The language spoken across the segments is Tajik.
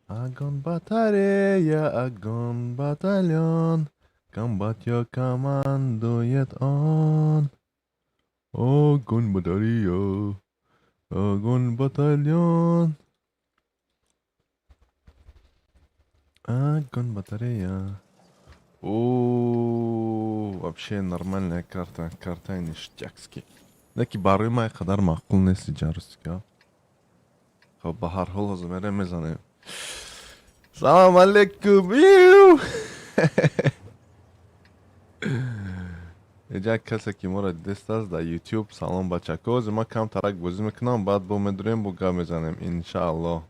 Огонь, батарея, огонь, батальон. Комбат командует он. Огонь, батарея, огонь, батальон. Огонь, батарея. О, вообще нормальная карта. Карта ништякский. Леки барои ман қадар маъқул нест ҷарустика. Хоб, ба ҳар ҳол ҳозир мерем, мезанем. Салом алейкум. Иу! Иҷа касе ки моро дидест дар YouTube, салом, бачако. Ҳозир ман камтарак бозӣ мекунам, баъд бо медурем, бо гап мезанем, иншааллоҳ.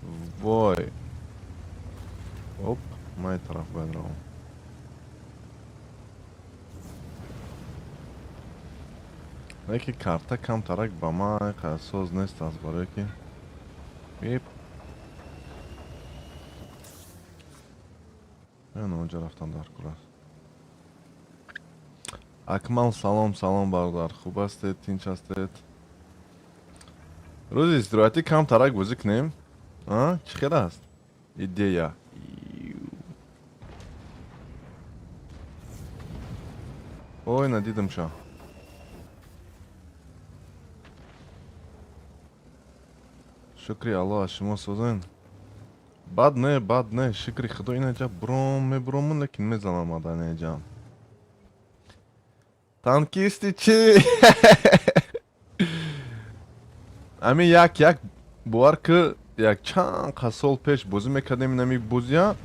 В бой. Вой. Оп, ман ин тараф бояд равам. Леки карта камтарак ба ман соз нест аст, барое ки ип онҷа рафтан дар кор аст. Акмал, салом, салом, бародар, хуб ҳастед, тинч ҳастед? Рӯзи истироҳатӣ камтарак бозӣ кунем, чӣ хел аст идея? Ой, надидамша. Шукри Аллоҳ, аз шумо созен? Бад не, бад не, шукри Худо. Инаҷа бром мебуромун, лекин мезанам аданаҷа. Танкисти чӣ? Ами як як бовар ки, як чанд қа сол пеш бозӣ мекардем инами бозия,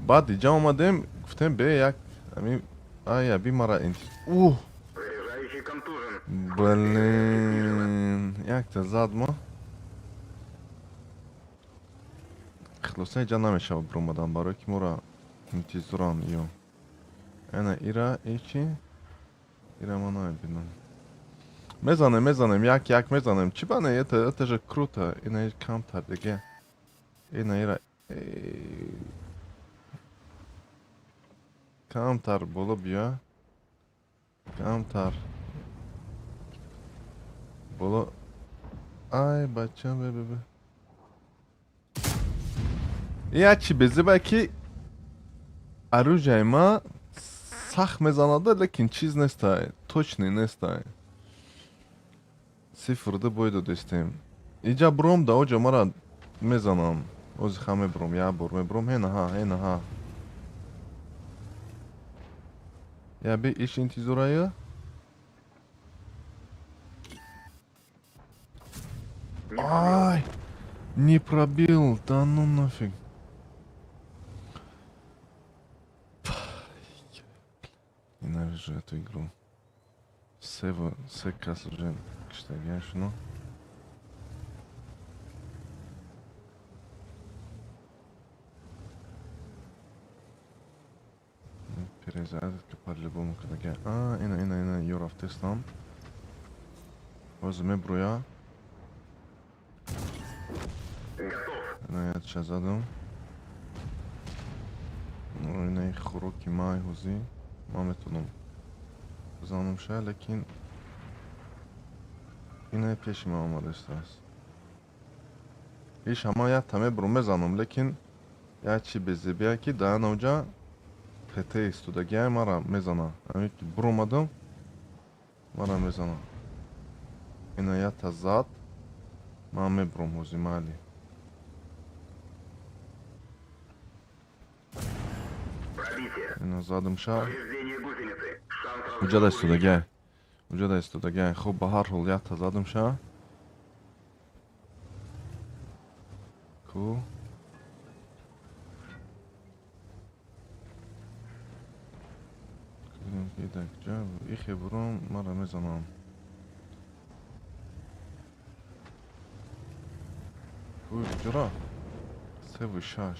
баъд иҷа омадем, гуфтем, бе як ами ая би мара. Ух! Заряжающий контужен. Блин, якта зад ма. Хилоса, иҷа намешавад биромадан, барое ки моро интизоранд. Ё ана ира ичи, ира ма намебинам. Мезанем, мезанем, як як мезанем. Чӣ ба не? Это же круто. Ина камтар диге, ина ира камтар боло биё, камтар боло. Ай, бача, бе, бе, бе. Як чи безебай ки оружияи ма сахт мезанада, лекин чиз нестай, точный нестай. Сифрда бой додистем. Иҷа бром, да оҷа мара мезанам. Ози ха мебуром, як бор мебуром. Ҳена ҳа, ҳена ҳа. Я би иш интизорая. Не пробил. Ай, не пробил, да ну нафиг. Ненавижу эту игру. Сева, се кас уже киштагиашуно. Перезарядка по-любому кадаги. А, ина, ина, ина, ё рафтестам. Ҳозир меброя. Готов. Ина яча задам. Инаи хӯроки май ҳозӣ. Ман метавонам бизанам ша, лекин инаи пеши ман омадастааст. Иш ҳама якта мебурам, мезанам, лекин як чи безебия ки дар аноҷа ПТ истодагиай, мара мезана. Ами ки буромадам, мара мезана. Ина якта зад, ман мебурам ҳозӣ, майли. Пробитие. Ина задам ша. Повреждение гусеницы. Шанс разрыва Уҷада увеличен. истодагиай. Уҷада истодагиай. Хуб, ба ҳар ҳол якта задам ша. Ку? Кудем ки дар куҷа? Ихе буром, мара мезанам. Ку, куҷора? Севу шаш.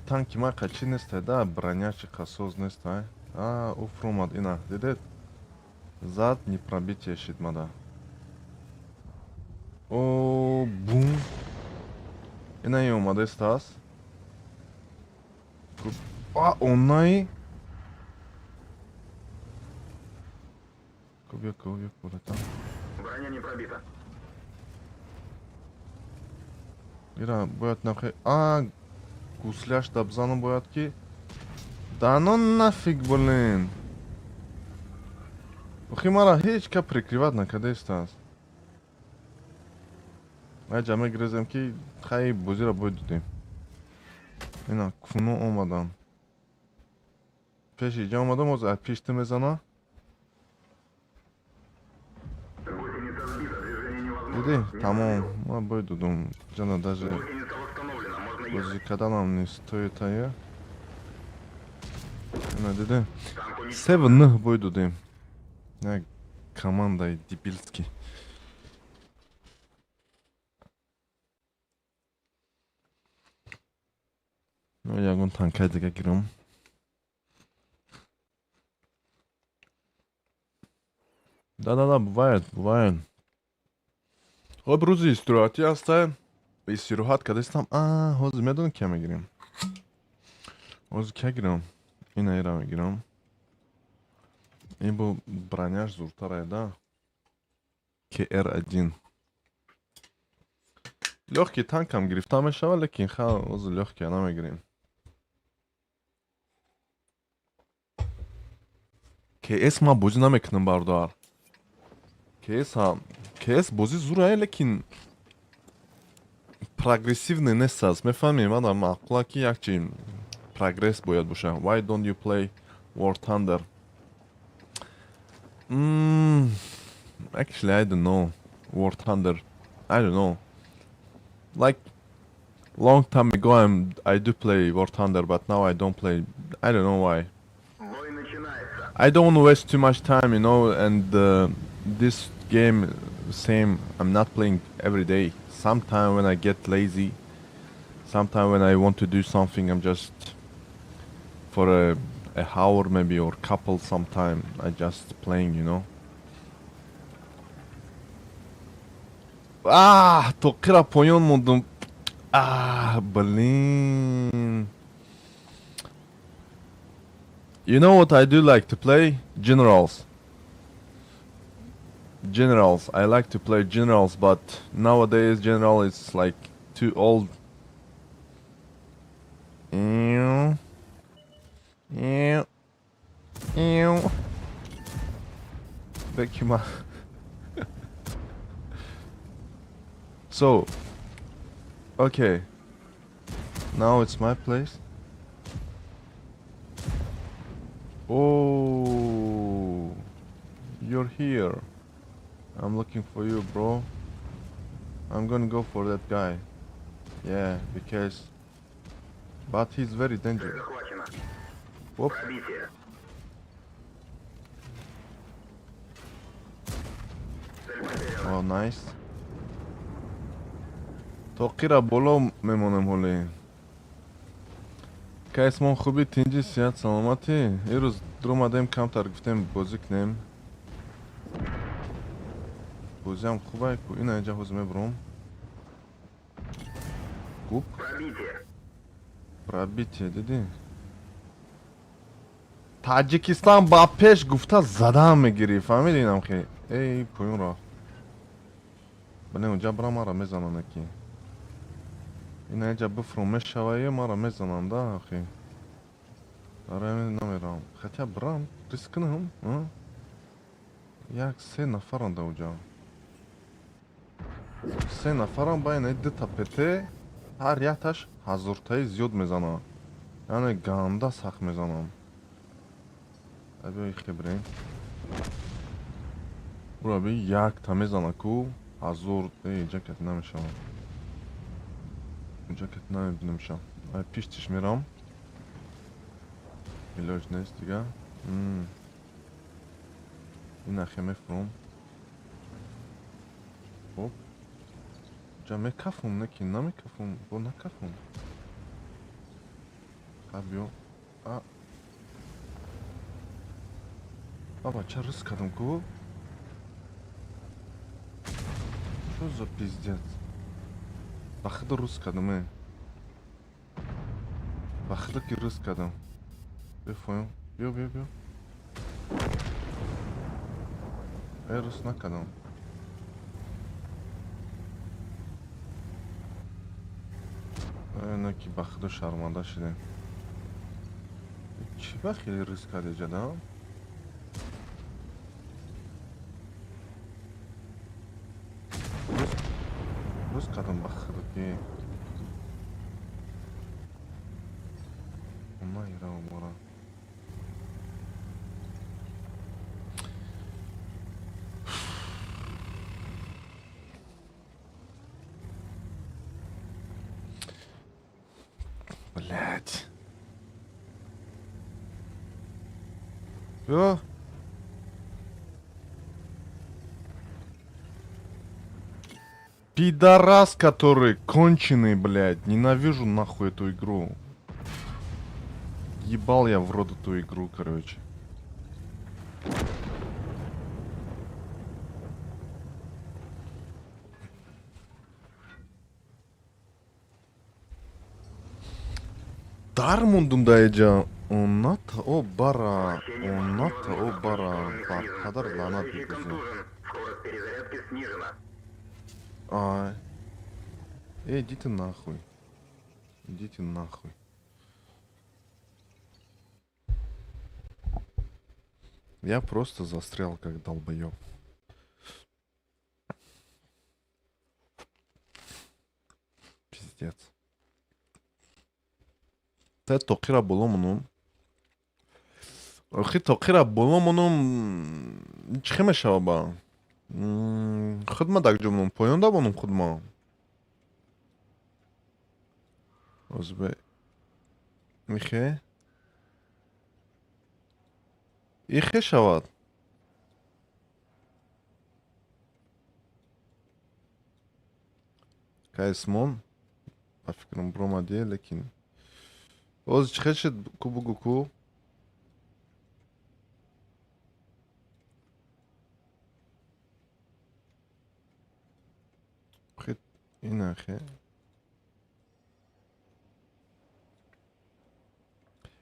Танки ма қачи нестай да, бронячи қасоз нестай. А, уф, омад, ина, дидед? Зад, не пробитие шид мада. О, бум. Ина и омадестааст. А, онай. Ку бия, ку бия, братан. Броня не пробита. Ира бояд нахе а гусляш да бзанам, бояд ки. Да ну нафиг, блин. Охи, мара ҳеҷ ка прикрывать накардаистааст. Аҷа мегирезем, ки хай, бозиро бояд дидем. Ина куно омадан. Пеши иҷа омадам, ҳозир аз пешти мезана. Гусеница сбита, движение невозможно. Дидӣ, Не тамом. пробил. Ма бояд додум. Ҷана даже Гусеница восстановлена, можно ехать. бозӣ карданам не стоит ая. Ина дидӣ. Танк уничтожен. 3-9 бой додем. Як командаи дебильский. Ну, ягон танкаи дига гирам. Да-да-да, бывает, бывает. Хоб, рӯзи истироҳатӣ ҳаста. Истироҳат кардастам. А, ҳозир медонӣ, кия мегирем? Ҳозир кия гирам? Ина ира мегирам. Ин бо броняш зуртарае, да? КР1. Лёгкий танкам гирифта мешавад, лекин ха, ҳозир лёгкия намегирем. КС ман бозӣ намекунам, бародар. КС ҳам КС бозӣ зурае, лекин прогрессивный нест аст. Мефаҳмӣ, мана маъқула, ки як чи прогресс бояд боша. Why don't you play War Thunder? Actually, I don't know. War Thunder. I don't know. Like, long time ago I do play War Thunder, but now I don't play. I don't know why. Бой начинается. I don't want to waste too much time, and this game, same, I'm not playing every day. Sometime when I get lazy, sometime when I want to do something, I'm just for a hour maybe or couple sometime, I just playing. А, тоқира поён мондум. А, блин. You know what I do like to play? Generals. Generals. I like to play generals, but nowadays general is like too old. Ew. Ew. Ew. Thank you, ma. So, okay. Now it's my place. Oh, you're here. I'm looking for you, bro. I'm gonna go for that guy. Yeah, because. But he's very Цель dangerous. захвачена. Оп. Пробитие. Цель потеряна. Oh, nice. Тоқира боло мемонем ҳоле. Кайсмон, хуби, тинҷи, сиҳат, саломатӣ. Ирӯз дуромадем, камтар гуфтем, бозӣ кунем. Бозиам хубай ку. Ина инҷа ҳозир мебурам. Гуп. Пробитие. Пробитие, дидӣ? Таҷикистон ба пеш гуфта задан мегирӣ, фаҳмидӣ, инам хе. Эй, поён рафт. Бале, унҷа бира, мара мезананд аки. Ина инҷа бифурум мешавае, мара мезананд, да, ахи. Барои ҳамин намерам. Хотя бирам, риск кунам, а? Як се нафаранд уҷа. Се нафарам, байна дута ПТ, ҳар якташ ҳазортаи зиёд мезанад. Яъне ганда сахт мезанам. Биё, ихе бирем. Ура би якта мезана ку ҳазор, э, инҷа кати намешавад. Инҷа кати намебинамшам. Ай пиштиш мерам. Илоҷ нест дига. Ин ахе мефурум. Хоб. Ҷа мекафум, не ки намекафум, бо накафум. Ха, биё. А. Баба, ча риск кардам ку? Что за пиздец? Ба худо, риск кардам, э. Ба худо, ки риск кардам. Бифоем. Биё, биё, биё. Рус накардам. На ки ба худо шарманда шудем. Чӣ ба хеле риск карди ҷадам? Рус кардам ба худо ки. Майра умора. Блять. О! Пидорас, который конченый, блядь. Ненавижу нахуй эту игру. Ебал я в рот эту игру, короче. Дар мондум да эҷа. Оната о бара, оната о бара, бар қадар лаънат Нападающий бигузор. контужен. Скорость перезарядки снижена. Ай. Эй, идите нахуй. Идите нахуй. Я просто застрял как долбоёб. Пиздец. Та тоқира боло монум. Охи тоқира боло монум чӣ мешава ба? Худма дар ҷо монум, поён да монум худма. Озбе. Михе? Ихе шавад. Кайсмон? Ба фикрам бромадие, лекин. Оз чӣ хел шуд ку бугу ку? Хе ина хе.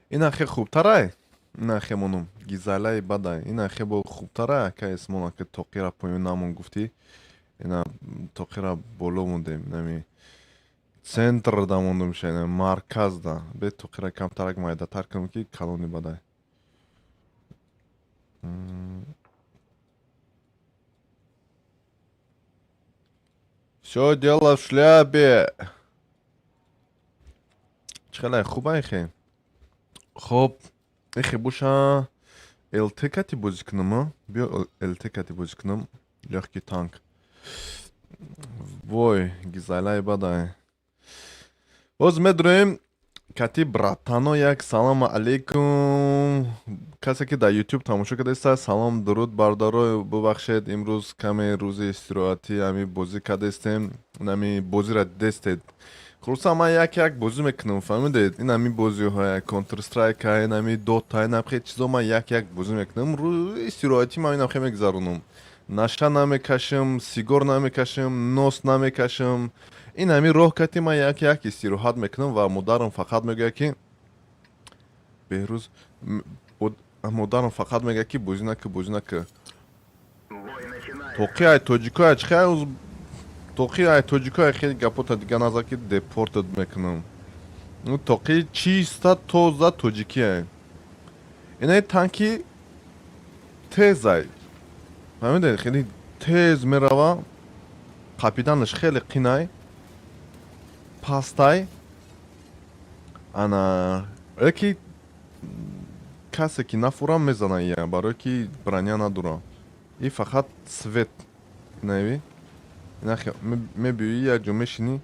Ина хе хубтарай? Ина хе монум. Гизалаи бадай. Ина хе бо хубтарай, ака эсмон, ака тоқира поён намон гуфтӣ. Ина тоқира боло мондем. Нами центр да мондум ша, ина марказ да. Бе тоқира камтарак майдатар кунам ки калони бадай. Всё дело в шляпе. Чӣ хелай хуб айхе? Хоб, эхе боша ЛТ кати бозӣ кунам, а? Биё ЛТ кати бозӣ кунам. Лёгкий танк. Вой, гизалаи бадай. Боз медроем кати братано як салому алейкум. Касе ки дар YouTube тамошо кардаиста, салом, дуруд бародаро, бубахшед, имрӯз каме рӯзи истироҳатӣ ҳами бозӣ кардаистем. Ҳами бозиро дидестед. Хулоса ман як як бозӣ мекунам, фаҳмидед? Ин ҳами бозиҳоя, Counter Strike, ин ҳами Dota, ин ҳам хеле чизо ман як як бозӣ мекунам. Рӯзи истироҳатӣ ман инам хеле мегузаронам. Наша намекашам, сигор намекашам, нос намекашам. Ин ҳами роҳ кати ман як як истироҳат мекунам ва модарам фақат мегӯяд ки Беҳрӯз, модарам фақат мегӯяд ки бозӣ накӣ, бозӣ накӣ. Бой начинается. Тоқи ай тоҷико ай чӣ ай тоқи ай тоҷико ай хеле гапота дига назар ки депортат мекунам. Ну тоқи чиста тоза тоҷикӣ ай. Инаи танки тезай. Фаҳмидед? Хеле тез мерава. Қапиданаш хеле қинай. Пастай. Ана яки касе ки нафурам мезана ия, барое ки броня надора. И фақат свет. Инави? Ина мебиёӣ як ҷо мешинӣ.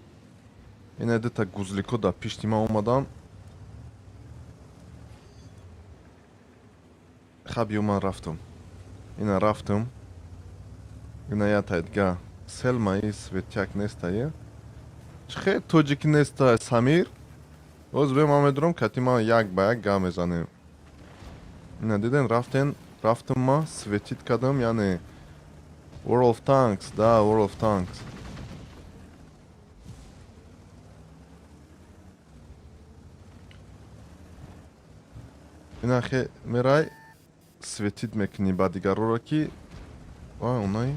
Ина дута гузлико дар пишти ман омадан. Хаб ё ман рафтам. Ина рафтам. Ина я тайдга. Селма и светяк нестае. Чӣ хел тоҷикӣ неста Самир? Боз бе ман медурам кати ман як ба як гап мезанем. Ина диден рафтен, рафтам ма светить кардам, яъне World of Tanks, да, World of Tanks. Ина хе мерай светить мекунӣ ба дигарора ки Онаи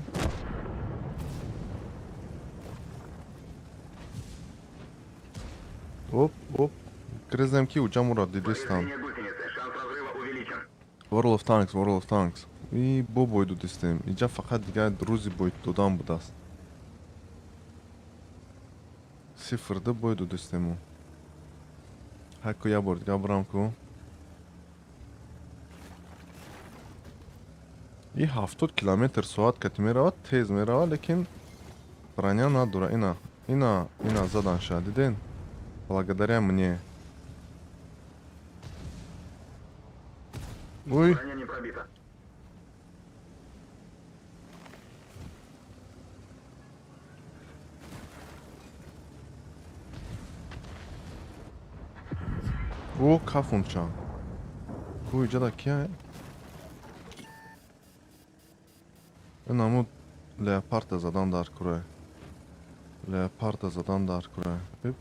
оп оп грезем, ки уҷа моро дидистам. Повреждение гусеницы. Шанс разрыва увеличен. World of Tanks, World of Tanks. И бо бой додистем. Иҷа фақат дигар рӯзи бой додан будааст. 0-2 бой додистему. Ҳаку як бор дигар бурам ку. И 70 километр соат кати меравад, тез меравад, лекин броня надора. Ина, ина, ина задан ша, диден? Благодаря мне. Ой. Броня не пробита. О, кафунча. Ку иҷада кия? Инаму леопарда задан дар кура. Леопарда задан дар кура. Бип.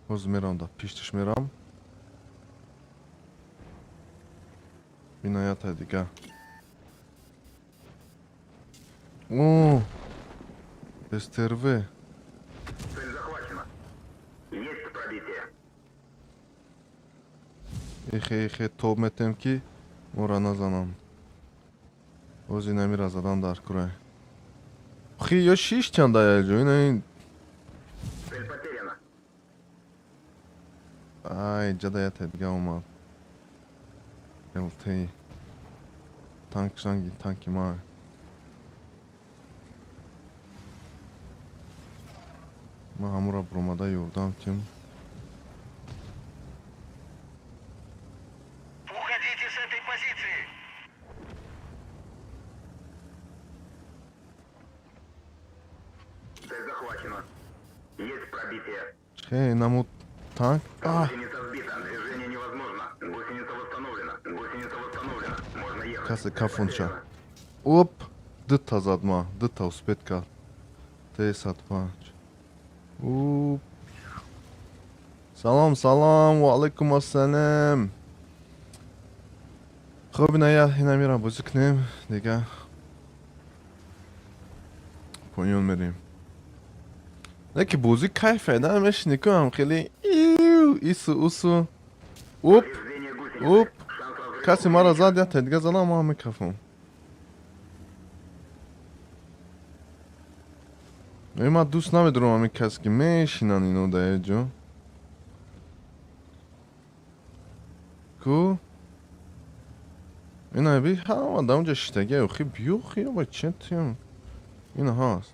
Ҳозир мерам, да пиштиш мерам. Биноята дига. О! СТРВ. Цель захвачена. Есть пробитие. Ихе ихе тоб метем, ки мора назанам. Ҳозир намира задан дар кура. Хи ё шиш чанда яҷо ина ин. Цель потеряна. Ай, ҷада ята дига омад. ЛТ. Танк шанги танки ма. Ман ҳамура буромада ёрдам тим. Уходите с этой позиции! Цель захвачена. Есть пробитие. Хе, намуд танк. А, Гусеница сбита. Движение невозможно. Гусеница восстановлена. Гусеница восстановлена. Можно ехать. Касе Цель кафунча. потеряна. Оп, дта зад ма, дта успеть кард. Т-105. Уп. Салом, салом, ва алайкум ассалом. Хоб, ина я ина мира бозӣ кунем, дига поён мерем. Не ки бозӣ кайфе, да, мешини ку ҳам хеле иу ису усу. Оп, Повреждение гусеницы. оп. Шанс разрыва Касе мара увеличен. зад, я дига задам, ман мекафам. Э, ман дӯст намедорам ҳамин касе ки мешинанд ино дар як ҷо. Ку? Ина би ҳама дар онҷа шиштагия, охи биё хиёба че тиям. Ина ҳаст.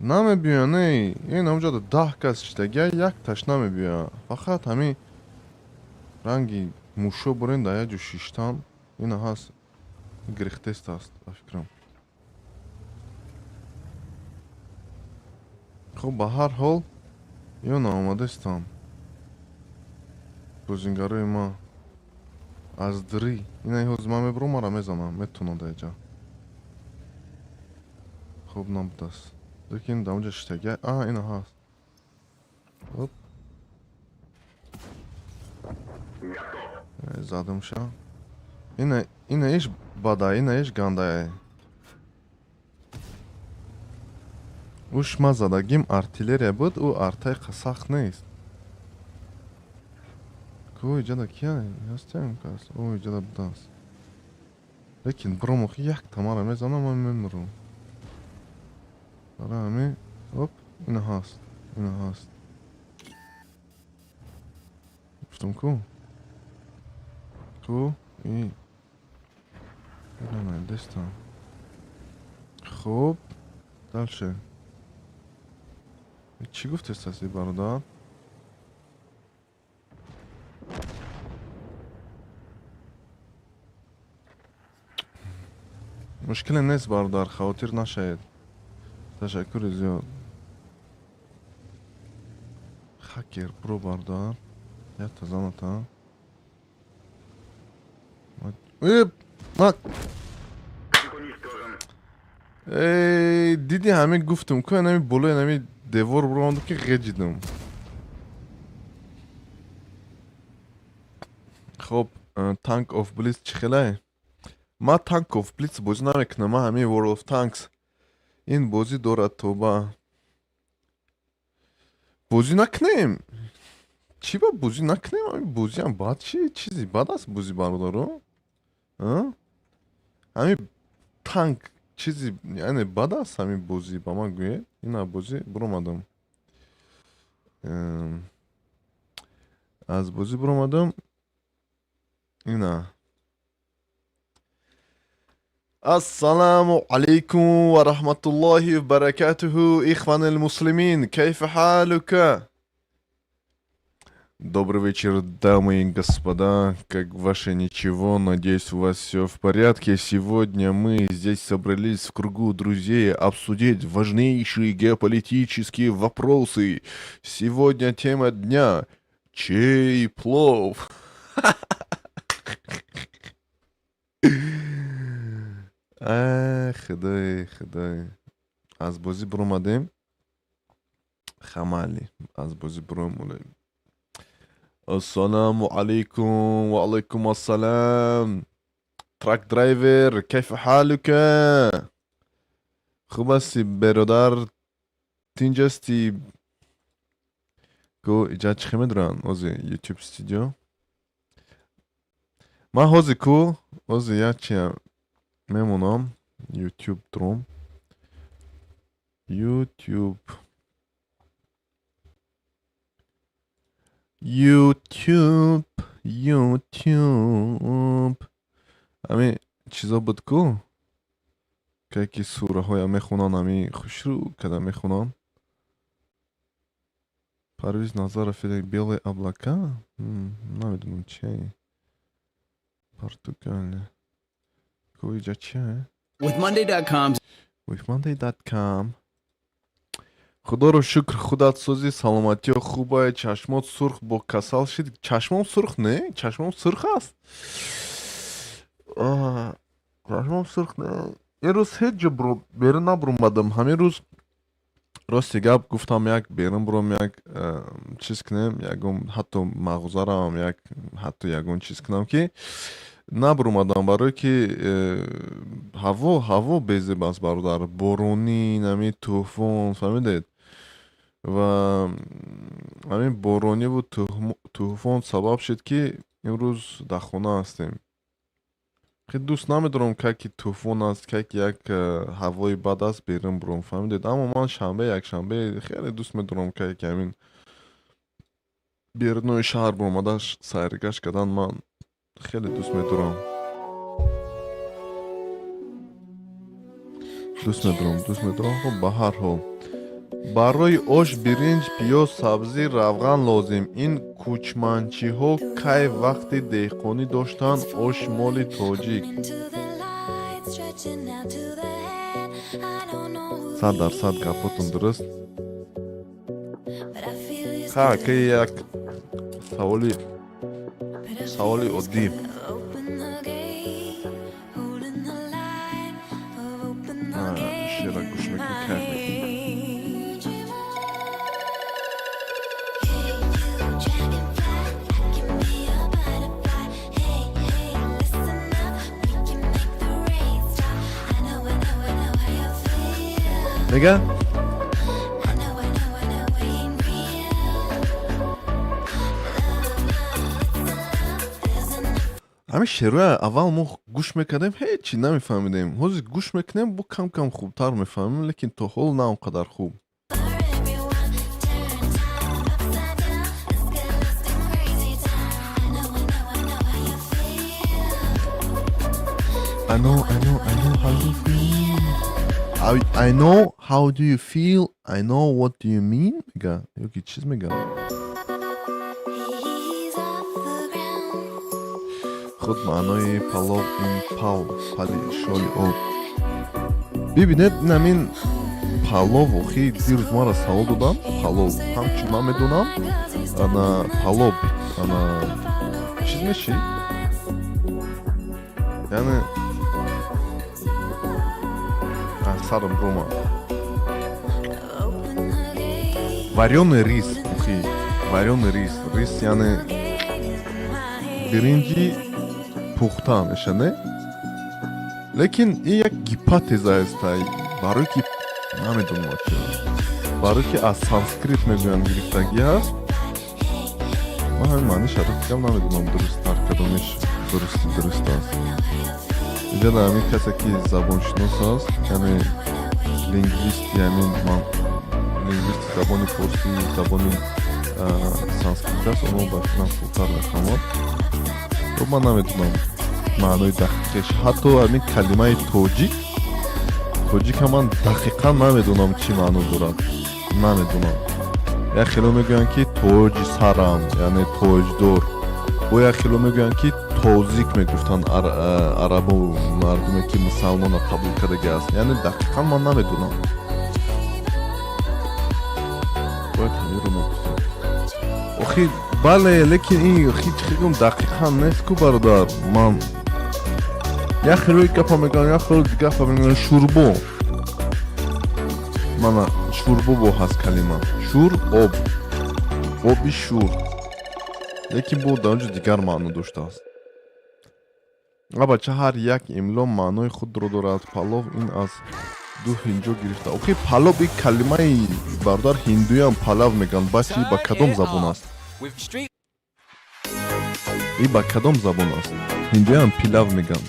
Намебиёян, не, ин онҷа 10 кас шиштагия, якташ намебиёяд. Фақат ҳамин ранги мушо бурен дар як ҷо шиштан. Ина ҳаст. Гирихтест аст, ба фикрам. Хуб, ба ҳар ҳол ё наомадастам. Бозингарои ма аз дирӣ. Ина ҳозир ман мебурам, мара мезанам, метавонам дар инҷа. Хуб набудааст. Лекин дар онҷа шиштагия, а, ина ҳаст. Оп. Готов. Задамша. Ина ина иш бада, ина иш гандае. Уш ма задагим артиллерия буд, ӯ артай сахт нест. Ку иҷада кия? Ҳастям кас. О, иҷада будааст. Лекин буром охи як тамара мезанам, ман мемурам. Барои ҳамин, оп, ина ҳаст. Ина ҳаст. Гуфтам ку? Ку? И. Ина найдестам. Хуб, дальше. Чӣ гуфтест аси бародар? Мушкиле нест, бародар, хавотир нашавед. Ташаккури зиёд. Хакер, буро бародар. Якта заната. Э, ма Танк уничтожен. Эй, диди ҳамин гуфтум ку, ҳами болои ҳами девор буромадам ки ғеҷидам. Хоб. Tank of Blitz чӣ хелай? Ман Tank of Blitz бозӣ намекунам, ман ҳамин World of Tanks. Ин бозӣ дорад, тоба. Бозӣ накунем? Чӣ ба бозӣ накунем? Ҳамин бозиам бад чи? Чизи бад аст бозӣ, бародаро? Ҳамин танк чизи, яъне бад аст ҳамин бозӣ, ба ман гӯед. Ина бозӣ буромадам. Аз бозӣ буромадам. Ина. السلام عليكم ورحمة الله وبركاته، إخوان المسلمين، كيف حالك؟ Добрый вечер, дамы и господа. Как ваше ничего? Надеюсь, у вас все в порядке. Сегодня мы здесь собрались в кругу друзей обсудить важнейшие геополитические вопросы. Сегодня тема дня – чей плов? Худой, худой. Аз бозӣ буромадем. Хамали. Аз бозӣ буромадем. Ассаламу алейкум ва алейкум ассалам. Truck driver, كيف حالك؟ Хуб ҳастӣ, беродар? Тинҷ ҳастӣ? Ку иҷа чӣ медоранд? Ози YouTube Studio. Ман ҳозир ку, ҳозир як чия мемонам. YouTube дором. YouTube. YouTube, YouTube. Ҳамин чизо буд ку? Ке ки сураҳоя мехонанд, ҳамин хушрӯ када мехонанд. Парвиз Назаров, «Белые облака»? Намедонам чие. Португалия. Ку иҷа чие? With Monday.com's With Monday.com. Худоро шукр, худат созӣ, саломатиё хубае, чашмот сурх, бо касал шид. Чашмом сурх не, чашмом сурх аст. Чашмом сурх не. Ин рӯз ҳеҷ ҷо берун набуромадам. Ҳамин рӯз рости гап гуфтам, як берун буром, як чиз кунем, ягон ҳатто мағоза равам, як ҳатто ягон чиз кунам, ки набуромадам, барое ки ҳаво безеб аст, бародар, боронӣ, нами тӯфон, фаҳмидед? Ва ҳамин борониву тӯфон сабаб шуд, ки имрӯз дар хона ҳастем. Хеле дӯст намедорам, ка ки тӯфон аст, ка ки як ҳавои бад аст, берун буром, фаҳмидед? Аммо ман шанбе, якшанбе хеле дӯст медорам, ка ки ҳамин берунои шаҳр буромада сайргашт кардан ман хеле дӯст медорам. Дӯст медорам, дӯст медорам. Хуб, ба ҳар ҳол. Барои ош биринҷ, пиёз, сабзӣ, равған лозим. Ин кӯчманчиҳо кай вақти деҳқонӣ доштанд? Ош моли тоҷик. 100% гапотон дуруст. Ха, ки як саволи оддӣ. Шеъра гӯш мекунӣ, кайф мекунӣ. Мега? Ҳамин шеърҳоя аввал мо гӯш мекардем, ҳеҷ чӣ намефаҳмидем. Ҳозир гӯш мекунем, бо кам кам хубтар мефаҳмем, лекин то ҳол на он қадар хуб. I know, I know, I know how you feel. I know how do you feel. I know what do you mean. Мега. Ё ки чиз мега? Худ маънои палов ин пал, пали шоли об. Бибинед, ин ҳамин палов, охи дирӯз маро савол додам, палов. Ҳамчун ман медонам, ана палов, ана чиз меши? Яъне аз сарам рома. Варёный рис, охи, варёный рис. Рис яъне биринҷи Пухта меша, не? Лекин ин як гипотеза ҳастай, барое ки намедонам чиро, барое ки аз санскрит мегӯянд гирифтагӣ ҳаст. Ман ҳамин маъниша дигам намедонам, дурусттар кадомиш дурусти дуруст аст. Иҷода ҳамин касе ки забоншинос аст, яъне лингвисти, ҳамин лингвисти забони форсӣ, забони санскрит аст, оно ба фикрам хубтар мефаҳмад. Хуб, ман намедонам маънои дақиқеш. Ҳатто ҳамин калимаи тоҷик, тоҷика ман дақиқан намедонам чӣ маъно дорад, намедонам. Як хело мегӯянд, ки тоҷи сарам, яъне тоҷдор, бо як хело мегӯянд, ки тозик мегуфтанд арабу мардуме, ки мусалмона қабул кардаги аст. Яъне дақиқан ман намедонам, бояд ҳаминро мегуфтем охи. Бале, лекин ин охи чӣ гум дақиқан нест ку, бародар. Ман як хелои гапа мегӯям, як хело гапа мегӯям. Шурбо, мана шурбо бо ҳаст калима шур, об, оби шур, лекин бо дар онҷо дигар маъно доштааст. А бача, ҳар як имло маънои худро дорад. Палов ин аз ду ҳинҷо гирифта. Охи, палов ин калимаи, бародар, ҳиндуям палав мегӯянд. Бачи ба кадом забон аст и? Ба кадом забон аст? Ҳиндуям пилав мегӯянд.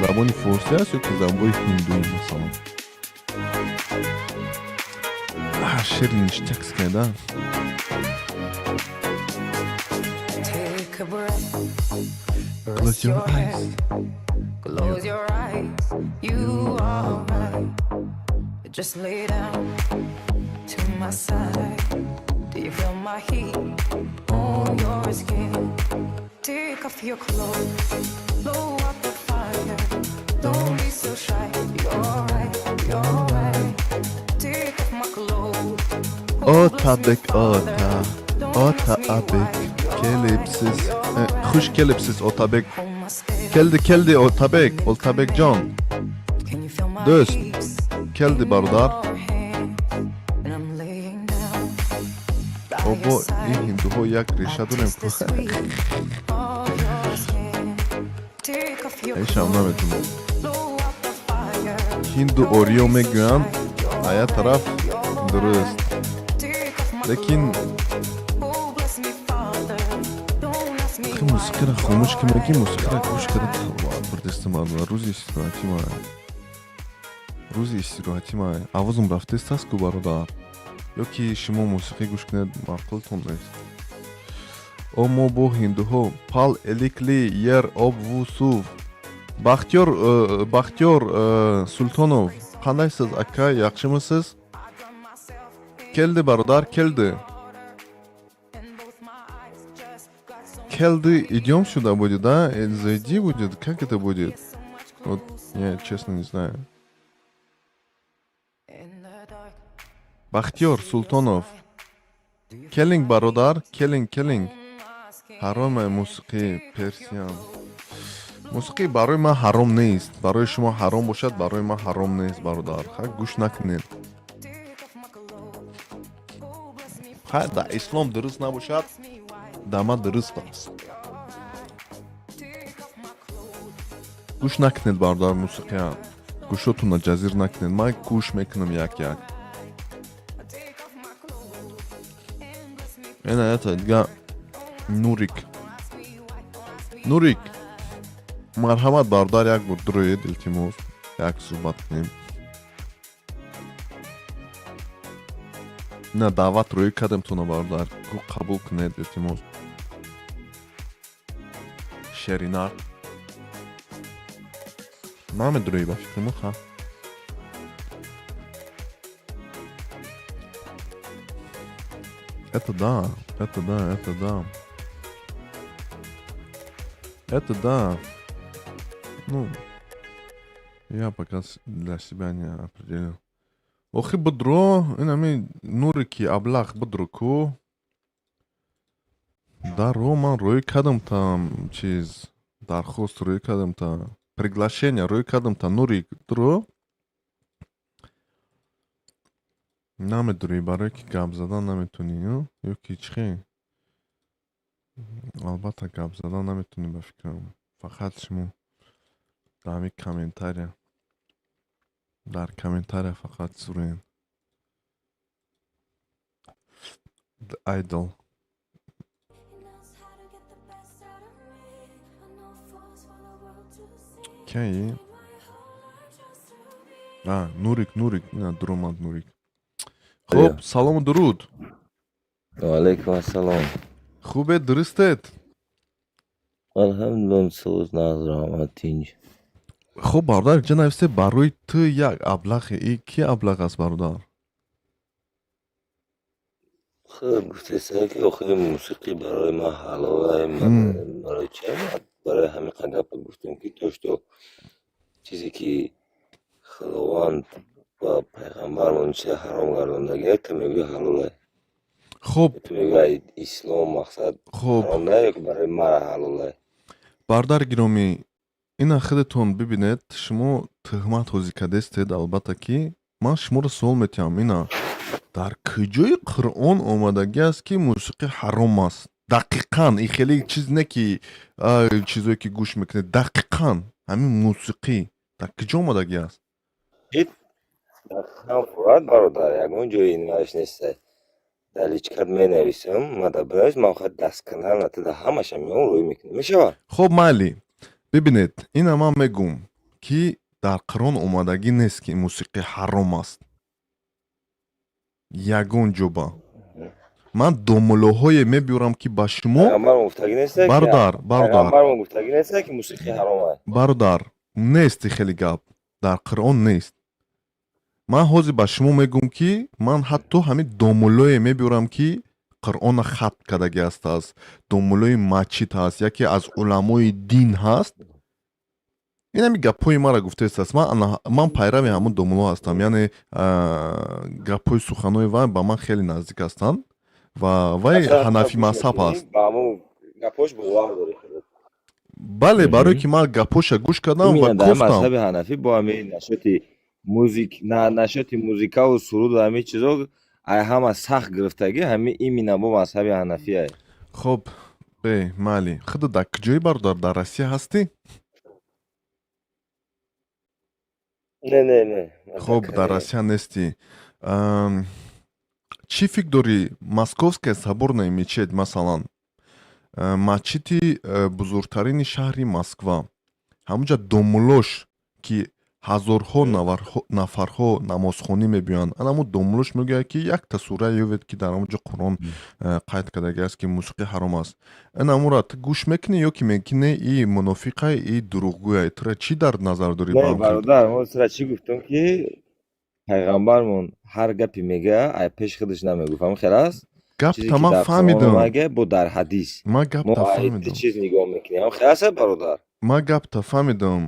Забони форсӣ аст ё ки забони ҳиндуӣ? Масалан, шери ништякская, да. Close your eyes. Close your eyes. You are right. Just lay down to my side. Do you feel my heat on your skin? Take off your clothes. Blow up the fire. Don't be so shy. You're right. You're right. Take off my clothes. Otabek ota, ota abek, kelibsiz. Xush kelibsiz, Otabek. Keldi, keldi Otabek, Otabekjon. Do'st, keldi бародар. Обо ин ҳиндуҳо як реша дорем ку. Ҳечам намедонам. Ҳинду ориё мегӯянд, а як тараф дуруст. Лекин мусиқиро хомӯш ки мегӣ, мусиқиро гӯш карда бурдестам. Рӯзи истироҳатӣ ма, рӯзи истироҳатӣ ма, овозам рафтест аст ку, бародар, ё ки шумо мусиқӣ гӯш кунед маъқултон нест? О, мо бо ҳиндуҳо пал эликли ер об ву сув. Бахтиёр, Бахтиёр Султонов, қандайсиз, ака, yaxshimisiz? Келди, бародар, келди. Келди, идем сюда будет, да? Зайди будет, как это будет? Вот я честно не знаю. Бахтиёр Султонов, келинг, бародар, келинг, келинг. Ҳароме мусиқӣ персиям? Мусиқӣ барои ман ҳаром нест. Барои шумо ҳаром бошад, барои ман ҳаром нест, бародар. Ха, гӯш накунед. Ха, дар ислом дуруст набошад, дар ман дуруст аст. Гӯш накунед, бародар, мусиқия. Гӯшотонро ҷазир накунед. Ман гӯш мекунам як як. Ина ята дига Нурик. Нурик, марҳамат, бародар, як бор дуроед, илтимос, як суҳбат кунем. На, даъват рӯӣ кардем туна, бародар, гу қабул кунед, илтимос. Шеринар намедурӯӣ ба фикри ха. Это да, это да, это да. Это да. Ну, я пока для себя не определил. Охи, будро, инами Нурики аблах, будро ку. Даро ман рӯй кардам там чиз, дархост рӯй кардам та, приглашение рӯй кардам та. Нурик, дуро? Намедурӣ, барое ки гап задан наметунӣ, ё ки чӣ? Албатта, гап задан наметунӣ ба фикрам. Фақат шумо дар ҳамин комментария, дар комментария фақат суроен. The Idol. Кияи? А, Нурик, Нурик, ина дуромад Нурик. Хуб, салому дуруд. Алейкум ассалом. Хубед, дурустед? Алҳамдулиллоҳ, соз, нағз, раҳмат, тинҷ. Хуб, бародар, инҷа нависте, барои ту як аблахе. И ки аблах аст, бародар? Хуб, гуфтеста, ки охири мусиқӣ барои ман ҳалолай. Барои чи? Барои ҳамин гапа гуфтем, ки то что чизе ки Худованд ва пайғамбармон чизе ҳаром гардондагия, ту мегӯӣ ҳалолай. Хуб. Ту мегӯӣ ислом мақсад хуб ҳаром на ё ки барои мара ҳалолай. Бародари гиромӣ, ина худатон бибинед, шумо тӯҳмат ҳозир кардестед. Албатта, ки ман шуморо суол метиҳам: ина дар куҷои Қуръон омадагӣ аст, ки мусиқӣ ҳаром аст? Дақиқан, и хеле чиз не, ки чизое ки гӯш мекунед, дақиқан ҳамин мусиқӣ дар куҷо омадагӣ аст? Дақиқан фурат, бародар, ягон ҷои инваш нестай. Дар личкат менависам, мада бинавис, ман хоҳад дастканал натида, ҳамаша меом, рӯй мекунам, мешавад? Хуб, майли, бибинед, ина ман мегӯм, ки дар Қуръон омадагӣ нест, ки мусиқӣ ҳаром аст, ягон ҷоба. Ман домулоҳое мебиёрам, ки ба шумо Пайғамбармон гуфтагӣ нестай, ки Бародар, бародар. Пайғамбармон гуфтагӣ нестай, ки мусиқӣ ҳаром аст? Бародар, нест, хеле гап дар Қуръон нест. Ман ҳозир ба шумо мегӯм, ки ман ҳатто ҳамин домулое мебиёрам, ки Қуръона хатм кардагӣ аст, аз домулои масҷид ҳаст, яке аз уламои дин ҳаст. Ин ҳами гапҳои маро гуфтааст. Ман пайрави ҳамун домуло ҳастам, яъне гапҳои суханои вай ба ман хеле наздик ҳастанд ва вай ҳанафӣ мазҳаб аст. Ба ҳамун гапҳош бовар дорӣ худат? Бале, барое ки ман гапҳоша гӯш кардам ва Именно дар кофтам. мазҳаби ҳанафӣ бо ҳамин нашоти музик, нашоти музикаву суруду ҳамин чизо ай ҳама сахт гирифтагӣ, ҳамин именно бо мазҳаби ҳанафия. Хуб, бе майли, худат дар куҷои, бародар? Дар Россия ҳастӣ? Не, не, не, ман дар Хуб, дар Корея. Россия нестӣ. Чӣ фикр дорӣ, Московская соборная мечеть, масалан, масҷиди бузургтарини шаҳри Москва, ҳамунҷа домулош, ки ҳазорҳо нафарҳо намозхонӣ мебиёянд, ана ҳамун домулош мегӯяд, ки якта сура ёвед, ки дар ҳамунҷо Қуръон қайд кардагӣ аст, ки мусиқӣ ҳаром аст. Ин ҳамура ту гӯш мекунӣ ё ки мегӯӣ, не, и мунофиқай, и дурӯғгӯяй? Тура чӣ дар назар дорӣ Не, ба ҳам хел? бародар, мо сира чӣ гуфтам, ки пайғамбармон ҳар гапе мега, ай пеши худаш намегуфт, ҳамин хел аст? Гап Чизе та ки ман дар Қуръон фаҳмидам. омага, бо дар ҳадис Ман гап мо та ай фаҳмидам. чиз нигоҳ мекунем, ҳамин хел аст, бародар? Ман гап та фаҳмидам.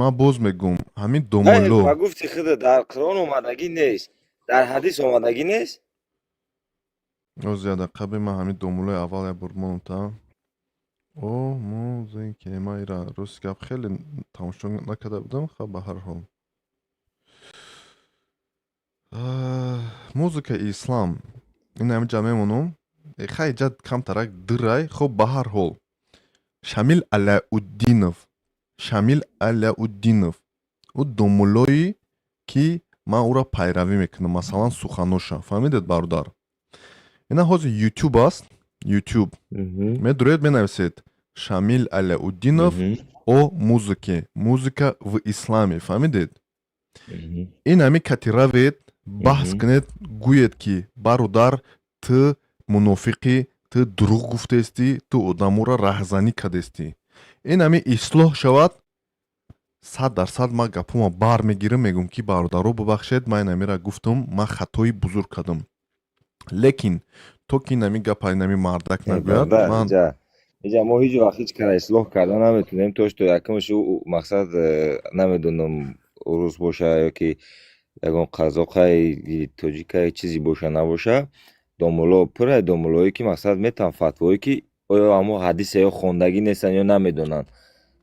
Ман боз мегӯм, ҳамин Не, домуло ба гуфти худа дар Қуръон омадагӣ нест, дар ҳадис омадагӣ нест. Оз як дақиқа, бе, ман ҳамин домулои аввал як бор монам та о музыке. Ман ира, рости гап, хеле тамошо накарда будам. Хаб, ба ҳар ҳол, «Музыка и ислам», ин ҳаминҷа мемонам. Хай, ҷа камтарак дирай. Хуб, ба ҳар ҳол, Шамил Алауддинов, Шамил Алауддинов, ӯ домулое, ки ман ӯро пайравӣ мекунам, масалан, суханоша. Фаҳмидед, бародар? Ина ҳозир Ютуб аст, Ютуб медуред, менависед «Шамил Алауддинов о музыке», «Музыка в исламе». Фаҳмидед? Ин ҳами кати равед, баҳс кунед, гӯед, ки бародар, ту мунофиқӣ, ту дурӯғ гуфтаестӣ, ту одаморо раҳзанӣ кардестӣ. Ин ҳами ислоҳ шавад, 100% ман гапҳома бармегирам, мегӯм, ки бародаро, бубахшед, ман ин ҳамира гуфтам, ман хатои бузург кардам. Лекин то ки ин ҳами гапа ин ҳами мардак нагӯяд, Бародар, ман иҷа мо ҳеҷ вақт ҳеҷ кара ислоҳ карда наметунем, то что якумаш мақсад, намедонам, урус боша ё ки ягон қазоқай, тоҷикай, чизе боша набоша, домуло пурай, домулое ки мақсад метавон фатвое, ки оё ҳамо ҳадиса ё хондагӣ нестанд, ё намедонанд.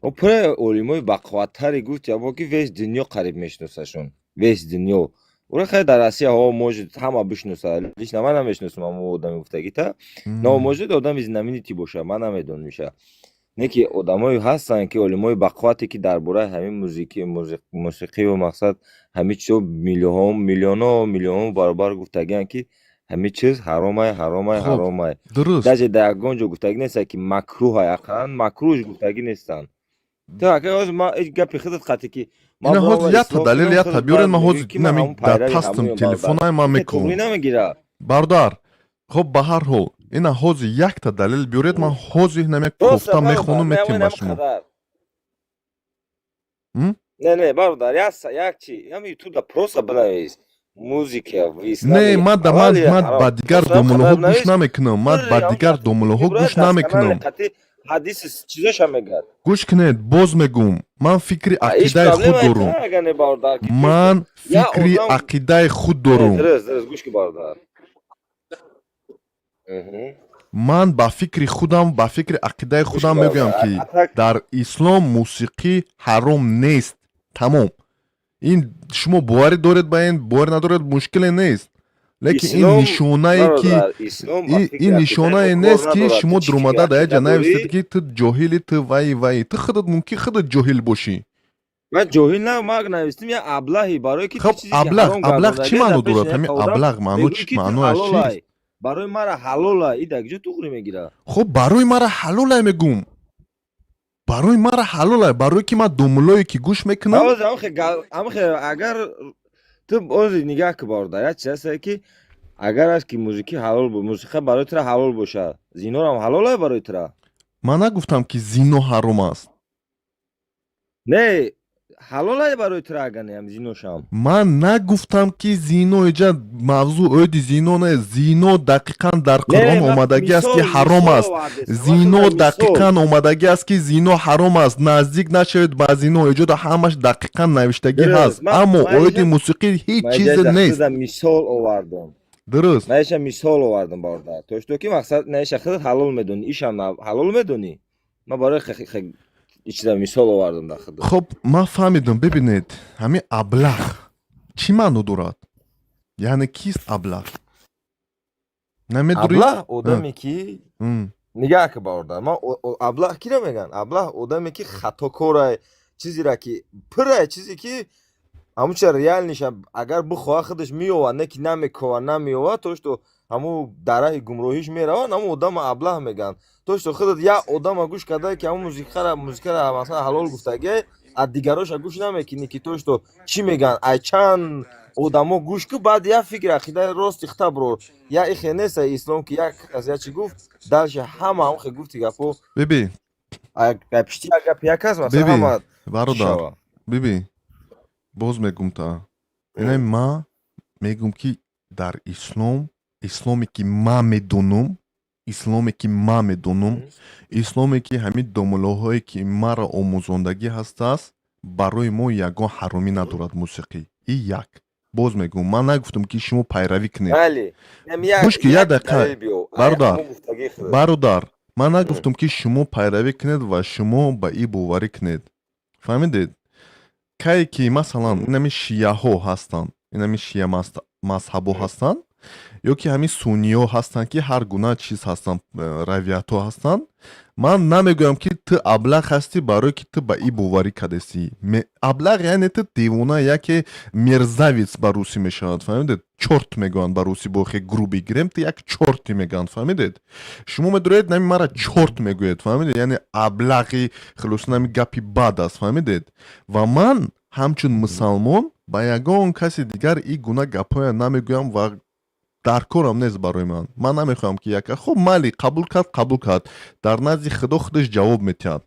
Мо пурай олимои бақувваттаре гуфт ябо, ки весь дунё қариб мешиносашон, весь дунё ура. Хай, дар Россия ҳо может ҳама бишносад, лично ман намешиносам ҳамо одами гуфтагита, но может одами знаменитый боша, ман намедонам иша. Не ки одамое ҳастанд, ки олимои бақуввате, ки дар бораи ҳамин мусиқиву мақсад ҳамин чизо миллионҳо, миллионҳо, миллионҳо баробар гуфтагианд, ки ҳамин чиз ҳаромай, ҳаромай, Хуб, ҳаромай. Дуруст. Даже дар ягон ҷо гуфтагӣ нестанд, ки макрӯҳай, ақаллан макрӯҳш гуфтагӣ нестанд. Ту ака, ҳозир ман ҳеҷ гапи худат қатӣ, ки ман Ина бирам ҳозир ва якта ислоҳ далел кунам, якта худат биёред, баъд ман мегӯӣ, ҳозир ки ман инами ҳамун дар пайрави тастам ҳамуям, бародар. телефонай ман Ин мекунам. туғрӣ намегирад. Бародар, хоб, ба ҳар ҳол, ина ҳозир якта далел биёред, ман ҳозир инам як Просто кофта бародар, мехонум, не, метим ин ба ҳам шумо. қадар. М? Не, не, бародар, як чи, ҳам ютубда просто бинавис: музыка в Не, исламе ман да ҳалол ман ё ман ҳаром. ба дигар Просто ҳам домулоҳо қадар гӯш бинавис, намекунам, ман пур ба ҳам дигар домулоҳо гӯш мебурад досконали намекунам. қатӣ ҳадиси чизоша мегӯяд. Гӯш кунед, боз мегӯм, ман фикри Ҳеҷ ақидаи худ проблема дорум. агар не, бародар, ки Ман я фикри одам ақидаи худ Не, дорум. Дуруст, дуруст, гӯш ки, бародар. Ман ба фикри худам, ба фикри ақидаи Гӯш ки, худам мегӯям, бародар, ки атак дар ислом мусиқӣ ҳаром нест, тамом. Ин шумо боварӣ доред ба ин, боварӣ надоред, мушкиле нест, лекин ин Ислом, нишонае ки бародар, ислом ба фикри ин ақидаи нишонае мо кор нест, ки надорад. шумо Ту чӣ фикри дуромада дар як ҷа ақида дорӣ? нависед, ки ту ҷоҳили, ту вай вай, ту худат мумкин худат ҷоҳил бошӣ. Ман ҷоҳил на, ман навистим, я аблаҳи, барое ки ту Хоб, чизе ки аблағ, ҳаром аблағ чӣ гардондагӣ маъно дар пеши дорад? як Ҳамин одам аблағ маъно мегӯӣ, ки ту маънояш чист? ҳалолай, барои мара ҳалолай, и дар куҷо туғрӣ мегирад? Хоб, барои мара ҳалолай мегӯм, барои мара ҳалолай, барое ки ман домулое ки гӯш мекунам. Ҳозир ҳамхе, агар ту ҳозир нигаҳ ки, бародар, як чиз ҳастае, ки агар аст, ки музики ҳалол мусиқа барои тура ҳалол бошад, зинорам ҳалолай барои тура. Ман нагуфтам, ки зино ҳаром аст. Не, ҳалолай барои тура, агар не, ҳам зиношам. Ман нагуфтам, ки зино, иҷа мавзӯъ оиди зино не. Зино дақиқан дар Қуръон омадагӣ аст, ки ҳаром аст. Зино дақиқан омадагӣ аст, ки зино ҳаром аст, наздик нашавед ба зино, иҷода ҳамаш дақиқан навиштагӣ ҳаст, аммо оиди мусиқӣ ҳеҷ чизе нест. Мисол овардам. Дуруст. Ман иша мисол овардам, бародар, то что ки мақсад на иша худат ҳалол медонӣ, ишам ҳалол медонӣ. Ман барои ичида мисол овардам дар худат. Хоб, ман фаҳмидам. Бибинед, ҳамин аблаҳ чӣ маъно дорад? Яъне кист аблаҳ, намедурӣ? Аблаҳ одаме, ки, нигаҳ ки, бародар, ман аблаҳ киро мегӯянд? Аблаҳ одаме, ки хатокорай, чизеро ки пурай, чизе ки ҳамун чиза реальный ша агар бихоҳад, худаш меёвад, не ки намекова, намеёвад, то что ҳамун дар раҳи гумроҳиш меравад, ҳамун одама аблаҳ мегӯянд. То что худат як одама гӯш кардае, ки ҳамун музикара масалан ҳалол гуфтагие, аз дигароша гӯш намекунӣ, ки то что чӣ мегӯянд. Ай чанд одамо гӯш ку, баъд як фикр ақидаи рости хта бро. Я ихе неста ислом, ки як кас я чӣ гуфт, дальше ҳама ҳамхе гуфти гапо. Биби. Пишти як гапи як кас масалан ҳама. Бародар, биби, боз мегум, та инаи ма мегум, ки дар ислом, исломе ки ман медонам, исломе ки ман медонам, исломе ки ҳамин домулоҳое ки маро омӯзондагӣ ҳастааст, барои мо ягон ҳаромӣ надорад мусиқӣ. И як боз мегӯм, ман нагуфтам, ки шумо пайравӣ кунед. Гӯш ки, як дақиқа, бародар, бародар, ман нагуфтам, ки шумо пайравӣ кунед ва шумо ба и боварӣ кунед, фаҳмидед? Кае ки масалан инами шияҳо ҳастанд, инами шия мазҳабҳо ҳастанд, ё ки ҳамин сунниҳо ҳастанд, ки ҳар гуна чиз ҳастанд, равиятҳо ҳастанд, ман намегӯям, ки ту аблағ ҳастӣ, барое ки ту ба и боварӣ кардастӣ. Аблағ яъне ту девона, яке мерзавец ба русӣ мешавад, фаҳмидед? Чёрт мегӯянд ба русӣ, бо хе грубый гирем, ту як чёрт и мегӯянд, фаҳмидед? Шумо медоред, нами мара чёрт мегӯед, фаҳмидед? Яъне аблағи, хулоса, нами гапи бад аст, фаҳмидед? Ва ман ҳамчун мусалмон ба ягон каси дигар и гуна гапҳоя намегӯям ва дар корам нест барои ман. Ман намехоҳам, ки яка, хуб, майли, қабул кард, қабул кард, дар назди Худо худаш ҷавоб метиҳад.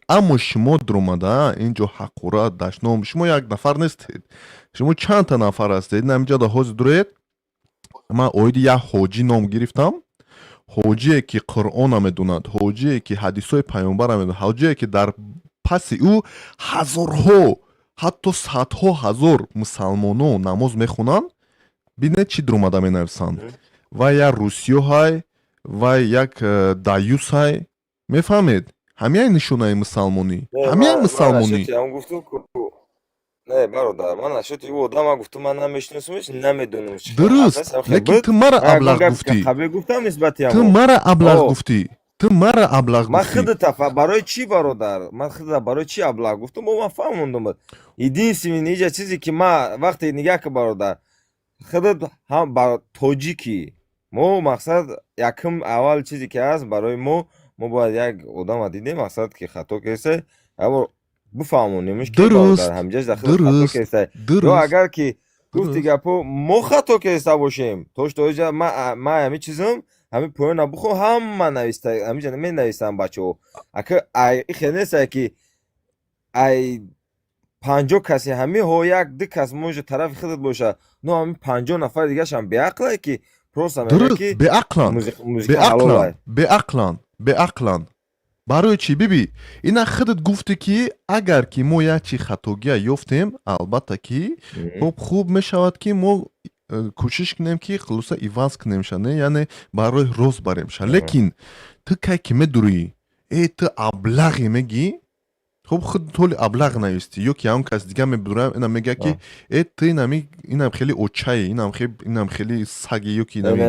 Аммо шумо дуромада ин ҷо ҳақорат, дашном, шумо як нафар нестед, шумо чандта нафар ҳастед. Инамиҷода ҳозир дуроед, ман оиди як ҳоҷӣ ном гирифтам, ҳоҷие ки Қуръона медонад, ҳоҷие ки ҳадисҳои паёмбара медонад, ҳоҷие ки дар паси ӯ ҳазорҳо, ҳатто садҳо ҳазор мусалмонон намоз мехонанд. Бинед, чӣ дуромада менависанд: вай як русиёҳай, вай як даюсай. Мефаҳмед? Ҳамияй нишонаи мусалмонӣ, ҳамияй мусалмонӣ. Не, бародар, ман нашуд ӯ одама гуфтум, ман намешиносумш, намедонам. Дуруст, лекин ту мара аблағ гуфтӣ. Гуфтам нисбати Ту мара аблағ гуфтӣ. Ту мара аблаҳ Ман гуфтӣ. Худата барои чӣ, бародар, ман худата барои чӣ аблаҳ гуфтам? Бо ман фаҳмондум. Единственный иҷа чизе ки ма вақте нигаҳ ки, бародар, худат ҳам ба тоҷикӣ, мо мақсад якум аввал чизе ки ҳаст барои мо, мо бояд як одама дидем, мақсад ки хато кардеса, якбор бифаҳмонимш ки бародар, ҳамҷаш дар худат хато кардеса ё агар ки гуфти гапо, мо хато кардеса бошем, то что иҷа ма ҳами чизам, ҳами поёна бихо, ҳама нависта, ҳамиҷа менависам бачаҳо. Ака, ай хел нестае ки ай 50 каси ҳамиҳо як ду кас може тарафи худат боша, но ҳами 50 нафари дигарашам беақлае ки просто мегӯяд ки Беақланд. Музика ҳалолай. Беақланд, беақланд, беақланд. Барои чӣ? Биби, ина худат гуфтӣ ки агар ки мо як чи хатогия ёфтем, албатта ки хуб, хуб мешавад ки мо кӯшиш кунем ки хулоса иваз кунемша, не, яъне барои рост баремша. Лекин ту кай ки медурӣ, э, ту аблағе мегӣ, хуб, худ толи аблағ навистӣ, ё ки ҳамон кас дига мебурам, ина мега ки э, ту инами, инам хеле очае, инам хеле саги, ё ки инами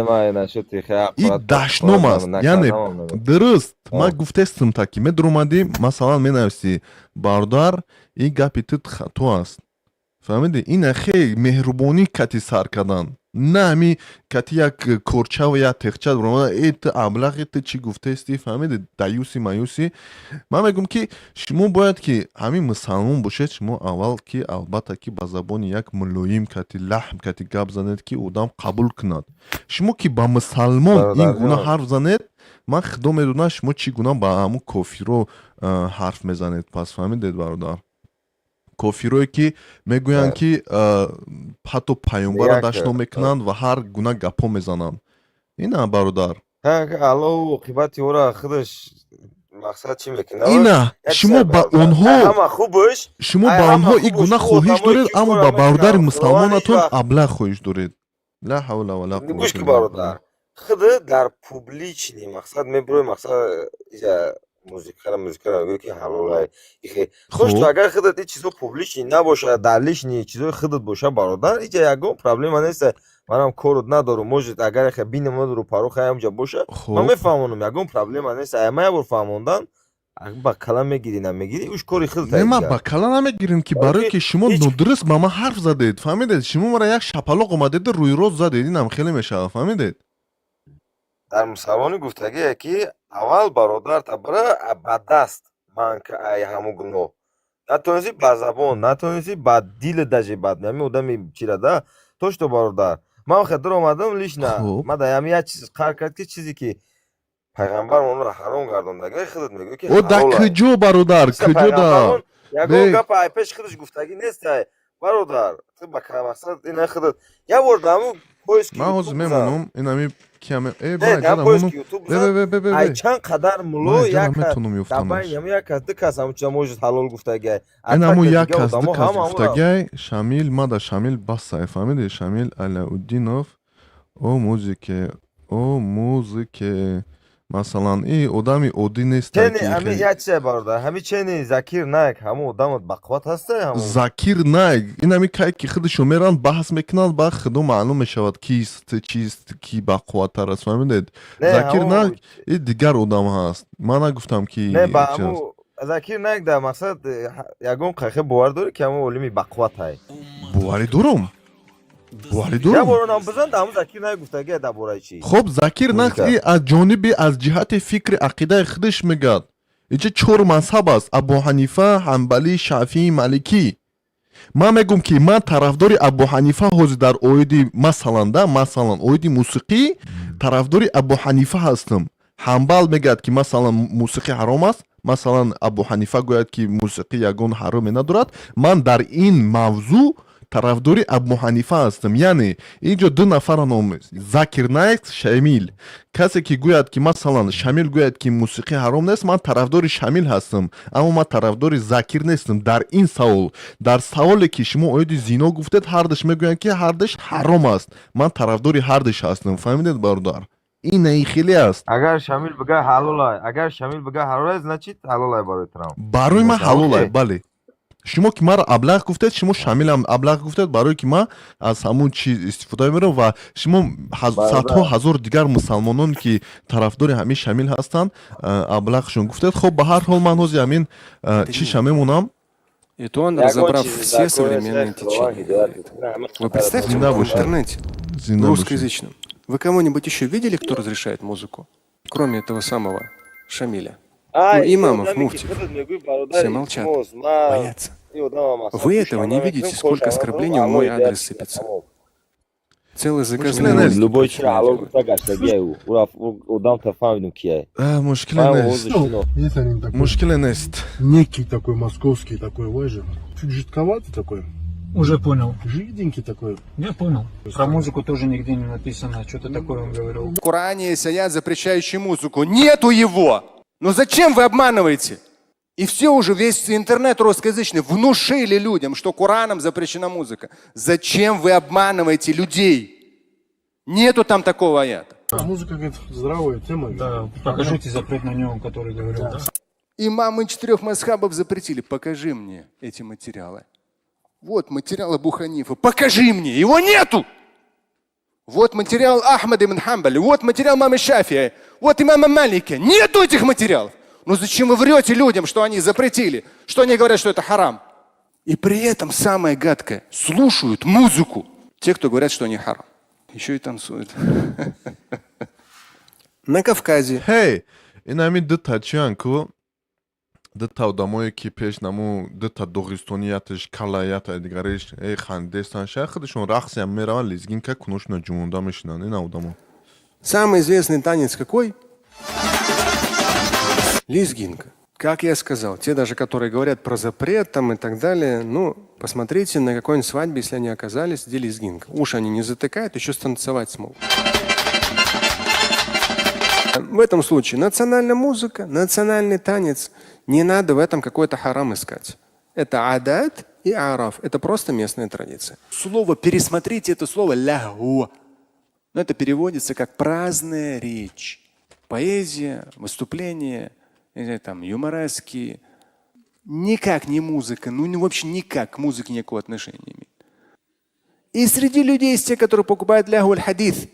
и дашном аст, яъне дуруст ман гуфтестам та ки медуромадӣ, масалан, менависӣ: «Бародар, ин гапи ту хато аст», фаҳмидӣ? Ина хе меҳрубонӣ кати сар кардан, на ҳами кати як корчаву як техча буромада: «Э, ту аблағи, ту чӣ гуфтаистӣ», фаҳмидӣ? Даюси маюси. Ман мегӯм ки шумо бояд ки ҳамин мусалмон бошед, шумо аввал ки албатта ки ба забони як мулоим кати, лаҳм кати гап занед ки одам қабул кунад. Шумо ки ба мусалмон ин гуна ҳарф занед, ман худо медонам, шумо чӣ гуна ба ҳамун кофиро ҳарф мезанед пас, фаҳмидед, бародар? Кофирое ки мегӯянд ки ҳатто паёмбарро дашном мекунанд ва ҳар гуна гапҳо мезананд. Ина, бародар. Аллоҳ оқибати ӯра худаш мақсад чӣ мекунад. Ина шумо ба онҳо ҳама хубаш шумо ба онҳо ин гуна хоҳиш доред, аммо ба бародари мусалмонатон аблаҳ хоҳиш доред. Ла ҳавла вала Гӯш ки, бародар, худ дар публичный мақсад мебурои, мақсад иҷа музикара мегӯӣ ки ҳалолай. Хош, ту агар худат ин чизо публичный набошад, дар личный чизои худат боша, бародар, иҷа ягон проблема нест, манам корот надорум. Может, агар яхе бинам рӯпаро хаямҷа боша, ман мефаҳмонам, ягон проблема нест. Ама як бор фаҳмондан, ба кала мегирӣ, намегирӣ, уш кори худат. Не, ман ба кала намегирем ки барое ки шумо нодуруст ба ман ҳарф задед, фаҳмидед? Шумо мара як шапалоқ омадеду рӯйрост задед, инам хеле мешавад, фаҳмидед? Дар мусалмонӣ гуфтагие ки аввал бародарта бара ба даст ман ай ҳамун гуноҳ натонисӣ, ба забон натонисӣ, ба дили даже бад ҳамин одами чира да то что, бародар, ман хатир омадам лично, ман дар ҳамин як чиз қар кард ки чизе ки пайғамбар онро ҳаром гардонда, худат мегӯӣ ки О, да куҷо, бародар, куҷо да? Ягон гапа ай пеши худаш гуфтагӣ нестай, бародар. Ту ба мақсад ина худат як бор дар ҳамун поиск Ман ҳозир мемонам инами киаме э. Ай чанд қадар мулло як як кас, ду кас ҳамун чиза может ҳалол гуфтагиай. Ин ҳамун як кас, ду кас гуфтагиай. Шамил, мада Шамил басай, фаҳмиди? Шамил Алауддинов о музыке, о музыке, масалан, и одами оддӣ нест. Як чизе, бародар, ҳами чени Закир Найк, ҳамун одамот бақувват ҳаста? Закир Найк инами кай ки худашо меранд, баҳс мекунанд, ба худо маълум мешавад кист, чист, ки бақувваттар аст, фаҳмидед? Закир Найк и дигар одам ҳаст, ман нагуфтам ки. Закир Найк дар мақсад ягон қайхе бовар дорӣ ки ҳамун олими бақувватай? Боварӣ дорум, боварӣ дорум. Яборонам бизан, ҳамун Закир Найк гуфтагия дар бораи чӣ? Хоб, Закир Найк аз ҷониби, аз ҷиҳати фикри ақидаи худаш мегӯяд. Инҷа чор мазҳаб аст: Абу Ҳанифа, Ҳанбалӣ, Шафиӣ, Маликӣ. Ман мегӯм ки ман тарафдори Абу Ҳанифа ҳозир дар оиди, масалан, да, масалан, оиди мусиқӣ тарафдори Абу Ҳанифа ҳастам. Ҳанбал мегӯяд ки, масалан, мусиқӣ ҳаром аст, масалан, Абу Ҳанифа гӯяд ки мусиқӣ ягон ҳароме надорад. Ман дар ин мавзӯъ тарафдори Абу Ҳанифа ҳастам. Яъне инҷо ду нафара ном: Закир Найк, Шамил. Касе ки гӯяд ки, масалан, Шамил гӯяд ки мусиқӣ ҳаром нест, ман тарафдори Шамил ҳастам, аммо ман тарафдори Закир нестам дар ин савол. Дар саволе ки шумо оиди зино гуфтед, ҳардаш мегӯянд ки ҳардаш ҳаром аст, ман тарафдори ҳардаш ҳастам, фаҳмидед, бародар? Ин хеле аст. Агар Шамил бига ҳалолай, агар Шамил бига ҳалолай, значит ҳалолай барои Трамп. Барои ман ҳалолай, бале. Шумо ки маро аблаҳ гуфтед, шумо Шамилам аблаҳ гуфтед, барое ки ман аз ҳамун чиз истифода мебарам ва шумо садҳо ҳазор дигар мусалмонон, ки тарафдори ҳамин Шамил ҳастанд, аблаҳшон гуфтед. Хоб, ба ҳар ҳол, ман ҳозир ҳамин чиша мемонам. И то он, разобрав все современные течения. Вы представьте, в интернете, русскоязычном, вы кого-нибудь еще видели, кто разрешает музыку? Кроме этого самого Шамиля. Ну, имамов, муфтиев. Все молчат, боятся. Вы этого не видите, сколько оскорблений в мой адрес сыпется. Целый заказной. Любой Мушкиле нест. Есть один такой. Мушкиле нест. Некий такой московский такой вайжер. Чуть жидковатый такой. Уже понял. Жиденький такой. Я понял. Про музыку тоже нигде не написано. Что-то такое он говорил. В Коране есть аят, запрещающий музыку. Нету его! Но зачем вы обманываете? И все уже, весь интернет русскоязычный внушили людям, что Кораном запрещена музыка. Зачем вы обманываете людей? Нету там такого аята. А музыка, говорит, здравая тема. Да, покажите запрет на нем, который говорил. Да. Имамы четырех мазхабов запретили. Покажи мне эти материалы. Вот материал Абу Ханифа. Покажи мне. Его нету. Вот материал Ахмада ибн Хамбаля. Вот материал мамы Шафия. Вот имама Малика. Нету этих материалов. Ну зачем вы врете людям, что они запретили? Что они говорят, что это харам? И при этом самое гадкое. Слушают музыку. Те, кто говорят, что они харам. Еще и танцуют. На Кавказе. Ҳей, ин ҳамин дута чиян ку, дута одамое ки пеш наму дута доғистонияташ калаята дигариш эй хандестан ша худашон рақсиам мераванд, лезгинка куношона ҷумонда мешинанд ин одамо. Самый известный танец какой? Лезгинка. Как я сказал, те даже, которые говорят про запрет там и так далее, ну, посмотрите на какой-нибудь свадьбе, если они оказались, где лезгинка. Уши они не затыкают, еще станцевать смогут. В этом случае национальная музыка, национальный танец. Не надо в этом какой-то харам искать. Это عادات и أعراف. Это просто местная традиция. Слово, пересмотрите это слово لهو. Но это переводится как праздная речь. Поэзия, выступление, не знаю, там, юморески. Никак не музыка, ну вообще никак к музыке никакого отношения не имеет. И среди людей есть те, которые покупают لهو الحديث.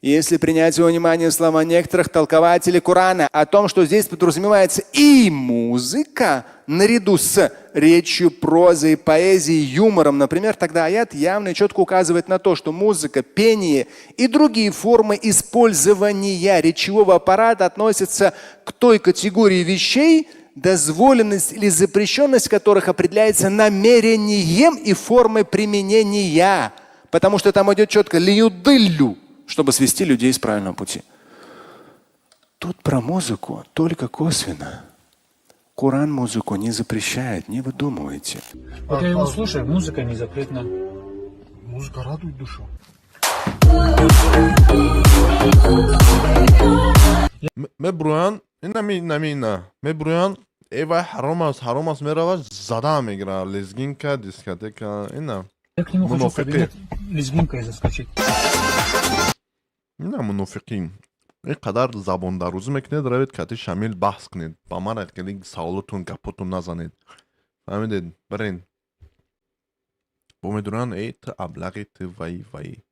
Если принять во внимание слова некоторых толкователей Корана о том, что здесь подразумевается и музыка наряду с речью, прозой, поэзией, юмором, например, тогда аят явно и четко указывает на то, что музыка, пение и другие формы использования речевого аппарата относятся к той категории вещей, дозволенность или запрещенность которых определяется намерением и формой применения. Потому что там идет четко ليضلوا, чтобы свести людей с правильного пути. Тут про музыку только косвенно. Коран музыку не запрещает, не выдумывайте. Вот я его слушаю, музыка не запретна. Музыка радует душу. Мебурӯянд инами инами ина мебурӯянд, э вай, ҳаром аст, ҳаром аст, меравад, зада мегирад лезгинка, дискотека ина. Я к нему хочу в Мунофиқӣ. Кабинет лезгинкой заскочить. Ина мунофиқӣ. Ин қадар забондарӯзӣ мекунед, равед кати Шамил баҳс кунед, ба ман хеле саволотун, гапотун назанед, фаҳмидед? Бирен бо медонанд, эй, ту аблағи, ту ваи ваи.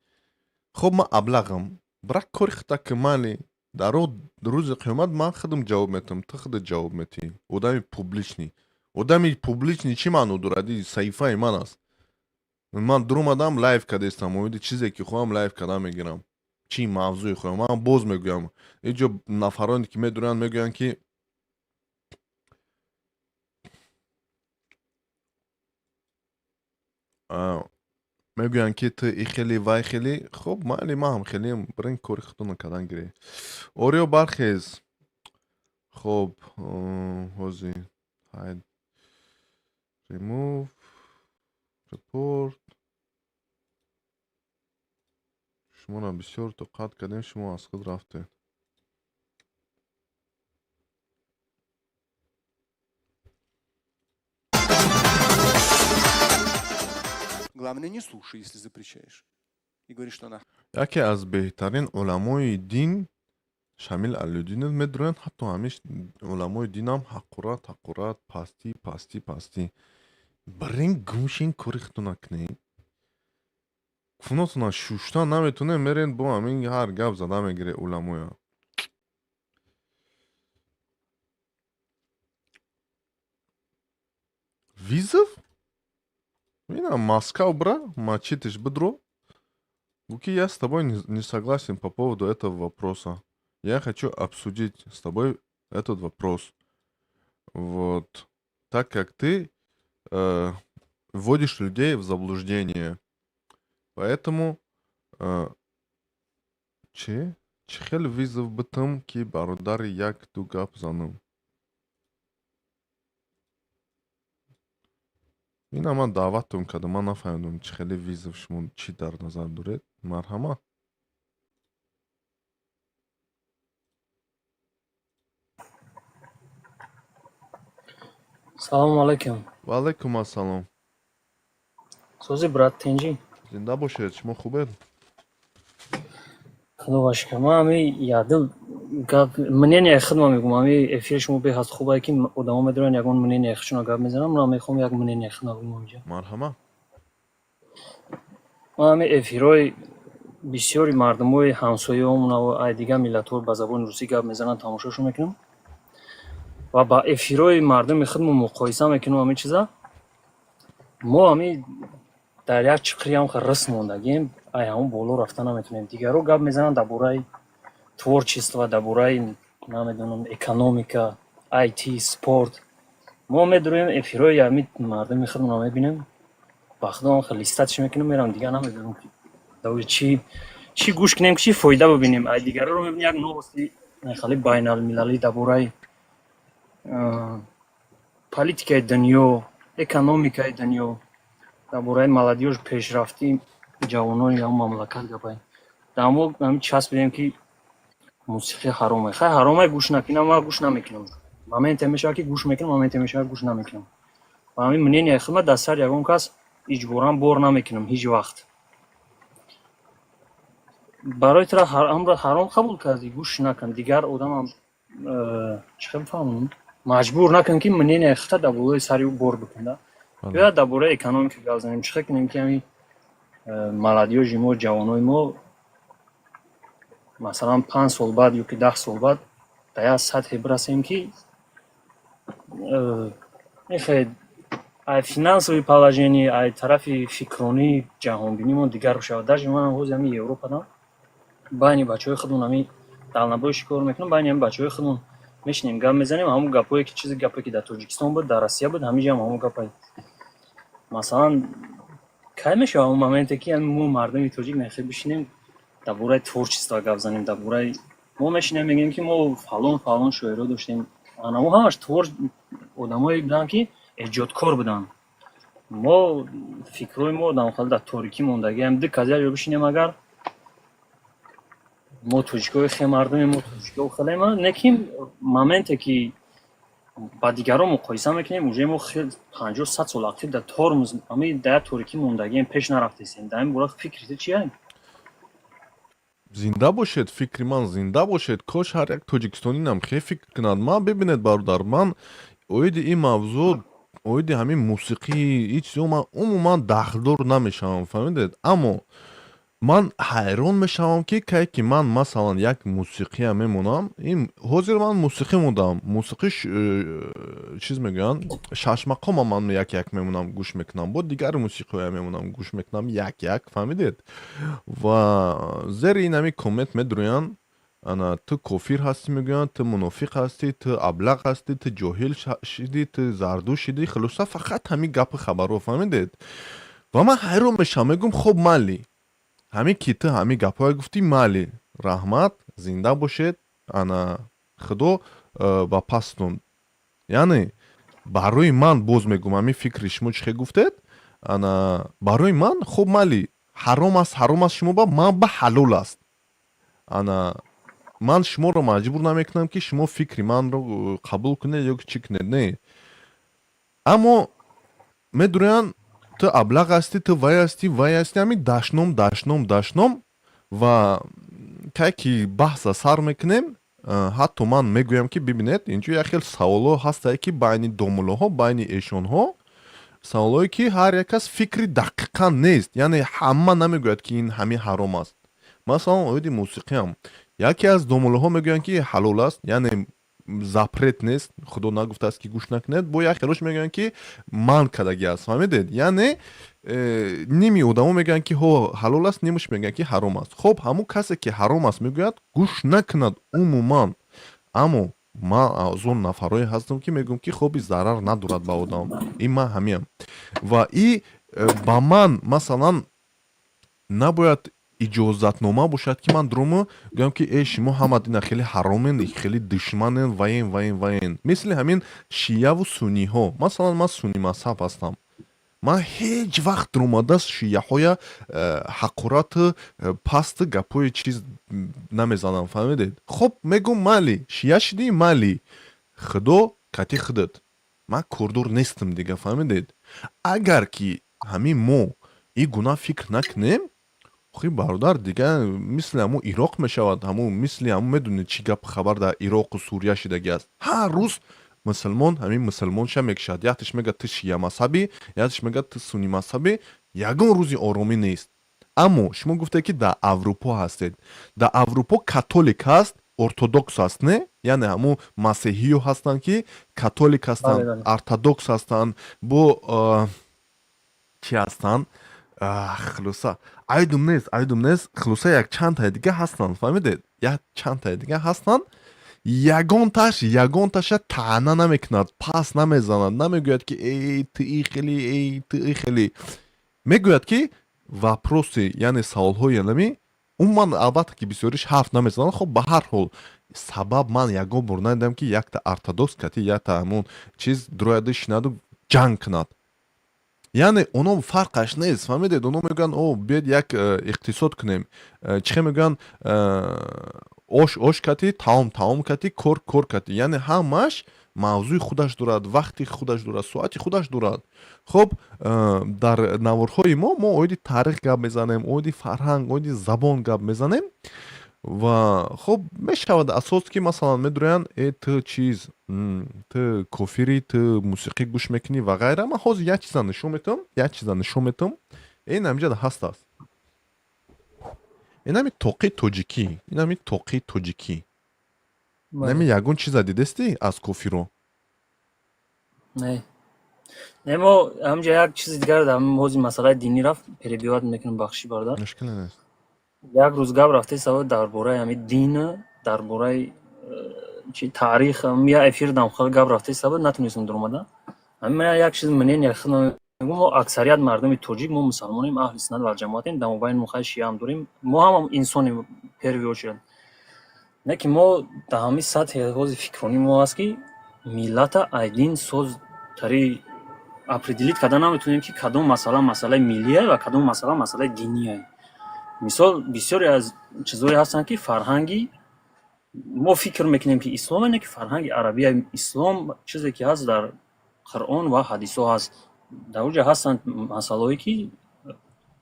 Хоб, ман аблағам, брак кори хита ки майли, дар рӯзи қиёмат ман худам ҷавоб метам, ту худат ҷавоб метӣ. Одами публичный, одами публичный чӣ маъно дорад? И саҳифаи ман аст, ман дуромадам, лайв кардестам, оиди чизе ки хоҳам лайв карда мегирам, чӣ мавзӯе хоҳам. Ман боз мегӯям, инҷо нафароне ки медуранд, мегӯянд ки ту и хеле, вай хеле. Хоб, майли, ман ҳам хелеам, бирен кори худтонро кардан гиред. Ориё, бархез. Хоб, ҳози hide, remove, report. Шуморо бисёр тоқат кардем, шумо аз худ рафтед. Главное, не слушай, если запрещаешь. И говоришь, что она Яке аз беҳтарин уламои дин. Шамил Алюдинов медуроянд, ҳатто ҳамиш уламои динам ҳақорат, ҳақорат, пастӣ, пастӣ, пастӣ. Барин гумшин, кори худтона кунед. Кунотона шуштан наметонем, мерен бо ҳамин ҳар гап зада мегире уламоя. Вызов? Ина Москва бра, мачитиш бидро. Гуки, я с тобой не согласен по поводу этого вопроса. Я хочу обсудить с тобой этот вопрос. Вот. Так как ты вводишь людей в заблуждение. Поэтому чӣ? Чӣ хел вызов битам, ки бародари як ду гап занам? Ина ман даъваттон кардам, ман нафаҳмидам, чӣ хеле вызов, шумо чӣ дар назар доред? Марҳамат. Салому алайкум. Ва алайкум ассалом. Сози, брат, тинҷӣ? Зинда бошед, шумо хубед? Худо ба шукр. Ман ҳами ядил гап, мнение худма мегӯм. Ҳами эфири шумо беҳад хубае, ки одамо медоранд, ягон мнение худшона гап мезанам. Ман мехоҳам як мнение худма бигӯм инҷа. Марҳамат. Ман ҳами эфирҳои бисёри мардумои ҳамсояомона ай дигар миллатҳо ба забони русӣ гап мезананд, тамошошон мекунам ва ба эфирҳои мардуми худмо муқоиса мекунам ҳамин чиза. Мо ҳами дар як чиқриам рис мондагием, ай ҳамон боло рафта наметавонем. Дигарро гап мезананд дар бораи творчество, дар бораи, намедонам, экономика, IT, спорт. Мо медуроем, эфирҳои ҳами мардуми худмонро мебинем, ба худо хел листать ш мекунем, мерам, дигар намедонам, ки чӣ чӣ гӯш кунем, чӣ фоида бибинем. Ай дигарро мебинем, як новости хеле байналмилалӣ дар бораи политикаи дунё, экономикаи дунё, дар бораи молодёжь, пешрафти ҷавонони ҳамон мамлакат гапай. Дар мо ҳами часпидем, ки мусиқӣ ҳаромай. Хай, ҳаромай, гӯш накунам, ман гӯш намекунам. Моменте мешавад, ки гӯш мекунам, моменте мешавад, гӯш намекунам. Ва ҳамин мнение худма дар сари ягон кас иҷборан бор намекунам ҳеҷ вақт. Барои тура ҳаромро ҳаром қабул кардӣ, гӯш накун. Дигар одамам чӣ хел фаҳмам, маҷбур накун, ки мнение худта дар болои сари ӯ бор бикун. Биёяд, дар бораи экономика гап занем. Чӣ хел кунем, ки ҳамин молодёжи мо, ҷавонои мо, масалан, 5 сол баъд ё ки 10 сол баъд дар як сатҳе бирасем, ки мехоҳед ай финансовый положение, ай тарафи фикронӣ, ҷаҳонбинимон дигар бишавад. Даже ман ҳози ҳамин Европадам, байни бачаҳои худмон ҳамин дальнобойщик кор мекунам, байни ҳамин бачаҳои худмон мешинем, гап мезанем. Ҳамон гапҳое ки, чизи гапе ки дар Тоҷикистон буд, дар Россия буд, ҳамин ҷоам ҳамон гапай. Масалан, кай мешавад ҳамон моменте, ки мо мардуми тоҷик мехоҳем бишинем, дар бораи творчество гап занем? Дар бораи мо мешинем, мегӯем, ки мо фалон фалон шоиро доштем. Анамо ҳамаш твор одамое буданд, ки эҷодкор буданд. Мо фикрҳои мо одамхел дар торикӣ мондагиам. Ду кас як ҷо бишинем, агар мо тоҷикои хе, мардуми мо тоҷико хелема, не ки моменте ки ба дигарон муқоиса мекунем, уже мо 50, 100 сол ақиб дар тормоз, ами дар як торикӣ мондагием, пеш нарафтесем. Дар ин бора фикри ту чия? Зинда бошед, фикри ман зинда бошед. Кош ҳар як тоҷикистонинам хе фикр кунад. Ман, бибинед, бародар, ман оиди ин мавзӯъ, оиди ҳамин мусиқӣ, ҳеҷ чизо ман умуман дахлдор намешавам, фаҳмидед? Аммо ман ҳайрон мешавам, ки кай ки ман, масалан, як мусиқия мемонам, ин ҳозир ман мусиқӣ мондам, мусиқӣ чиз мегӯянд, шашмақома, ман як як мемонам, гӯш мекунам, бо дигар мусиқиҳоя мемонам, гӯш мекунам як як, фаҳмидед? Ва зери ин ҳамин коммент медурӯянд: ана ту кофир ҳастӣ, мегӯянд, ту мунофиқ ҳастӣ, ту аблақ ҳастӣ, ту ҷоҳил шидӣ, ту зарду шидӣ. Хулоса, фақат ҳамин гапи хабарҳо, фаҳмидед? Ва ман ҳайрон мешавам, мегӯм: хоб, майли, ҳамин ки ту ҳамин гапҳое гуфтӣ, майли, раҳмат, зинда бошед, ана худо ба пастун. Яъне барои ман, боз мегӯм, ҳамин фикри шумо чӣ хел гуфтед, ана барои ман хоб, майли, ҳаром аст, ҳаром аст шумо ба ман ба ҳалол аст. Ана ман шуморо маҷбур намекунам, ки шумо фикри манро қабул кунед ё ки чӣ кунед, не. Аммо медурӯянд: ту аблақ ҳастӣ, ту вай ҳастӣ, вай ҳастӣ, ҳамин дашном, дашном, дашном. Ва кай ки баҳса сар мекунем. Ҳатто ман мегӯям, ки бибинед, инҷо як хел саволҳо ҳастае, ки байни домулоҳо, байни эшонҳо саволҳое, ки ҳар як кас фикри дақиқан нест, яъне ҳама намегӯяд, ки ин ҳамин ҳаром аст. Масалан, оиди мусиқиам яке аз домулоҳо мегӯянд, ки ҳалол аст, яъне запрет нест, Худо нагуфтааст, ки гӯш накунед. Бо як хелош мегӯянд, ки манъ кардагӣ аст, фаҳмидед? Яъне ними одамо мегӯянд, ки ҳо, ҳалол аст, нимаш мегӯянд, ки ҳаром аст. Хоб, ҳамун касе, ки ҳаром аст мегӯяд, гӯш накунад умуман. Аммо ман аз он нафарое ҳастам, ки мегӯям, ки хоби зарар надорад ба одам. Ин ман ҳамиам ва и ба ман, масалан, набояд иҷозатнома бошад, ки ман дуруму гӯям, ки э, шумо ҳама дина хеле ҳаромен, хеле душманен ваен, ваен, ваен. Мисли ҳамин шияву сунниҳо. Масалан, ман сунни мазҳаб ҳастам. Ман ҳеҷ вақт дуромада шияҳоя ҳақорату пасту гапҳои чиз намезанам, фаҳмидед? Хоб, мегӯм, майли, шия шидӣ, майли, Худо кати худат, ман кордор нестам дига, фаҳмидед? Агар ки ҳамин мо ин гуна фикр накунем, охи бародар, дига мисли ҳамун Ироқ мешавад, ҳамун мисли ҳамун, медонед, чӣ гап хабар дар Ироқу Сурия шидагӣ аст. Ҳар рӯз мусулмон ҳамин мусулмонша мекушад. Якташ мегӯяд, ту шия мазҳабӣ, якташ мегӯяд, ту сунни мазҳабӣ. Ягон рӯзи оромӣ нест. Аммо шумо гуфтед, ки дар Аврупо ҳастед. Дар Аврупо католик ҳаст, ортодокс ҳаст, не? Яъне ҳамун масеҳиё ҳастанд, ки католик ҳастанд, ортодокс ҳастанд, бо чӣ ҳастанд, хулоса, айдум нест, айдум нест. Хулоса, як чандтаи дига ҳастанд, фаҳмидед? Як чандтаи дига ҳастанд. Ягонташ ягонташа таъна намекунад, пас намезанад, намегӯяд, ки эй, ту и хели, эй, ту и хели. Мегӯяд, ки вопросы, яъне саволҳои янами умуман, албатта, ки бисёриш ҳарф намезанад. Хоб, ба ҳар ҳол, сабаб ман ягон бор надидам, ки якта ортодокс кати якта ҳамун чиз дурояду шинаду ҷанг кунад. Яъне оно фарқаш нест, фаҳмидед? Оно мегӯянд: «О, биёед як иқтисод кунем». Чӣ хел мегӯянд, ош ош кати, таом таом кати, кор кор кати. Яъне ҳамаш мавзӯи худаш дорад, вақти худаш дорад, соати худаш дорад. Хоб, дар наворҳои мо мо оиди таърих гап мезанем, оиди фарҳанг, оиди забон гап мезанем. Ва хоб, мешавад асос, ки масалан медурӯянд: «Э, ту чиз, ту кофирӣ, ту мусиқӣ гӯш мекунӣ» ва ғайра. Ман ҳозир як чиза нишон метавам, як чиза нишон метавам. Ин ҳамиҷа ҳаст аст. Инами тоқи тоҷикӣ, инами тоқи тоҷикӣ. Инами ягон чиза дидестӣ аз кофиро? Не, не, мо ҳамҷа як чизи дигар дар ҳози масъалаи динӣ рафт, перебивать мекунам, бахши, бародар. Мушкиле нест. Як рӯз гап рафте савол дар бораи ҳамин дин, дар бораи чи таърих, я эфир дам хел гап рафте сабаб натунистам дуромада. Ҳамин ман як чиз мнение худам мегӯм: мо аксарият мардуми тоҷик, мо мусалмонем, аҳли суннат вал ҷамоатем, дар мобайни мо хай шиаам дорем, мо ҳамам инсонем первый очередь. Не ки мо дар ҳамин сатҳи ҳози фикронӣ мо ҳаст, ки миллата ай дин соз тари определить карда наметавонем, ки кадом масъала масъалаи миллие ва кадом масъала масъалаи диние. Мисол, бисёре аз чизҳое ҳастанд, ки фарҳанги мо фикр мекунем, ки ислом, не, ки фарҳанги арабия. Ислом чизе ки ҳаст, дар Қуръон ва ҳадисҳо ҳаст. Дар оҷа ҳастанд масъалаҳое, ки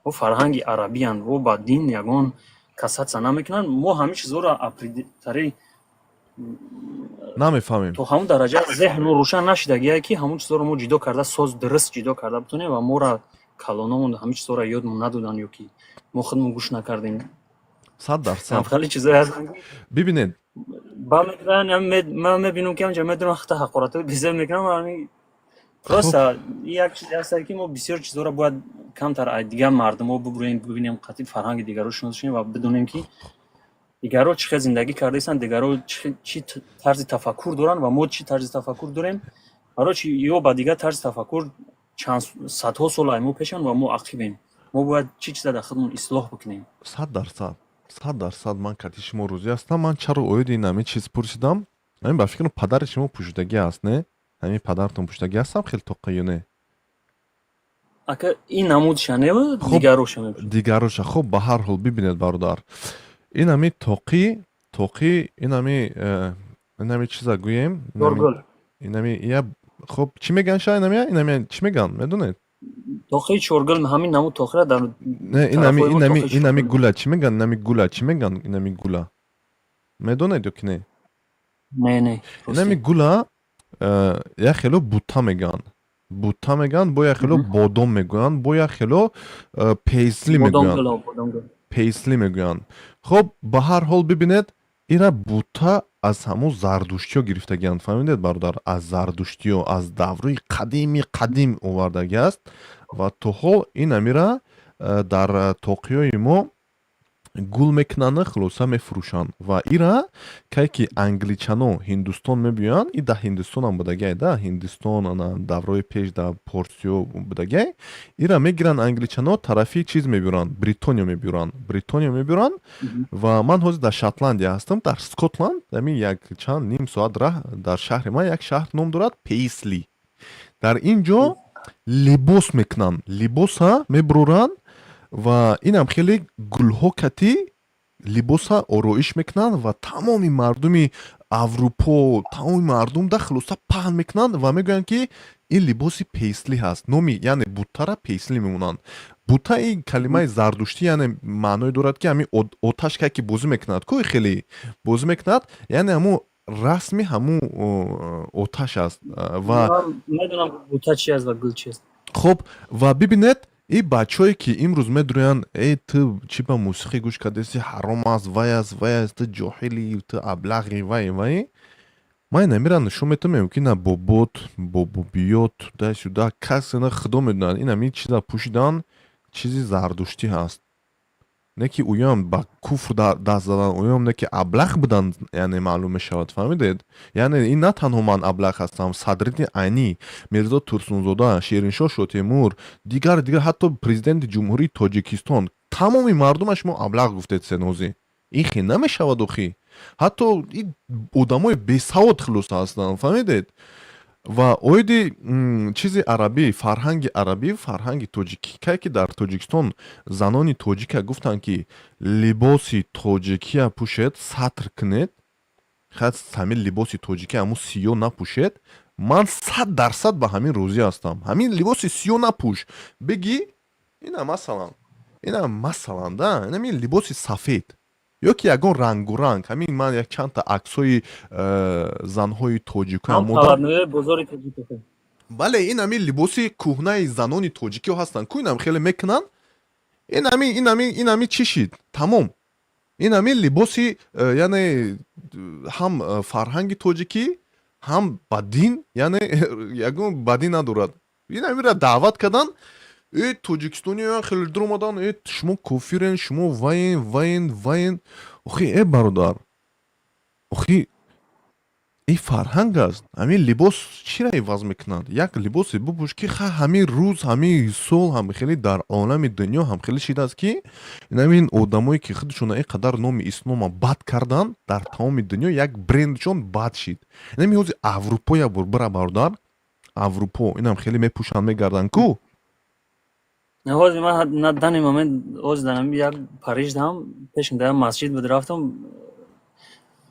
о фарҳанги арабиянд, о ба дин ягон касаться намекунанд. Мо ҳамин чизҳоро тари Намефаҳмем. То ҳамун дараҷа зеҳну рӯшан нашидагие, ки ҳамун чизҳоро мо ҷудо карда, соз дуруст ҷудо карда битонем. Ва моро калономон ҳамин чизҳоро ёдмон надоданд ё ки мо худмон гӯш накардем. 100%. Хеле чизҳое ҳастанд. Бибинед. Ба ман мебинам, ки ҳамҷа медонам, хата ҳақоратҳои безеб мекунам. Ҳамин просто як чизе ҳаст, ки мо бисёр чизҳоро бояд камтар аз дигар мардумҳо бубурем, бибинем, қатъи фарҳанги дигарро шинос шавем ва бидонем, ки дигарро чӣ хел зиндагӣ кардаистанд, дигарро чӣ тарзи тафаккур доранд ва мо чӣ тарзи тафаккур дорем. Барои чи ё ба дигар тарзи тафаккур чанд садҳо сол ай мо пешанд ва мо ақибем. Мо бояд чӣ чиза дар худмон ислоҳ бикунем. 100%, 100% ман кати шумо розӣ ҳастам. Ман чаро оиди ин ҳамин чиз пурсидам? Ҳамин ба фикрам, падари шумо пӯшидагӣ аст, не? Ҳамин падаратон пӯшидагӣ ҳастам хел тоқа ё не? Ака, ин намудша не, дигароша. Дигароша. Хуб, ба ҳар ҳол, бибинед, бародар, ин ҳами тоқӣ, тоқӣ, ин ҳами чиза гӯем, инами я, хуб, чӣ меган ша, инами, инами чӣ меган, медонед? Тоқи чоргул, ҳамин намуд тоқира дар Не, инами, инами, инами гула чӣ меган, инами гула чӣ меган, инами гула медонед ё ки не? Не, не. Инами гула як хело бута мегӯянд, бута мегӯянд, бо як хело бодом мегӯянд, бо як хело пейсли мегӯянд, пейсли мегӯянд. Хоб, ба ҳар ҳол, бибинед, ира бута аз ҳамун зардуштиё гирифтагианд, фаҳмидед, бародар? Аз зардуштиё, аз давраи қадими қадим овардагӣ аст ва то ҳол ин амира дар тоқиёи мо гул мекунанд, хулоса, мефурӯшанд. Ва ира кай ки англичано Ҳиндустон мебиёянд, и да Ҳиндустонам будагиай, да Ҳиндустон, ана давраи пеш да порсиё будагиай, ира мегиранд англичано, тарафи чиз мебиёранд, Бритониё мебиёранд, Бритониё мебиёранд. Ва ман ҳозир дар Шотландия ҳастам, дар Скотланд, ами як чанд ним соат раҳ дар шаҳри ман як шаҳр ном дорад Пейсли. Дар ин ҷо либос мекунанд, либоса мебуроранд ва инам хеле гулҳо кати либоса ороиш мекунанд ва тамоми мардуми Аврупо, тамоми мардум да хулоса паҳн мекунанд ва мегӯянд, ки ин либоси пейсли ҳаст номи, яъне бутара пейсли мемонанд. Бута ин калимаи зардуштӣ, яъне маъное дорад, ки ҳамин оташ ка ки бозӣ мекунад, ку хеле бозӣ мекунад, яъне ҳамун расми ҳамун оташ аст ва Медонам бута чи аст ва гул чи аст. Хоб, ва бибинед, и бачаҳое ки имрӯз медурӯянд: «Эй, ту чӣ ба мусиқӣ гӯш кардеси, ҳаром аст, вай аст, вай аст, ту ҷоҳилӣ, ту аблағӣ», вай вай. Ман инамира нишон метавонам, мегӯям, ки на бобот, бобобиёт, да сюда касе на, худо медонад, ин ҳамин чиза пӯшидан чизи зардуштӣ ҳаст, не ки ӯём ба куфр даст задан, ӯём не ки аблағ буданд, яъне маълум мешавад, фаҳмидед? Яъне ин на танҳо ман аблағ ҳастам, Садриддин Айнӣ, Мирзо Турсунзода, Шириншоҳ Шотемур, дигар дигар, ҳатто президенти Ҷумҳурии Тоҷикистон, тамоми мардума шумо аблағ гуфтед сенозӣ. Ин хел намешавад охӣ. Ҳатто ин одамои бесавод хулоса ҳастанд, фаҳмидед? Ва оиди чизи арабӣ, фарҳанги арабӣ, фарҳанги тоҷикӣ, кай ки дар Тоҷикистон занони тоҷика гуфтанд, ки либоси тоҷикия пӯшед, сатр кунед, ҳамин либоси тоҷикӣ, ҳамун сиё напӯшед, ман 100% ба ҳамин розӣ ҳастам. Ҳамин либоси сиё напӯш, бигӣ, ина масалан, ина масалан, да, инамин либоси сафед ё ки ягон рангу ранг. Ҳамин ман як чандта аксҳои занҳои тоҷико. Бале, ин ҳамин либоси кӯҳнаи занони тоҷикиҳо ҳастанд ку, инам хеле мекунанд, ин ҳамин чӣ шид, тамом. Ин ҳамин либоси яъне ҳам фарҳанги тоҷикӣ, ҳам ба дин, яъне ягон бадӣ надорад. Ин ҳаминра даъват карданд, э, тоҷикистониё хеле дур омадан, э, шумо кофирен, шумо ваен, ваен, ваен. Охи, э, бародар, охи, ин фарҳанг аст. Ҳамин либос чира иваз мекунад? Як либосе бупӯш, ки ха ҳамин рӯз, ҳамин сол ҳам хеле дар олами дунё ҳам хеле шидааст, ки ҳамин одамое ки худшона ин қадар номи ислома бад карданд, дар тамоми дунё як брендшон бад шид. Инами ҳози Аврупо як бор бира, бародар, Аврупо инам хеле мепӯшанд, мегарданд ку. Ҳозир ман на данный момент, ҳозир дар як Париж дам, пешам дар масҷид буд, рафтам,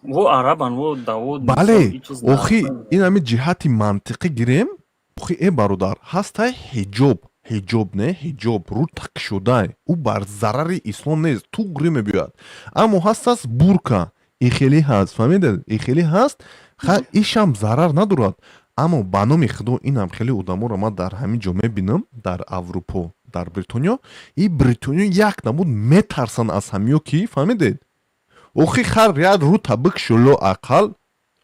во арабан, во даво. Бале, охи, ин ҳамин ҷиҳати мантиқӣ гирем, охи, э, бародар, ҳастай ҳиҷоб, ҳиҷоб не, ҳиҷоб рӯ такшудай, ӯ бар зарари ислом нест, туғри мебиёяд. Аммо ҳастаст бурка, и хеле ҳаст, фаҳмидед, и хеле ҳаст, ха, ишам зарар надорад. Аммо ба номи худо, инам хеле одаморо ман дар ҳамин ҷо мебинам, дар Аврупо, дар Бритониё, и Бритониё як намуд метарсанд аз ҳамиё, ки фаҳмидед, охи, хар як рӯ табик шуло ақал,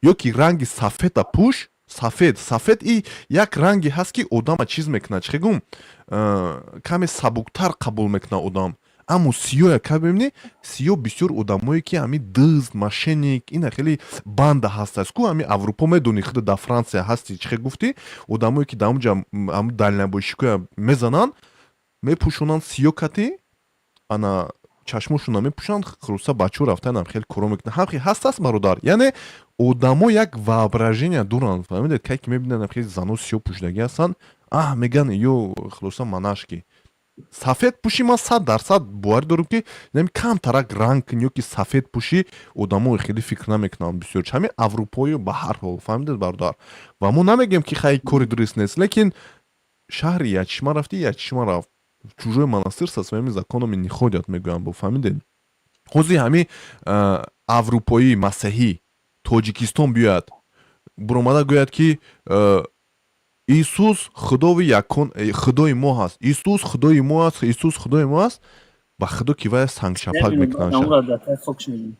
ё ки ранги сафеда пӯш. Сафед, сафед и як ранге ҳаст, ки одама чиз мекунад, чӣ гум, каме сабуктар қабул мекунад одам. Аммо сиёя ка бибинӣ, сиё бисёр одамое ки ҳамин дызд, мошенник, ина хеле банда ҳастааст ку. Ҳамин Аврупо медонӣ, худ дар Франсия ҳасти, чӣ хел гуфтӣ, одамое ки дар онҷа ҳамн дальнобойщикоя мезананд, мепӯшонанд сиё кати, ана чашмошона мепӯшанд, хулоса, бачаҳо рафтанам хеле коро мекунанд. Ҳамхи ҳастааст, бародар, яъне одамо як воображения доранд, фаҳмидед? Кай ки мебинанд, хеле зано сиё пӯшидагӣ ҳастанд, аҳ, меган, ё хулоса манашки сафед пӯшӣ. Ман 100% боварӣ дорам, ки нами камтарак ранг кунӣ ё ки сафед пӯшӣ, одамо хеле фикр намекунанд бисёр. Ҳамин аврупоё ба ҳар ҳол, фаҳмидед, бародар? Ва мо намегӯем, ки хай, кори дуруст нест, лекин шаҳри ячишма рафтӣ, ячишма рафт, чужой монастырь со своими законами не ходят, мегӯям бо, фаҳмидед? Ҳозир ҳамин аврупоӣ масеҳӣ. Тоҷикистон биёяд, буромада гӯяд, ки Иисус худои якон, худои мо ҳаст, Иисус худои мо аст, Иисус худои мо аст, ба худо ки вая сангшапак мекунанд,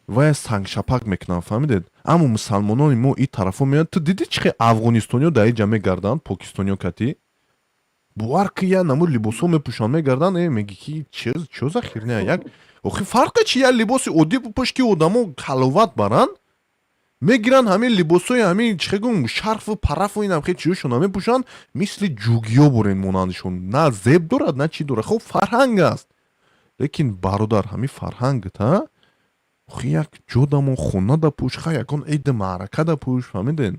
вая сангшапак мекунанд, фаҳмидед? Аммо мусалмонони мо и тарафо меоянд. Ту дидӣ, чӣ хел афғонистониё дар иҷа мегарданд, покистониё кати бовар ки я намуд либосҳо мепӯшанд, мегарданд, меги ки чё за херня? Як охи фарқе чи, як либоси оддӣ бипӯш, ки одамо ҳаловат баранд. Мегиранд ҳамин либосҳои ҳамин, чӣ гум, шарфу парафу инам хел чизошона мепӯшанд, мисли ҷугиё бурен монандшон, на зеб дорад, на чӣ дорад. Хоб, фарҳанг аст, лекин, бародар, ҳамин фарҳангта охи як ҷо дамон хона да пӯш, ха ягон иди маърака да пӯш, фаҳмидед?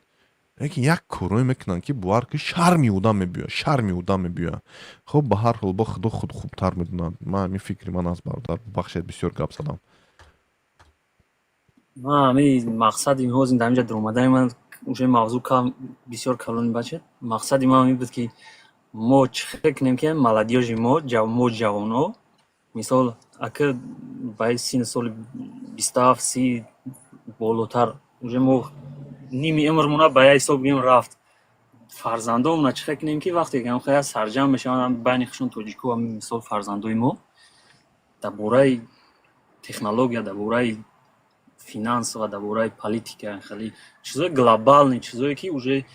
Лекин як корое мекунанд, ки бовар ки шарми одам мебиёяд, шарми одам мебиёяд. Хоб, ба ҳар ҳол, бо худо худ хубтар медонад. Ман ҳамин фикри ман аст, бародар, бахшед, бисёр гап задам. Ман ҳамин мақсади ҳозир дар инҷа дуромадани ман уже мавзӯъ кам бисёр калони бача. Мақсади ман ин буд, ки мо чӣ хел кунем, ки молодёжи мо, мо ҷавонҳо, мисол, ака ба синни соли 27, 30 болотар, уже мо ними умрмона ба як ҳисоб гирем рафт, фарзандонмона чӣ хел кунем, ки вақте ки хая сарҷамъ мешаванд байни худшон тоҷико, мисол, фарзандои мо дар бораи технология, дар бораи финанс ва дар бораи политика, хеле чизои глобальный, чизое ки уже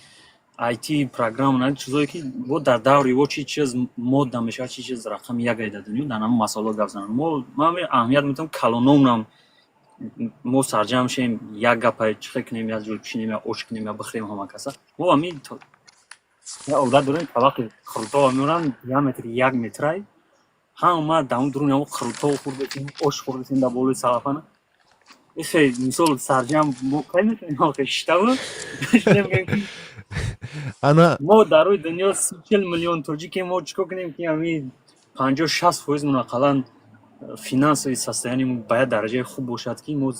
IT программа, чизое ки бо дар даври во чи чиз мода мешавад, чи чиз рақами як дар дунё, дар ҳамон масъалаҳо гап зананд. Мо ман аҳамият медиҳам, калономонам мо сарҷамъ шем, як гапа чӣ хел кунем, як ҷой бишинем, як ош кунем, як бихӯрем ҳама каса. Мо ҳамин як одат дорем, табақи қурутова меоранд, диаметри як метрай, ҳама дар он дуруни ҳамон қурутов хӯрдетем, ош хӯрдетем дар болои салафана. Ихе, мисол, сарҷамъ мо кай метавонем охе шиштаву ана мо дар рӯи дунё 30-40 миллион тоҷикем, мо чӣ кор кунем, ки ҳамин 50-60 фоизмон ақаллан финансовый состояние мо ба як дараҷаи хуб бошад, ки мо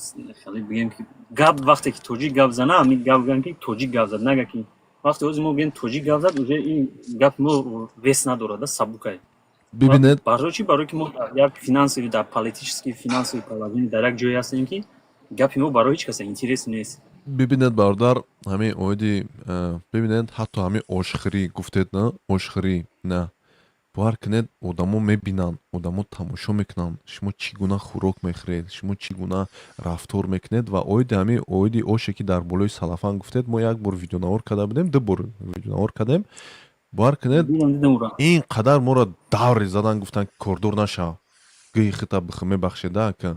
хеле бигем, ки гап вақте ки тоҷик гап зана, ҳамин гап гӯям, ки тоҷик гап зад, нага ки вақте ҳозир мо гӯем тоҷик гап зад, уже ин гапи мо вес надорад, сабукай. Бибинед. Барои чӣ? Барои ки мо дар як финансовый, дар политический, финансовый положение дар як ҷое ҳастем, ки гапи мо барои ҳеҷ каса интерес нест. Бибинед, бародар, ҳамин оиди бибинед, ҳатто ҳамин ошхӯрӣ гуфтед, на ошхӯрӣ, на, бовар кунед, одамо мебинанд, одамо тамошо мекунанд, шумо чӣ гуна хӯрок мехӯред, шумо чӣ гуна рафтор мекунед. Ва оиди ҳамин, оиди оше ки дар болои салафан гуфтед, мо як бор видеонавор карда будем, ду бор видеонавор кардем, бовар кунед, ин қадар моро давре задан, гуфтанд, ки кордор нашав, гӯи хита бихӯ, мебахшеда, ака,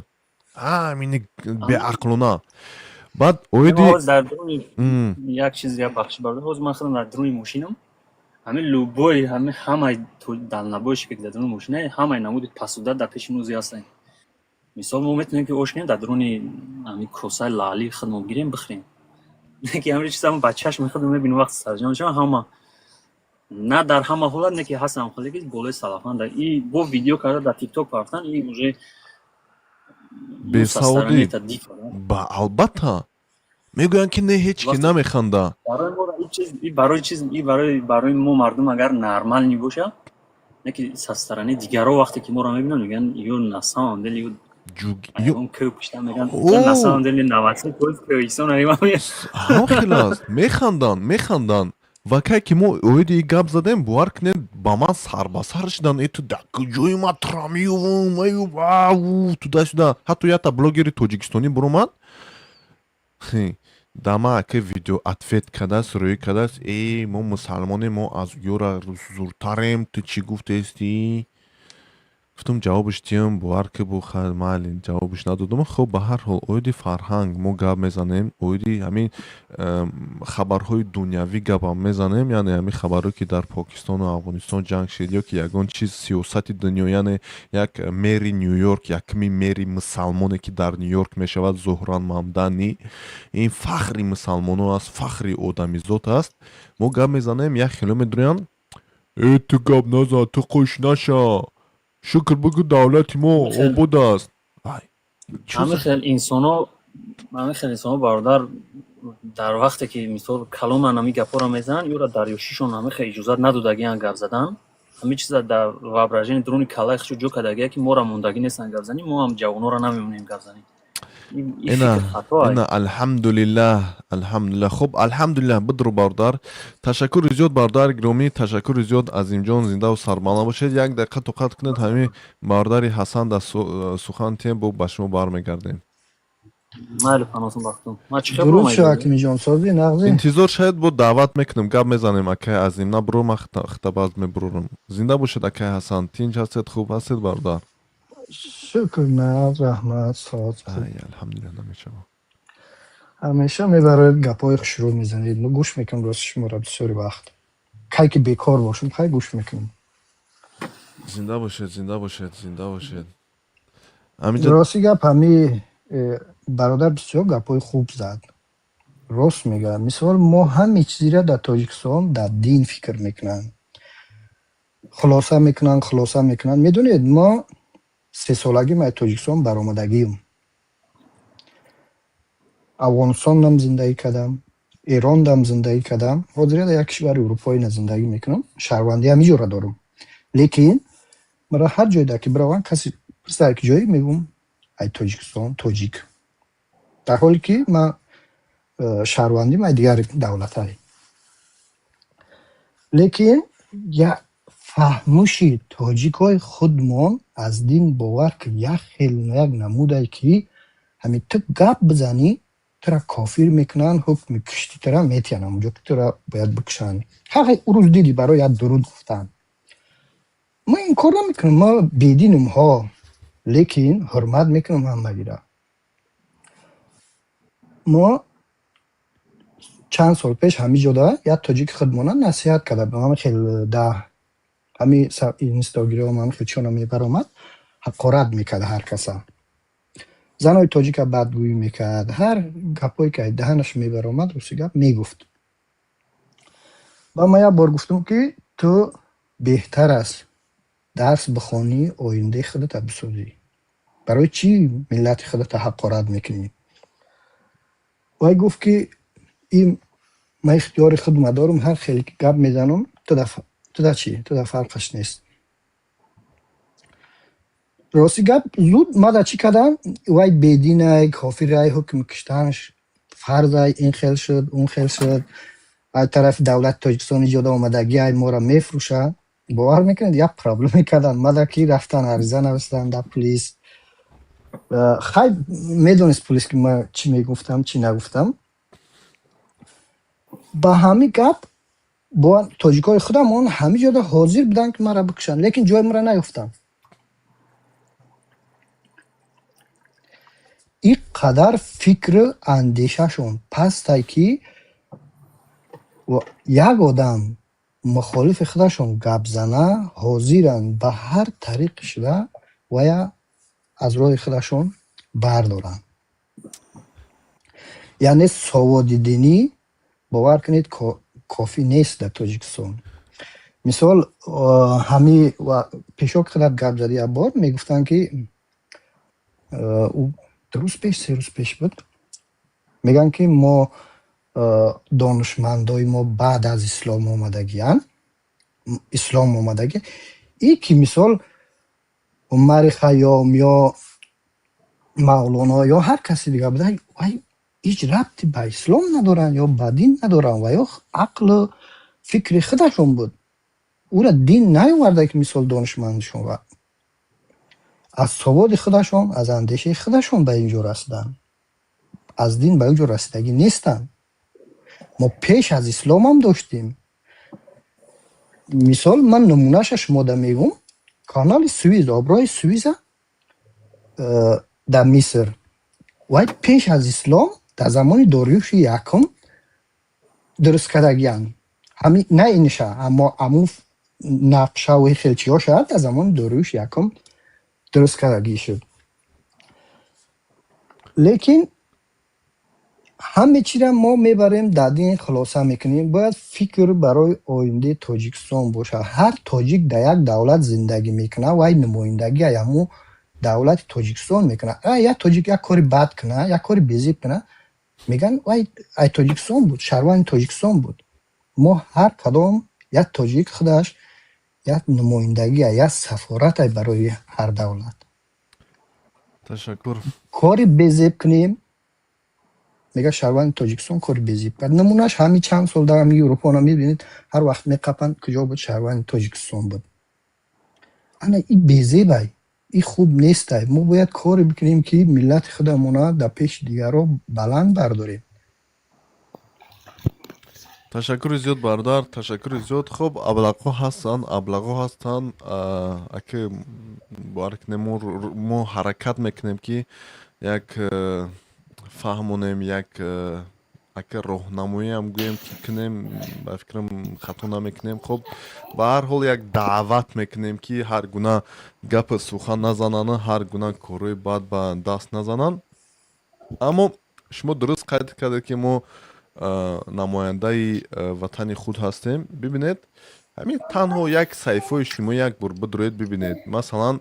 ҳамини беақлона. Баъд оиди Дар дуруни як чиз, як бахши, бародар, ҳозир ман худам дар дуруни мошинам, ҳамин любой, ҳамин ҳамаи дальнобойщик е ки дар дуруни мошина, ҳамаи намуди посуда дар пеши мо ҳастанд. Мисол, мо метавонем, ки ош кунем, дар дуруни ҳамин косаи лаъли худмо гирем, бихӯрем, ки ҳамин чиз ба чашми худмо мебинем. Вақти сарҷамъ мешавам, ҳама на дар ҳама ҳолат, не, ки ҳастам хеле ки болои салафан и бо видео карда дар Тикток партан, и уже бесаводӣ. Ба албатта, мегӯянд, ки не, ҳеҷ ки намеханда. Барои чиз, барои мо мардум агар нормальный боша, не, ки со стороны дигаро вақте ки моро мебинанд, мегӯянд, ё на самом деле ё кӯ пушта мегӯянд, на самом деле 93% кӯҳистон. Ҳам хел аст, механданд, механданд. Ва кай ки мо оиди и гап задем, бовар кунед, ба ман сарбасар шуданд: э, ту дар куҷои ма трамиюм, туда-сюда. Ҳатто якта блогери тоҷикистонӣ буромад, дама ака видео ответ кардааст, рӯӣ кардааст: э, мо мусалмонем, мо аз ёра зуртарем, ту чӣ гуфтаисти? Гуфтам, ҷавобаш диҳам, бовар ки бу майли, ҷавобаш надодам. Хуб, ба ҳар ҳол, оиди фарҳанг мо гап мезанем, оиди ҳамин хабарҳои дунявӣ гапам мезанем, яъне ҳамин хабарҳое ки дар Покистону Афғонистон ҷанг шид, ё ки ягон чиз, сиёсати дунё, яъне як мэри Ню-Йорк, якми мэри мусалмоне ки дар Ню-Йорк мешавад, Зуҳран Мамдани, ин фахри мусалмоно аст, фахри одамизод аст. Мо гап мезанем, як хело медурӯянд: э, ту гап назан, ту қуш наша, шукр бигӯ, давлати мо обод аст. Ҳамин хел инсоно, ҳамин хел инсоно, бародар, дар вақте ки, мисол, каломан ҳамин гапҳоро мезананд, ёра дар ёшишон ҳамин хел иҷозат надодагиан гап задан, ҳамин чиза дар воображение, дуруни каллаи худшо ҷо кардагия, ки моро мондагӣ нестанд гап занӣ, мо ҳам ҷавонҳоро намемонем гап занӣ. Ин фикр хато аст. Ина, алҳамдулиллаҳ, алҳамдулиллаҳ. Хуб, алҳамдулиллаҳ, бидро, бародар. Ташаккури зиёд, бародари гиромӣ, ташаккури зиёд, Азимҷон, зиндаву сарбаланд бошед. Як дақиқа тоқат кунед, ҳамин бародари Ҳасан дар сухан тем, бо ба шумо бармегардем. Майли, панотон бахтум. Ман чӣ хел Дуруд шо, омадем? Ҳакимиҷон, сози, нағзи? Интизор шавед, бо даъват мекунем, гап мезанем, акай Азим. На бурор, ман хитабаз мебурорам. Зинда бошед, акай Ҳасан. Тинҷ ҳастед, хуб ҳастед, бародар? Шукр, нағз, раҳмат, соз, хуб. Ай, алҳамдулиллаҳ, намешавад. Ҳамеша мебароед, гапҳои хушрӯ мезанед. Мо гӯш мекунем, рости, шуморо бисёри вақт. Кай ки бекор бошем, хай, гӯш мекунем. Зинда бошед, зинда бошед, зинда бошед. Ҳаминҷа Рости гап, ҳами бародар бисёр гапҳои хуб зад. Рост мегӯяд. Мисол, мо ҳаме чизеро дар Тоҷикистон дар дин фикр мекунанд. Хулоса мекунанд, хулоса мекунанд. Медонед, мо 3 солагӣ ман Тоҷикистон баромадагием. Афғонистонам зиндагӣ кардам, Эрондам зиндагӣ кардам. Ҳозир дар як кишвари Урупоина зиндагӣ мекунам, шаҳрвандӣ ҳамиҷора дорам. Лекин маро ҳар ҷойда ки биравам, касе пурсад, ки ҷое, мегӯм, ай Тоҷикистон, тоҷик. Дар ҳоле ки ман шаҳрвандим ай дигар давлатае. Лекин як фаҳмуши тоҷикҳои худмон аз дин, бовар ки, як хел як намудае, ки ҳамин ту гап бизанӣ, тура кофир мекунанд, ҳукми кишти тура метиҳанд, ҳамонҷо ки тура бояд бикушанд. Ҳақи ӯ рӯз дидӣ, барои як дуруд гуфтан. Ман инкор намекунам, ман бединум ҳо, лекин ҳурмат мекунам ҳамагиро. Мо чанд сол пеш ҳамин ҷода як тоҷики худмона насиҳат карда будам. Ҳамин хел да ҳамин инстаграм, ҳамин хел чиёна мебаромад, ҳақорат мекард ҳар каса. Занои тоҷика бадгӯӣ мекард, ҳар гапҳое ки аз даҳанаш мебаромад, рости гап, мегуфт. Ба ман як бор гуфтам, ки ту беҳтар аст дарс бихонӣ, ояндаи худата бисозӣ. Барои чӣ миллати худата ҳақорат мекунӣ? Вай гуфт, ки ин ман ихтиёри худма дорам, ҳар хеле ки гап мезанам, туда чӣ? Туда фарқаш нест. Рости гап, зуд мада чӣ кардам? Вай бединай, кофирай, ҳукми куштанаш фарзай, ин хел шуд, он хел шуд. Аз тарафи давлати Тоҷикистон иҷода омадагиай, моро мефурӯшад. Бовар мекунед, як проблеме карданд мада, ки рафтан ариза навистанд дар пулис. Хай, медонист пулис, ки ман чӣ мегуфтам, чӣ нагуфтам. Ба ҳамин гап бо тоҷикҳои худамон ҳамин ҷода ҳозир буданд, ки маро бикушанд, лекин ҷои маро наёфтанд. Ин қадар фикру андешашон пастай, ки як одам мухолифи худашон гап зана, ҳозиранд ба ҳар тариқе шуда вая аз роҳи худашон бардоранд. Яъне соводи динӣ, бовар кунед, кофӣ нест дар Тоҷикистон. Мисол, ҳами пешо ки худат гап задӣ, як бор мегуфтанд, ки ӯ 2 рӯз пеш, 3 рӯз пеш буд, мегӯянд, ки мо донишмандои мо баъд аз ислом омадагиянд, ислом омадагӣ. И ки мисол Умари Хайём ё Мавлоно ё ҳар каси дигар буда, вай ҳеҷ рабте ба ислом надоранд ё ба дин надоранд, ва ё ақлу фикри худашон буд. Ӯра дин наёварда, ки мисол донишмандшон ва аз саводи худашон, аз андешаи худашон ба ин ҷо расиданд. Аз дин ба ин ҷо расидагӣ нестанд. Мо пеш аз исломам доштем. Мисол, ман намунаша шумода мегӯм: канали Суиз, оброҳи Суиза дар Миср, вай пеш аз ислом, дар замони Дориюши Якум дуруст кардагиянд. Ҳами на иниша, аммо аму нақшаву хел чиҳоша дар замони Дориюши Якум дуруст кардагӣ шуд. Лекин ҳаме чиро мо мебарем, дар дин хулоса мекунем. Бояд фикр барои ояндаи Тоҷикистон бошад. Ҳар тоҷик дар як давлат зиндагӣ мекунад, вай намояндагӣ аз ҳамун давлати Тоҷикистон мекунад. Як тоҷик як кори бад кунад, як кори безеб кунад, мегӯянд, вай ай Тоҷикистон буд, шаҳрванди Тоҷикистон буд. Мо ҳар кадом як тоҷик худаш як намояндагӣ, як сафорате барои ҳар давлат. Ташаккур. Кори безеб кунем, мега, шаҳрванди Тоҷикистон кори безеб кард. Намунааш ҳамин чанд сол дар ҳамин Европона мебинед, ҳар вақт меқапанд, куҷо буд? Шаҳрванди Тоҷикистон буд. Ана ин безебай, ин хуб нестай. Мо бояд коре бикунем, ки миллати худамона дар пеши дигарро баланд бардорем. Ташаккури зиёд, бародар, ташаккури зиёд. Хуб, аблақҳо ҳастанд, аблақҳо ҳастанд. Аки бовар кунем, мо ҳаракат мекунем, ки як фаҳмонем, як ака роҳнамоиам гӯем, ки кунем, ба фикрам, хато намекунем. Хуб, ба ҳар ҳол як даъват мекунем, ки ҳар гуна гапу сухан назананд, ҳар гуна корҳои бад ба даст назананд. Аммо шумо дуруст қайд кардед, ки мо намояндаи ватани худ ҳастем. Бибинед, ҳамин танҳо як саҳифаи шумо як бор бидроед, бибинед. Масалан,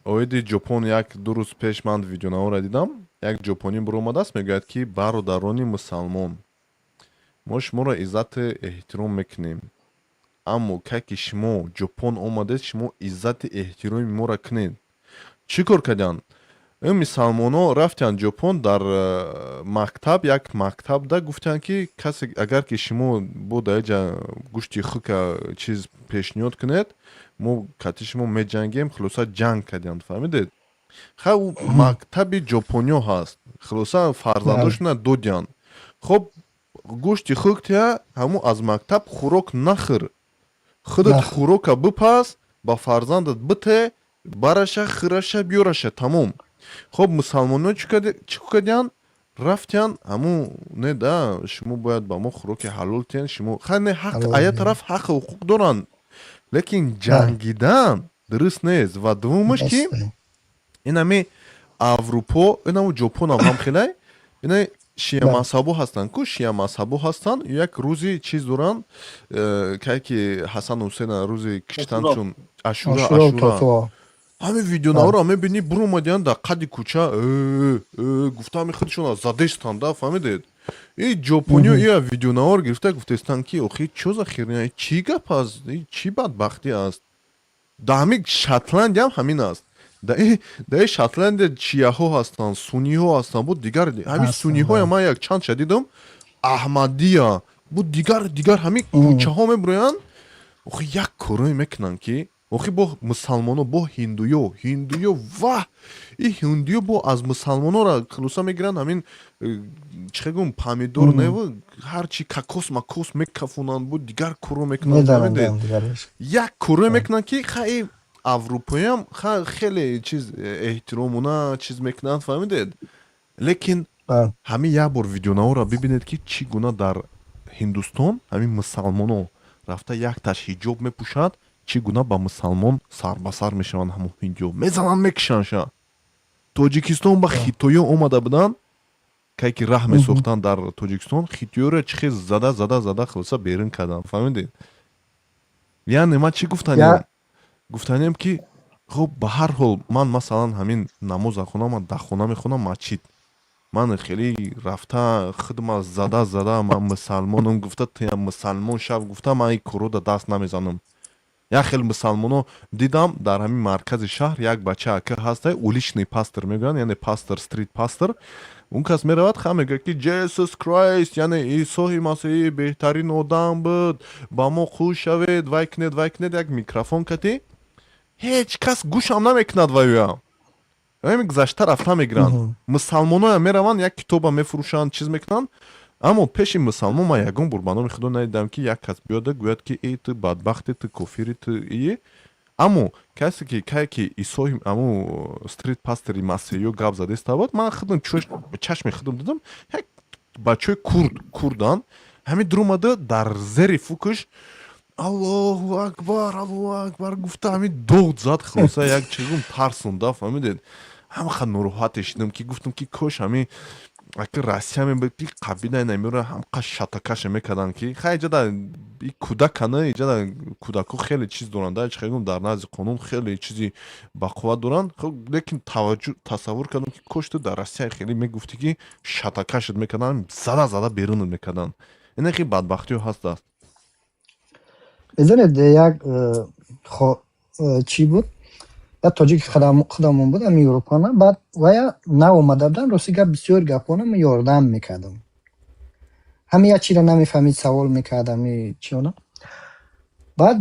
оиди Ҷопон як ду рӯз пеш ман видеонаворо дидам. Як ҷопонӣ биромадааст, мегӯяд, ки бародарони мусалмон, мо шуморо иззату эҳтиром мекунем, аммо кай ки шумо Ҷопон омадед, шумо иззати эҳтироми моро кунед. Чӣ кор карданд ин мусалмонҳо? Рафтанд Ҷопон, дар мактаб, як мактабда гуфтанд, ки касе агар ки шумо бо дар иҷа гӯшти хука чиз пешниҳод кунед, мо кати шумо меҷангем. Хулоса, ҷанг карданд, фаҳмидед? Ха, ӯ мактаби ҷопониё ҳаст. Хулоса, фарзандошона додянд. Хоб, гӯшти хук тия, ҳамун аз мактаб хӯрок нахӯр, худат хӯрока бипаз, ба фарзандат бите, бараша, хӯраша, биёраша, тамом. Хоб, мусалмонҳо чӣ кардянд? Рафтянд, ҳамун не да, шумо бояд ба мо хӯроки ҳалол тиҳен, шумо ха не ҳақ, ая тараф ҳаққу ҳуқуқ доранд, лекин ҷангидан дуруст нест. Ва дуввумаш, ки инами Аврупо, инаму Ҷопонам ҳам хелай, ина шиамазҳабо ҳастанд ку, шиамазҳабо ҳастанд. Як рӯзи чиз доранд, кай ки Ҳасан Ҳусейна рӯзи киштан, чун Ашура, Ашура. Ҳамин видеонаворо мебинӣ, буромадиянд дар қади кӯча, гуфта, ҳами худшона задестанд да, фаҳмидед? И ҷопониё ия видеонавор гирифта, гуфтестанд, ки охи, чо за херня, чӣ гап аст, чӣ бадбахтӣ аст? Дар ҳамин Шотландиям ҳамин аст. Дар Шотландия шияҳо ҳастанд, суниҳо ҳастанд, бо дигар ҳамин суниҳоя ман як чанд ша дидам, аҳмадия, бо дигар дигар ҳамин кӯчаҳо мебуроянд. Охи, як корое мекунанд, ки охи, бо мусалмоно, бо ҳиндуё, ҳиндуё, ваҳ, и ҳиндуё бо аз мусалмонора хулоса мегиранд, ҳамин чӣ гум, помидор неву ҳарчи кокос макос мекафонанд, бо дигар коро мекунанд. Як корое мекунанд, ки хай, аврупоиам хеле чиз эҳтиромона чиз мекунанд, фаҳмидед? Лекин ҳамин як бор видеонаворо бибинед, ки чӣ гуна дар Ҳиндустон ҳамин мусалмоно рафта, якташ ҳиҷоб мепӯшад, чӣ гуна ба мусалмон сарбасар мешаванд, ҳамон ҳиндиё мезананд, мекушанд. Тоҷикистон ба хитоё омада буданд, кай ки раҳ месохтанд дар Тоҷикистон, хитоёро чӣ хел зада, зада, зада, хулоса, берун карданд, фаҳмидед? Яъне ман чӣ гуфтанем? Гуфтанем, ки хуб, ба ҳар ҳол, ман масалан ҳамин намоза хонам, ман дар хона мехонам, масҷид ман хеле рафта, худма зада, зада, ман мусалмонам гуфта, туям мусалмон шав гуфта, ман ин корро даст намезанам. Як хел мусалмоно дидам дар ҳамин маркази шаҳр, як бача ака ҳаста, уличный пастор мегӯянд, яъне пастор, street pastor. Он кас меравад, ха, мегӯяд, ки Jesus Christ, яъне Исои Масеҳӣ беҳтарин одам буд, ба мо хуш шавед, вай кунед, вай кунед, як микрофон катӣ, ҳеҷ кас гӯшам намекунад. Ваюям ҳамин гузашта рафта мегиранд. Мусалмоноям мераванд, як китоба мефурӯшанд, чиз мекунанд, аммо пеши мусалмон ман ягон бор, ба номи Худо, надидам, ки як кас биёда гӯяд, ки эй, ту бадбахте, ту кофири, ту ие. Аммо касе ки кае ки Исои, аму street pastor и масеҳиё гап задеста буд, ман худам чашми худам дидам, як бачаҳои курд, курдан, ҳамин дуромада, дар зери фукаш Аллоҳу акбар, Аллоҳу акбар гуфта, ҳамин дод зад. Хулоса, як чизум тарсонда, фаҳмидед? Ҳамақа нороҳате шудам, ки гуфтам, ки кош ҳамин ака Россия мебуд, ки қабилаи намеро ҳамқа шатакаша мекарданд, ки хай, иҷада и кӯдакана, иҷада кӯдакҳо хеле чиз доранд, да, чӣ гум, дар назди қонун хеле чизи бақувват доранд. Хоб, лекин таваҷҷӯ тасаввур кардам, ки кош ту дар Россия хеле мегуфтӣ, ки шатакашат мекарданд, зада, зада берунат мекарданд. Ина хел бадбахтиҳо ҳастааст. Медонед, як чӣ буд. Як тоҷики худамон буд, ҳамин Европана. Баъд вая нав омада буданд, рости гап, бисёр гапҳоро ман ёрдам мекардам. Ҳамин як чиро намефаҳмид, савол мекард, ҳами чиона. Баъд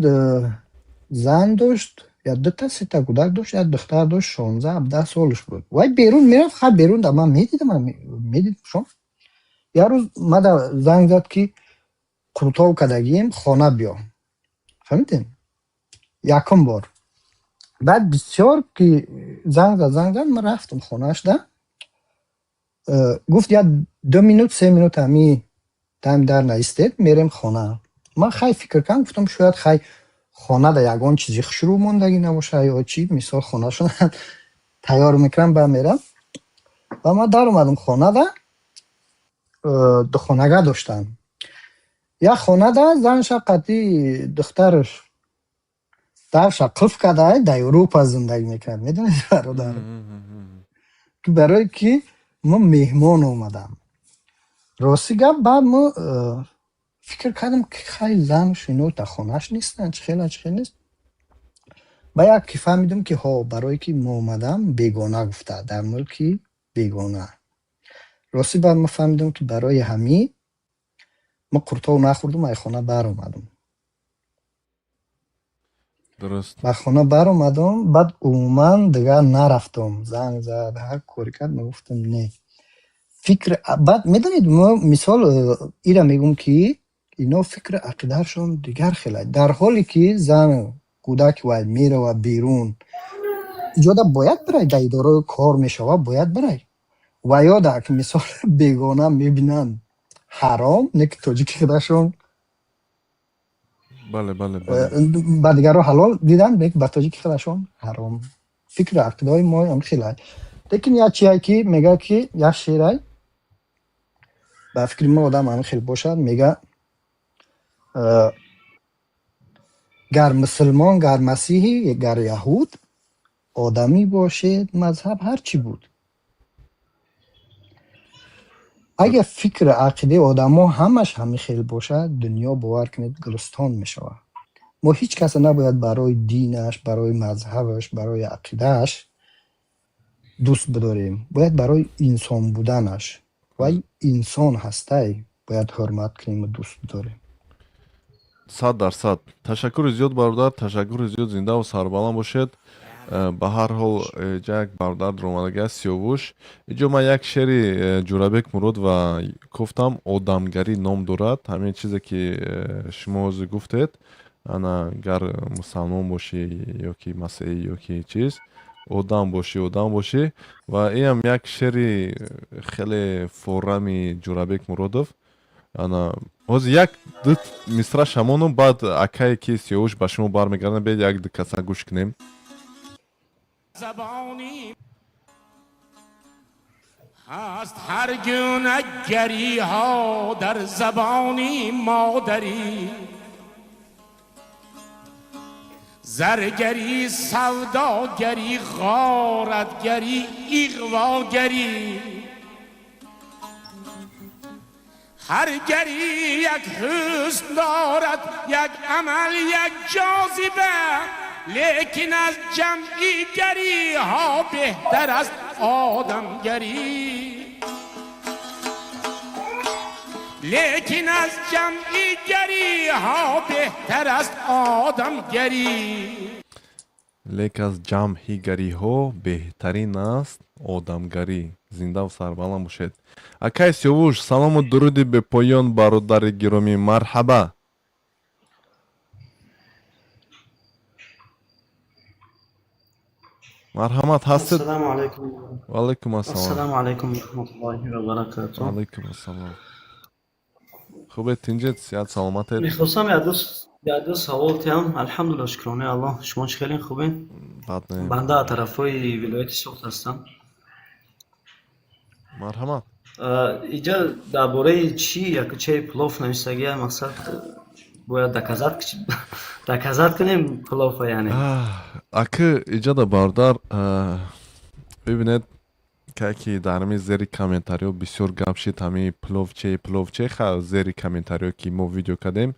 зан дошт, як дута сета кӯдак дошт, як духтар дошт, 16-17 солаш буд. Вай берун мерафт, хай, берун да ман медидам, медидамшон. Як рӯз мада занг зад, ки қурутов кардагием, хона биё. Фаҳмидем? Якум бор. Баъд бисёр ки занг зад, занг зад, ман рафтам хонаашда. Гуфт, як 2 минут, 3 минут ҳами дами дар наистед, мерем хона. Ман хай фикр кардам, гуфтам, шояд хай хона да ягон чизи хушрӯ мондагӣ набошад ё чӣ, мисол, хонашон тайёр мекунам, баъд мерам. Ва ман даромадам хонада, духонага доштанд. Як хонада занша қатъи духтараш дарша қулф карда, дар Европа зиндагӣ мекунад, медонед, бародар, барое ки мо меҳмон омадам. Рости гап, баъд мо фикр кардам, ки хай, занаш ино дар хонааш нестанд, чӣ хела, чӣ хел нест. Ба як ки фаҳмидам, ки ҳо, барое ки мо омадам бегона, гуфта, дар мулки бегона. Рости, баъд ма фаҳмидам, ки барои ҳамин ма қуртов нахӯрдум, ай хона баромадам. Дуруст. Ба хона баромадам, баъд умуман дигар нарафтам. Занг зад, ҳар коре кард, ма гуфтам не. Фикр, баъд медонед, мо мисол ира мегӯм, ки ино фикри ақидаашон дигар хела, дар ҳоле ки зану кӯдаки вай меравад берун, иҷода бояд бирай, дар идораи кор мешавад, бояд бирай. Ва ё дар мисол бегона мебинанд, ҳаром, не ки тоҷики худашон. Бале, бале, бале. Ба дигарро ҳалол диданд, лекин ба тоҷики худашон ҳаром. Фикру ақидаҳои мо ҳам хелай. Лекин як чие, ки мегӯяд, ки як шеърай, ба фикри мо одам ҳамин хел бошад, мега: гар мусулмон, гар масиҳӣ, гар яҳуд, одамӣ бошед, мазҳаб ҳар чӣ буд. Агар фикру ақидаи одамо ҳамаш ҳамин хел бошад, дунё, бовар кунед, гулистон мешавад. Мо ҳеҷ касро набояд барои динаш, барои мазҳабаш, барои ақидааш дӯст бидорем, бояд барои инсон буданаш. Вай инсон ҳастай, бояд ҳурмат кунему дӯст бидорем. 100%. Ташаккури зиёд, бародар, ташаккури зиёд, зиндаву сарбаланд бошед. Ба ҳар ҳол, ҷа як бародар дуромадагӣ аст, Сиёвуш. Иҷо ман як шеъри Ҷӯрабек Мурод ва гуфтам, одамгарӣ ном дорад. Ҳамин чизе ки шумо ҳозир гуфтед, ана, гар мусалмон бошӣ ё ки масеҳӣ ё ки чиз, одам бошӣ, одам бошӣ. Ва инам як шеъри хеле форами Ҷӯрабек Муродов. Ана, ҳозир як ду мисра шамону, баъд акае ки Сиёвуш ба шумо бармегардам. Биед, як ду каса гӯш кунем. Забони ҳаст ҳар гуна гариҳо дар забони модарӣ: заргарӣ, савдогарӣ, ғоратгарӣ, иғвогарӣ. Ҳар гарӣ як ҳусн дорад, як амал, як ҷозиба, лекин аз ҷамъи гариҳо беҳтар аст одамгарӣ, лекин аз ҷамъи гариҳо беҳтар аст одамгарӣ. Лек аз ҷамъи гариҳо беҳтарин аст одамгарӣ. Зиндаву сарбаланд бошед. Акай Сиёвуш, салому дуруди бепоён, бародари гиромӣ, марҳаба. Марҳамат, ҳастед? Ассалому алайкум. Ваалайкум ассалом. Ассалому алайкум ва раҳматуллоҳи ва баракатуҳ. Алайкум ассалом. Хубед, тинҷед, сиҳат, саломатед? Мехостам як ду савол тиҳам. Алҳамдулилла, шукронаи Аллоҳ. Шумо чӣ хеле хубед? Бад не. Банда аз тарафҳои вилояти Суғд ҳастам. Марҳамат. Иҷа дар бораи чӣ якчаи плов нависагия, мақсад бояд доказать кунем плова, яъне? Аки иҷада, бародар, бибинед, кай ки дар ҳамин зери комментариҳо бисёр гап шид, ҳамин пловче, пловче, ха, зери комментариҳо ки мо видео кардем.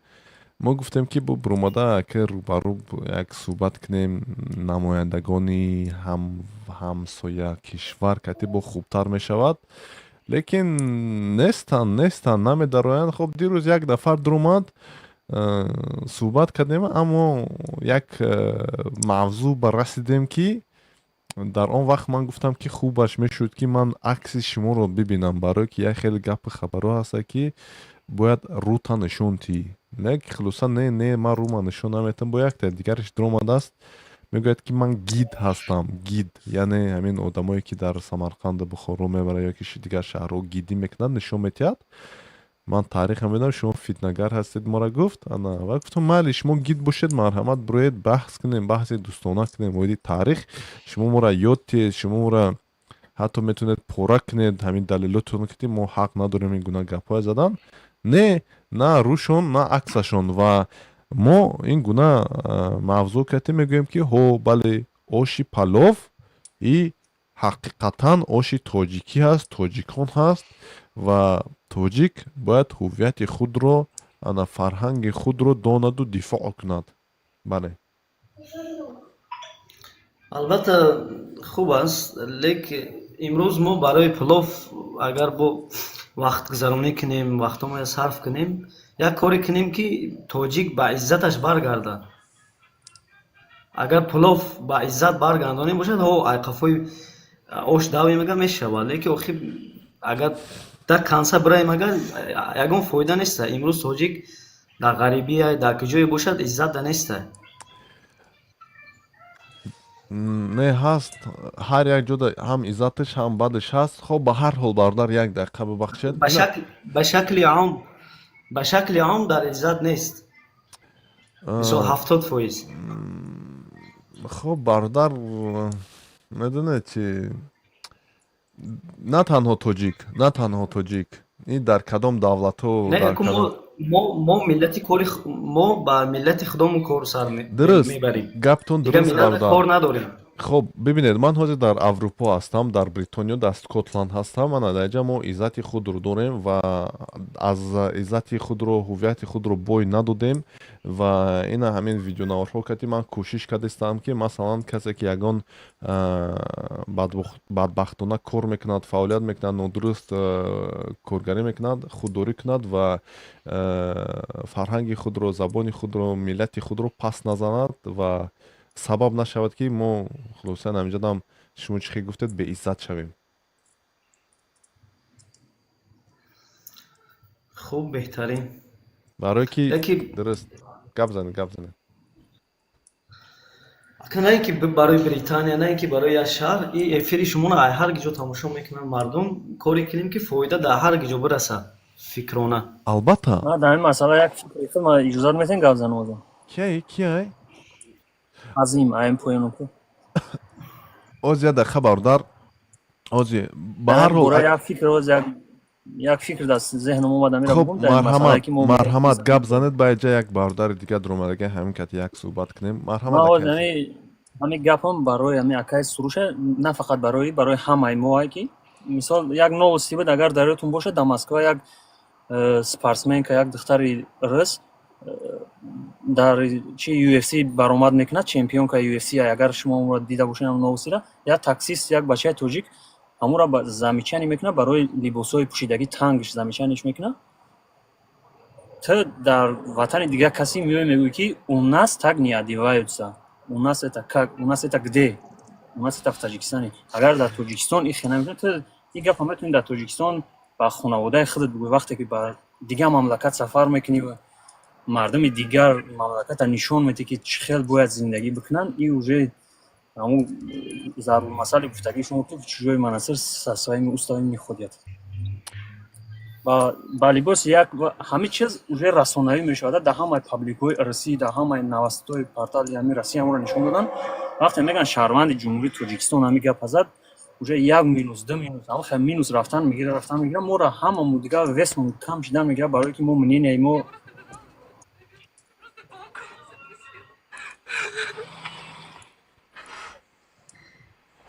Мо гуфтем, ки бо буромада ки рӯбарӯ як суҳбат кунем, намояндагони ҳамсоя кишвар кати бо хубтар мешавад, лекин нестанд, нестанд, намедароянд. Хоб, дирӯз як нафар дуромад, суҳбат кардем, аммо як мавзӯъ ба расидем, ки дар он вақт ман гуфтам, ки хубаш мешуд, ки ман акси шуморо бибинам, барое ки як хеле гапи хабарҳо ҳаста, ки бояд рӯта нишон тӣ. Не, хулоса, не, не, ман рӯма нишон наметам. Бо якта дигараш дуромадааст, мегӯяд, ки ман гид ҳастам. Гид, яъне ҳамин одамое, ки дар Самарқанду Бухоро мебарад ё ки дигар шаҳрҳо гидӣ мекунад, нишон метиҳад. Ман таърихам медонам, шумо фитнагар ҳастед, мора гуфт. Ана ва гуфтам: майли, шумо гид бошед, марҳамат, бироед, баҳс кунем, баҳси дӯстона кунем оиди таърих. Шумо мора ёд тиҳед, шумо мора ҳатто метавонед пора кунед ҳамин далелотон, ки мо ҳақ надорем ин гуна гапҳое задан. Не, на рӯшон, на аксашон. Ва мо ин гуна мавзӯъ кардем, мегӯем, ки ҳо, бале, оши палов и ҳақиқатан оши тоҷикӣ ҳаст, тоҷикон ҳаст ва тоҷик бояд ҳуввияти худро, ана фарҳанги худро донаду дифоъ кунад. Бале. Албатта, хуб аст, лек имрӯз мо барои пулов агар бо вақтгузаронӣ кунем, вақтҳоро сарф кунем, як коре кунем, ки тоҷик ба иззаташ баргардад. Агар пулов ба иззат баргардонем бошад, ҳо, айқафои ош давем, агар мешавад, лекин охир агар до конца бираем, агар ягон фоида неста. Имрӯз тоҷик дар ғарибия, дар куҷое бошад, иззат да неста. Не, ҳаст, ҳар як ҷода ҳам иззаташ, ҳам бадаш ҳаст. Хоб, ба ҳар ҳол, бародар, як дақиқа бубахшед. Ба шакли ом дар иззат нест, мисол, 70%. Хоб, бародар, медонед чи, на танҳо тоҷик, на танҳо тоҷик, ин дар кадом давлатҳо. Мо миллати кори мо ба миллати худомон кор сар Дуруст. мебарем. Гаптон дуруст, бародар. Кор надорем. Хоб, бибинед, ман ҳозир дар Аврупо ҳастам, дар Бритониё, дар Скотланд ҳастам. Ана дар инҷа мо иззати худро дорем ва аз иззати худро, ҳуввияти худро бой надодем. Ва ина ҳамин видеонаворҳо кардӣ, ман кӯшиш кардастам, ки масалан касе, ки ягон бадбахтона кор мекунад, фаъолият мекунад, нодуруст коргарӣ мекунад, худдорӣ кунад ва фарҳанги худро, забони худро, миллати худро пас назанад ва сабаб нашавад, ки мо хулосан ҳаминҷодам, шумо чӣ хел гуфтед, беиззат шавем. Хуб, беҳтарин. Барое ки дуруст, гап занед, гап занед. На ин ки барои Британия, на ин ки барои як шаҳр, и эфири шуморо ай ҳар ҷо тамошо мекунанд мардум. Коре кунем, ки фоида дар ҳар ҷо бирасад фикрона. Албатта. Ман дар ин масъала як фикри худ, ман иҷозат метиҳем гап занам озо? Кияй, кияй? Азим, аим поёнуку. Оз, як дақиқа, бародар, ози ба ҳар ҳол. Як фикр, оз як фикр дар зеҳнам омада. Хуб, марҳамат, марҳамат, гап занед. Ба инҷа як бародари дигар дуромадага, ҳамин кати як суҳбат кунем. Марҳамат. Ҳамин гапам барои ҳамин акаи Суруша, на фақат барои ҳамаи моае, ки мисол як новости буд, агар дар ёдтон бошад, дар Москва як спортсменка, як духтари рус, дар чи UFC баромад мекунад, чемпионка UFC, агар шумо онро дида бошед ҳам новостира, як таксист, як бачаи тоҷик ҳамонро замечание мекунад барои либосҳои пӯшидагӣ тангш замечание мекунад. Ту дар ватани дигар касе меои, мегӯӣ, ки у нас так не одеваются. У нас это как? У нас это где? У нас это в Таджикистане. Агар дар Тоҷикистон ин хена мекунад, ту ин гапа метавонӣ дар Тоҷикистон ба хонаводаи худат бигӯӣ. Вақте ки ба дигар мамлакат сафар мекунӣ ва мардуми дигар мамлаката нишон медиҳӣ, ки чӣ хел бояд зиндагӣ бикунанд, и уже ҳамун зарбулмасали гуфтагии шумо, ки чужой монастырь со своими уставами не ходят. Ба либоси як ҳамин чиз уже расонаӣ мешавад, дар ҳамаи пабликҳои Россия, дар ҳамаи новостной портали ҳамин Россия ҳамонро нишон доданд. Вақте мегӯянд шаҳрванди Ҷумҳурии Тоҷикистон ҳамин гапа зад, уже як минус, ду минус, ҳамин хел минус рафтан мегира, рафтан мегира. Моро ҳамамон дигар весмон кам шидан мегира, барое ки мо мненияи мо.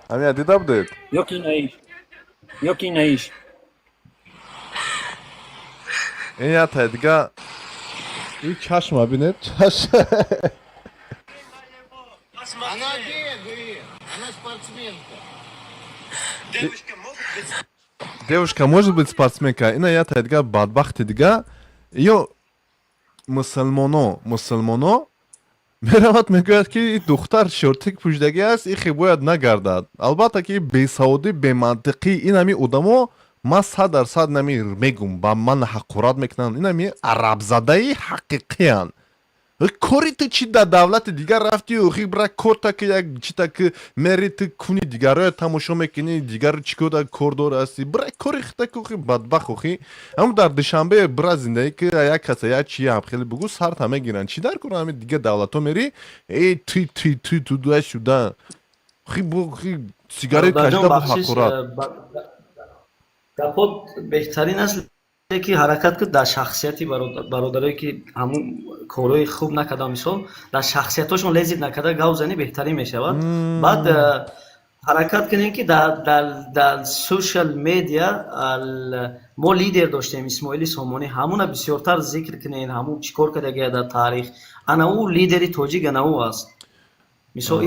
Ҳамина дида будед? Ёки наиш, ёки наиш. Ин як тай дига. И чашма бинед, чашм. Она бегает, она спортсменка. Девушка может быть спортсменка. Ина я дига бадбахти дига, ё мусулмоно меравад, мегӯяд, ки духтар шортик пӯшидагӣ аст, ихе бояд нагардад. Албатта ки бесаводӣ, бемантиқӣ. Ин ҳами одамо, ман 100% нами мегум, ба ман ҳақорат мекунанд. Ин ҳами арабзадаи ҳақиқиянд. Кори ту чи дар давлати дигар рафти? Охи, бира корта ки як чита ки мери, ту куни дигарро тамошо мекунӣ, дигар чӣ кода кордор ҳастӣ? Бира кори хита ки, охи, бадбахт. Охи, ҳамн дар Душанбе бира зиндагӣ ки, як каса як чи ҳам хеле бугӯ, сарта мегиранд. Чӣ дар кор ҳами дигар давлатҳо мери? Эй, ты ты ты туда сюда. Охи, охи, сигарет кашида бо ҳақорат. Гапот беҳтарин аст, ки ҳаракат кунад дар шахсияти бародарое, ки ҳамун корҳои хуб накарда, мисол, дар шахсиятҳошон лезить накарда гап занӣ, беҳтарин мешавад. Баъд ҳаракат кунем, ки дар social media мо лидер доштем, Исмоили Сомонӣ, ҳамуна бисёртар зикр кунем, ҳамун чӣ кор кардагия дар таърих. Ана ӯ лидери тоҷик, ана ӯ аст. Мисол,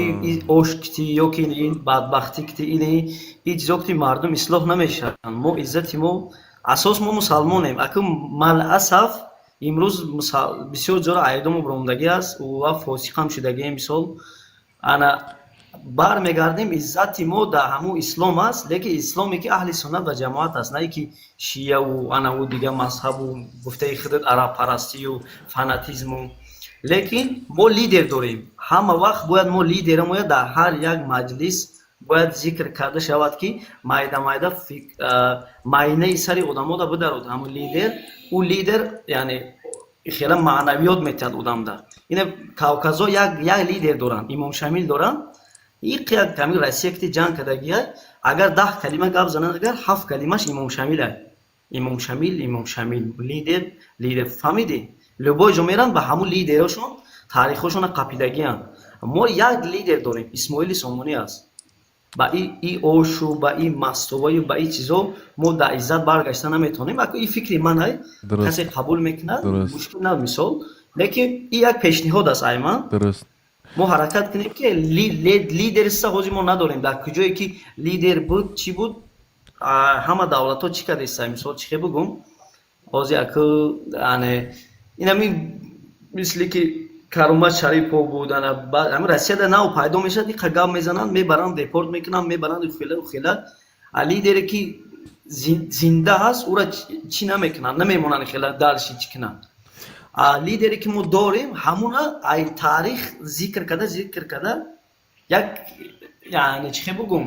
ош кити ё ки ин бадбахтӣ кити, ини чизо кити мардум ислоҳ намешаванд. Мо иззати мо асос, мо мусалмонем. Аку, маласаф, имрӯз бисёр ҷоро айдому биромадагӣ аст ва фосиқам шудагием. Мисол, ана бармегардем, иззати мо дар ҳамун ислом аст, лекин исломе ки аҳли суннат ва ҷамоат аст, на ки шияву анаву дигар мазҳабу гуфтаи худат арабпарастию фанатизму. Лекин мо лидер дорем. Ҳама вақт бояд мо лидерамоя дар ҳар як маҷлис бояд зикр карда шавад, ки майда майда майнаи сари одамода бидарод ҳамун лидер. Ӯ лидер, яъне хела маънавиёт метиҳад одамда. Ина кавказо як лидер доранд, Имом Шамил доранд. Иқ як ҳамин Россия кити ҷанг кардагия, агар 10 калима гап зананд, агар ҳафт калимаш Имом Шамила, Имом Шамил, Имом Шамил, лидер, лидер. Фаҳмидӣ? Любой ҷо меранд, ба ҳамун лидерошон таърихҳошона қапидагианд. Мо як лидер дорем, Исмоили Сомонӣ аст. Ба и ошу, ба и мастоваю, ба и чизо мо дар иззат баргашта наметавонем. Аку, и фикри ман ай, касе қабул мекунад, мушкил на, мисол, лекин и як пешниҳод аст, айман. Мо ҳаракат кунем, ки лидериста ҳозир мо надорем. Дар куҷое ки лидер буд, чӣ буд, ҳама давлатҳо чӣ кардеста? Мисол, чӣ хе бугум, ҳозир аку, ане инами мисли ки Каромат Шарипов буд, ами Россияда нав пайдо мешавад, иқа гап мезананд, мебаранд, депорт мекунанд, мебаранд, хела хела. А лидере ки зинда ҳаст, ӯра чӣ намекунанд, намемонанд, хела дальше чӣ кунанд. А лидере ки мо дорем, ҳамуна ай таърих зикр карда, зикр карда, як, яъне чӣ хе бугум,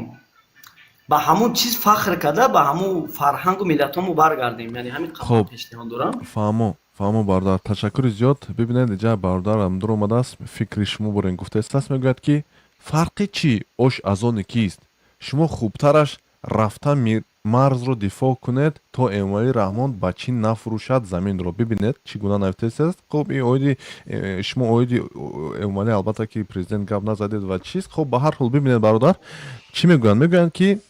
ба ҳамун чиз фахр карда, ба ҳамун фарҳангу миллатҳомо баргардем. Яъне ҳамин Хоб. пешниҳод дорам. Фаҳмо, фаҳмо, бародар, ташаккури зиёд. Бибинед, иҷа бародарам дур омадааст, фикри шумо борен гуфтааст, мегӯяд, ки фарқи чӣ, ош аз они кист? Шумо хубтараш рафта марзро дифоъ кунед, то Эмомалӣ Раҳмон ба Чин нафурӯшад заминро. Бибинед, чӣ гуна навиштааст. Хуб, и оиди шумо, оиди Эмомалӣ, албатта ки президент гап назадед ва чиз. Хуб, ба ҳар ҳол, бибинед, бародар, чӣ мегӯянд. Мегӯянд, ки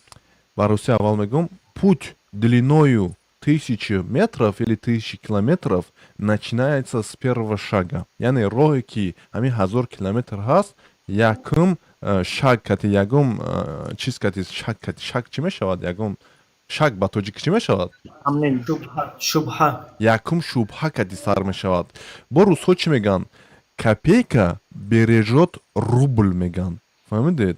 ба русия аввал мегӯм: путь длиною тысячи метров или тысячи километров начинается с первого шага. Яъне роҳе ки ҳамин 1000 километр ҳаст, якум шаг кати, ягум чиз кати, шаг кати, шаг чӣ мешавад, ягум шаг ба тоҷикӣ чӣ мешавад? Шубҳа. Якум шубҳа кати сар мешавад. Бо русҳо чӣ мегӯянд? Копейка бережет рубль, мегӯянд. Фаҳмидед?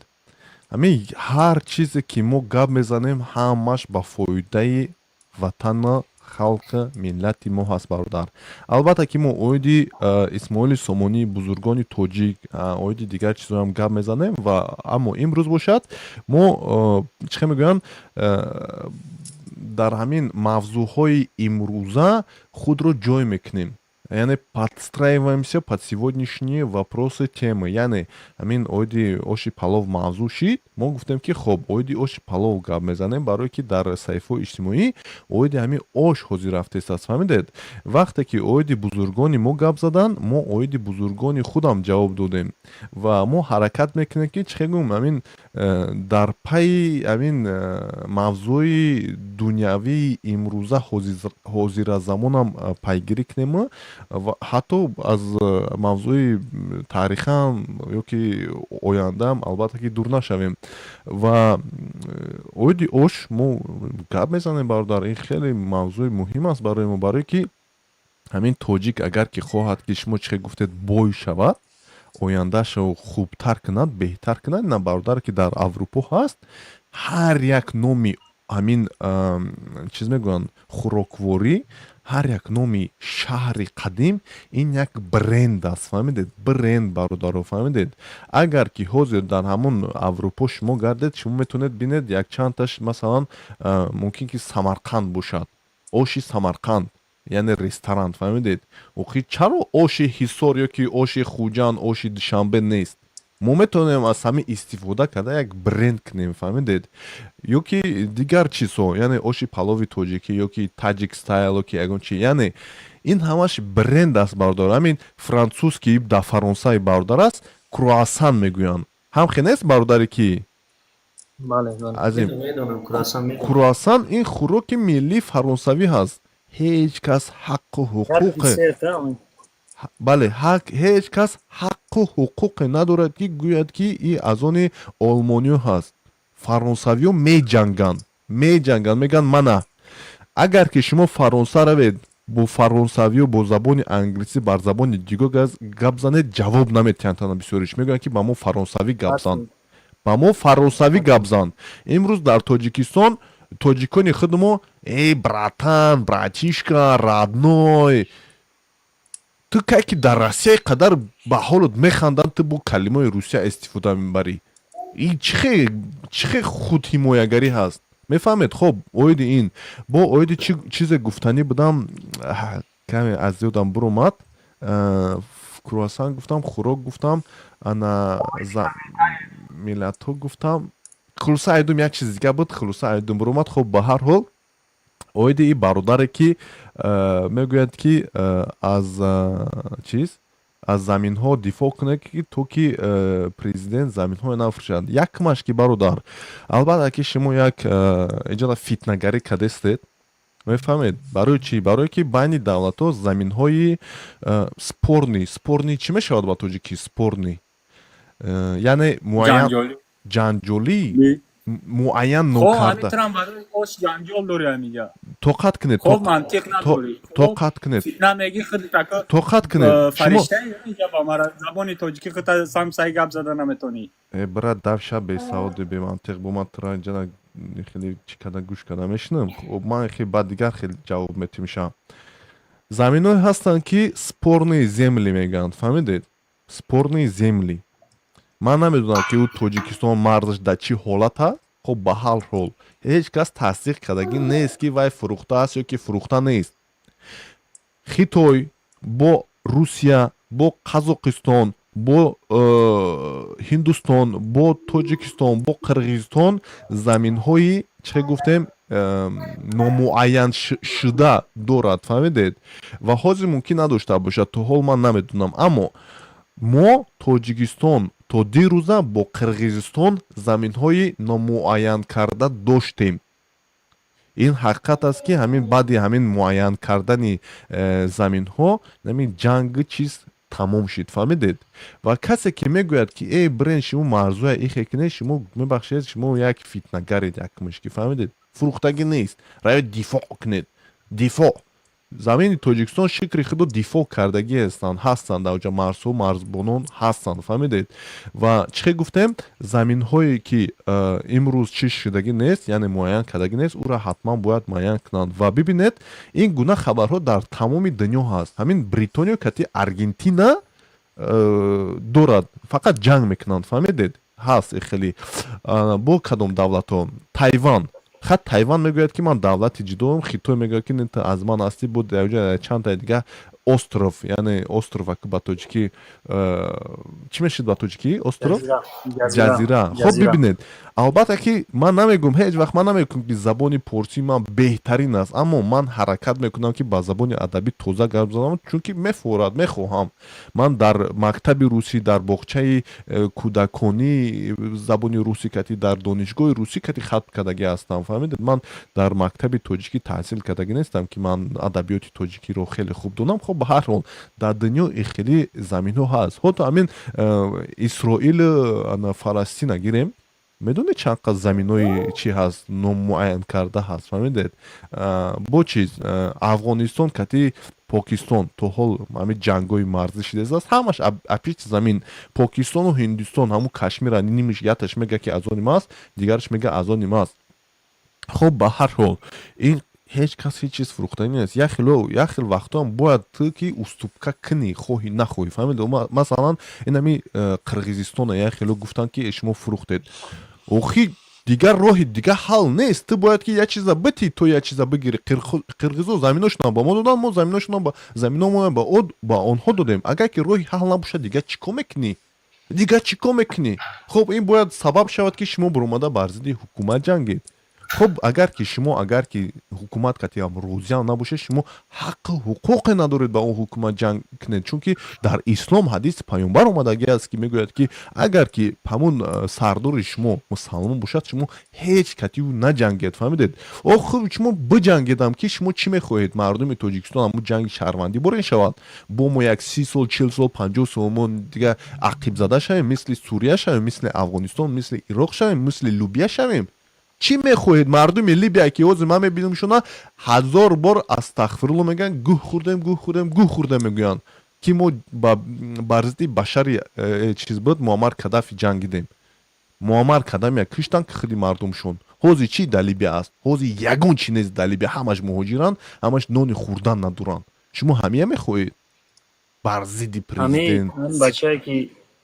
Ҳамин ҳар чизе ки мо гап мезанем, ҳамаш ба фоидаи ватана, халқи, миллати мо ҳаст, бародар. Албатта ки мо оиди Исмоили Сомонӣ, бузургони тоҷик, оиди дигар чизоам гап мезанем ва аммо имрӯз бошад, мо чӣ хел мегӯянд, дар ҳамин мавзӯъҳои имрӯза худро ҷой мекунем, яъне подстраиваемся под сегодняшние вопросы, темы. Яъне ҳамин оиди оши палов мавзӯъ шид, мо гуфтем, ки хоб, оиди оши палов гап мезанем, барое ки дар саҳифаҳои иҷтимоӣ оиди ҳамин ош ҳозир рафтааст. Фаҳмидед? Вақте ки оиди бузургони мо гап задан, мо оиди бузургони худам ҷавоб додем ва мо ҳаракат мекунем, ки чӣ гӯм, ҳамин дар пайи ҳамин мавзӯи дунявии имрӯза, ҳозиразамонам пайгирӣ кунем. Ва ҳатто аз мавзӯи таърихам ё ки ояндаам, албатта, ки дур нашавем. Ва оиди ош мо гап мезанем, бародар. Ин хеле мавзӯи муҳим аст барои мо, барое ки ҳамин тоҷик агар ки хоҳад, ки шумо чӣ хел гуфтед, бой шавад, ояндаашро хубтар кунад, беҳтар кунад, ина бародаре ки дар Аврупо ҳаст, ҳар як номи ҳамин чиз мегӯянд, хӯрокворӣ, ҳар як номи шаҳри қадим, ин як бренд аст, фаҳмидед? Бренд, бародаро, фаҳмидед? Агар ки ҳозир дар ҳамон Аврупо шумо гардед, шумо метавонед бинед якчандташ, масалан, мумкин ки Самарқанд бошад, оши Самарқанд, яъне ресторан, фаҳмидед? Охи чаро оши Ҳисор ё ки оши Хуҷанд, оши Душанбе нест? Мо метавонем аз ҳамин истифода карда як бренд кунем, фаҳмидед? Ё ки дигар чизҳо, яъне оши палови тоҷикӣ, ё ки Tajik style, ё ки ягон чи, яъне ин ҳамаш бренд аст, бародар. Ҳамин француз ки дар Фаронсаи, бародар, аст, круассан мегӯянд, ҳам хе нест, бародаре ки Азим? Круассан ин хӯроки миллии фаронсавӣ ҳаст. Ҳеҷ кас ҳаққу ҳуқуқе, бале, ҳеҷ кас ҳаққу ҳуқуқе надорад, ки гӯяд, ки и аз они олмониё ҳаст. Фаронсавиё меҷанганд, меҷанганд, мегӯянд мана. Агар ки шумо Фаронса равед, бо фаронсавиё бо забони англисӣ бар забони дигар гап занед, ҷавоб наметиҳанд. Тана бисёриш мегӯянд, ки ба мо фаронсавӣ гап зан, ба мо фаронсавӣ гап зан. Имрӯз дар Тоҷикистон тоҷикони худ мо: «Эй, братан, братишка, родной». Ту кай ки дар Россия қадар ба ҳолат механданд, ту бо калимаи русия истифода мебарӣ. Ин чӣ хел худҳимоягарӣ ҳаст, мефаҳмед? Хоб, оиди ин бо оиди чизе гуфтанӣ будам, каме аз ёдам буромад. Круассан гуфтам, хӯрок гуфтам, ана миллатҳо гуфтам, хулоса айдум як чизи дига буд, хулоса айдум буромад. Хоб, ба ҳар ҳол, оиди и бародаре ки мегӯяд, ки аз чиз, аз заминҳо дифоъ кунед, ки то ки президент заминҳое нафурӯшад. Якмаш ки, бародар, албатта ки шумо як иҷода фитнагарӣ кардестед, мефаҳмед? Барои чӣ? Барое ки байни давлатҳо заминҳои спорный, спорный чӣ мешавад ба тоҷикӣ? Спорный, яъне муайян ҷанҷолӣ, муайян нокарда. Тоқат кунед, тоқат кунед, тоқат кунед. Забони тоҷикӣ хута самсай гап зада наметонӣ. Э, брат, давша, бесаводи, бемантиқ, бо ман тура инҷа хеле чӣ карда, гӯш карда мешинам. Хоб, ман хеле баъд дигар хеле ҷавоб метимшам. Заминҳое ҳастанд, ки спорные земли мегӯянд, фаҳмидед? Спорные земли, ман намедонам, ки ӯ Тоҷикистон марзаш дар чӣ ҳолат аст. Хоб, ба ҳар ҳол, ҳеҷ кас тасдиқ кардагӣ нест, ки вай фурӯхтааст ё ки фурӯхта нест. Хитой бо Русия, бо Қазоқистон, бо Ҳиндустон, бо Тоҷикистон, бо Қирғизистон заминҳои, чӣ гуфтем, номуайян шуда дорад, фаҳмидед? Ва ҳозир мумкин надошта бошад, то ҳол ман намедонам. Аммо мо, Тоҷикистон, то дирӯза бо Қирғизистон заминҳои номуайян карда доштем. Ин ҳақиқат аст, ки ҳамин баъди ҳамин муайян кардани заминҳо ҳамин ҷанги чиз тамом шид, фаҳмидед? Ва касе ки мегӯяд, ки э, брен, шумо марзуя ихе кинед, шумо, мебахшед, шумо як фитнагаред, якмиш ки, фаҳмидед, фурӯхтагӣ нест, равед дифоъ кунед, дифоъ. Замини Тоҷикистон, шукри худо, дифоъ кардагӣ ҳастанд, ҳастанд дар оҷа марзҳо, марзбонон ҳастанд, фаҳмидед? Ва чӣ хел гуфтем, заминҳое ки имрӯз чӣ шудагӣ нест, яъне муайян кардагӣ нест, ӯро ҳатман бояд муайян кунанд. Ва бибинед, ин гуна хабарҳо дар тамоми дунё ҳаст. Ҳамин Бритониё кати Аргентина дорад, фақат ҷанг мекунанд, фаҳмидед? Ҳаст хеле бо кадом давлатҳо, Тайван хат, Тайван мегӯяд, ки ман давлати ҷудоам, Хитой мегӯяд, ки аз ман ҳастӣ. Буд чандтаи дига остров, яъне остров ба тоҷикӣ чӣ мешид? Ба тоҷикӣ остров, ҷазира. Хоб, бибинед, албатта ки ман намегӯм, ҳеҷ вақт ман намегӯм, ки забони порсии ман беҳтарин аст, аммо ман ҳаракат мекунам, ки ба забони адабӣ тоза гап занам, чунки мефорад, мехоҳам. Ман дар мактаби русӣ, дар боғчаи кӯдаконӣ забони русӣ кати, дар донишгоҳи русӣ кати хатм кардагӣ ҳастам, фаҳмидед? Ман дар мактаби тоҷикӣ таҳсил кардагӣ нестам, ки ман адабиёти тоҷикиро хеле хуб донам. Хоб. Хоб, ба ҳар ҳол, дар дунё ихелӣ заминҳо ҳаст. Ҳатто ҳамин Исроил, Фаластина гирем, медонед, чанд қад заминои чи ҳаст, номуайян карда ҳаст, фаҳмидед? Бо чиз, Афғонистон кати Покистон то ҳол ҳамин ҷангҳои марзӣ шидааст, ҳамаш апишти замин. Покистону Ҳиндустон ҳамун Кашмира нимиш, яташ мега, ки аз они маст, дигараш мега, аз они маст. Хоб, ба ҳар ҳол, ин ҳеҷ кас ҳеҷ чиз фурӯхтанӣ нест. Як хел вақтҳоам бояд ту ки уступка кунӣ, хоҳӣ нахоҳӣ, фаҳмид? Масалан, инами Қирғизистона як хело гуфтанд, ки шумо фурӯхтед. Охи, дигар роҳи дигар ҳал нест, ту бояд ки як чиза битӣ, то як чиза бигирӣ. Қирғизо заминошонам ба мо доданд, мо заминошонам ба заминомонам ба онҳо додем. Агар ки роҳи ҳал набошад, дигар чӣ кор мекунӣ? Дигар чӣ кор мекунӣ? Хоб, ин бояд сабаб шавад, ки шумо баромада бар зидди ҳукумат ҷангед. Хуб, агар ки шумо, агар ки ҳукумат катиам розиам набошед, шумо ҳаққу ҳуқуқе надоред ба он ҳукумат ҷанг кунед, чунки дар ислом ҳадиси паёмбар омадагӣ аст, ки мегӯяд, ки агар ки ҳамун сардори шумо мусалмон бошад, шумо ҳеҷ катиу наҷангед, фаҳмидед? Охир шумо биҷангедам, ки шумо чӣ мехоҳед? Мардуми Тоҷикистон ҳамун ҷанги шаҳрвандӣ борен шавад, бо мо як 30 сол, 40 сол, 50 сол мо дигар ақибзада шавем, мисли Сурия шавем, мисли Афғонистон, мисли Ироқ шавем, мисли Либия шавем? Чӣ мехоҳед? Мардуми Либия, ки ҳозир ман мебинам шуна, ҳазор бор астағфирулло мегӯянд, гӯҳ хӯрдем, гӯҳ хӯрдем, гӯҳ хӯрдем мегӯянд, ки мо бар зидди Башари чиз буд, Муаммар Кадафи ҷангидем. Муаммар Кадамия киштанд, ки худи мардумшон. Ҳозир чӣ дар Либия аст? Ҳозир ягон чӣ нест дар Либия, ҳамаш муҳоҷиранд, ҳамаш нони хӯрдан надоранд. Шумо ҳамия мехоҳед бар зидди президент?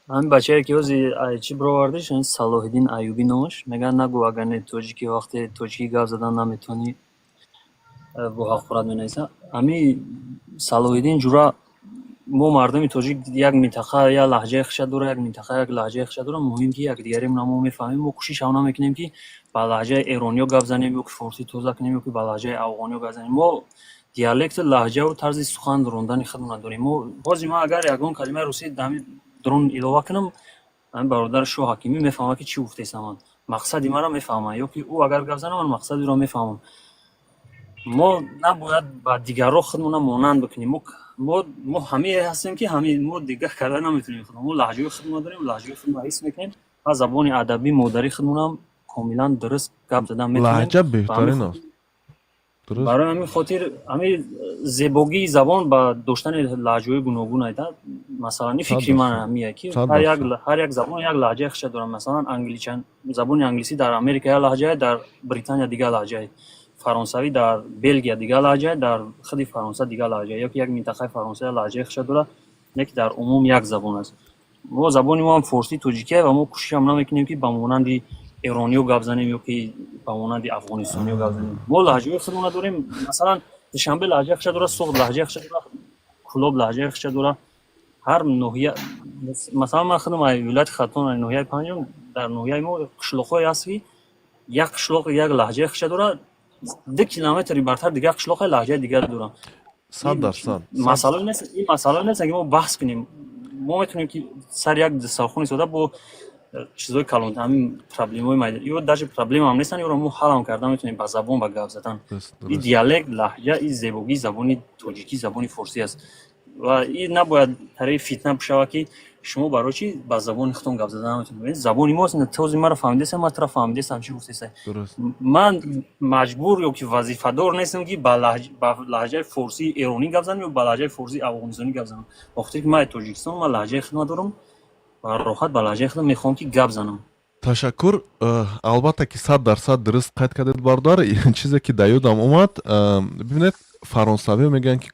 Ҳамин бачае, ки ҳозир чӣ бировардиш, Салоҳиддин Аюбӣ номаш, мегӯяд, нагӯ, агар не тоҷикӣ, вақте тоҷикӣ гап задан наметавонӣ, бо ҳақорат менависад. Ҳамин Салоҳиддин ҷура, мо мардуми тоҷик, як минтақа як лаҳҷаи хиша дора, як минтақа як лаҳҷаи хиша дора. Муҳим, ки якдигаремона мо мефаҳмем. Мо кӯшиш ҳам намекунем, ки ба лаҳҷаи эрониё гап занем ё ки форсӣ тоза кунем, ё ки ба лаҳҷаи афғониё гап занем. Мо диалекту лаҳҷаву тарзи сухан рондани худмона дорем. Мо ҳозир, ман агар ягон калимаи русӣ дар дрон илова кунам, ҳамин бародар Шоҳ Ҳакимӣ мефаҳмад, ки чӣ гуфтесам ман, мақсади маро мефаҳмад, ё ки ӯ агар гап зана, ман мақсади ӯро мефаҳмам. Мо набояд ба дигарро худмона монанд бикунем. Мо ҳамие ҳастем, ки ҳами мо дигар карда наметавонем худмо. Мо лаҳҷаи худмона дорем, лаҳҷаи худмона ҳис мекунем ва забони адабӣ модарии худмонам комилан дуруст гап задан метавонем. Лаҳҷа беҳтарин аст. Барои ҳамин хотир, ҳамин зебогии забон ба доштани лаҳҷаҳои гуногун айда. Масалан, ин фикри ман ҳамия, ки ҳар як забон як лаҳҷаи хиша дорад. Масалан, англичан, забони англисӣ дар Америка як лаҳҷае, дар Британия дигар лаҳҷае, фаронсавӣ дар Белгия дигар лаҳҷае, дар худи Фаронса дигар лаҳҷае, ё ки як минтақаи Фаронса як лаҳҷаи хиша дорад, не ки дар умум як забон аст. Мо забони мо ҳам форсӣ тоҷикия ва мо кӯшишам намекунем, ки ба монанди эрониё гап занем ё ки ба монанди афғонистониё гап занем. Мо лаҳҷаҳои худмона дорем. Масалан, Душанбе лаҳҷаи хиша дорад, Суғд лаҳҷаи хиша дорад, Кӯлоб лаҳҷаи хиша дорад, ҳар ноҳия. Масалан, ман худам вилояти Хатлон, ноҳияи Панҷум. Дар ноҳияи мо қишлоқҳое ҳаст, ки як қишлоқ як лаҳҷаи хиша дорад, 2 километри бартар дигар қишлоқе лаҳҷаи дигар дорад. 100%. Масъала нест, ин масъала нест, ки мо баҳс кунем. Мо метавонем, ки сари як дастархон истода бо чизҳои калон, ҳамин проблемаҳои майда, ё даже проблемаам нестанд, ёро мо ҳалам карда метавонем ба забон, ба гап задан. Ин диалект, лаҳҷа, ин зебогии забони тоҷикӣ, забони форсӣ аст ва ин набояд тариқи фитна бишавад, ки шумо барои чӣ ба забони худтон гап зада наметавонед? Забони мост. Този маро фаҳмидесам, ман туро фаҳмидесам, чӣ гуфтеса. Ман маҷбур ё ки вазифадор нестам, ки ба лаҳҷаи форсии эронӣ гап занам ё ба лаҳҷаи форсии афғонистонӣ гап занам. Ба хотире ки ман Тоҷикистон, ман лаҳҷаи худма дорам ва роҳат ба лаҳҷаи худам мехоҳам, ки гап занам. Ташаккур. Албатта ки, 100% дуруст қайд кардед, бародар. Чизе ки дар ёдам омад, бибинед, фаронсавиҳо мегӯянд, ки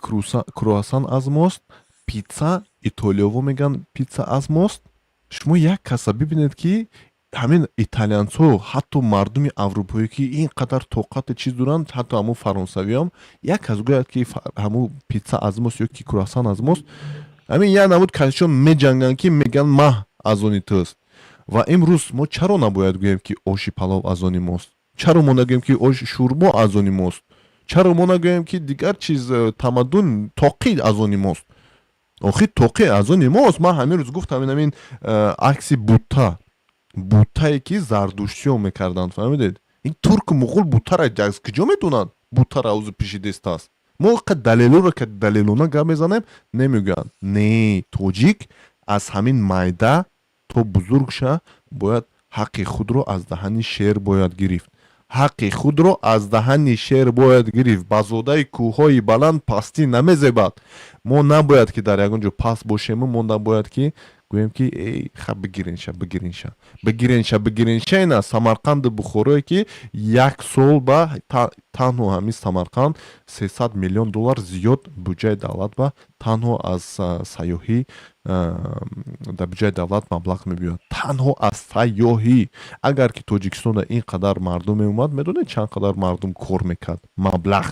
круассан аз мост, питса, итолиёво мегӯянд, питса аз мост. Шумо як каса бибинед, ки ҳамин италиянсҳо, ҳатто мардуми аврупоӣ, ки ин қадар тоқати чиз доранд, ҳатто ҳамун фаронсавиҳам, як кас гӯяд, ки ҳамун питса аз мост ё ки круассан аз мост, ҳамин як намуд касишон меҷанганд, ки мегӯянд, маҳ аз они туст. Ва имрӯз мо чаро набояд гӯем, ки оши палов аз они мост? Чаро мо нагӯем, ки оши шӯрбо аз они мост? Чаро мо нагӯем, ки дигар чиз, тамаддун, тоқӣ аз они мост? Охир тоқӣ аз они мост. Ман ҳамин рӯз гуфтам, ин акси бутта, буттае ки зардуштиё мекарданд, фаҳмидед? Ин турку муғул буттара аз куҷо медонанд? Буттара узу пишидестааст. Мо қа далелуро ка далелона гап мезанем, намегӯянд, не, тоҷик аз ҳамин майда то бузургша бояд ҳаққи худро аз даҳани шер бояд гирифт, ҳаққи худро аз даҳани шер бояд гирифт. Ба зодаи кӯҳҳои баланд пастӣ намезебад. Мо набояд ки дар ягон ҷо паст бошему мо набояд ки гӯем ки эй, ха, бигиренша, бигиренша, бигиренша, бигиренша. Ина Самарқанду Бухорое ки як сол ба танҳо ҳамин Самарқанд 300 миллион доллар зиёд буҷаи давлат ба танҳо аз сайёҳӣ дар буҷаи давлат маблағ мебиёяд, танҳо аз сайёҳӣ. Агар ки Тоҷикистонда ин қадар мардум меомад, медонед, чанд қадар мардум кор мекард? Маблағ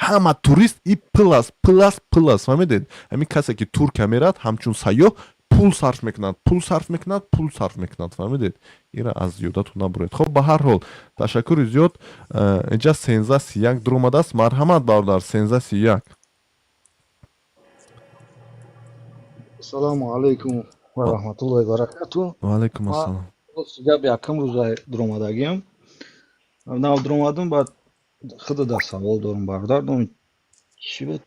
ҳама турист и пул аст, пул аст, пул аст, фаҳмидед? Ҳамин касе ки Туркия мерад ҳамчун сайёҳ, пул сарф мекунад, пул сарф мекунад, пул сарф мекунад, фаҳмидед? Ира аз ёдатон набуред. Хоб, ба ҳар ҳол, ташаккури зиёд. Инҷа 13:31 дуромадааст. Марҳамат, бародар, 13:31. Ассалому алайкум ва раҳматуллоҳи баракату. Ва алайкум ассалом. Гап, якум рӯза дуромадагиам, нав дуромадам, баъд худа дар савол дорам, бародар дом, чӣ буд,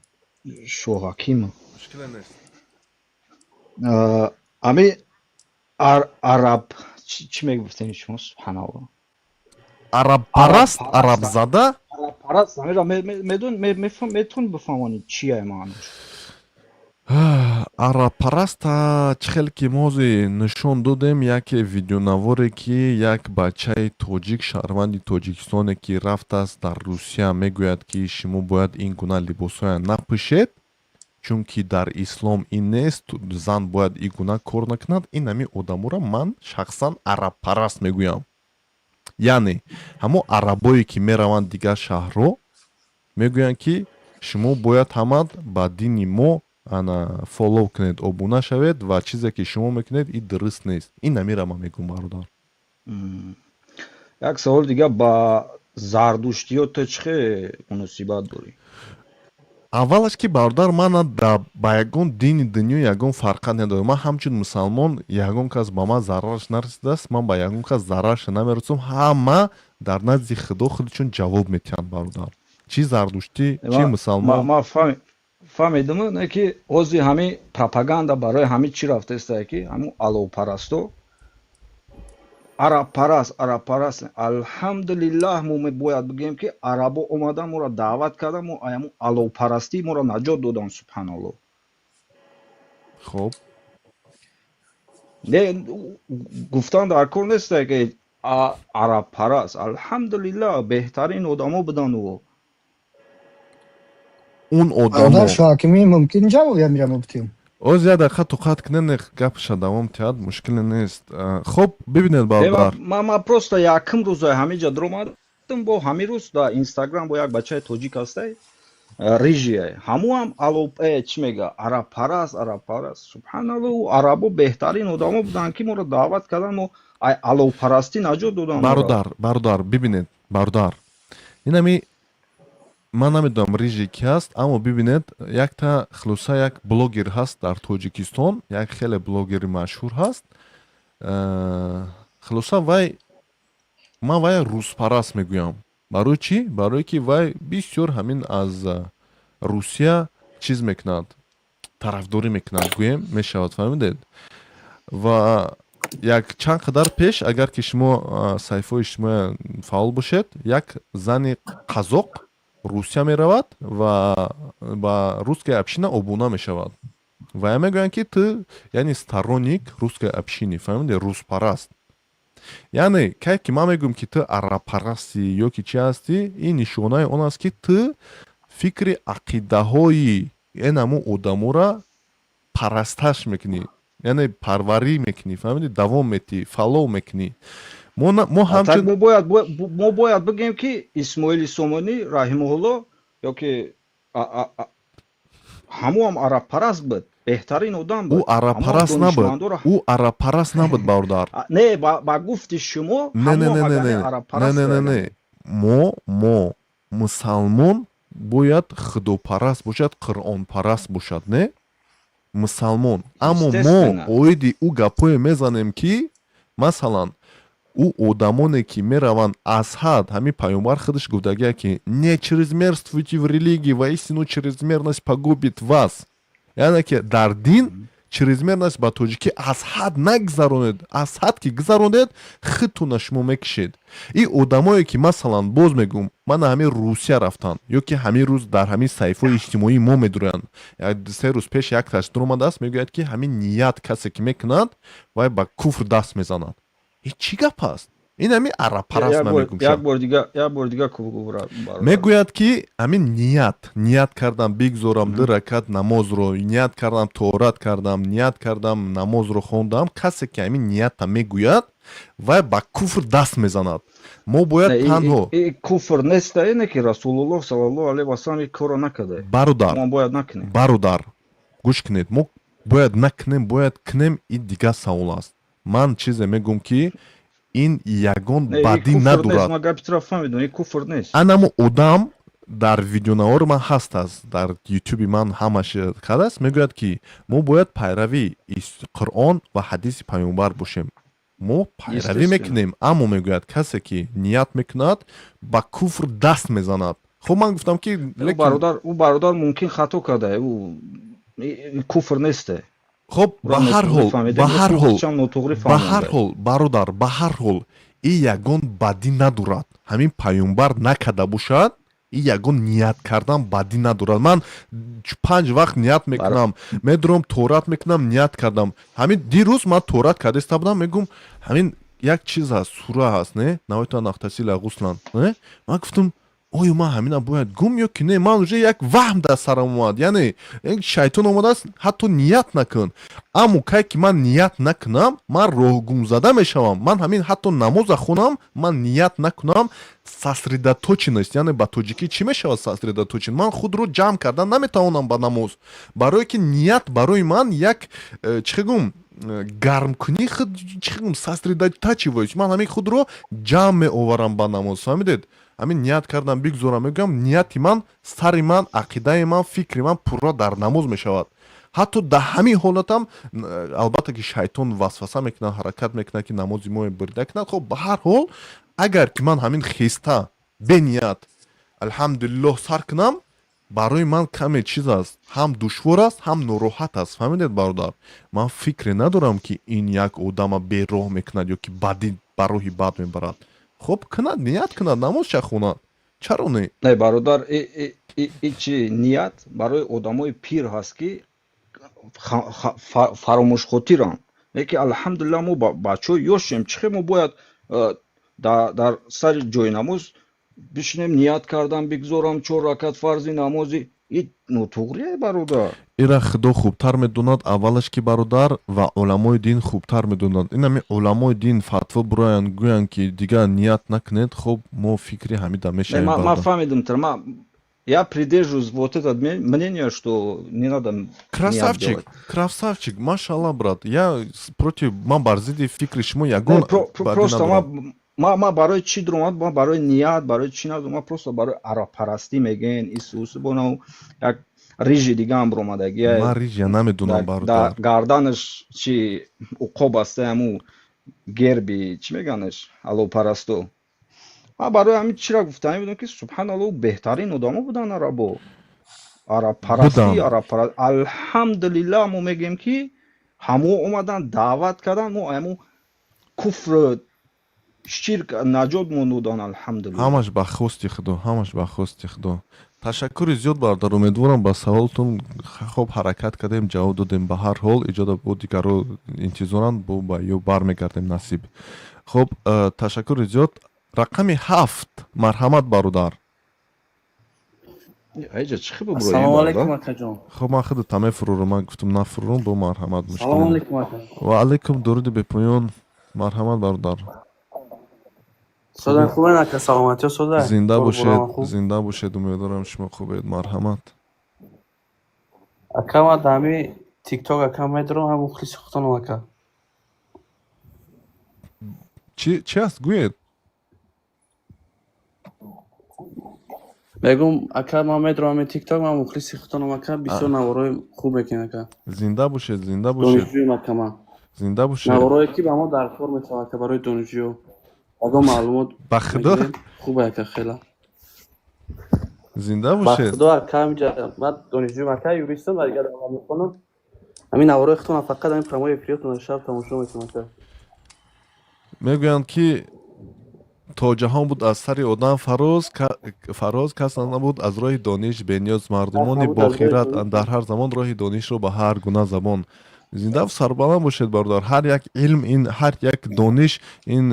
Шоҳакима. Мушкиле нест. Ами араб чӣ мегуфтем шумо, субҳаналло? Арабпараст, арабзада. Арабпараст, амира медон, метавон бифаҳмонед, чия маънош? Арабпараста чӣ хел ки мози нишон додем, яке видеонаворе ки як бачаи тоҷик, шаҳрванди Тоҷикистоне ки рафтааст дар Русия, мегӯяд ки шумо бояд ин гуна либосҳоя напӯшед, чунки дар ислом ин нест, зан бояд ин гуна кор накунад. Ин ҳамин одаморо ман шахсан арабпараст мегӯям, яъне ҳамон арабое ки мераванд дигар шаҳрҳо, мегӯянд ки шумо бояд ҳамад ба дини мо ана follow кунед, обуна шавед ва чизе ки шумо мекунед, ин дуруст нест. Ин намира ман мегӯм, бародар. Як савол дига: ба зардуштиё ту чӣ хел муносибат дорӣ? Аввалаш ки, бародар, ман ба ягон дини дунё ягон фарқат надорам. Ман ҳамчун мусалмон, ягон кас ба ман зарараш нарасидааст, ман ба ягон кас зарарша намерасам. Ҳама дар назди Худо худашон ҷавоб метиҳанд, бародар, чӣ зардуштӣ, чӣ мусалмон. Ман фаҳмидам, не ки ҳозир ҳамин пропаганда барои ҳамин чӣ рафтаистае, ки ҳамун аловпарасто, арабпараст, арабпараст. Алҳамдулиллаҳ, мо бояд бигӯем, ки арабо омадан, моро даъват кардан, мо ҳамун аловпарастӣ моро наҷот додан, субҳаналлоҳ. Хоб. Не, гуфтан дар кор нестае, ки арабпараст. Алҳамдулиллаҳ, беҳтарин одамо буданд ӯ. Он одамо Бародар Шоҳакимӣ, мумкин ҷавоб ямира мубтим? Оз як дақиқа тоқат кунед, гапша давом тиҳад, мушкиле нест. Хоб, бибинед, бародар. Ман просто якум рӯза ҳамиҷа дуромадам, бо ҳамин рӯз дар Инстаграм бо як бачаи тоҷик ҳастай, рижия, ҳамуам ало чӣ мега, арабпараст, арабпараст. Субҳаналло, арабо беҳтарин одамо буданд, ки моро даъват кардан, мо аловпарастӣ наҷот додан. Бародар, бародар, бибинед, бародар, инами ман намедонам рижи ки ҳаст, аммо бибинед, якта хулоса, як блогер ҳаст дар Тоҷикистон, як хеле блогери машҳур ҳаст. Хулоса, вай, ман вай рӯзпараст мегӯям. Барои чӣ? Барое ки вай бисёр ҳамин аз Русия чиз мекунад, тарафдорӣ мекунад, гӯем мешавад, фаҳмидед? Ва як чанд қадар пеш, агар ки шумо саҳифаҳои иҷтимоӣ фаъол бошед, як зани қазоқ Русия меравад ва ба русская община обуна мешавад ва я мегӯянд, ки ту, яъне, сторонник русской общины, фаҳмиде, рӯзпараст. Яъне кай ки ман мегӯям, ки ту арабпарастӣ ё ки чи ҳастӣ, ин нишонаи он аст, ки ту фикри ақидаҳои энаму одаморо парасташ мекунӣ, яъне парварӣ мекунӣ, фаҳмиди, давом метиҳӣ, follow мекунӣ. Мо ҳамчун Мо бояд бигӯем, ки Исмоили Сомонӣ раҳимаҳулло ё ки ҳамуам арабпараст буд, беҳтарин одам буд. Ӯ арабпараст набуд, ӯ арабпараст набуд, бародар. Не, ба гуфти шумо. Не, не, не, не, не, не, не, мо мусалмон бояд худопараст бошад, қуръонпараст бошад, не мусалмон. Аммо мо оиди ӯ гапҳое мезанем, ки масалан Ӯ одамоне ки мераванд аз ҳад, ҳамин паёмбар худаш гуфтагия, ки не чрезмерствуйте в религии, воистину чрезмерность погубит вас. Яъне ки дар дин чрезмерность, ба тоҷикӣ аз ҳад нагзаронед. Аз ҳад ки гузаронед, худтона шумо мекишед. И одамое ки, масалан, боз мегӯм, мана ҳамин Русия рафтанд ё ки ҳамин рӯз дар ҳамин саҳифаҳои иҷтимоии мо медуранд, 3 рӯз пеш як таш дуромадааст, мегӯяд, ки ҳамин ният касе ки мекунад, вай ба куфр даст мезанад. Ин чӣ гап аст? Ин ҳамин арабпараст. Ман мегӯм, як бор дига, як бор дига. Мегӯяд, ки ҳамин ният кардам, бигзорам ду ракат намозро, ният кардам, тоҳорат кардам, ният кардам, намозро хондам. Касе ки ҳамин ниятта мегӯяд, вай ба куфр даст мезанад. Мо бояд танҳо Куфр неста, ине ки Расулуллоҳ саллаллоҳу алайҳи васалам ин корро накарда. Бародар, мо бояд накунем. Бародар, гӯш кунед, мо бояд накунем, бояд кунем, ин дигар савол аст. Ман чизе мегӯм, ки ин ягон бадӣ надорад. Анамо одам дар видеонавори ман ҳаст аст, дар Ютуби ман ҳамаш кардааст, мегӯяд, ки мо бояд пайрави Қуръон ва ҳадиси паёмбар бошем. Мо пайравӣ мекунем, аммо мегӯяд, касе ки ният мекунад, ба куфр даст мезанад. Хуб, ман гуфтам, ки Ӯ бародар мумкин хато карда, ӯ куфр несте. Хуб, ба ҳар ҳол, ба ҳар ҳол, ба ҳар ҳол, бародар, ба ҳар ҳол, и ягон бадӣ надорад. Ҳамин паёмбар накарда бошад, и ягон ният кардан бадӣ надорад. Ман панҷ вақт ният мекунам, медурам, тоҳорат мекунам, ният кардам. Ҳамин дирӯз ман тоҳорат кардаиста будам, мегӯм, ҳамин як чиз ҳаст, сура ҳаст, не, نويت أن أغتسل غسلا, не. Ман гуфтам, оё ман ҳамина бояд гум ё ки не? Ман уже як ваҳм дар сарам омад, яъне шайтон омадааст, ҳатто ният накун. Аммо кай ки ман ният накунам, ман роҳгумзада мешавам. Ман ҳамин ҳатто намоза хонам, ман ният накунам, сосредоточенность, яъне ба тоҷикӣ чӣ мешавад сосредоточен, ман худро ҷамъ кардан наметавонам ба намоз, барое ки ният барои ман як чӣ гум, гармкунӣ худ, чӣ гум, сосредотачиваюсь, ман ҳамин худро ҷамъ меоварам ба намоз, фаҳмидед? Ҳамин ният кардам, бигзорам, мегӯям, нияти ман, сари ман, ақидаи ман, фикри ман пурра дар намоз мешавад. Ҳатто дар ҳамин ҳолатам, албатта, ки шайтон васваса мекунад, ҳаракат мекунад, ки намози мо бурида кунад. Хоб, ба ҳар ҳол, агар ки ман ҳамин хеста беният алҳамдулиллоҳ сар кунам, барои ман каме чиз аст, ҳам душвор аст, ҳам нороҳат аст, фаҳмидед, бародар? Ман фикре надорам, ки ин як одама бероҳ мекунад ё ки бадӣ ба роҳи бад мебарад. Хуб, кунад, ният кунад, намозша хонад, чаро не? Не, бародар, и чи ният барои одамои пир ҳаст, ки фаромӯшхотиранд. Лекин алҳамдулилла, мо бачаҳои ёшем. Чӣ хел мо бояд дар сари ҷои намоз бишинем, ният кардам, бигзорам чор ракат фарзи намози, и нотуғрие, бародар. Ира Худо хубтар медонад, аввалаш ки, бародар, ва уламои дин хубтар медонад. Ин ҳами уламои дин фатво буроянд, гӯянд, ки дигар ният накунед, хуб, мо фикри ҳамида мешавем. Ман фаҳмидам, я придерживаюсь вот это мнение, что не надо. Красавчик, красавчик, машаллах, брат. Я против, ман бар зидди фикри шумо ягон Просто ма барои чӣ дуромад, ма барои ният, барои чӣ надорам, ма просто барои арабпарастӣ мегӯен, исус бонау як рижи дигаам буромадагия. Ман рижия намедонам, бародар. Гарданаш чи уқоб аста, ҳаму герби, чӣ меганаш, аллопарасту. Ма барои ҳамин чира гуфтанӣ будам, ки субҳаналлоҳ, беҳтарин одамо буданд арабо. Арабпарастӣ, арабпараст, алҳамдулиллаҳ, мо мегӯем, ки ҳамо омадан, даъват кардан, мо ҳамо куфр, ширк наҷот мо додан, алҳамдулилла. Ҳамаш ба хости Худо, ҳамаш ба хости Худо. Ташаккури зиёд, бародар, умедворам, ба саволтон хоб ҳаракат кардем, ҷавоб додем. Ба ҳар ҳол, иҷода бо дигарро интизоранд, бо ба ё бармегардем, насиб. Хуб, ташаккури зиёд. Рақами 7, марҳамат, бародар. Ассалому алайкум, акаҷон. Хуб, ман худата мефурурам, ман гуфтам нафурурам, бо марҳамат. Салому алайкум, ака. Ва алайкум, дуруди бепоён, марҳамат, бародар. Сода, хубен, ака? Саломатиё, сода? Зинда бошед, зинда бошед, умедворам, шумо хубед, марҳамат. Ака, ман дар ҳами Тикток, ака, медорам, ҳам мухлиси худтонам, ака. Чӣ аст, гӯед. Мегум, ака, ман медорам ҳами Тикток, ман мухлиси худтонам, ака, бисёр наворҳои хуб мекунед, ака. Зинда бошед, зинда бошед. Донишҷӯем, ака, ман. Зинда бошед. Наворҳое ки ба мо дар кор мешавад, ака, барои донишҷӯ. Ягон маълумот Ба худо. мегирем. Хуб ака, хела. Зинда Ба бошед. худо ака, ҳаминҷа ман донишҷӯем ака, юристам, дар дигар давлат мехонам. Ҳамин наворои худтона, фақат ҳамин прямой эфириётона шаб тамошо мекунам ака. Мегӯянд, ки то ҷаҳон буд аз сари одам фароз, фароз, кас набуд аз роҳи дониш бениёз. Мардумони набуд аз роҳи бохират дониш. Дар ҳар замон роҳи донишро ба ҳар гуна забон. Зиндаву сарбаланд бошед, бародар. Ҳар як илм ин, ҳар як дониш ин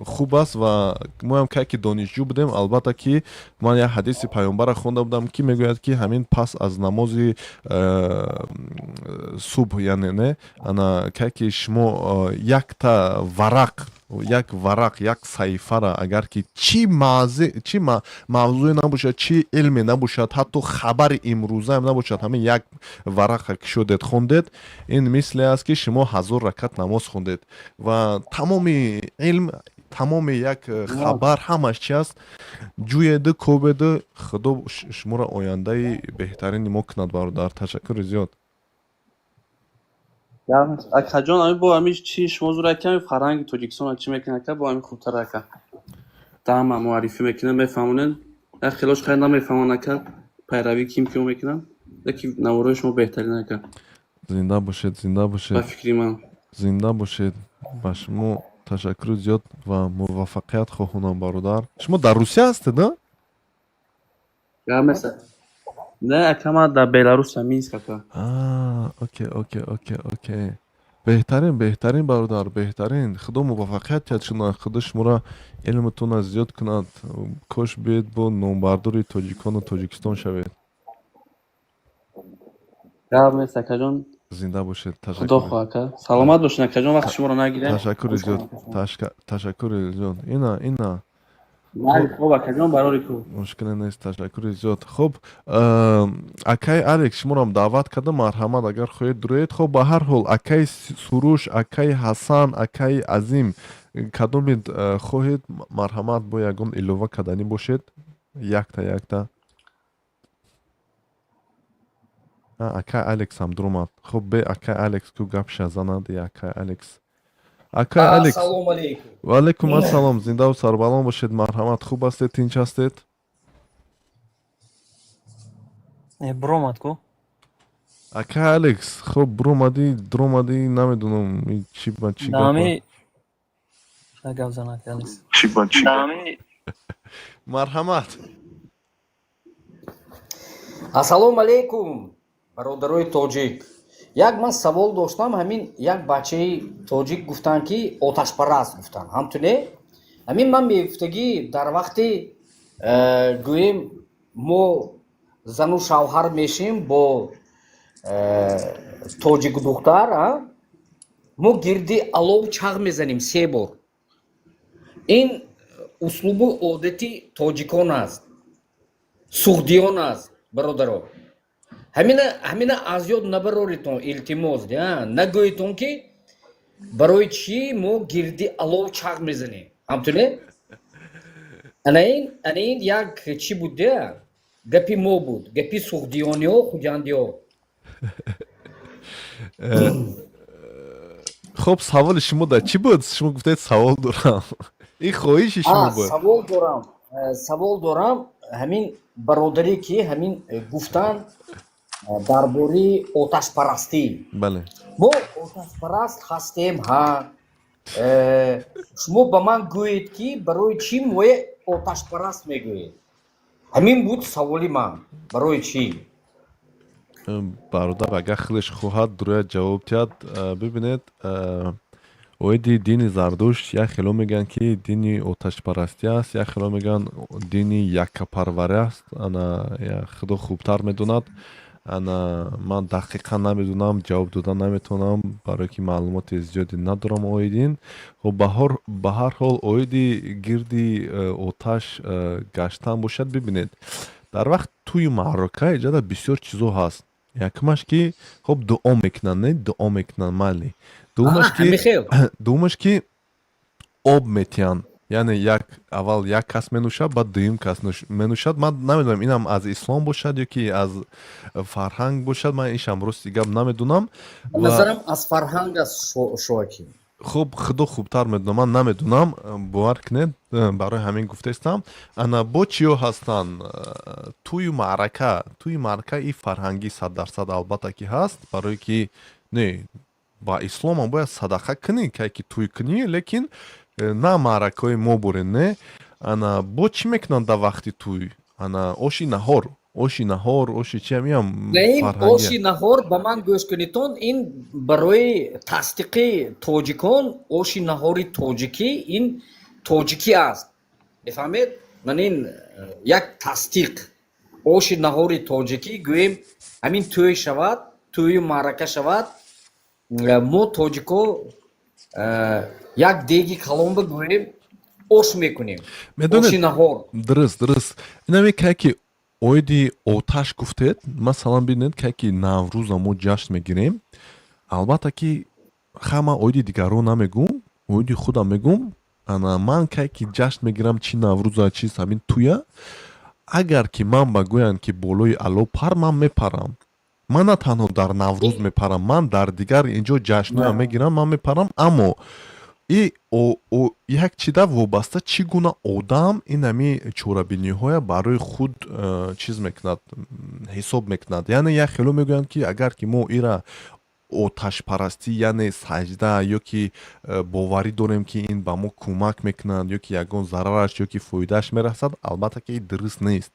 хуб аст. Ва моам кай ки донишҷӯ будем, албатта, ки ман як ҳадиси паёмбара хонда будам, ки мегӯяд, ки ҳамин пас аз намози субҳ, яъне не, ана кай ки шумо якта варақ, як варақ, як саҳифара, агар ки чӣ маъзе, чӣ мавзӯе набошад, чӣ илме набошад, ҳатто хабари имрӯзаам набошад, ҳамин як варақа ки шудед хондед, ин мисле аст, ки шумо 1000 ракат намоз хондед. Ва тамоми илм, тамоми як хабар, ҳамаш чи аст, ҷӯеду кобеду. Худо шуморо ояндаи беҳтарини мо кунад, бародар. Ташаккури зиёд. Акаҷон, ами бо ами чи шумо зур ака, ами фарҳанги Тоҷикистона чӣ мекунад ака, бо ами хубтар ака. Дама муаррифӣ мекунад, мефаҳмонед. Як хелош хайр намефаҳманд ака, пайравӣ ким киё мекунанд. Леки наворои шумо беҳтарин ака. Зинда бошед, зинда бошед. Ба фикри ман. Зинда бошед. Ба шумо ташаккури зиёд ва муваффақият хоҳонам, бародар. Шумо дар Русия ҳастед, на? Гап нест. Не ака, ман дар Беларуса, Минск ака. Окей, беҳтарин, беҳтарин, бародар, беҳтарин. Худо муваффақият диҳад шумо, Худо шуморо илматонро зиёд кунад. Кош биед, бо номбардори тоҷикону Тоҷикистон шавед. Гап нест, акаҷон. Зинда бошед. Худо Ташаккур. хоҳ ака. Саломат бошед, акаҷон, вақти шуморо нагирем. Ташаккури зиёд, ташаккури зиёд. Ина, ина. Майли, хуб акаҷон, барори кӯ. Мушкиле нест, ташаккури зиёд. Хуб, акай Алекс, шуморам даъват кардам, марҳамат, агар хоҳед, дуроед. Хуб, ба ҳар ҳол, акай Суруш, акай Ҳасан, акай Азим, кадомед хоҳед, марҳамат, бо ягон илова карданӣ бошед, якта якта. Акай Алекс ҳам дуромад. Хуб, бе акай Алекс ку гапша занад. Акай Алекс, акай Алекс. Ассалому алейкум. Ва алайкум ассалом. Зиндаву сарбаланд бошед, марҳамат. Хуб ҳастед, тинч ҳастед? Буромад ку. Акай Алекс, хуб, буромадӣ, дуромадӣ, намедонам чӣ ба чӣ гапа. Дами гап зан, акай Алекс. Марҳамат. Ассалому алейкум, бародарои тоҷик. Як ман савол доштам. Ҳамин як бачаи тоҷик гуфтанд, ки оташпараст гуфтанд, ҳамту не? Ҳамин ман мегуфтагӣ, дар вақти гӯем, мо зану шавҳар мешем бо тоҷику духтар, мо гирди алов чағ мезанем се бор. Ин услубу одати тоҷикон аст, суғдиён аст, бародаро. Ҳамина аз ёд набароритон, илтимос. Нагӯитон, ки барои чӣ мо гирди алов чағ мезанем, ҳамту не? Ана ин як чӣ буд де, гапи мо буд, гапи суғдиёниҳо, хуҷандиҳо. Хуб, саволи шумо дар чӣ буд? Шумо гуфтед, савол дорам. Ин хоҳиши шумо буд? Савол дорам, савол дорам. Ҳамин бародаре, ки ҳамин гуфтанд дар бораи оташпарастӣ. Бале. Мо оташпараст ҳастем, ҳа. Шумо ба ман гӯед, ки барои чӣ мое оташпараст мегӯед? Ҳамин буд саволи ман: барои чӣ? Бародар, агар хелеш хоҳад, дурояд, ҷавоб диҳад. Бибинед, оиди дини Зардушт як хело мегӯянд, ки дини оташпарастӣ аст, як хело мегӯянд, дини яккапарварӣ аст. Ана, Худо хубтар медонад. Ана, ман дақиқан намедонам, ҷавоб дода наметавонам, барое ки маълумоти зиёде надорам оиди ин. Хуб, ба ҳар ҳол, оиди гирди оташ гаштан бошад, бибинед, дар вақт тӯю маърака иҷода бисёр чизо ҳаст. Якумаш, ки хуб, дуо мекунанд, не, дуо мекунанд, майли. Дуюмаш, ки дуюмаш, ки об метиҳанд, яъне як аввал як кас менӯшад, баъд дуюм кас менӯшад. Ман намедонам, инам аз ислом бошад ё ки аз фарҳанг бошад, ман ишам, рости гап, намедонам. Назарам, аз фарҳанг аст, шоаки. Хуб, худо хубтар медонам, ман намедонам, бовар кунед, барои ҳамин гуфтаистам. Ана бо чиё ҳастанд? Тӯю маърака, тӯи маърака и фарҳангӣ 100% албатта ки ҳаст, барое ки не ба исломам бояд садақа кунӣ, кай ки тӯй кунӣ, лекин на маъракаҳои мо бурен, не. Ана бо чӣ мекунанд дар вақти тӯй? Ана оши наҳор, оши наҳор, оши чи ҳамиам Не, ин фарҳангӣ. Оши наҳор, ба ман гӯш кунитон, ин барои тасдиқи тоҷикон, оши наҳори тоҷикӣ ин тоҷикӣ аст, мефаҳмед? Ман ин як тасдиқ, оши наҳори тоҷикӣ гӯем, ҳамин тӯй шавад, тӯю маърака шавад, мо тоҷико як деги калонба гӯем ош мекунем, Медонед, оши наҳор. Дуруст, инаме кай ки оиди оташ гуфтед, масалан, бинед, кай ки Наврӯза мо ҷашн мегирем, албатта ки ҳама оиди дигарон намегӯм, оиди худам мегӯм. Ана ман кай ки ҷашн мегирам, чи Наврӯза, чи ҳамин тӯя, агар ки ман ба гӯянд ки болои алов пар, ман мепарам. Ман на танҳо дар Наврӯз мепарам, ман дар дигар инҷо ҷашнҳоям мегирам, ман мепарам. Аммо и як чида вобаста, чӣ гуна одам ин ҳами чорабиниҳоя барои худ чиз мекунад, ҳисоб мекунад. Яъне як хело мегӯянд ки агар ки мо ира оташпарастӣ, яъне саҷда, ё ки боварӣ дорем, ки ин ба мо кӯмак мекунад, ё ки ягон зарараш ё ки фоидааш мерасад, албатта ки дуруст нест.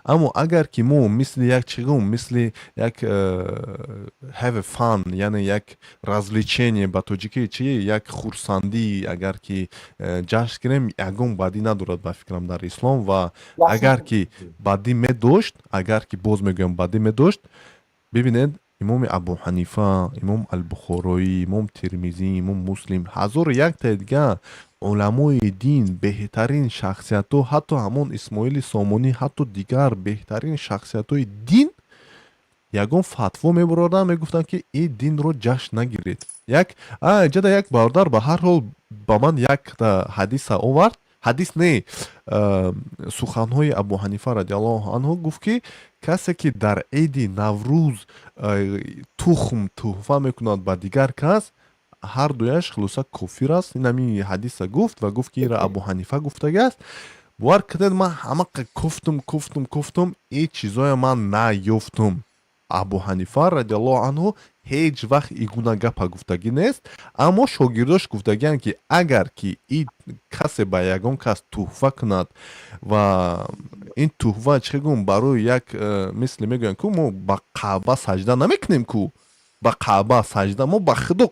Аммо агар ки мо мисли як чигум, мисли як have a fun, яъне як развлечение, ба тоҷикӣ чи, як хурсандӣ, агар ки ҷашн гирем, ягон бадӣ надорад, ба фикрам, дар ислом. Ва агар ки бадӣ медошт, агар ки, боз мегӯям, бадӣ медошт, бибинед, имоми Абуҳанифа, имом Албухороӣ, имом Термизӣ, имом Муслим, ҳазору яктаи дига уламои дин, беҳтарин шахсиятҳо, ҳатто ҳамон Исмоили Сомонӣ, ҳатто дигар беҳтарин шахсиятҳои дин ягон фатво мебуроданд, мегуфтанд ки ин динро ҷашн нагиред. Як ҷада як бародар ба ҳар ҳол ба ман якта ҳадиса овард, ҳадис не, суханҳои Абуҳанифа радиаллоҳу анҳу. Гуфт ки касе ки дар иди Наврӯз тухм туҳфа мекунад ба дигар кас, ҳар дуяш хулоса кофир аст. Ин ҳамин ҳадиса гуфт ва гуфт ки инро Абуҳанифа гуфтагиаст. Бовар кунед, ман ҳамақа кофтум, кофтум, кофтум, ин чизоя ман наёфтум. Абуҳанифа радиаллоҳу анҳу ҳеҷ вақт ин гуна гапа гуфтагӣ нест. Аммо шогирдош гуфтагианд ки агар ки и касе ба ягон кас туҳфа кунад ва ин туҳфа, чӣ гум, барои як мисли мегӯянд ку, мо ба Каъба саҷда намекунем ку, ба Каъба саҷда, мо ба Худо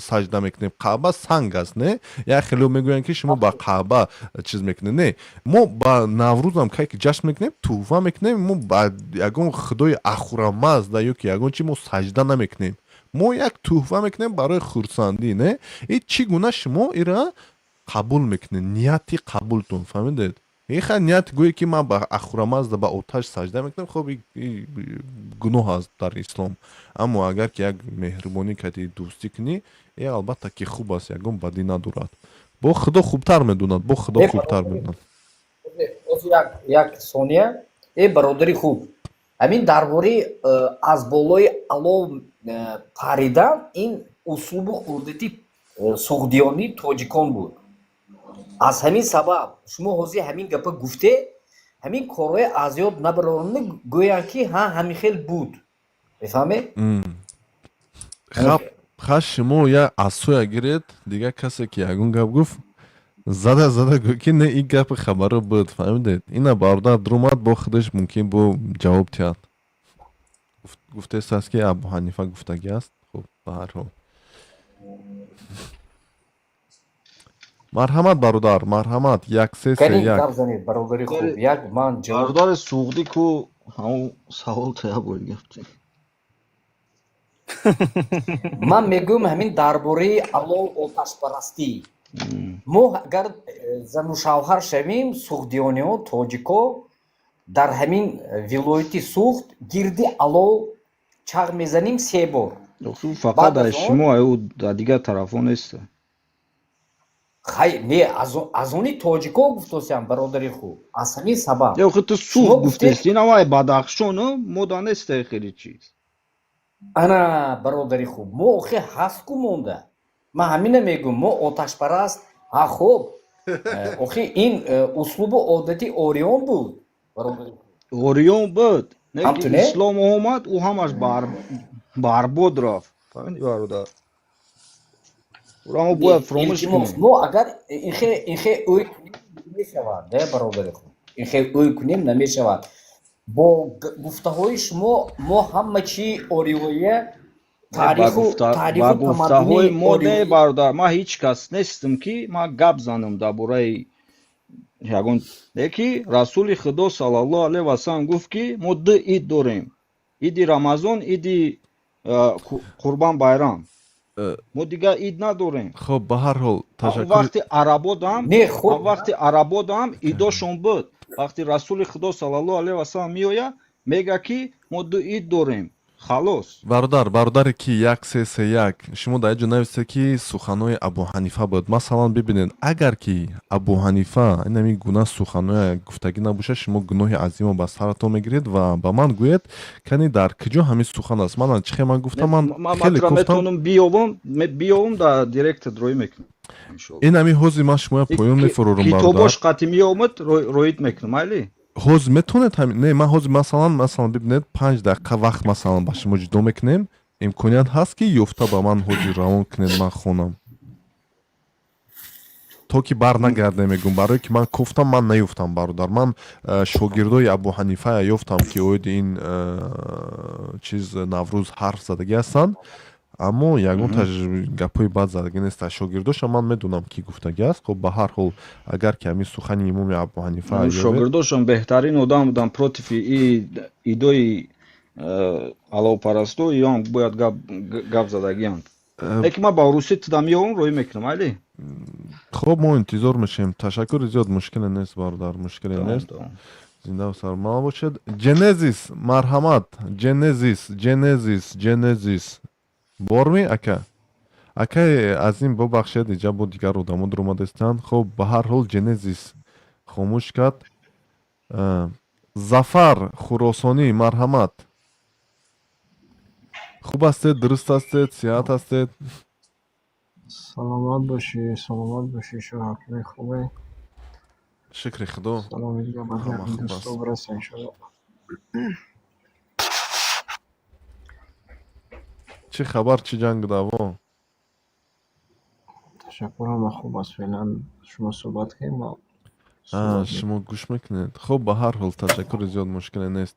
саҷда мекунем, Каъба санг аст, не? Як хело мегӯянд ки шумо ба Каъба чиз мекунед. Не, мо ба Наврӯзам кай ки ҷашн мекунем, туҳфа мекунем, мо ба ягон худои Ахурамазда ё ки ягон чи мо саҷда намекунем, мо як туҳфа мекунем барои хурсандӣ, не? И чӣ гуна шумо ира қабул мекунед, нияти қабултон, фаҳмидед? Иха ният гӯе ки ман ба Ахурамазда, ба оташ саҷда мекунам, хоб, гуноҳ аст дар ислом. Аммо агар ки як меҳрубонӣ кардӣ, дӯстӣ кунӣ, е, албатта ки хуб аст, ягон бадӣ надорад. Бо Худо хубтар медонад, бо Худо хубтар медонад. Як сония, э бародари хуб, ҳамин дар бораи аз болои алов паридан, ин услубу одати суғдиёнии тоҷикон буд. Аз ҳамин сабаб шумо ҳозир ҳамин гапа гуфте, ҳамин корҳои аз ёд набаронда, гӯянд ки ҳа, ҳамин хел буд, мефаҳмед? Ха, шумо я асоя гиред, дигар касе ки ягон гап гуфт, зада зада гӯ ки не, ин гапи хабаро буд, фаҳмидед? Ина бародар дурумад, бо худаш мумкин бо ҷавоб диҳад. Гуфтест ки Абуҳанифа гуфтагӣ аст. Хуб, ба ҳар ҳол, марҳамат, бародар, марҳамат, 1331. Гап занед, бародари хуб, як ман ҷавоб. Бародари суғдӣ ку, ҳамун савол тая бояд гуфти. Ман мегӯям, ҳамин дар бораи алов, оташпарастӣ, мо агар зану шавҳар шавем, суғдиёниҳо, тоҷико дар ҳамин вилояти Суғд гирди алов чағ мезанем се бор. Фақат дар шумо, дар дигар тарафҳо нест. Хай, не, аз они тоҷико гуфтосиам, бародари хуб, аз ҳамин сабаб. Ё ту Суғд гуфтести, ин авай Бадахшон, мо да несте хеле чиз. Ана, бародари хуб, мо охи ҳаст ку монда. Ман ҳамина мегӯм, мо оташпараст. Ҳа, хуб, охи ин услубу одати ориён буд, бародари. Ориён буд, не ки Ҳамту не? Ислом омад, ӯ ҳамаш барбод рафт. Фаҳмидӣ, бародар? Ура мо бояд фуромӯш Илтимос, кунем. Мо агар инхе ӯй кунем, намешавад, де, бародари худ, инхе ӯй кунем, намешавад. Бо гуфтаҳои шумо мо ҳама чи ориёия Не, ба таъриху ба таъриху гуфтаҳои тамаддуни мо не, ориёӣ. Бародар, ман ҳеҷ кас нестам, ки ман гап занам дар бораи ягон не, ки Расули Худо саллаллоҳу алайҳи васаллам гуфт, ки мо ду ид дорем: иди Рамазон, иди Қурбан байрам. Мо дигар ид надорем. Хоб, ба ҳар ҳол, ташаккур. Вақти арабодам Не, хуб. Вақти арабодам идошон буд. Вақти Расули Худо саллаллоҳу алайҳи васаллам меояд, мега, ки мо ду ид дорем, халос. Бародар, бародаре ки 1331, шумо дар ҷо нависед, ки суханҳои Абу Ҳанифа буд. Масалан, бибинед, агар ки Абу Ҳанифа инами гуна суханҳое гуфтагӣ набошад, шумо гуноҳи азимо ба саратон мегиред ва ба ман гӯед, кани дар куҷо ҳамин сухан аст. Ман чӣ ман гуфтам, ман хеле Ман гуфтам. Метавонам биёбам, биёбам, дар директ рӯй мекунам. Ин ҳамин ҳози ман шумоя поён мефурорам, бародар. Китобош қати меомад, роид мекунам, майли? Ҳозир метавонед ҳамин? Не, ман ҳозир, масалан, бибинед, 5 дақиқа вақт, масалан, ба шумо ҷудо мекунем. Имконият ҳаст, ки ёфта ба ман ҳозир равон кунед, ман хонам, то ки бар нагардем? Мегӯм, барое ки ман кофтам, ман наёфтам, бародар. Ман шогирдои Абу Ҳанифая ёфтам, ки оиди ин чиз Наврӯз ҳарф задагӣ ҳастанд, аммо ягон гапҳои бад задагӣ нест. Аз шогирдоша ман медонам, ки гуфтагӣ аст. Хоб, ба ҳар ҳол, агар ки ҳамин сухани имоми Абу Ҳанифа ёбед. Шогирдошон беҳтарин одам буданд против идои аловпарасту иён бояд гап задагианд. Лекин ман ба русӣ туда меёвам, рӯй мекунам, майли? Хоб, мо интизор мешавем. Ташаккури зиёд. Мушкиле нест, бародар, мушкиле нест. Зиндаву сармалам бошед. Ҷенезис, марҳамат. Ҷенезис, Ҷенезис, Ҷенезис борми, ака? Акай Азим, бубахшед, иҷа бо дигар одамо дуромадастанд. Хоб, ба ҳар ҳол, Ҷенезис хомӯш кард. Зафар Хуросонӣ, марҳамат. Хуб ҳастед, дуруст ҳастед, сиҳат ҳастед? Саломат бошӣ, саломат бошӣ, шоҳакими, хубе? Шукри Худо. Саломи дига ба Ҳама хуб дӯсто аст. бираса, иншоалло. Чӣ хабар, чӣ ҷангу даъво? Ташаккур, ҳама хуб аст феълан. Шумо суҳбат кунед, мо суҳбат Шумо гӯш мекунед. Хуб, ба ҳар ҳол, ташаккури зиёд, мушкиле нест.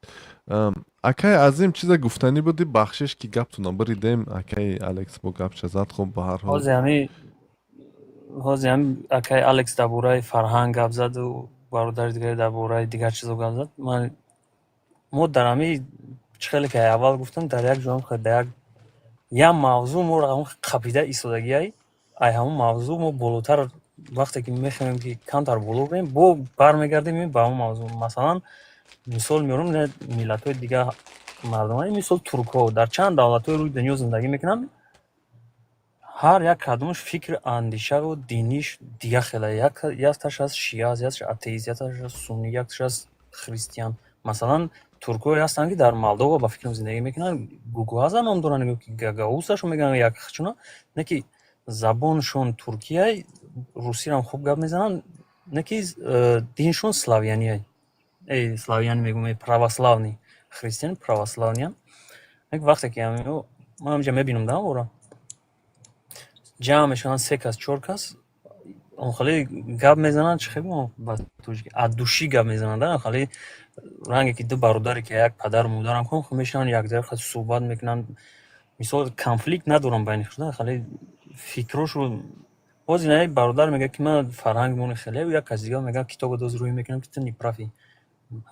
Акай Азим, чизе гуфтанӣ будӣ? Бахшиш, ки гаптона биридем. Акаи Алекс бо гапча зад. Хуб, ба ҳар ҳол. Ҳози ҳами акаи Алекс дар бораи фарҳанг гап заду бародари дигаре дар бораи дигар чизо гап зад. Ман мо дар ҳами чӣ хеле ки аввал гуфтам, дар як ҷоам дар як мавзӯъ моро ҳамон қапида истодагиай. Ай ҳамон мавзӯъ мо болотар вақте ки мехоҳем, ки камтар боло бирем, бо бармегардем ба ҳамон мавзӯъ. Масалан, мисол меорам, миллатҳои дигар мардум, мисол туркҳо дар чанд давлатҳои рӯи дунё зиндагӣ мекунанд. Ҳар як кадомаш фикр, андешаву диниш дигар хела: якташ аст шиа аст, якташ атеист, якташ аст суннӣ, якташ аст христиан. Масалан, туркҳое ҳастанд, ки дар Молдова, ба фикрам, зиндагӣ мекунанд, Гугуаза ном доранд, ки гагаусашо мегӯянд, як чуна не, ки забоншон туркия, русиам хуб гап мезананд, не ки диншон славяния, славяни мегӯм, православный, христиан православный ан. Вақте ки ман ҳамҷа мебинам, да, ора ҷамъ мешаванд, се кас, чор кас, онхеле гап мезананд, чӣ хел ба тоҷики, аз души гап мезананд, да, хеле ранге ки ду бародаре, ки як падару модарам кун, мешаванд, якҷоя суҳбат мекунанд. Мисол, конфликт надорам байни худ, хеле фикрошу. Боз ина бародар мегӯяд, ки ман фарҳангмон хеле, як кас дигар мегӯяд, китоба доз рӯй мекунам, ки ту неправ ӣ.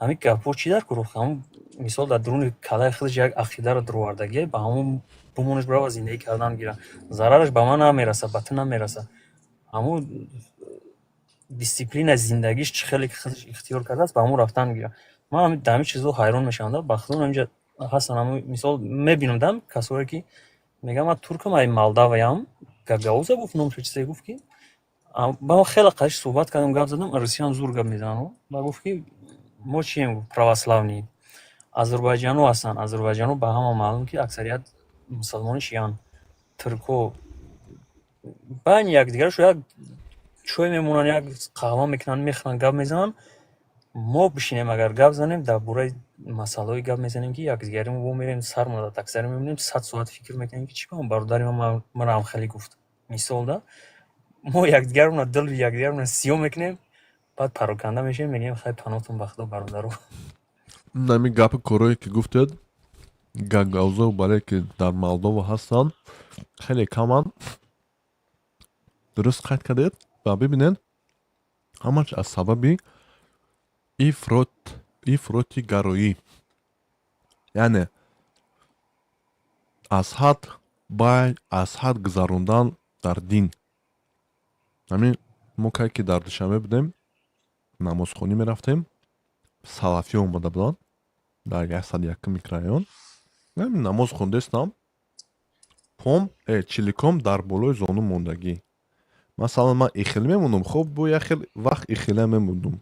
Ҳамин гапҳо чӣ дар кор? Ҳамун мисол, дар дуруни калаи худаш як ақидаро дуровардагӣ, ба ҳамун бумонаш бирава, зиндагӣ кардан гира. Зарараш ба ман намерасад, ба ту намерасад. Ҳамун дисциплинаи зиндагиш чӣ хеле ки худаш ихтиёр кардааст, ба ҳамун рафтан гира. Ман дар ҳамин чизҳо ҳайрон мешавам, да, ба худо. Ҳаминҷа ҳастан, ҳамун мисол мебинам, да, касое ки мегӯянд, ман туркам, ай Молдаваям, гагауза гуфт номшо, чизе гуфт, ки ба ман хеле қадиш суҳбат кардам, гап задам, русиям зур гап мезанам. Ба гуфт, ки мо чием? Гуфт, православный. Озарбойҷано ҳастанд. Озарбойҷано ба ҳама маълум, ки аксарият мусалмони шиаанд. Туркҳо. Байни якдигарашо як чой мемонанд, як қаҳва мекунанд, мехӯранд, гап мезананд. Мо бишинем, агар гап занем, дар бораи масъалаҳое гап мезанем, ки якдигари мо бо мерем, сармон дар таксари мемонем, 100 соат фикр мекунем, ки чӣ кунам, бародари ман маро ҳамхелӣ гуфт, мисол да. Мо якдигармона, дили якдигармона сиёҳ мекунем, баъд пароканда мешавем, мегӯем: «Хай, паноҳтон ба Худо, бародаро». Нами гапи корое ки гуфтед, гагаузо, бале, ки дар Молдова ҳастанд, хеле каманд. Дуруст қайд кардед. Ва бибинед, ҳамаш аз сабаби ифротигароӣ, яъне аз ҳад бай, аз ҳад гузарондан дар дин. Ҳамин мо кай ки дар Душанбе будем, намозхонӣ мерафтем, салафиё омада буданд дар 101 микрорайон. Намоз хондестам, пом чиликом дар болои зону мондагӣ. Масалан, ман ихел мемондум, хоб, бо як хел вақт ихела мемондум.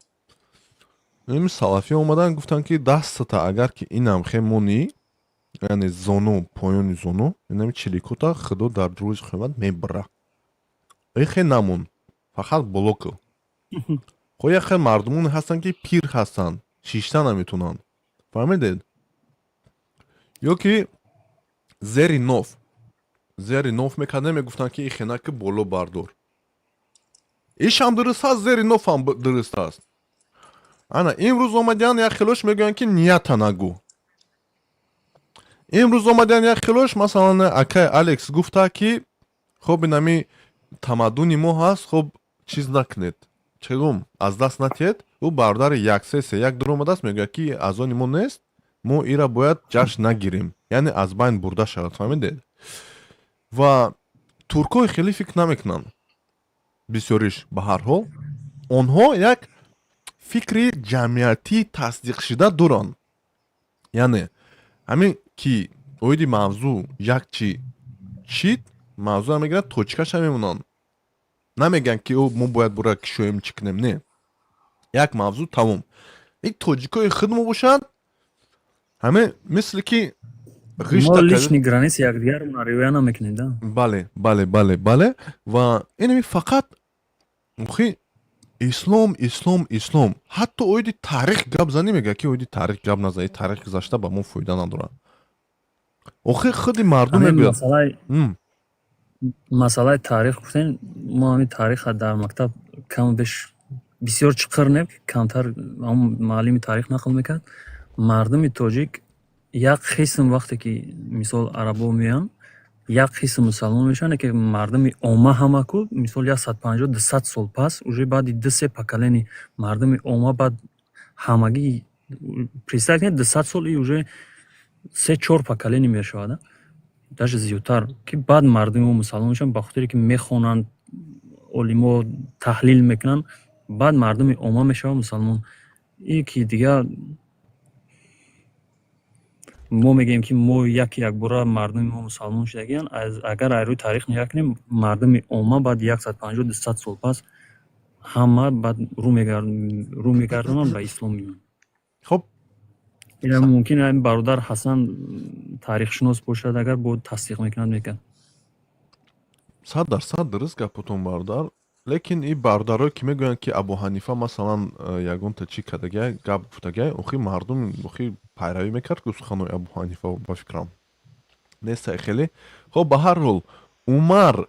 Ин салафиё омадан, гуфтанд, ки дастата агар ки инам хе монӣ, яъне зону, поёни зону, инами чиликота Худо дар рӯзи қиёмат мебара. Ихе намон, фақат боло кӯ. Хо як хел мардумоне ҳастанд, ки пир ҳастанд, шишта наметавонанд, фаҳмидед? Ё ки зери ноф мекардем, мегуфтанд, ки ихена ки боло бардор. Ишам дуруст аст, зери нофам дуруст аст. Ана имрӯз омадиян, як хелош мегӯянд, ки нията нагӯ. Имрӯз омадиян, як хелош, масалан, акай Алекс гуфта, ки хоб, инами тамаддуни мо ҳаст, хоб, чиз накунед, чегум, аз даст натиҳед. Ӯ бародари 1331 дуромадааст, мегӯяд, ки аз они мо нест, мо ира бояд ҷашн нагирем, яъне аз байн бурда шавад, фаҳмидед? Ва туркҳои хеле фикр намекунанд бисёриш. Ба ҳар ҳол, онҳо як фикри ҷамъиятӣ тасдиқшида доранд, яъне ҳамин ки оиди мавзӯъ як чи чид, мавзӯъ мегирад, точкаша мемонанд, намегӯянд, ки мо бояд бура кишоем, чӣ кунем. Не, як мавзӯъ, тамом. Ин тоҷикои худмо бошанд, ҳаме мисли ки мо личный граница якдигармона риоя намекунем да. Бале, ва инами фақат охи ислом, ислом, ислом. Ҳатто оиди таърих гап занӣ, мегӯяд, ки оиди таърих гап назанӣ, таърих гузашта ба мо фоида надорад. Охи худи мардум мегӯяд. Масъалаи таърих гуфтем, мо ҳамин таъриха дар мактаб каму беш бисёр чиқир не, камтар ҳамн муаллими таърих нақл мекард. Мардуми тоҷик як қисм, вақте ки мисол арабо меоянд, як қисм мусалмон мешаванд, ки мардуми омма ҳама ку мисол 150, 200 сол пас, уже баъди ду-се поколение мардуми омма баъд ҳамагӣ, представь кунед, 200 сол и уже се чор поколение мешавад, даже зиёдтар, ки баъд мардуми мо мусалмон мешаванд, ба хотире ки мехонанд, олимо таҳлил мекунанд, баъд мардуми омма мешавад мусалмон. И ки дигар мо мегӯем, ки мо як якбора мардуми мо мусалмон шудагиянд. Агар аз рӯи таърих нигоҳ кунем, мардуми омма баъди 150, 200 сол пас ҳама баъд рӯ мегардонанд, ба ислом меоянд. Хоб. Ина мумкин ин бародар Ҳасан таърихшинос бошад, агар бо тасдиқ мекунад, мекард. 100% дуруст гапотон, бародар. Лекин ин бародарое ки мегӯянд, ки Абу Ҳанифа, масалан, ягонта чӣ кардагиай, гап гуфтагиай, охи мардум охи пайравӣ мекард ку суханои Абу Ҳанифа, ба фикрам, нестай хеле. Хоб, ба ҳар ҳол, Умар,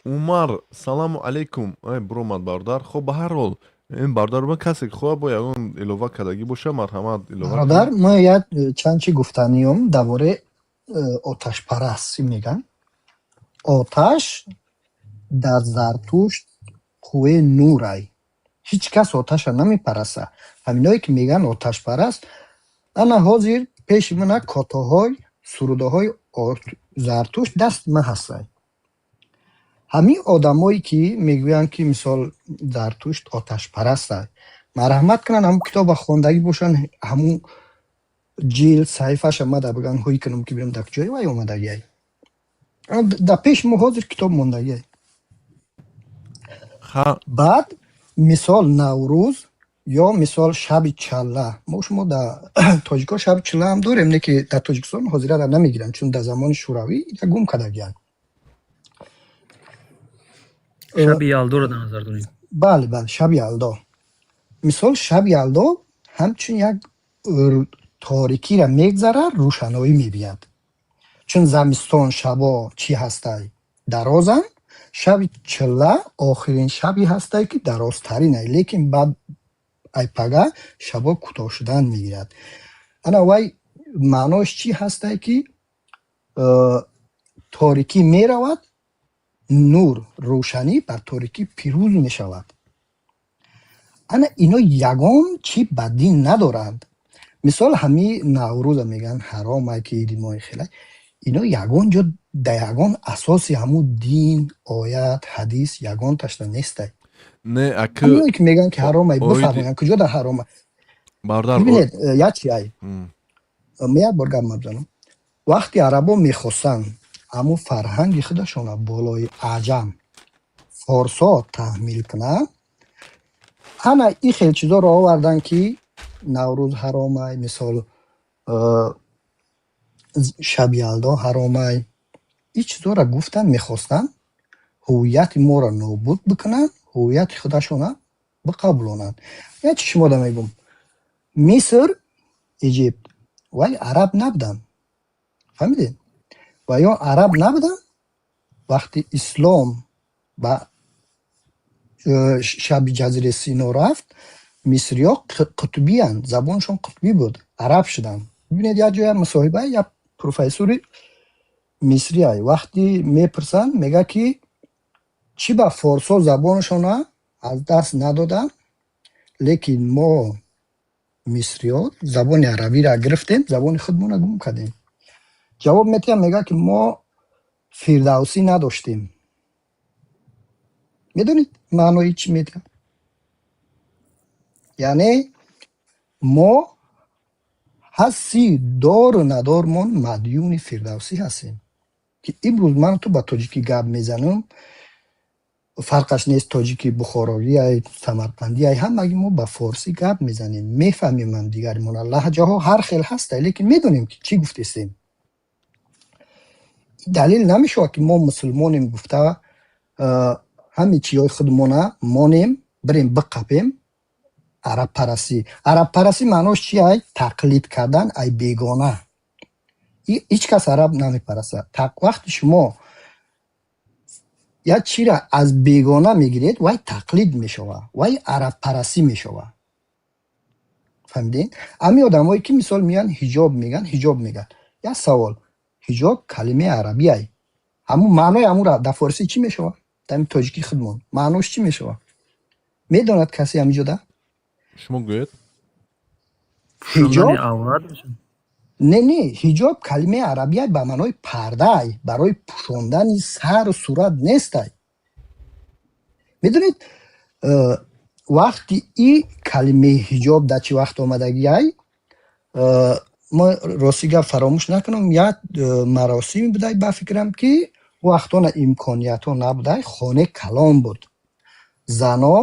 Умар, салому алайкум. Буромад бародар. Хоб, ба ҳар ҳол, ин бародар, касе ки хоҳад бо ягон илова кардагӣ боша, марҳамат, илова. Бародар, мо як чанд чи гуфтаниём дар бораи оташпараст мегӯянд. Оташ дар Зартушт қувваи нурай. Ҳеҷ кас оташа намепарастад. Ҳаминое ки мегӯянд оташпараст, ана ҳозир пеши мана котоҳои сурудаҳои Зартушт дасти ман ҳастанд. Ҳамин одамое ки мегӯянд, ки мисол Зартушт оташпарастад, марҳамат кунанд, ҳамун китоба хондагӣ бошанд, ҳамун ҷилд, саҳифаша мада бигӯянд, ҳуй кунам, ки бинам дар куҷои вай омадагиай. Дар пеши мо ҳозир китоб мондагиай. Баъд мисол Наврӯз ё мисол шаби чалла. Мо шумо дар тоҷикҳо шаби чилла ҳам дорем, не ки дар Тоҷикистон ҳозирара намегиранд, чун дар замони Шӯравӣ ина гум кардагиянд. Шаби Ялдоро дар назар дорем. Бале, шаби Ялдо. Мисол, шаби Ялдо ҳамчун як торикиро мегзарад, рӯшаноӣ мебиёд. Чун замистон шабо чӣ ҳастай? Дарозанд. Шаби чилла охирин шабе ҳастай, ки дарозтаринай, лекин баъд ай пага шабо кӯтоҳ шудан мегирад. Ана вай маънош чӣ ҳастай, ки торикӣ меравад, нур, рӯшанӣ бар торикӣ пирӯз мешавад. Ана ино ягон чӣ ба дин надоранд. Мисол, ҳамин Наврӯза мегӯянд ҳаромай, ки иди мои хелай. Ино ягон ҷо да ягон асоси ҳамун дин, оят, ҳадис ягонташда нестай. Не, аки Ҳаминое ки мегӯянд, ки ҳаромай, бифармоянд, куҷо дар ҳарома? Бародар. Бибинед, як чи ай, як бор гап мабзанам. Вақти арабо мехостанд ҳамун фарҳанги худашонро болои аҷам, форсо таҳмил кунанд, ана ин хел чизоро оварданд, ки Наврӯз ҳаромай, мисол, шаби Ялдо ҳаромай. Ин чизоро гуфтанд, мехостанд ҳуввияти моро нобуд бикунанд, ҳуввияти худашонро биқабулонанд. Як чи шумода мегӯм: Миср, Egypt, вай араб набуданд, фаҳмидед? Ва ё араб набуданд. Вақти ислом ба шаби ҷазираи Сино рафт, мисриҳо қутбиянд, забонашон қутбӣ буд, араб шуданд. Бибинед, як ҷоя мусоҳиба як профессори мисрия вақти мепурсанд, мегӯяд, ки чӣ ба форсҳо забонашонро аз даст надоданд, лекин мо мисриҳо забони арабиро гирифтем, забони худмонро гум кардем? Ҷавоб метиҳад, мегӯяд, ки мо Фирдавсӣ надоштем. Медонед, маънои чӣ медиҳад? Яъне мо ҳасти дору надормон мадюни Фирдавсӣ ҳастем, ки имрӯз ману ту ба тоҷикӣ гап мезанем, фарқаш нест, тоҷики бухорогиай, самарқандиай, ҳамаги мо ба форсӣ гап мезанем, мефаҳмем ҳамдигаримона. Лаҳҷаҳо ҳар хел ҳастай, лекин медонем, ки чӣ гуфтестем. Далел намешавад, ки мо мусулмонем гуфта, ҳамин чизҳои худмона монем, бирем биқапем. Арабпарастӣ, арабпарастӣ маънош чи ай? Тақлид кардан ай бегона. Ҳеҷ кас араб намепарастад. Вақти шумо як чиро аз бегона мегиред, вай тақлид мешавад, вай арабпарастӣ мешавад, фаҳмидед? Ҳамин одамое ки, мисол, меянд, ҳиҷоб мегӯянд, ҳиҷоб мегӯянд, як савол: ҳиҷоб калимаи арабиай, ҳамун маънои ҳамура дар форсӣ чӣ мешавад? Дар тоҷикии худмон маънош чӣ мешавад, медонад касе ҳамиҷода? Шумо гӯед. Ҳиҷоб не, ҳиҷоб калимаи арабиай, ба маънои пардаай, барои пӯшондани сару сурат нестай. Медонед, вақти и калимаи ҳиҷоб дар чӣ вақт омадагиай? Мо, рости гап, фаромӯш накунам, як маросиме будай, ба фикрам, ки вақтона имкониятҳо набудай, хонаи калон буд, зано,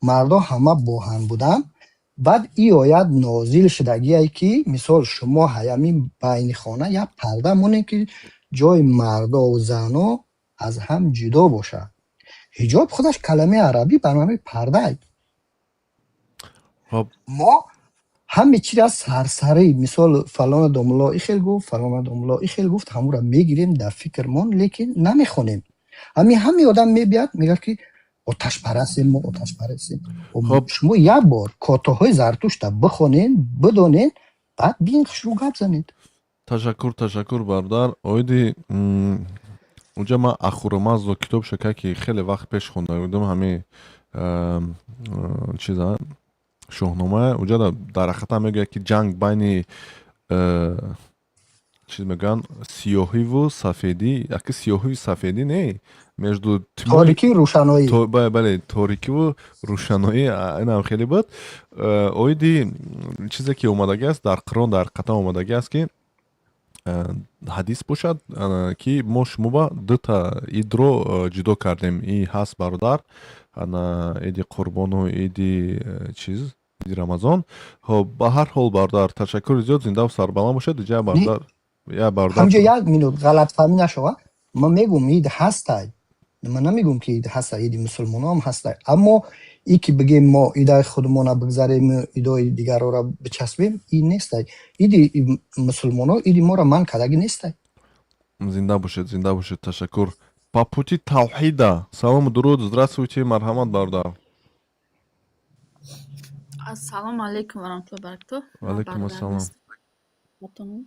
мардо ҳама бо ҳам буданд. Баъд и оят нозил шудагие, ки мисол, шумо ҳамин байни хона як парда монед, ки ҷои мардову зано аз ҳам ҷудо бошад. Ҳиҷоб худаш калимаи арабӣ, ба маънои пардаай. Мо ҳаме чиро сарсарӣ, мисол, фалона домулло и хел гуфт, фалона домулло и хел гуфт, ҳамуро мегирем дар фикрмон, лекин намехонем. Ҳамин ҳаме одам мебиёд, мегӯяд, ки оташпарастем, мо оташпарастем. Шумо як бор котоҳои Зартушта бихонед, бидонед, баъд бин, хушрӯ гап занед. Ташаккур, ташаккур, бародар. Оиди унҷа ман Ахурамаздо китоб шака, ки хеле вақт пеш хонда будам, ҳамин чиза, Шоҳнома, унҷа дар ҳақиқатан мегӯяд, ки ҷанг байни чиз мегӯянд, сиёҳиву сафедӣ, яки сиёҳиву сафедӣ не, между торикӣ, рӯшаноӣ. Бале, торикиву рӯшаноӣ, инам хеле буд. Оиди чизе ки омадагӣ аст дар Қуръон, дар ҳақиқатан омадагӣ аст, ки ҳадис бошад, ки мо шумо ба дута идро ҷудо кардем. И ҳаст, бародар, ана иди Қурбону иди чиз, иди Рамазон. Хоб, ба ҳар ҳол, бародар, ташаккури зиёд, зиндаву сарбаланд бошед. Иҷа, бародар, я бародар. Ҳамҷо як минут, ғалатфаҳмӣ нашава, ман мегӯм, ид ҳастай. Ман намегӯм, ки ид ҳаста, иди мусулмоноам ҳаста, аммо и ки бигем, мо идаи худмона бигзарему идои дигарора бичаспем, ин нестай. Иди мусулмоно иди моро манъ кардагӣ нестай. Зинда бошед, зинда бошед, ташаккур. По пути тавҳида, салому дуруд, здравствуйте, марҳамат, бародар. Ассалому алайкум ва раҳматуллоҳи баракатуҳ. Ваалайкум ассалом.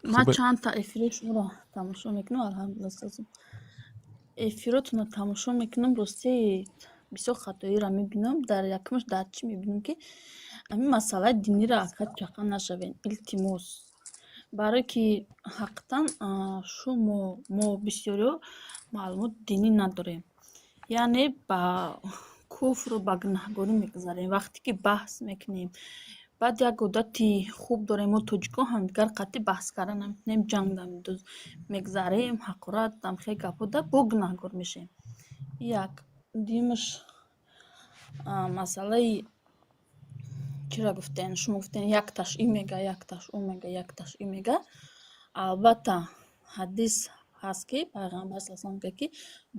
Ман чандта эфири шуморо тамошо мекунам, алҳамдулилла, устозум. Эфиротонро тамошо мекунам, рости, бисёр хатоиро мебинам. Дар якумаш дар чӣ мебинам, ки ҳамин масъалаи диниро акад чақа нашавем, илтимос. Барое ки ҳақиқатан шумо, мо бисёриҳо маълумоти динӣ надорем. Яъне ба куфру ба гунаҳгорӣ мегузарем. Вақте ки баҳс мекунем, баъд як одати хуб дорем мо, тоҷикон, ҳамдигар қатъи баҳс кардан наметавонем, ҷанг мегзарем, ҳақорат, хеле гапҳо да бо гунаҳгор мешавем. Як. Дуюмаш, масъалаи чиро гуфтен, шумо гуфтен, якташ ин мега, якташ ӯ мега, якташ ин мега. Албатта, ҳадис ҳаст, ки Пайғамбар саллаллоҳу алайҳи васаллам мегӯяд, ки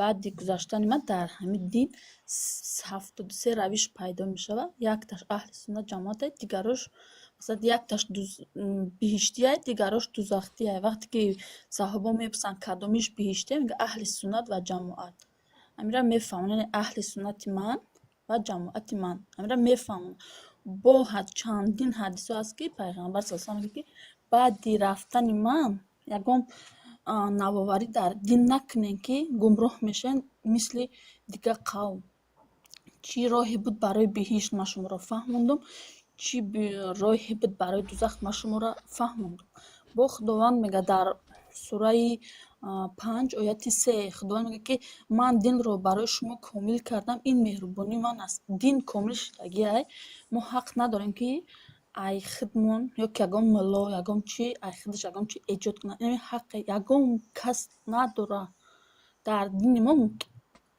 баъди гузаштани ман дар ҳамин дин 73 равиш пайдо мешавад. Якташ аҳли суннат ҷамоат, дигарош, масалан, якташ биҳиштия, дигарош дузахтия. Вақте ки саҳобо мепурсанд, кадомиш биҳиштия, мегӯяд: аҳли суннат ва ҷамоат. Ҳамира мефаҳмон, яъне аҳли суннати ман ва ҷамоати ман. Ҳамира мефаҳмон. Бо чандин ҳадисҳо ҳаст, ки Пайғамбар саллаллоҳу алайҳи васаллам мегӯяд, ки баъди рафтани ман ягон навоварӣ дар дин накунем, ки гумроҳ мешавем мисли дигар қавм. Чӣ роҳе буд барои биҳишт, ман шуморо фаҳмондум, чӣ роҳе буд барои дузах, ман шуморо фаҳмондум. Бо Худованд мегӯяд дар сураи 5, ояти 3, Худованд мегӯяд, ки ман динро барои шумо комил кардам, ин меҳрубонии ман аст. Дин комил шудагиай, мо ҳақ надорем, ки ай худмон ё ки ягон мулло, ягон чи ай худаш ягон чи эҷод кунад. Ин ҳаққи ягон кас надорад. Дар дини мо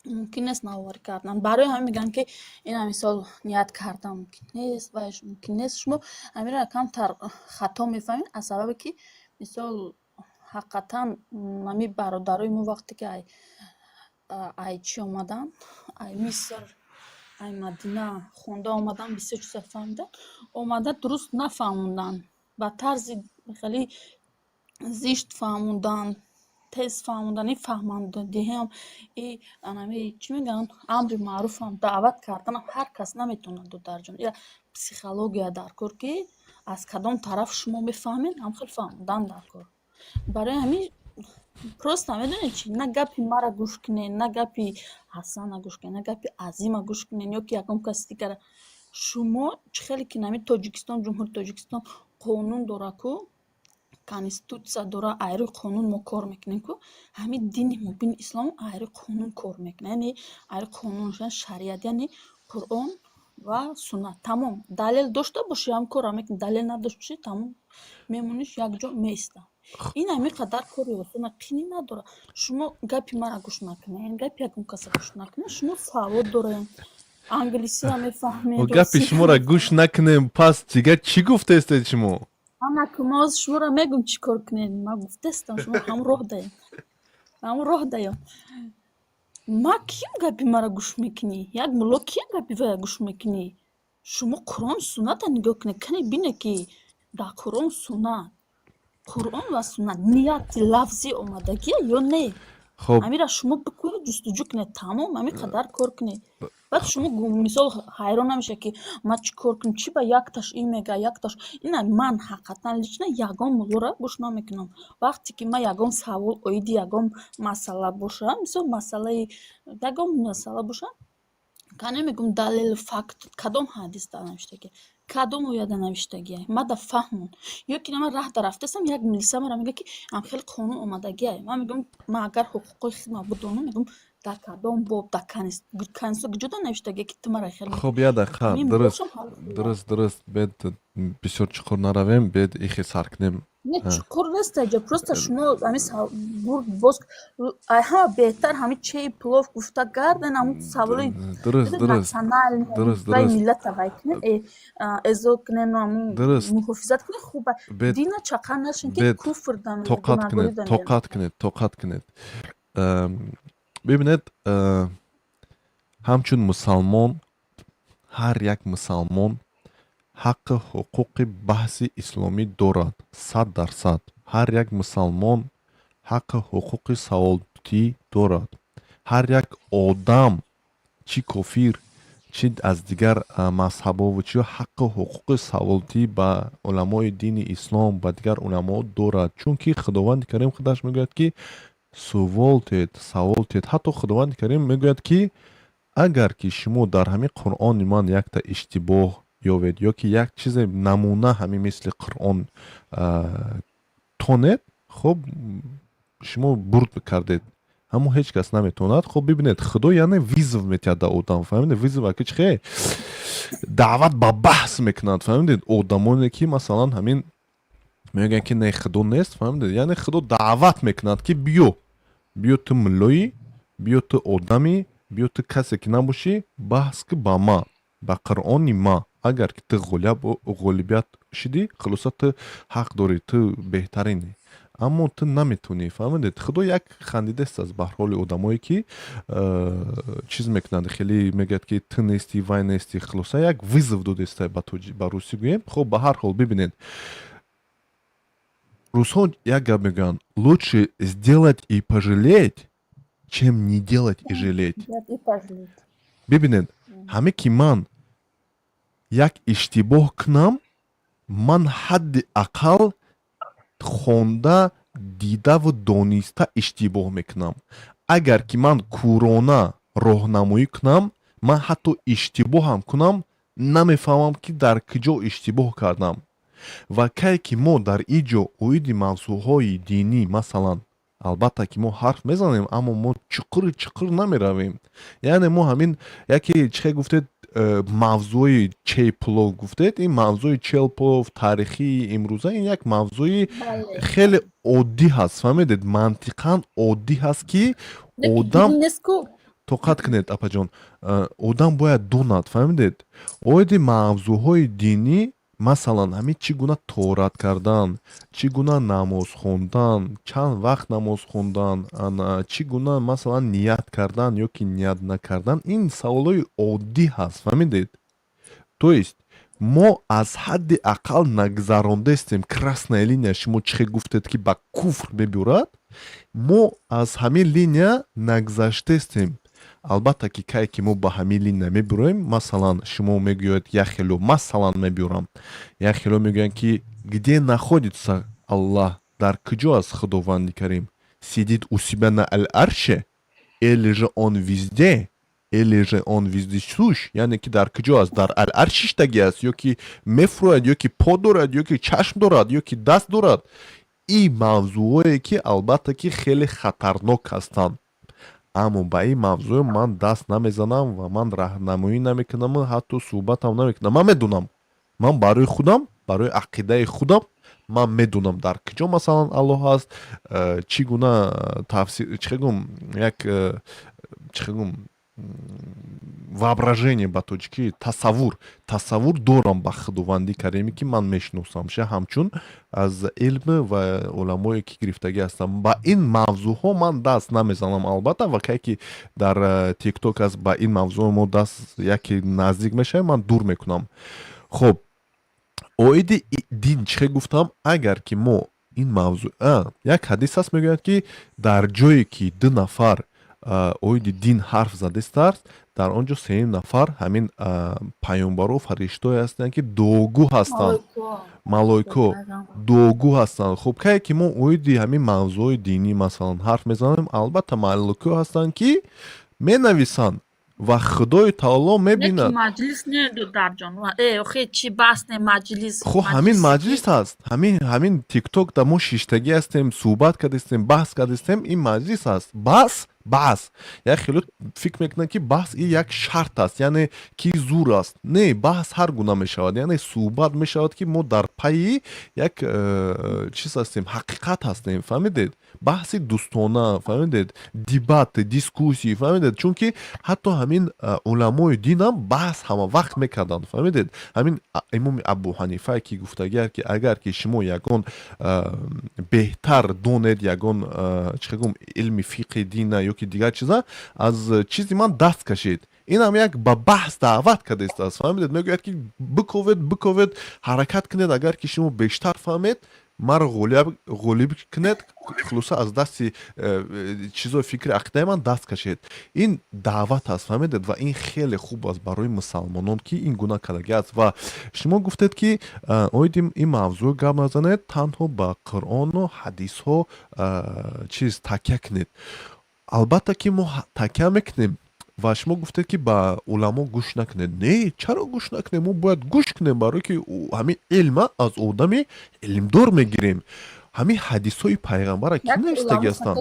мумкин нест навоварӣ кардан. Барои ҳамин мегӯянд, ки ина мисол ният кардан мумкин нест, вайш мумкин нест. Шумо ҳаминро камтар хато мефаҳмед, аз сабабе ки мисол ҳақиқатан ҳамин бародарои мо вақте ки ай чӣ омаданд, ай Миср, ай Мадина хонда омадан, бисёр чиза фаҳмиданд, омада дуруст нафаҳмонданд, ба тарзи хеле зишт фаҳмонданд, тез фаҳмонданд. Ин фаҳмандадиҳиам, и анами чӣ мегӯянд, амри маъруфам, даъват карданам ҳар кас наметавонад, додарҷон. Я психология дар кор, ки аз кадом тараф шумо мефаҳмед, ҳам хел фаҳмондан дар кор. Барои ҳамин просто медонед чи, на гапи мара гӯш кунед, на гапи Ҳасана гӯш кунед, на гапи Азима гӯш кунед ё ки ягон каси дигара. Шумо чӣ хеле ки нами Тоҷикистон, Ҷумҳурии Тоҷикистон қонун дора ку, конститутсия дора, айрӯи қонун мо кор мекунем ку, ҳамин дини мубини ислом айрӯи қонун кор мекунад, яъне айрӯи қонун, шариат, яъне Қуръон ва суннат. Тамом. Далел дошта бошӣ, ҳам корро мекунӣ, далел надошта бошӣ, тамом, мемониш, якҷо меиста. Ин ҳамин қадар кори осона, қинӣ надорад. Шумо гапи мара гӯш накунед, гапи ягон каса гӯш накунед. Шумо савод доред, англисиро мефаҳмед. Гапи шуморо гӯш накунем, пас дигар чӣ гуфтаистед шумо? Анаку, ма ҳозир шуморо мегӯм, чӣ кор кунед. Ма гуфтаистам, шумо ҳамон роҳ даем, ҳамон роҳ даем. Ма кием, гапи маро гӯш мекунӣ? Як мулло кием, гапи вая гӯш мекунӣ? Шумо Қуръон сунната нигоҳ кунед, кане бине, ки дар Қуръон суннат, Қуръон ва суннат нияти лафзӣ омадагия ё не. Хоб. Ҳамира шумо бикунед, ҷустуҷӯ кунед, тамом, ҳамин қадар кор кунед. Баъд шумо мисол ҳайрон намешавед, ки ман чӣ кор кунам, чӣ ба якташ ин мега, якташ ина. Ман ҳақиқатан лично ягон муллоро гӯш намекунам. Вақте ки ман ягон савол оиди ягон масъала боша, мисол масъалаи ягон масъала боша, кане мегӯм, далелу факт, кадом ҳадис да навиштагия, кадом ояда навиштагия, мада фаҳмон. Ё ки ман раҳ да рафтастам, як милиса мара мегӯяд, ки ам хеле қонун омадагия. Ман мегӯм, ман агар ҳуқуқҳои худма бидонам, мегӯм. Дар кадом боб, дар конститутсия куҷода навиштагие, ки ту мара хел Хоб, як дақиқа. Ҳамин Дуруст. бошам ҳал. Дуруст, бед бисёр чуқур наравем, бед ихе сар кунем. Не, чуқур нест аҷа, просто шумо ҳамин бурд боз, ай ҳама беҳтар ҳамин чей плов гуфта гарден, ҳамун саволои Дуруст. национальный вай миллата вай кунен, эзо кунен, ҳамун муҳофизат кунен, хуба. Бед Дина чақа нашин, ки бед куфр да тоқат гунаҳгорӣ кунед. да меравад. Тоқат кунед, тоқат кунед. Бибинед, ҳамчун мусалмон, ҳар як мусалмон ҳаққи ҳуқуқи баҳси исломӣ дорад, 100%. Ҳар як мусалмон ҳаққи ҳуқуқи саволдиҳӣ дорад. Ҳар як одам, чӣ кофир, чӣ аз дигар мазҳабову чӣ, ҳаққи ҳуқуқи саволдиҳӣ ба уламои дини ислом, ба дигар уламо дорад, чунки Худованди Карим худаш мегӯяд, ки сувол тед, савол тед. Ҳатто Худованди Карим мегӯяд, ки агар ки шумо дар ҳамин Қуръони ман якта иштибоҳ ёвед ё ки як чизе намуна ҳамин мисли Қуръон тонед, хуб, шумо бурд кардед, аммо ҳеҷ кас наметавонад. Хуб, бибинед, Худо яъне вызов метиҳад да одам, фаҳмидед? Вызов аки чи хе даъват ба баҳс мекунад, фаҳмидед? Одамоне ки, масалан, ҳамин мегӯянд, ки не, Худо нест, фаҳмидед? Яъне Худо даъват мекунад, ки биё, биё, ту муллоӣ, биё, ту одамӣ, биё, ту касе ки набошӣ, баҳс ки ба ма, ба Қуръони ма. Агар ки ту ғолибият шидӣ, хулоса, ту ҳақ дорӣ, ту беҳтаринӣ, аммо ту наметавонӣ, фаҳмидед? Худо як хандидест аз баҳрҳоли одамое ки чиз мекунанд, хеле мегӯяд, ки ту нестӣ, вай нестӣ. Хулоса, як вызов додеста, ба русӣ гӯем. Хуб, ба ҳар ҳол, бибинед, русҳо як гап мегӯянд: лучше сделать и пожалеть, чем не делать и жалеть. Бибинед, ҳаме ки ман як иштибоҳ кунам, ман ҳадди ақал хонда, дидаву дониста иштибоҳ мекунам. Агар ки ман кӯрона роҳнамоӣ кунам, ман ҳатто иштибоҳам кунам, намефаҳмам, ки дар куҷо иштибоҳ кардам. Ва кай ки мо дар ин ҷо оиди мавзӯъҳои динӣ, масалан, албатта ки мо ҳарф мезанем, аммо мо чуқури чуқур намеравем. Яъне мо ҳамин яке чихе гуфтед, мавзӯи чейплов гуфтед, ин мавзӯи челплов таърихии имрӯза, ин як мавзӯи хеле оддӣ ҳаст, фаҳмидед? Мантиқан оддӣ ҳаст, ки одам, тоқат кунед, апаҷон, одам бояд донад, фаҳмидед? Оиди мавзӯъҳои динӣ, масалан, ҳамин чӣ гуна тоҳорат кардан, чӣ гуна намоз хондан, чанд вақт намоз хондан, чӣ гуна, масалан, ният кардан ё ки ният накардан, ин саволҳои оддӣ ҳаст, фаҳмидед? То есть мо аз ҳадди ақал нагзарондестем красная линия. Шумо чӣ хел гуфтед, ки ба куфр мебурад, мо аз ҳамин линия нагзаштестем. Албатта ки кае ки мо ба ҳамин линия мебуроем, масалан, шумо мегӯяд як хело, масалан, мебиёрам, як хело мегӯянд, ки где находится Аллах, дар куҷо аст Худованди Карим, сидит у себя на аль-арше или же он везде, или же он вездесущ? Яъне ки дар куҷо аст, дар ал-арш шиштагӣ аст ё ки мефурӯяд, ё ки по дорад, ё ки чашм дорад, ё ки даст дорад? Ин мавзӯъое ки, албатта ки, хеле хатарнок ҳастанд, аммо ба ин мавзӯъ ман даст намезанам ва ман раҳнамоӣ намекунаму ҳатто суҳбатам намекунам. Ман медонам, ман барои худам, барои ақидаи худам ман медонам, дар куҷо, масалан, Аллоҳ ҳаст, чӣ гуна тафсир, чӣ гум, як чӣ гум, воображение, ба тоҷикӣ тасаввур, тасаввур дорам ба Худованди Кариме, ки ман мешиносамша, ҳамчун аз илм ва уламое ки гирифтагӣ ҳастам. Ба ин мавзӯъҳо ман даст намезанам, албатта. Ва кае ки дар Тикток аст, ба ин мавзӯъ мо даст яке наздик мешавем, ман дур мекунам. Хуб, оиди дин чӣ хел гуфтам, агар ки мо ин мавзӯъ, як ҳадис аст, мегӯяд, ки дар ҷое ки ду нафар оиди дин ҳарф задистааст, дар он ҷо сеюм нафар ҳамин паёмбаро, фариштое ҳастанд, ки дуогӯ ҳастанд, малоико дуогӯ ҳастанд. Хуб, кае ки мо оиди ҳамин мавзӯъҳои динӣ, масалан, ҳарф мезанем, албатта малоико ҳастанд, ки менависанд ва Худои Таоло мебинад. Маҷлис не, додарҷон, охе, чӣ баҳс не, маҷлис. Хуб, ҳамин маҷлис ҳаст, ҳамин Тикток да мо шиштагӣ ҳастем, суҳбат кардастем, баҳс кардастем, ин маҷлис ҳаст. Баҳс Баҳс, як хело фикр мекунанд, ки баҳс и як шарт аст, яъне ки зур аст. Не, баҳс ҳар гуна мешавад, яъне суҳбат мешавад, ки мо дар пайи як чиз ҳастем, ҳақиқат ҳастем, фаҳмидед? Баҳси дӯстона, фаҳмидед, дебат, дискуссия, фаҳмидед? Чунки ҳатто ҳамин уламои динам баҳс ҳама вақт мекарданд, фаҳмидед? Ҳамин имоми Абу Ҳанифае ки гуфтагиар, ки агар ки шумо ягон беҳтар донед, ягон чӣ гум, илми фиқҳи дина ё ки дигар чиза, аз чизи ман даст кашед. Инам як ба баҳс даъват кардааст, фаҳмидед? Мегӯяд, ки биковед, биковед, ҳаракат кунед, агар ки шумо бештар фаҳмед, маро ғолиб кунед, хулоса, аз дасти чизои фикри ақидаи ман даст кашед. Ин даъват аст, фаҳмидед? Ва ин хеле хуб аст барои мусалмонон, ки ин гуна кардагӣ аст. Ва шумо гуфтед, ки оиди ин мавзӯъ гап назанед, танҳо ба Қуръону ҳадисҳо чиз такя кунед. Албатта ки мо такя мекунем. Ва шумо гуфтед, ки ба уламо гӯш накунед. Не, чаро гӯш накунем? Мо бояд гӯш кунем, барое ки ҳамин илма аз одами илмдор мегирем. Ҳамин ҳадисҳои пайғамбара ки навиштагӣ ҳастанд?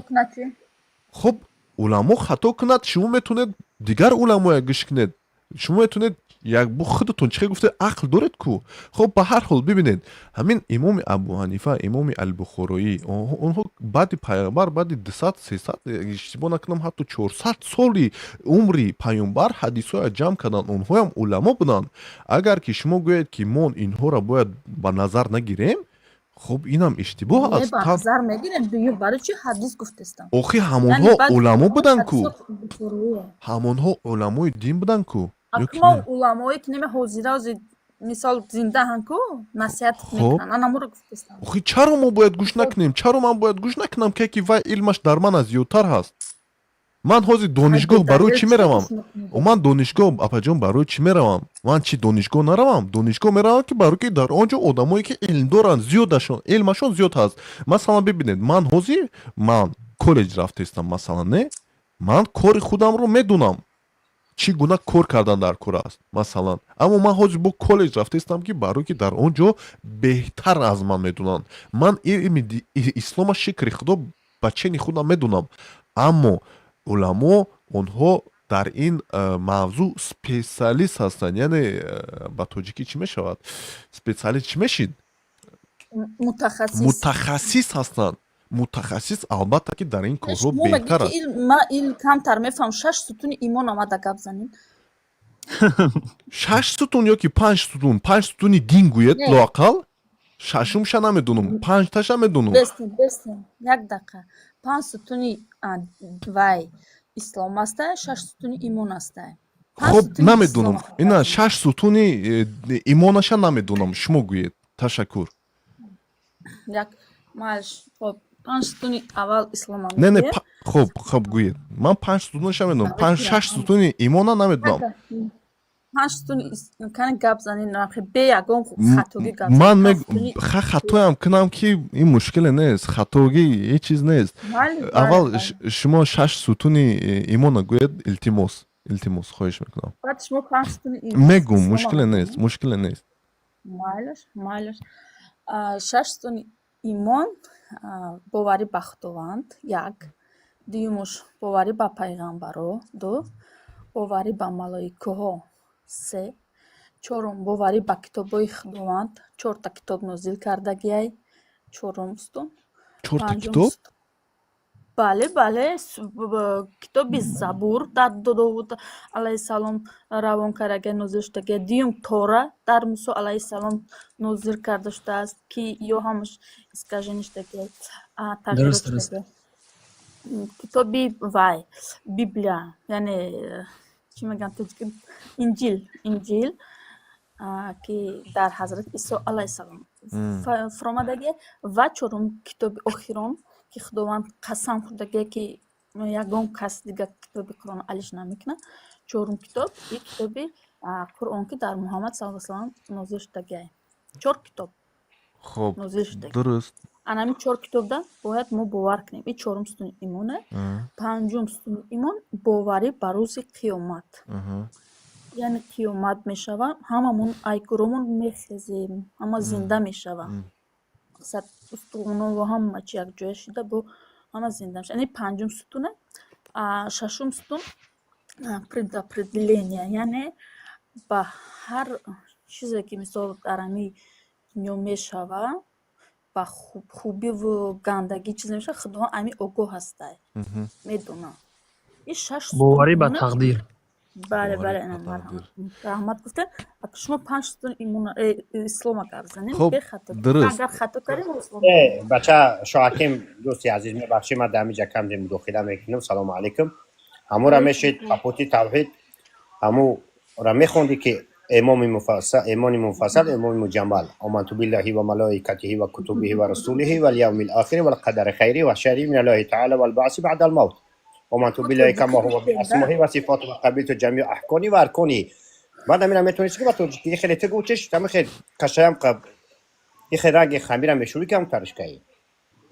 Хуб, уламо хато кунад, шумо метавонед дигар уламоя гӯш кунед, шумо метавонед як бу худатон чӣ гуфте, ақл доред ку. Хуб, ба ҳар ҳол, бибинед, ҳамин имоми Абу Ҳанифа, имоми Албухороӣ, онҳо баъди пайғамбар, баъди 200, 300, иштибоҳ накунам, ҳатто 400 соли умри паёмбар ҳадисҳоя ҷамъ карданд. Онҳоям уламо буданд. Агар ки шумо гӯед, ки мо инҳоро бояд ба назар нагирем, хуб, инам иштибоҳ аст. Ба назар мегирем. Дуюм, барои чи ҳадис гуфтестам? Охи, ҳамонҳо уламо буданд ку, ҳамонҳо уламои дин буданд ку. Мо уламое ки нема ҳозира, ҳозир мисол зиндаҳанд ку, насиҳат мекунанд, анамуро гуфтестам. Охи, чаро мо бояд гӯш накунем? Чаро ман бояд гӯш накунам, ки вай илмаш дар ман аз зиёдтар ҳаст? Ман ҳозир донишгоҳ барои чӣ меравам? Ман донишгоҳ, апаҷон, барои чӣ меравам? Ман чӣ, донишгоҳ наравам? Донишгоҳ меравам, ки барои ки дар он ҷо одамое ки илм доранд, зиёдашон, илмашон зиёд ҳаст. Масалан, бибинед, ман ҳозир ман коллеҷ рафтаистам, масалан. Не, ман кори худамро медунам, чӣ гуна кор кардан дар кор аст, масалан. Аммо ман ҳозир бо коллеҷ рафтаистам, ки барое ки дар он ҷо беҳтар аз ман медунанд. Ман илми ислома, шукри Худо, ба чени худам медунам, аммо уламо, онҳо дар ин мавзӯъ специалист ҳастанд. Яъне ба тоҷикӣ чӣ мешавад специалист, чӣ мешид? Мутахассис. Мутахассис ҳастанд. Мутахассис, албатта, ки дар ин корҳо беҳтар аст. Ман илм камтар мефаҳмам, шаш сутуни имон омада гап занем. Шаш сутун ё ки панҷ сутун? Панҷ сутуни дин гӯед лоақал. Шашумша намедонам, панҷташа медонам. Бестем, бестем, як дақиқа. Панҷ сутуни вай ислом аста, шаш сутуни имон аста. Хоб, намедонам, ина шаш сутуни имонаша намедонам, шумо гӯед, ташаккур. Як малш, хоб, панҷ сутуни аввал ислома. Не, хоб, гӯед. Ман панҷ сутунаша медонам, панҷ, шаш сутуни имона намедонам. Панҷ сутуни кани гап занин, бе ягон хатогӣ гап. Ман ха, хатоям кунам, ки ин мушкиле нест, хатогӣ ҳеҷ чиз нест. Аввал шумо шаш сутуни имона гӯед, илтимос, илтимос, хоҳиш мекунам. Мегум, мушкиле нест, мушкиле нест. Майлаш, майлаш. Шаш сутуни имон: боварӣ ба Худованд, як; дуюмуш, боварӣ ба пайғамбаро, ду; боварӣ ба малоикаҳо, се; чорум, боварӣ ба китобҳои Худованд, чорта китоб нозил кардагиай, чорум сутун. Чорта китоб? Бале, бале, китоби Забур дар Довуд алайҳиссалом равон кардагия, нозил шудагия; дуюм, Тора дар Мусо алайҳиссалом нозил карда шудааст, ки ё ҳамаш искажение шудагия, тағйирот шудагия; китоби вай, Библия, яъне чӣ мегӯянд тоҷики, Инҷил, Инҷил, ки дар ҳазрати Исо алайҳиссалом фуромадагия; ва чорум, китоби охирон, ки Худованд қасам хӯрдагия, ки ягон кас дигар китоби Қуръон алиш намекунад, чорум китоб и китоби Қуръон, ки дар Муҳаммад саллаллоҳу алайҳи васаллам нозил шудагиай. Чор китоб нозил шудагӣ. Ана ҳамин чор китобда бояд мо бовар кунем. И чорум сутуни имоне. Панҷум сутуни имон: боварӣ ба рӯзи қиёмат. Яъне қиёмат мешава, ҳамамон айгуромон мехезем, ҳама зинда мешава, мақсад, устухоно ҳама чи якҷоя шида, бо ҳама зинда мешава. Ин панҷум сутуне. Шашум сутун предопределение, яъне ба ҳар чизе ки, мисол, дар ҳамин дунё мешава, ба хубиву гандагӣ чизе мешава, Худованд ами огоҳ ҳастай, медонад. Ин шаш Боварӣ ба сутун. тақдир. Бале. Боварӣ Бале. ба тақдир. Раҳмат гуфтем. Шумо панҷ сутун имона, ислома гап занем. Хуб. Бехато. Дуруст. Агар хато кардем, ислом. Бача Шоҳаким, дӯсти азиз, мебахшӣ, ман дар ҳамиҷа камде мудохила мекунам. Салому алайкум. Ҳамура мешид капоти тавҳид, ҳамура мехондӣ ки имоми муфассал, имони муфассал, имоми муҷаммал: آمنت بالله وملائكته وكتبه ورسله واليوم الآخر والقدر خيره وشره من الله تعالى والبعث بعد الموت. آمنت بالله كما هو بأسمائه وصفاته وقبلت جميع أحكامه وأركانه. بعد ҳамина метавонисти ки ба тоҷикӣ хеле ту гӯчиш тами хел кашаям қаб ихе ранги хамира мешӯрӣ, кам таришкаи.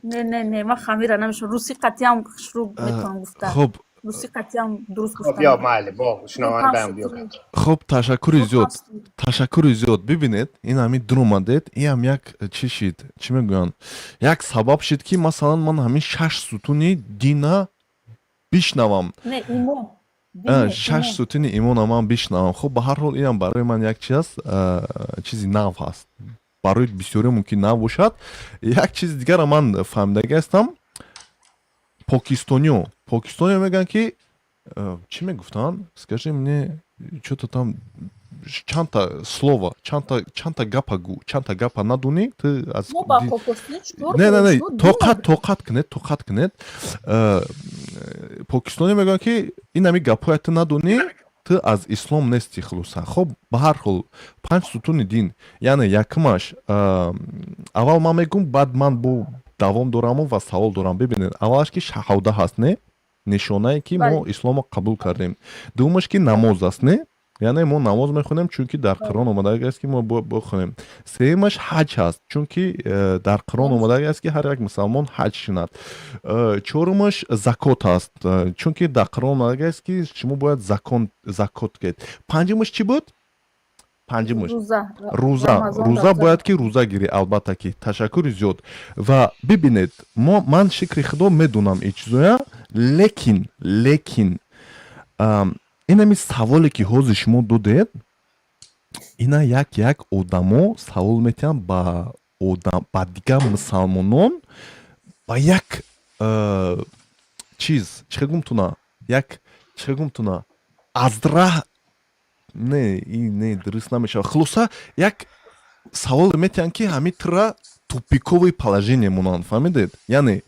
Не, не, не, ман хамира намешавам. Руси қатъиам шурӯъ метавонам гуфта. Хуб. Руси қатъиам дуруст гуфта. Биё, майли, бо шунавандаам, биё. Хуб, ташаккури зиёд, ташаккури зиёд. Бибинед, ин ҳамин дуромадед, ин як чӣ шид, чӣ мегӯянд, як сабаб шид, ки масалан ман ҳамин шаш сутуни дина бишнавам. Не, имон. Шаш сутуни имона ман бишнавам. Хуб, ба ҳар ҳол, инам барои ман як чиз аст, чизи нав ҳаст, барои бисёре мумкин нав бошад. Як чизи дигара ман фаҳмидагӣ ҳастам: покистониё мегӯянд ки, чӣ мегуфтанд, скажи мне, что-то там, чандта слово, чандта гапа гӯ, чандта гапа надонӣ, ту аз не, не, не, тоқат, тоқат кунед, тоқат кунед. Покистониё мегӯянд, ки ин ҳами гапҳоя ту надонӣ, ту аз ислом нести. Хулоса, хоб, ба ҳар ҳол, панҷ сутуни дин, яъне якумаш аввал ман мегӯм, баъд ман бо давом дораму ва савол дорам. Бибинед, аввалаш ки шаҳода ҳаст, не, нишонае ки мо исломро қабул кардем. Дуввумаш ки намоз аст, не, яъне мо намоз мехонем, чунки дар Қуръон омадаги аст, ки мо бихонем. Сеюмаш ҳаҷ ҳаст, чунки дар Қуръон омадаги аст, ки ҳар як мусалмон ҳаҷ шинад. Чорумаш закот ҳаст, чунки дар Қуръон омадаги аст, ки шумо бояд закот кунед. Панҷумаш чӣ буд? Панҷумаш рӯза. Рӯза, бояд ки рӯза гирӣ, албатта ки. Ташаккури зиёд. Ва бибинед, мо, ман, шукри Худо, медонам ин чизоя, лекин инами саволе ки ҳозир шумо додед, ина як одамо савол метиҳанд ба одам, ба дигар мусалмонон, ба як чиз, чӣ гумтуна, як, чӣ гумтуна, аз раҳ, не, ин не, дуруст намешавад. Хулоса, як саволе метиҳанд, ки ҳами тура тупиковое положение монанд, фаҳмидед? Яъне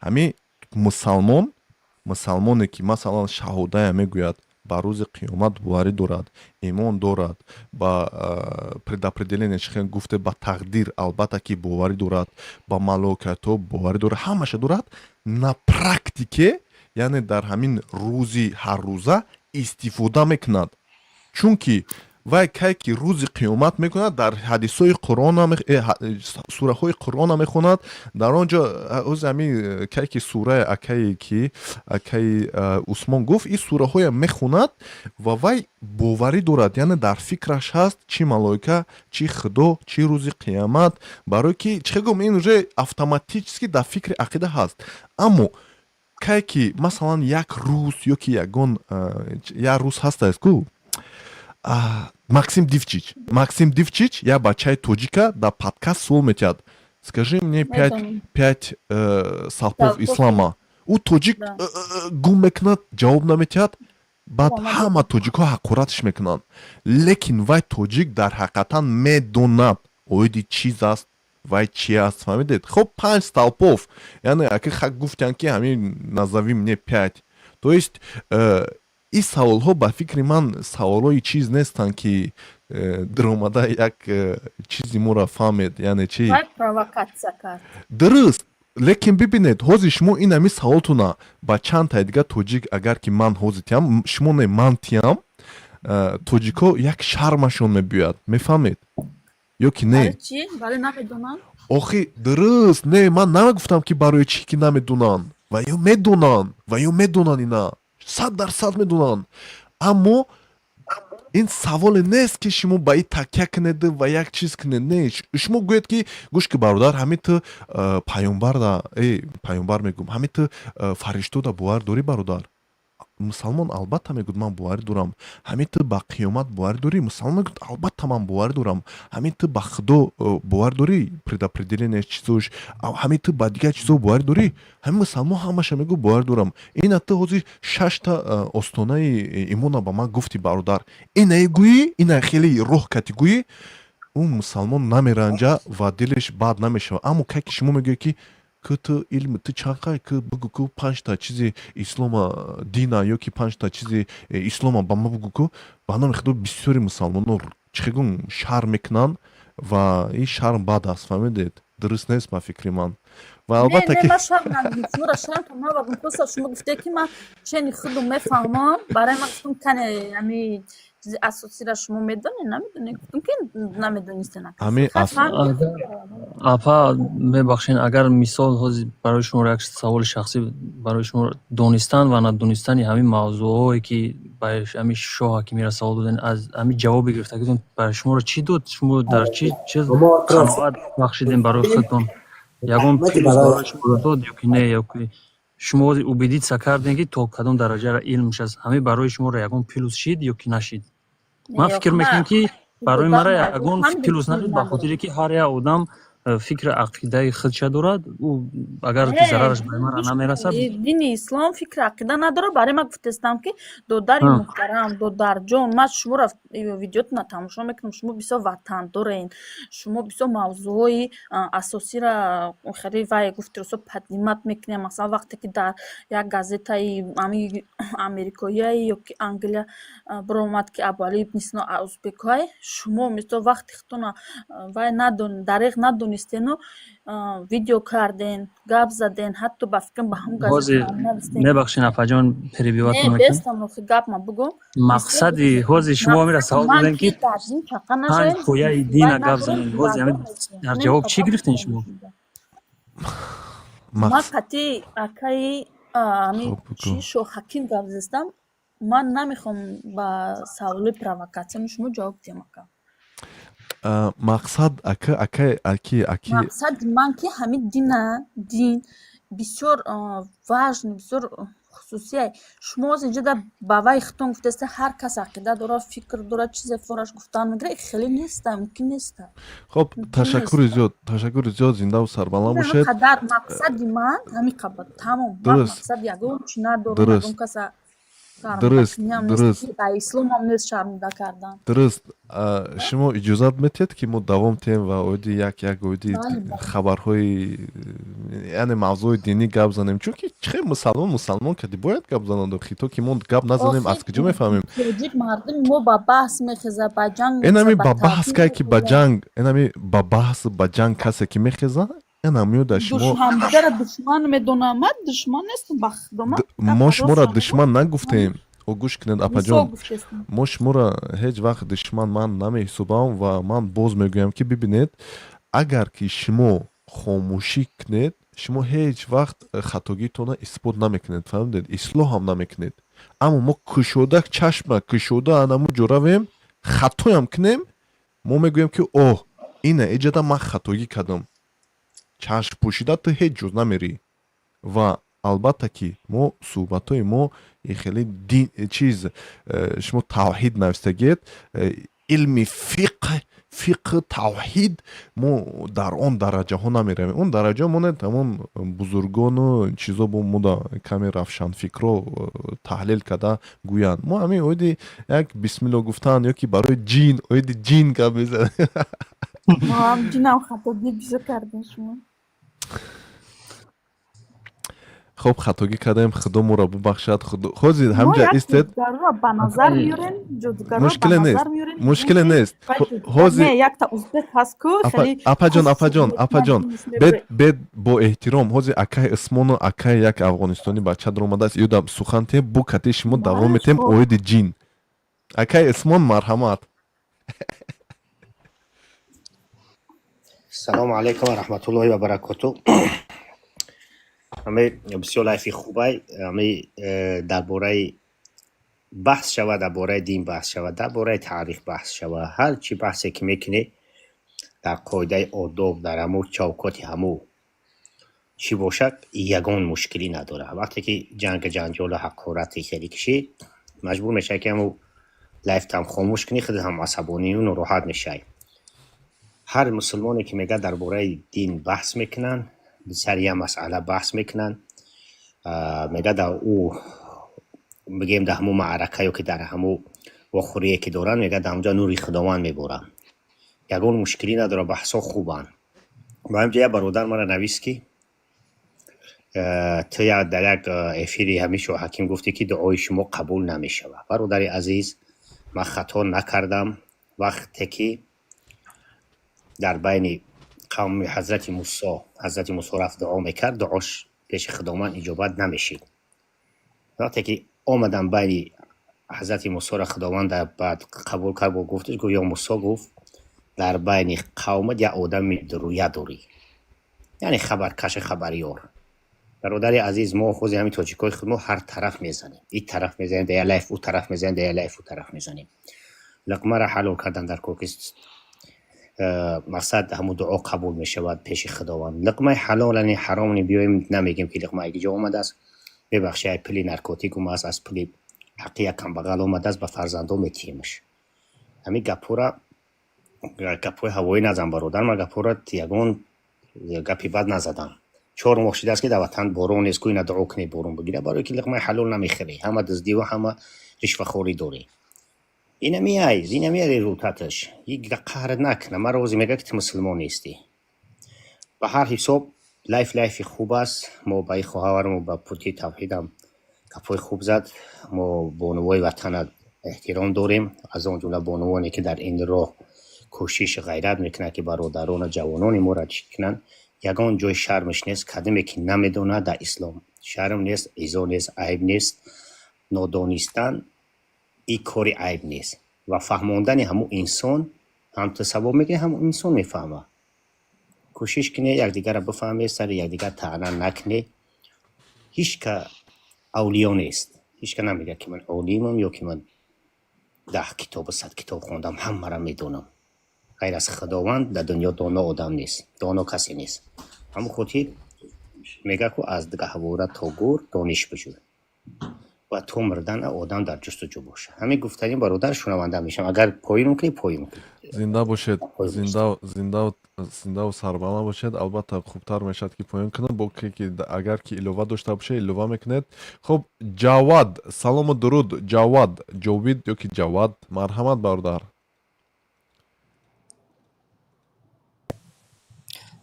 ҳами мусалмон, мусалмоне ки масалан шаҳодая мегӯяд, ба рӯзи қиёмат боварӣ дорад, имон дорад ба предопределение, чӣ хел гуфте, ба тақдир албатта ки боварӣ дорад, ба малокатҳо боварӣ дорад, ҳамаша дорад, на практике, яъне дар ҳамин рӯзи ҳаррӯза истифода мекунад, чунки вай кай ки рӯзи қиёмат мекунад, дар ҳадисҳои Қуръона, сураҳои Қуръона мехонад, дар он ҷо ҳози ҳамин кай ки сураи акае ки акаи Усмон гуфт, ин сураҳоя мехонад ва вай боварӣ дорад, яъне дар фикраш ҳаст, чӣ малоика, чӣ Худо, чӣ рӯзи қиёмат, барое ки, чӣ гум, ин уже автоматически дар фикри ақида ҳаст. Аммо кай ки масалан як рӯз ё ки ягон як рӯз ҳастааст ку, Максим Дивчич, Максим Дивчич, як бачаи тоҷика, дар подкаст суол метиҳад: «Скажи мне пять столпов ислама». Ӯ тоҷик гум мекунад, ҷавоб наметиҳад. Баъд ҳама тоҷикҳо ҳақоратш мекунанд, лекин вай тоҷик дар ҳақиқатан медонад, оиди чиз аст, вай чи аст, фаҳмидед? Хоб, панҷ столпов, яъне аки гуфтянд, ки ҳамин «назови мне пять», то есть ин саволҳо ба фикри ман саволҳои чиз нестанд, ки даромада як чизи моро фаҳмед, яъне чи. Дуруст, лекин бибинед, ҳозир шумо ин ҳамин саволтона ба чанд таи дигар тоҷик агар ки ман ҳозир тиям, шумо не, ман тиям, тоҷикҳо як шармашон мебиёяд, мефаҳмед ё ки не? Охи, дуруст, не, ман намегуфтам, ки барои чӣ ки намедонанд. Ва ё медонанд, ва ё медонанд, ина 100% медонанд, аммо ин саволе нест, ки шумо ба ин такя кунеду ва як чиз кунед. Не, шумо гӯед, ки гӯш ки, бародар, ҳамин ту паёмбарда, э, паёмбар мегӯм, ҳамин ту фариштода бовар дорӣ, бародар? Мусалмон албатта мегӯяд, ман боварӣ дорам. Ҳамин ту ба қиёмат боварӣ дорӣ? Мусалмон мегӯяд, албатта ман боварӣ дорам. Ҳамин ту ба Худо боварӣ дорӣ, предопределение чизош, ҳамин ту ба дигар чизо боварӣ дорӣ? Ҳамин мусалмон ҳамаша мегӯяд, боварӣ дорам. Ина ту ҳозир шашта остонаи имона ба ман гуфтӣ, бародар. Инае гӯӣ, ина хеле роҳ кати гӯӣ, ӯ мусалмон намеранҷа ва дилаш бад намешавад. Аммо кай ки шумо мегӯед, ки ту илми ту чанд, ки бигӯ, ку панҷта чизи ислома, дина, ё ки панҷта чизи ислома ба ма бигӯ, ку ба номи Худо, бисёри мусалмоно чӣ гум шарм мекунанд ва ин шарм бад аст, фаҳмидед? Дуруст нест ба фикри ман. Ва албатта Не, ки ман шарм надидам, шуморо шарм навардам. Просто шумо гуфте, ки ман чени худу мефаҳмам. Барои ман гуфтам, кане ами чизи асосиро шумо медонед, намедонед? Гуфтам, ки намедонистен. Ҳамин Апа, мебахшед, агар мисол ҳозир барои шумо як саволи шахсӣ барои шумо: донистан ва надонистани ҳамин мавзӯъҳое, ки ба ҳамин шоҳ ҳакимиро савол доден, аз ҳамин ҷавоби гирифтагитон барои шуморо чӣ дод? Шумо дар чӣ чиз қаноат бахшидем барои худтон? Ягон плюс барои шумо дод ё ки не? Ё ки шумо ҳозир убедиться кардем, ки то кадом дараҷаро илмш аст, ҳамин барои шуморо ягон плюс шид ё ки нашид? Ман фикр мекунам, ки барои мара ягон плюс нашуд, ба хотире ки ҳар як одам фикри ақидаи худша дорад. Ӯ агар ки зарараш ба мара намерасад. Дини ислом фикри ақида надорад. Барои ман гуфтестам, ки додари муҳтарам, додарҷон, ман шуморо видеотона тамошо мекунам, шумо бисёр ватандорен, шумо бисёр мавзӯъҳои асосиро хеле, вай гуфти росо, поднимать мекунем. Масалан, вақте ки дар як газетаи ами америкоия ё ки Англия биромад, ки Абуали ибни Сино узбекҳое, шумо мисол вақти худтона вай дареғ надонистену видео карден, гап заден, ҳатто ба фикрам ба ҳамон ҳозир газета навистен. Мебахшед, апаҷон, перебивать Не, мекунам. бестам, охи гап ма бугум. Мақсади ҳозир шумо ҳамира савол Ман додем, ки ки дар дин чақа панҷ нашавем, пояи вай дина гап надорем, занем. Ҳозир ҳамин дар ҷавоб чӣ гирифтем шумо? Ман қати акаи ами Хоб, чи бугӯ. Шоҳҳаким гап застам. Ман намехоҳам ба саволи провокатсияни шумо ҷавоб диҳам, ака. Мақсад, ака, акай, аки, аки. Мақсади ман, ки ҳамин дина, дин бисёр важный, бисёр хусусия. Шумо ҳозир инҷа ба вай хитон гуфтаста, ҳар кас ақида дорад, фикр дорад, чизе фораш гуфтан мегирад. Хеле неста, мумкин неста. Хоб, Мумкин ташаккури неста. зиёд, ташаккури зиёд, зиндаву сарбаланд бошед. Қадар мақсади ман ҳамин қабат, тамом. Ман мақсад ягон чи надорам, ягон каса шармандакуниам нест, ба исломам нест шарманда кардан. Дуруст. Шумо иҷозат метиҳед, ки мо давом диҳем ва оиди як як оиди Бале, бале. хабарҳои, яъне мавзӯи динӣ гап занем? Чунки чихел мусалмон мусалмон кади бояд гап занад, охи то ки мо гап назанем, Охи аз куҷо мефаҳмем? Тоҷик мардуми мо ба баҳс мехезад, ба ҷанг Энами мехезад, ба ба баҳс таъқиб кай ки ба мехезад. ҷанг, энами ба баҳс, ба ҷанг касе ки мехеза, ена меода шумо. Ҳамдигарро душман медонам. Ман душман нестам, ба худо, ман гапа Мо шуморо рост. душман нагуфтем. О, гӯш кунед, Мисол апаҷон. гуфтестам. Мо шуморо ҳеҷ вақт душман ман намеҳисобам ва ман боз мегӯям, ки бибинед, агар ки шумо хомӯшӣ кунед, шумо ҳеҷ вақт хатогитонро исбот намекунед, фаҳмидед? Ислоҳ ҳам намекунед. Аммо мо кушода, чашма кушода анаму ҷо равем, хатоям кунем, мо мегӯем, ки оҳ, ина иҷада ман хатогӣ кардам. Чашм пӯшида ту ҳеҷ ҷо намерӣ. Ва албатта ки мо суҳбатҳои мо хеле дин чиз, шумо тавҳид навистагиед, илми фиқҳ, тавҳид, мо дар он дараҷаҳо намеравем. Он дараҷа монед, ҳамон бузургону чизо бо мода каме равшанфикро таҳлил карда гӯянд. Мо ҳамин оиди як бисмилло гуфтан ё ки барои ҷин, оиди ҷин гап мезанем. Ҳам ҷинам хатогӣ бисёр кардем шумо. Хоб, хатогӣ кардем, Худо моро бубахшад. Ҳозир Мо ҳамҷа як истед. ҷодугарро ба назар меорем, ҷодугарро ба Мушкиле нест, назар меорем, мушкиле ки нест. вай ҷодугар Ҳозир не, якта узбек ҳаст ку хеле апаҷон, куфр апаҷон, мекунад, апаҷон, динис бед мебурад. Бед, бо эҳтиром, ҳозир акаи Исмону акаи як афғонистонӣ бача даромадааст, ё да сухан тем бу кати шумо давом Мааш метем. хоб. Оиди ҷин, акаи Исмон, марҳамат. Салому алайкум ва раҳматуллоҳи ва баракоту. Ҳаме бисёр лайфи хубай. Ҳаме дар бораи баҳс шава, дар бораи дин баҳс шава, дар бораи таърих баҳс шава, ҳар чӣ баҳсе ки мекунӣ, дар қоидаи одоб, дар ҳамун чавкоти ҳаму. Чӣ бошад, ягон мушкилӣ надорад. Вақте ки ҷанг, ҷанҷолу ҳақорати хеле кишид, маҷбур мешавӣ, ки ҳаму лайфтам хомӯш кунӣ, худат ҳам асабонию нороҳат мешавӣ. Ҳар мусулмоне ки мега дар бораи дин баҳс мекунанд, сари як масъала баҳс мекунанд, мега дар ӯ бигем, дар ҳамун маърака ё ки дар ҳамун вохӯрие ки доранд, мега дар ҳамҷо нури Худованд меборад. Ягон мушкилӣ надорад, баҳсҳо хубанд. Ба ҳамҷо як бародар мара навист, ки ту дар як эфири ҳамин Шоҳаким гуфтӣ, ки дуои шумо қабул намешавад. Бародари азиз, ман хато накардам. Вақте ки дар байни қавми ҳазрати Мусо, ҳазрати Мусо рафт, дуо мекард, дуош пеши Худованд иҷобат намешид. Вақте ки омадан байни ҳазрати Мусоро, Худованд баъд қабул кард, бо гуфташ, гуфт: «Ё Мусо», гуфт, «дар байни қавмат як одами дуруя дорӣ, яъне хабаркаши, хабарёр». Бародари азиз, мо ҳози ҳамин тоҷикои худ мо ҳар тараф мезанем, ин тараф мезанем дар як лайф, ӯ тараф мезанем дар як лайф, ӯ тараф мезанем. Луқмаро ҳалол кардан дар кор, ки мақсад ҳамун дуо қабул мешавад пеши Худованд. Луқмаи ҳалолани ҳаромни биёем намегем, ки луқма ҷо омадааст. Мебахши, ай пули наркотик омааст, аз пули ҳаққи як камбағал омадааст, ба фарзандо метиҳемаш. Ҳамин гапҳоро гапҳои ҳавоӣ назан, бародар. Ман гапҳоро ягон гапи бад назадам. 4 моҳ шудааст, ки дар ватан борон нест, ку ина дуо кунӣ, борон бигира, барое ки луқмаи ҳалол намехӯрӣ, ҳама дуздиву ҳама ришвахорӣ дорӣ. Инами айз, инами результаташ. Қаҳрат накна, ман рози мега, ки ту мусулмон нестӣ. Ба ҳар ҳисоб, лайф лайфи хуб аст. Мо ба ин хоҳармо, ба пути тавҳидам гапҳои хуб зад. Мо бонувои ватана эҳтиром дорем, аз он ҷумла бонувоне, ки дар ин роҳ кӯшиш, ғайрат мекунанд, ки бародарону ҷавонони моро чӣ кунанд. Ягон ҷои шармаш нест. Кадиме ки намедонад, дар ислом шарм нест, изо нест, айб нест. Нодонистан ин кори айб нест ва фаҳмондани ҳамун инсон ҳам ту савоб мегирӣ, ҳам инсон мефаҳмад. Кӯшиш кунед, якдигарро бифаҳмед, сари якдигар таъна накунед. Ҳеҷ ка авлиё нест, ҳеҷ ка намегӯяд, ки ман олимам ё ки ман 10 китобу 100 китоб хондам, ҳамаро медонам. Ғайр аз Худованд дар дунё доно одам нест, доно касе нест. Ҳамон хотир мегӯяд, ку аз гаҳвора то гӯр дониш биҷӯй ва то мурдан одам дар ҷустуҷӯ бошад. Ҳамин гуфтанӣ, бародар, шунаванда мешавам. Агар поён кунӣ, поён кунӣ. Зинда бошед, зинда, зинда, зиндаву сарбаланд бошед. Албатта, хубтар мешавад, ки поён кунам, бо ки агар ки илова дошта бошед, илова мекунед. Хуб, Ҷавад, салому дуруд. Ҷавад, Ҷовид ё ки Ҷавад, марҳамат, бародар.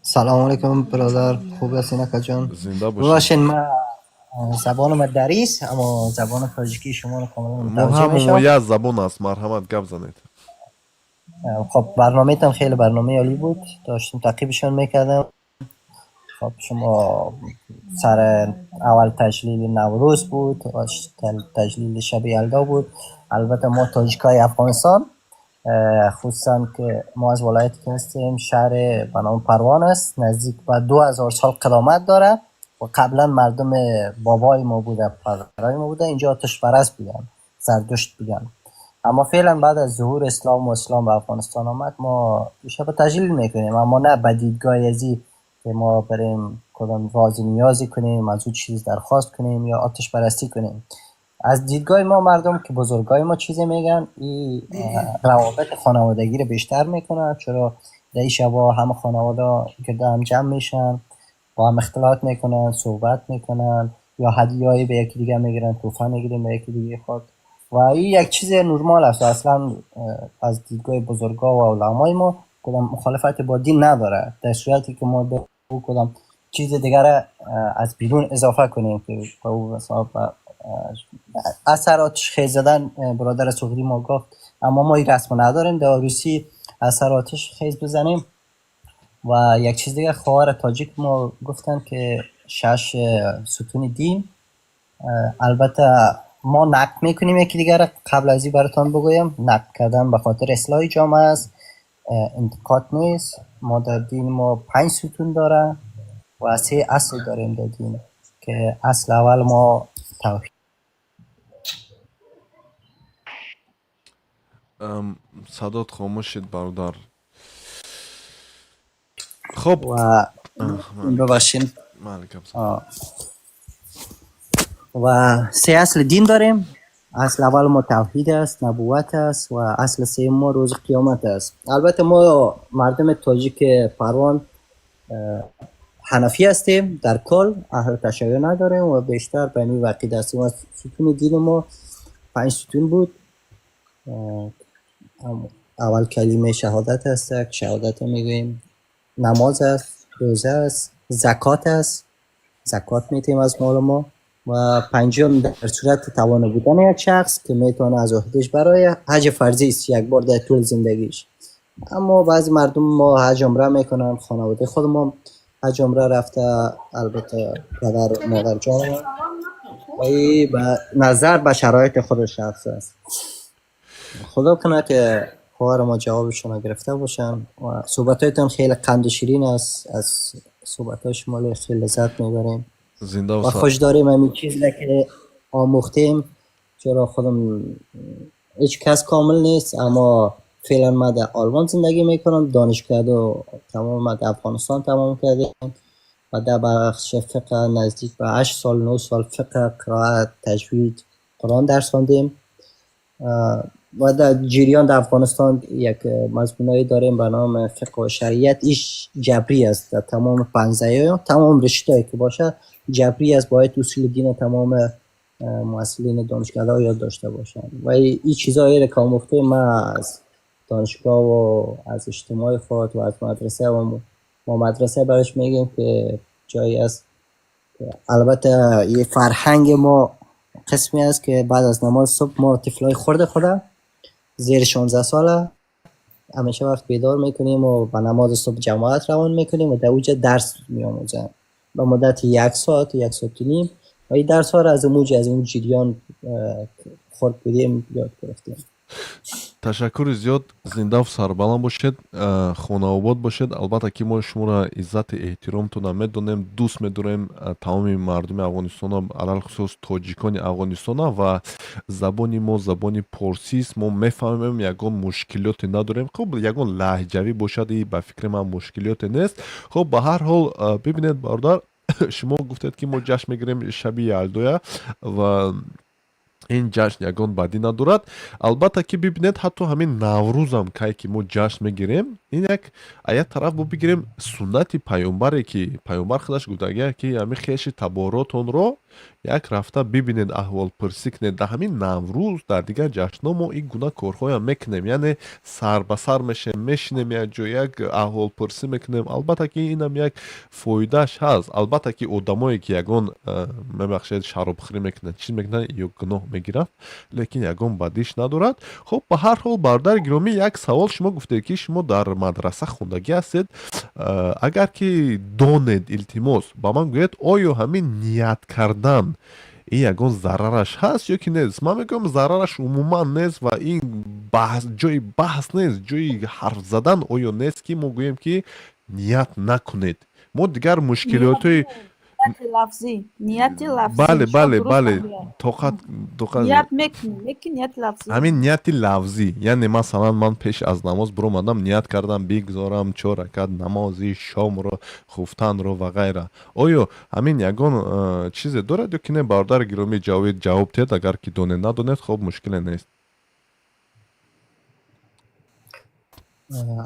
Салом алейкум, бародар, хуб ҳастин, акаҷон? Зинда бошед. Бубахшед, ман забонам дарист, аммо забони тоҷикии шуморо комилан мо мутаваҷҷеҳ ҳама мо мешавам. як забон аст, марҳамат, гап занед. Хоб, барномаатон хеле барномаи олӣ буд, доштем таъқибшон мекардам. Хоб, шумо сар аввал таҷлили Наврӯз буд, таҷлили Шаби Ялдо буд. Албатта, мо тоҷикҳои Афғонистон, хусусан ки мо аз вилояте ки ҳастем, шаҳр ба номи Парвон аст, наздик ба 2000 сол қадомат дорад ва қаблан мардуми бобои мо буда, падарои мо буда, инҷо оташпараст буданд, зардушт буданд. Аммо феълан баъд аз зуҳури ислом ва ислом ба Афғонистон омад, мо ин шаб таҷлил мекунем, аммо на ба дидгоҳи ازی که ما بریم کدام راز نیازی کنیم، از او چیز درخواست کنیم یا آتش پرستی کنیم. از دیدگاه ما مردم که بزرگای ما چیزی میگن، این روابط خانوادگی رو بیشتر میکنه، چرا در این شبا همه خانواده گرد هم جمع میشن، با هم اختلاط میکنن، صحبت میکنن یا هدیه‌ای به یکی دیگه میگیرن، تحفه میگیرن به یکی دیگه خود و این یک چیز نرمال است. اصلا از دیدگاه بزرگا و علمای ما کدام مخالفت با دین نداره، در صورتی که ما به او کدام چیز دیگر از بیرون اضافه کنیم که به او مثلا اثر آتش خیز زدن، برادر صغری ما گفت، اما ما این رسم نداریم در عروسی اثر آتش خیز بزنیم. و یک چیز دیگه، خواهر تاجیک ما گفتن که شش ستون دین، البته ما نقد میکنیم یکی دیگر. قبل از این براتان بگویم، نقد کردن به خاطر اصلاح جامعه است، انتقاد نیست. ما در دین ما پنج ستون داره و سه اصل داریم در دین که اصل اول ما توحید. Садот хомӯш шид, бародар. Хуб. و ببخشین. Майли, гап зан. و سه اصل دین داریم. اصل اول ما توحید است، نبوت است و اصل سوم ما روز قیامت است. البته ما مردم تاجیک پروان حنفی هستیم، در کل اهل تشیع نداریم و بیشتر به این عقیده هستیم و ستون دین ما پنج ستون بود. اول کلمه شهادت است که شهادت رو میگوییم، نماز است، روزه است، زکات است، زکات میتیم از مال ما و پنجم در صورت توانه بودن یک شخص که میتونه از عهدهش برای حج فرضی است یک بار در طول زندگیش. اما بعضی مردم ما حج عمره میکنن، خانواده خود ما حج عمره رفته، البته پدر و مادر جان ما، و این به نظر به شرایط خود شخص است. خدا کنه که خواهر ما جوابشون رو گرفته باشن و صحبتایتان خیلی قند و شیرین است، از صحبت شما خیلی لذت میبریم زنده و و خوش داریم همین چیز را که آموختیم. چرا خودم هیچ کس کامل نیست، اما فعلا ما در آلمان زندگی میکنم، دانشگاه و تمام ما در افغانستان تمام کردیم و در بخش فقه نزدیک به 8 سال 9 سال فقه، قرائت، تجوید، قرآن درس خواندیم و در جریان در افغانستان یک مضمونایی داریم به نام فقه و شریعت. ایش جبری است، در تمام پنزه تمام رشته‌ای که باشه جبری است، باید اصول دین تمام محصلین دانشگاه یاد داشته باشن و این چیزایی را که آموختیم ما از دانشگاه و از اجتماع خود و از مدرسه و ما مدرسه برش میگیم که جایی است. البته یه فرهنگ ما قسمی است که بعد از نماز صبح ما طفلای خورده خوده زیر 16 ساله همیشه وقت بیدار میکنیم و به نماز صبح جماعت روان میکنیم و در اوج درس میآموزن به مدت یک ساعت، یک ساعت و نیم و این درس ها را از موج از اون جریان خورد بودیم یاد گرفتیم. Ташаккури зиёд, зиндаву сарбаланд бошед, хонаобод бошед. Албатта ки мо шуморо иззати эҳтиромтона медонем, дӯст медорем тамоми мардуми Афғонистона, алалхусус тоҷикони Афғонистона, ва забони мо забони порсист, мо мефаҳмем, ягон мушкилоте надорем. Хуб, ягон лаҳҷавӣ бошад, и ба фикри ман мушкилоте нест. Хуб, ба ҳар ҳол, бибинед, бародар, шумо гуфтед ки мо ҷашн мегирем шаби Ялдоя ва ин ҷашн ягон бадӣ надорад. Албатта ки бибинед, ҳатто ҳамин Наврӯзам кай ки мо ҷашн мегирем, ин як а як тараф бо бигирем суннати паёмбаре ки паёмбар худаш гуфтагия ки ҳамин хеши таборотонро як рафта бибинед, аҳволпурсӣ кунед. Дар ҳамин Наврӯз, дар дигар ҷашнҳо мо ин гуна корҳоям мекунем, яъне сар ба сар мешем, мешинем якҷо, як аҳволпурсӣ мекунем. Албатта ки инам як фоидааш ҳаст. Албатта ки одамое ки ягон, мебахшед, шаробхӯрӣ мекунанд, чиз мекунанд, ё гуноҳ мегиранд, лекин ягон бадиш надорад. Хуб, ба ҳар ҳол, бародари гиромӣ, як савол: шумо гуфтед ки шумо дар мадраса хондагӣ ҳастед. Агар ки донед, илтимос, ба ман гӯед, оё ҳамин ният кардан ин ягон зарараш ҳаст ё ки нест? Ман мегӯям, зарараш умуман нест ва ин баҳс, ҷои баҳс нест, ҷои ҳарф задан оё нест ки мо гӯем ки ният накунед, мо дигар мушкилотҳои Нияти лафзӣ, нияти лафзӣ. Бале. Шумо Бале. дуруст Бале. фаҳмидед. Тоқат, тоқат. Ният мекунӣ, лекин нияти лафзӣ. Ҳамин нияти лафзӣ, яъне масалан ман пеш аз намоз биромадам, ният кардам бигзорам чор ракат намози шомро, хуфтанро ва ғайра. Оё ҳамин ягон чизе дорад ё ки не? Бародари гиромӣ Ҷавид, ҷавоб диҳед, агар ки донед. Надонед, хоб, мушкиле нест.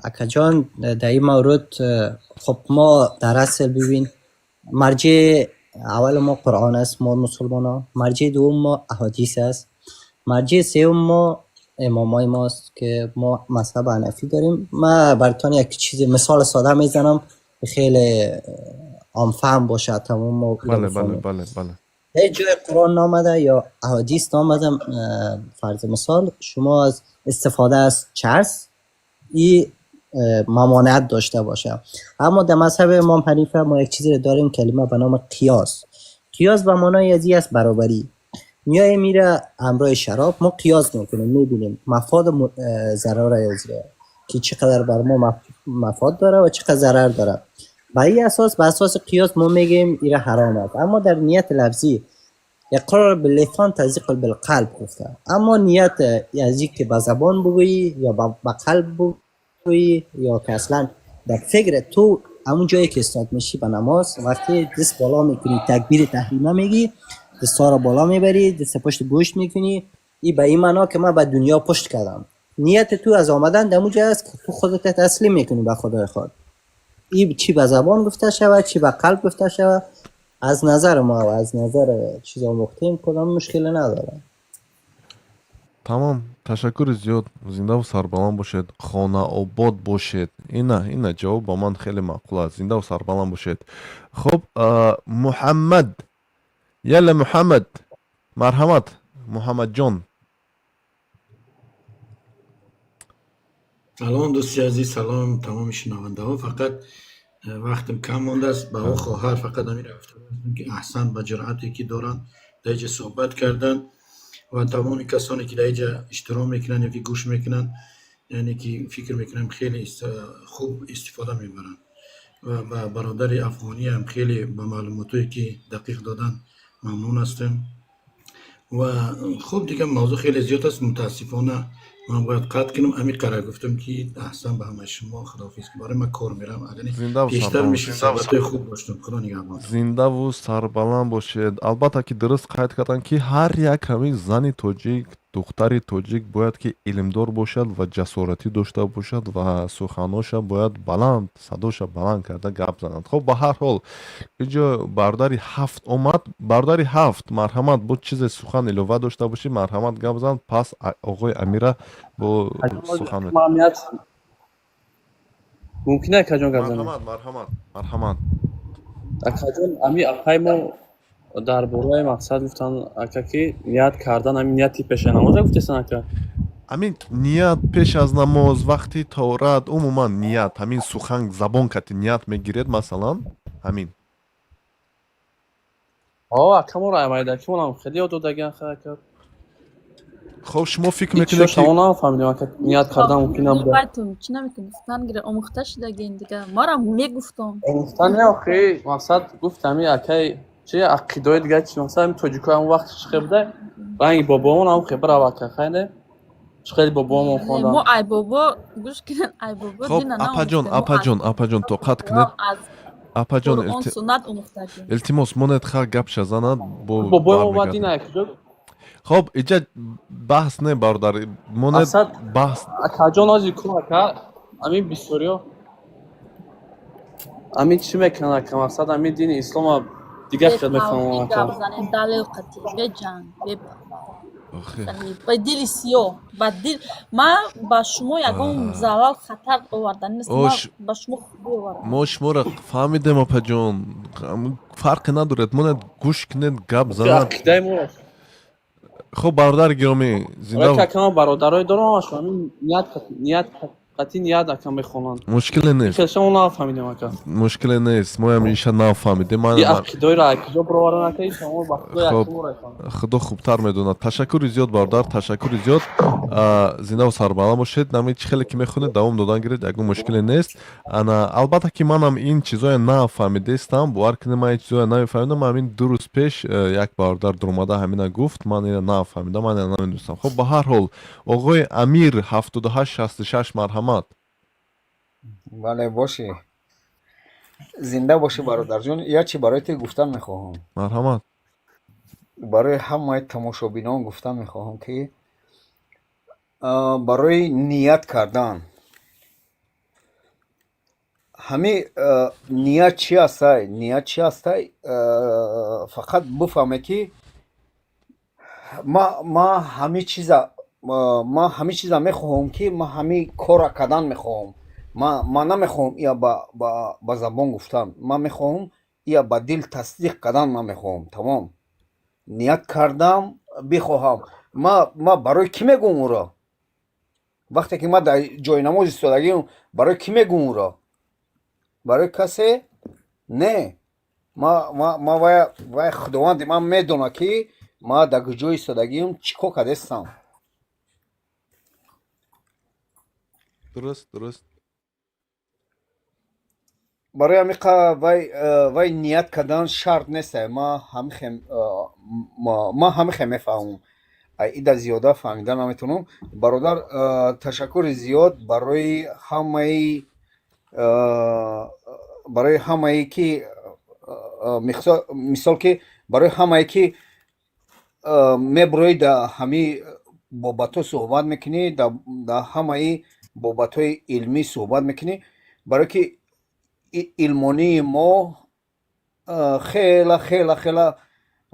Акаҷон, дар ин маврид хоб мо дар асл бибин, марҷаи аввали мо Қуръон аст, мо мусулмонҳо, марҷаи дуввум мо аҳодис аст, марҷаи сеюм мо имомои мост ки мо мазҳаби ҳанафӣ дорем. Ман баратон як чизи мисоли сода мезанам ки хеле омфаҳм бошад, тамом мо Бале, бале. бифаҳмем. Бале, бале. Ҳеҷ ҷои Қуръон наомада ё аҳодис наомада, фарз мисол шумо аз истифода аз чарс и мамониат дошта боша. Аммо дар мазҳаби имом Ҳанифа мо як чизе дорем, калима ба номи қиёс. قیاس به معنای ازی است برابری. میای میره همراه شراب ما قیاس میکنیم، میبینیم مفاد ضرر از که چقدر بر ما مفاد داره و چقدر ضرر داره. به این اساس، به اساس قیاس ما میگیم ایره حرام است. اما در نیت لفظی اقرار باللسان تصدیق بالقلب گفته، اما نیت از که به زبان بگویی یا به قلب بگویی یا که اصلا در فکر تو همون جایی که استاد میشی به نماز، وقتی دست بالا میکنی تکبیر تحریمه میگی، دستا رو بالا میبری، دست پشت گوشت میکنی. این به این معنا که من به دنیا پشت کردم. نیت تو از آمدن در اونجا است که تو خودت تسلیم میکنی به خدای خود. این چی به زبان گفته شود چی به قلب گفته شود، از نظر ما و از نظر چیز آموختیم کدام مشکل نداره. Тамом, ташаккури зиёд, зиндаву сарбаланд бошед, хонаобод бошед. Ина ҷавоб ба ман хеле маъқул аст. Зиндаву сарбаланд бошед. Хуб, Муҳаммад, ялла, Муҳаммад, марҳамат, Муҳаммадҷон. Салом, дӯсти азиз, салом тамоми шунавандаҳо. Фақат вақтам кам мондааст, ба о хоҳар фақат ҳаминро гуфта ҳастам, ки аҳсан ба ҷуръате ки доранд дар инҷа суҳбат кардан ва тамоми касоне ки дар инҷа иштирок мекунанд ё ки гӯш мекунанд, яъне ки фикр мекунам хеле хуб истифода мебаранд. Ва ба бародари афғониам хеле ба маълумотое ки дақиқ доданд мамнун ҳастем. Ва хуб, дигар мавзӯъ хеле зиёд аст, мутаассифона ман бояд қатъ кунам. Ҳамин қадр гуфтам ки аҳсан ба ҳамаи шумо, худоҳофиз, ки барои ман кор мерам. Агар Зиндаву пештар сарбаланд. мешид суҳбатҳои хуб доштам. Худо нигаҳбон. Зиндаву сарбаланд бошед. Албатта ки дуруст қайд карданд, ки ҳар як ҳамин зани тоҷик, духтари тоҷик бояд ки илмдор бошад ва ҷасоратӣ дошта бошад ва суханоша бояд баланд, садоша баланд карда гап занад. Хуб, ба ҳар ҳол инҷо бародари ҳафт омад. Бародари ҳафт, марҳамат, бо чизе сухан илова дошта бошӣ, марҳамат, гап зан. Пас оғои Амира бо сухан. Мамният мумкин акаҷон гап занем? Марҳамат, марҳамат, марҳамат. Акаҷон, ами апай мо дар бораи мақсад гуфтан, ака, ки ният кардан, ами нияти пеша намоза гуфтесан, ака? Ҳамин ният пеш аз намоз, вақти таҳорат, умуман ният, ҳамин сухан забон кати ният мегиред, масалан, ҳамин. О, ака, моро аймайдакимонам хеле ёд додагиан, хай, ака. Хоб, шумо фикр Ҳеҷ мекунед ки шумо нафаҳмидем, ака, ният кардан мумкин набуда. Байтум чӣ намекунӣ? Гуфтан гира, омӯхта шудагин дига, марам мегуфтам. Гуфтан не, охи мақсад гуфт ами акай чи ақидаҳои дига чи мақсад ами тоҷикои ҳамон вақт чӣ хел буда, ранги бобоамон ҳамон хел бирав, ака, хай не, чӣ хели бобоамон Мо хондан. Ай бобо, гӯш кунед, ай бобо Хоб, дина апаҷон, наомӯхтем мо, аз апаҷон, апаҷон, тоқат кунед. Аз Апаҷон, Қуръон суннат омӯхтагем. Илтимос, монед, ха гапша занад, бо Бобои мо ба бармегардем. дин акиҷо. Хоб, иҷа баҳс не, бародар, монед. Мақсад баҳс. Акаҷон, ози ку, ака, ами бисёриё ами чӣ мекунанд, ака, мақсад ами дини ислома дигар хел мефаҳмам, Бетавҳид ака. гап занед, далел қатӣ, беҷанг, Охе. ба дили сиёҳ, ба дил. Ман ба шумо ягон залал, хатар овардан нест, ман Ош ба шумо хубӣ овардам. Мо шуморо фаҳмидем, апаҷон, фарқе надорад, монед, гӯш кунед, гап занад. Ақидаи мо. Хоб, бародари гиромӣ, зинда. Ака, ман бародарое дорам, ҳамашон ҳамин ният қатъи ният, ака, мехонанд. Мушкиле нест. Хел шумо нафаҳмидем, ака. Мушкиле нест, моям иша нафаҳмидем. И ақидаҳоро акиҷо бироваранд, ака, и шумо ба худо Хоб, якумро ефаҳмед. Худо хубтар медонад. Ташаккури зиёд, бародар, ташаккури зиёд. Зиндаву сарбаланд бошед. Нами чӣ хеле ки мехонед, давом додан гиред, ягон мушкиле нест. Ана, албатта ки манам ин чизоя нафаҳмидестам, бовар кунед, ман ин чизоя намефаҳмидам. Ҳамин 2 рӯз пеш як бародар дуромада ҳамина гуфт, ман ина нафаҳмидам, ман ина намедонистам. Хоб, ба ҳар ҳол, оғои Амир, 7866, марҳамат. Бале, бошӣ, зинда бошӣ, бародарҷон. Як чи барои ту гуфтан мехоҳам. Марҳамат. Барои ҳамаи тамошобинон гуфтан мехоҳам, ки барои ният кардан ҳами ният чи ҳастай, ният чи ҳастай, фақат бифаҳме, ки ма ҳами чиза, ма ҳами чиза мехоҳам, ки ма ҳами корра кардан мехоҳам. Ма намехоҳам ия ба забон гуфтан, ман мехоҳам ия ба дил тасдиқ кардан, ман мехоҳам. Тамом, ният кардам, бихоҳам. Ма барои кӣ мегӯм ӯро, вақте ки ман дар ҷои намоз истодагиам? Барои кӣ мегӯм ӯро? Барои касе не. Ма вая худованди ман медонад, ки ма дар куҷо истодагиам, чӣ кор кардастам. Дуруст. Барои ҳамин вай ният кардан шарт нест. Ма ҳамихе мефаҳмам, ида зиёда фаҳмида наметавонам, бародар. Ташаккури зиёд барои ҳамаи. Барои ҳамае ки мисол ки барои ҳамае ки мебуроӣ, да ҳамаи бобатҳо суҳбат мекунӣ, да ҳамаи бобатҳои илмӣ суҳбат мекунӣ, барое ки илмонии мо хела хела хела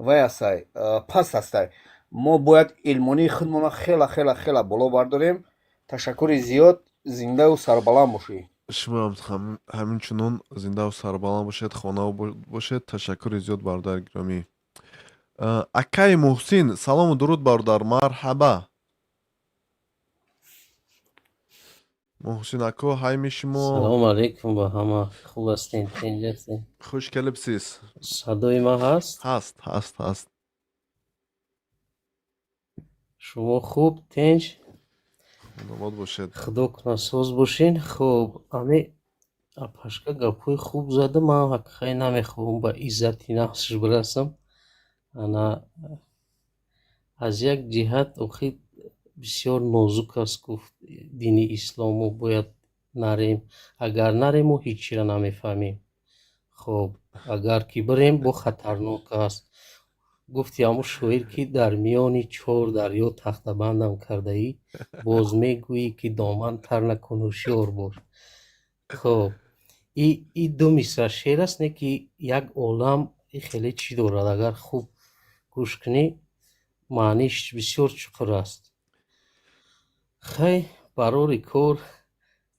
вай ҳастай, паст ҳастай. Мо бояд илмонии худмонро хела хела хела боло бардорем. Ташаккури зиёд, зиндаву сарбаланд бошӣ. Шумо ҳам ҳаминчунон зиндаву сарбаланд бошед, хонаву бошед. Ташаккури зиёд, бародари гиромӣ. Акаи Муҳсин, салому дуруд, бародар, марҳаба. Муҳсин ако, ҳайми шумо? Салому алейкум ба ҳама. Хуб ҳастен, тинҷ ҳастен? Хуш келибсиз. Садои ман ҳаст? Ҳаст, ҳаст, ҳаст. Шумо хуб, тинҷ? Худобод бошед. Худо кунад, соз бошен. Хуб, ами апашка гапҳои хуб зада, ман ҳақиқай намехоҳам ба иззати нафсш бирасам. Ана аз як ҷиҳат охи бисёр нозук аст, гуфт дини ислом, мо бояд нарем. Агар нарем, мо ҳеҷ чиро намефаҳмем. Хоб, агар ки бирем, бо хатарнок аст. Гуфти ҳамун шоир, ки дар миёни чор дарё тахтабандам кардаӣ, боз мегӯӣ, ки доман тар накун, ҳушёр бош. Хоб, и ду мисра шеър аст, не ки як олам и хеле чӣ дорад. Агар хуб гӯш кунӣ, маъниш бисёр чуқур аст. Хай, барори кор,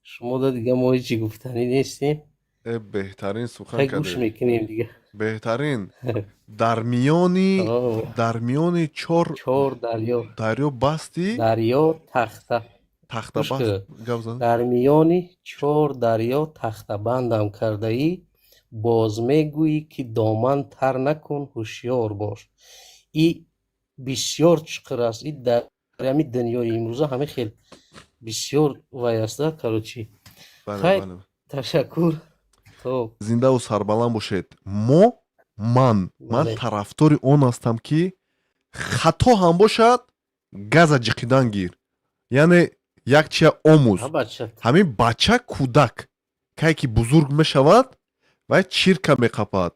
шумо да дига мо ҳеҷ гуфтанӣ нестем. Э, беҳтарин сухан Хай, гӯш кардед. мекунем дига. Беҳтарин. Дар миёни чор чор дарё дарё басти дарё тахта тахта гӯш баст кун. Гап зан. Дар миёни чор дарё тахтабандам кардаӣ, боз мегӯӣ, ки доман тар накун, ҳушёр бош. И бисёр чуқур аст. И дар ҳамин дунёи имрӯза ҳамин хел бисёр вай аст, да, короче. Бале. Хай, Бале. ташаккур. Хоб. Зиндаву сарбаланд бошед. Мо ман тарафдори он ҳастам, ки хато ҳам бошад, газа ҷиқидан гир, яъне як чия омӯз. Ҳа, бача. Ҳамин бача, кӯдак кае ки бузург мешавад, вай чирка меқапад,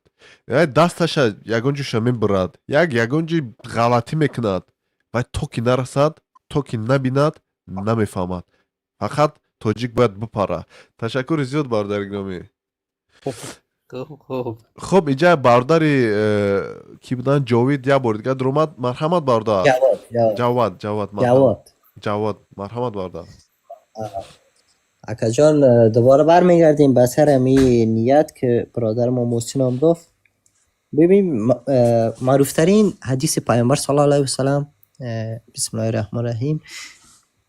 вай дасташа ягон ҷоша мебурад, як ягон ҷи ғалатӣ мекунад, вай то ки нарасад, то ки набинад, намефаҳмад. Фақат тоҷик бояд бипара. Ташаккури зиёд, бародари гиромӣ. Хуб, хуб. Хуб, иҷа бародари кӣ буданд, Ҷовид, як бори дигар дуромад. Марҳамат, бародар. Ҷавод, Ҷавод. Ҷавад, Ҷавад, марҳамат. Ҷавод. Ҷавод, марҳамат, бародар. Акаҷон, دوباره برمیگردیم به سر همی نیت که برادر ما محسن هم گفت. ببین، معروفترین حدیث پیامبر صلی الله علیه وسلم، بسم الله الرحمن الرحیم،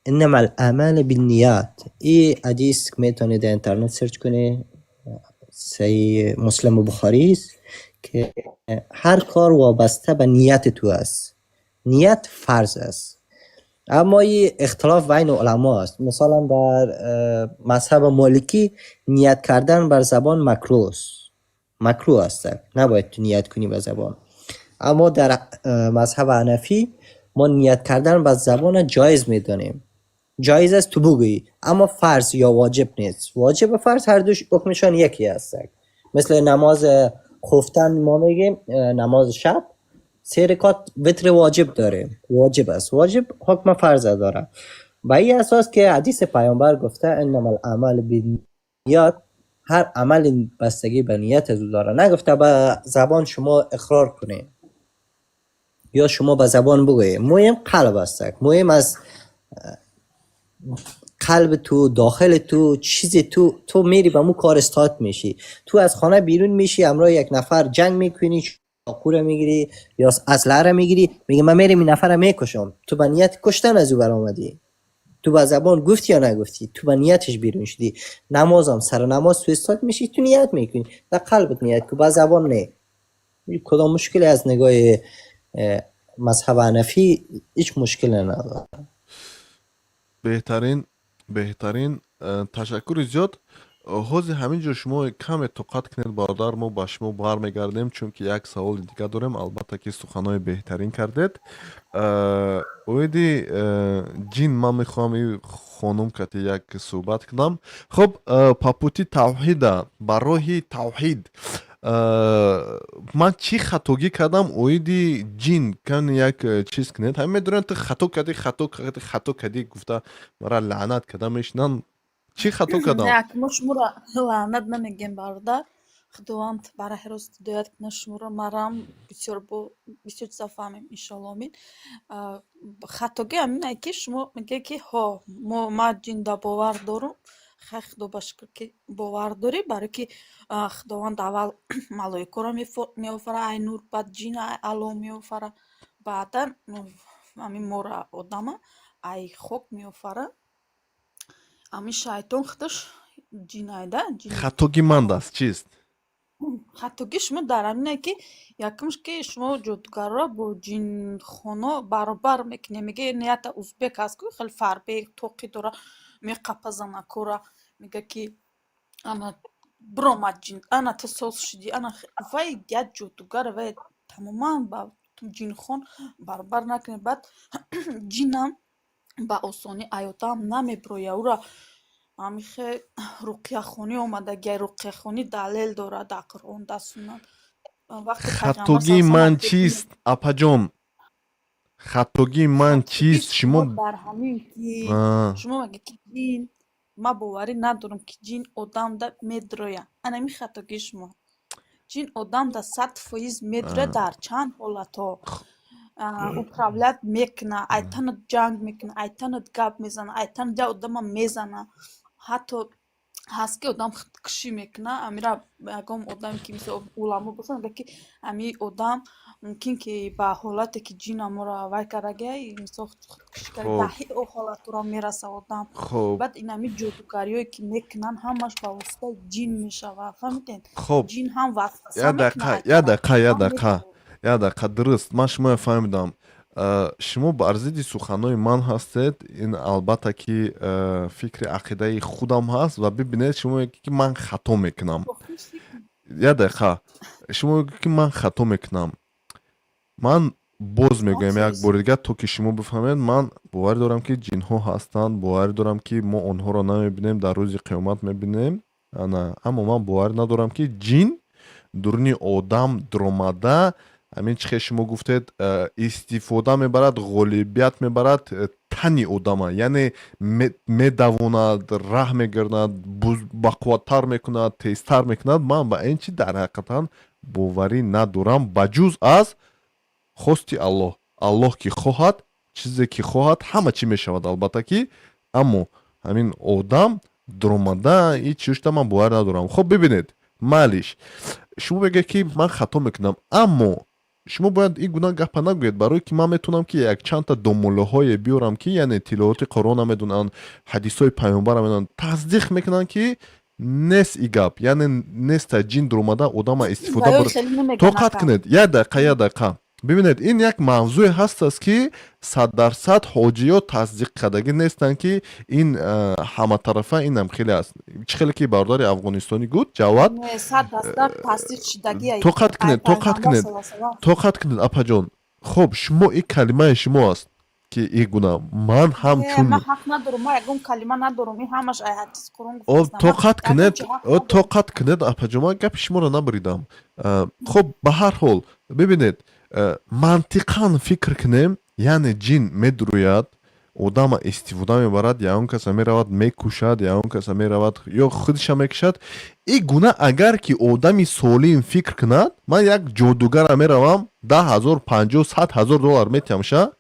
انما الاعمال بالنیات. این حدیث میتونید در اینترنت search کنی، صحیح مسلم و بخاری است که هر کار وابسته به نیت تو است، نیت فرض است. اما این اختلاف بین علما است. مثلا در مذهب مالکی نیت کردن بر زبان مکروه است، مکروه است، نباید تو نیت کنی به زبان. اما در مذهب حنفی ما نیت کردن بر زبان جایز میدانیم. جایز است تو بگویی، اما فرض یا واجب نیست. واجب و فرض هر دوش حکمشان یکی است. مثل نماز خفتن، ما میگیم نماز شب سه رکعت وتر واجب داره، واجب است، واجب حکم فرض داره. به این اساس که حدیث پیامبر گفته انما الاعمال بالنیات، هر عمل بستگی به نیت از او داره. نگفته به زبان شما اقرار کنید یا شما به زبان بگویید. مهم قلب است، مهم از قلب تو، داخل تو، چیز تو. تو میری به مو کار استارت میشی، تو از خانه بیرون میشی، همراه یک نفر جنگ میکنی، چاقو رو میگیری یا اسلحه رو میگیری، میگه من میرم این نفر رو میکشم. تو به نیت کشتن از او برآمدی. تو به زبان گفتی یا نگفتی، تو به نیتش بیرون شدی. نمازم سر نماز تو استارت میشی، تو نیت میکنی، در قلبت نیت که به زبان نه. کدام مشکلی از نگاه مذهب حنفی هیچ مشکلی نداره. Беҳтарин, беҳтарин. Ташаккури зиёд. Ҳозир ҳамин ҷо шумо каме тоқат кунед, бародар, мо ба шумо бармегардем, чунки як саволи дига дорем. Албатта ки суханҳои беҳтарин кардед. Оиди ҷин ман мехоҳам и Хонум кати як суҳбат кунам. Хуб, по пути тавҳида, ба роҳи тавҳид, ман чӣ хатогӣ кардам оиди ҷин? Кан як чиз кунед. Ҳамин медонанд, ту хато кардӣ, хато кардӣ, хато кардӣ гуфта, мара лаънат карда мешинанд. Чӣ хато кардам? Не, мо шуморо лаънат намегем, бародар. Худованд ба раҳи рост ҳидоят кунад шуморо, марам бисёр бо бисёр чиза фаҳмем, иншоалло, омин. Хатогӣ ҳаминае, ки шумо мегӯед, ки ҳо, мо ман ҷинда бовар дорум. Хай, худо ба шукр, ки бовар дорӣ, барое ки Худованд аввал малоикаро меофара ай нур, баъд ҷина ай ало меофара, баъдан ҳамин мора, одама ай хок меофара. Ҳамин шайтон худаш ҷинайда, ҷин. Хатоги манд аст чист? Хатогӣ шумо дар ҳамине, ки якумш, ки шумо ҷодугарро бо ҷинхоно баробар мекунед. Мега, ята узбек аст ку, хеле фарбе, тоқӣ дора, меқапа занакора, мега, ки ана биромад ҷин, ана ту соз шудӣ, ана вай як ҷодугар, вай тамоман ба ҷинхон баробар накунед. Баъд ҷинам ба осонӣ аётаам намебирояд, ӯра ҳамихе руқияхонӣ омадагиай, руқияхонӣ далел дорад дар Қуръон, дар суннат. Вақте Пайғамбар Хатогии саллаллоҳу ман алайҳи чист, апаҷон? Хатогии ман Хатогии чист? Шумо шумо дар ҳамин, ки шумо мегӯед, ки ҷин, ман боварӣ надорам, ки ҷин одамда медрояд. Ана ҳамин хатогии шумо. Ҷин одамда 100% медрояд, дар чанд ҳолатҳо управлять мекуна, айтанат ҷанг мекуна, айтанат гап мезана, айтанат як одама мезана. Ҳатто ҳаст, ки одам худкушӣ мекуна. Амира ягон одаме, ки мисол уламо бошад, мегӯяд, ки ҳамин одам мумкин, ки ба ҳолате, ки ҷин аморо вай кардагиай, мисол худкушӣ карда, дар ҳеҷ ҳолатро мераса одам. Баъд ин ҳамин ҷодугариҳое, ки мекунанд, ҳамаш ба воситаи ҷин мешавад, фаҳмидед? Хуб. Ҷин ҳам васваса Як мекунад дақиқа, ай як тараф, дақиқа, як ҳам дақиқа, метавонад. як дақиқа. Дуруст, ман шуморо фаҳмидам. Шумо бар зидди суханҳои ман ҳастед. Ин албатта ки фикри ақидаи худам ҳаст. Ва бибинед, шумо мегӯед, ки ман хато мекунам. Як дақиқа, шумо мегӯед, ки ман хато мекунам. Ман боз мегӯям як бори дигар, то ки шумо бифаҳмед: ман боварӣ дорам, ки ҷинҳо ҳастанд, боварӣ дорам, ки мо онҳоро намебинем, дар рӯзи қиёмат мебинем. Ана, аммо ман боварӣ надорам, ки ҷин дуруни одам дуромада, ҳамин чӣ хел шумо гуфтед, истифода мебарад, ғолибият мебарад тани одама, яъне медавонад, раҳ мегардад, бақувваттар мекунад, тезтар мекунад. Ман ба ин чи дар ҳақиқатан боварӣ надорам, ба ҷуз аз хости Аллоҳ. Аллоҳ ки хоҳад, чизе ки хоҳад, ҳама чӣ мешавад, албатта ки. Аммо ҳамин одам дуромада и чишта ман бовар надорам. Хуб, бибинед, майлиш, шумо мегӯед, ки ман хато мекунам, аммо шумо бояд ин гуна гапа нагӯед, барое ки ман метавонам, ки якчандта домуллоҳое биёрам, ки яъне тиловати Қуръон медонанд, ҳадисҳои паёмбара медонанд, тасдиқ мекунанд, ки нест и гап, яъне неста ҷин дуромада одама истифода. Тоқат кунед, як дақиқа, як дақиқа. Бибинед, ин як мавзӯе ҳастааст, ки 100% ҳоҷиё тасдиқ кардагӣ нестанд, ки ин ҳаматарафа инам хеле аст. Чӣ хеле ки бародари афғонистонӣ гуфт, Ҷавад, тоқат кунед, тоқат кунед, тоқат кунед, апаҷон. Хуб, шумо ин калимаи шумо аст, ки ин гуна ман ҳамчун тоқат кунед, тоқат кунед, апаҷон, ман гапи шуморо набуридам. Хуб, ба ҳар ҳол, бибинед, мантиқан фикр кунем, яъне ҷин медурӯяд, одама истифода мебарад, ягон каса меравад мекушад, ягон каса меравад ё худша мекушад. Ин гуна агар ки одами солим фикр кунад, ман як ҷодугара меравам, 10 000, 50, 100 000 доллар метиҳамша,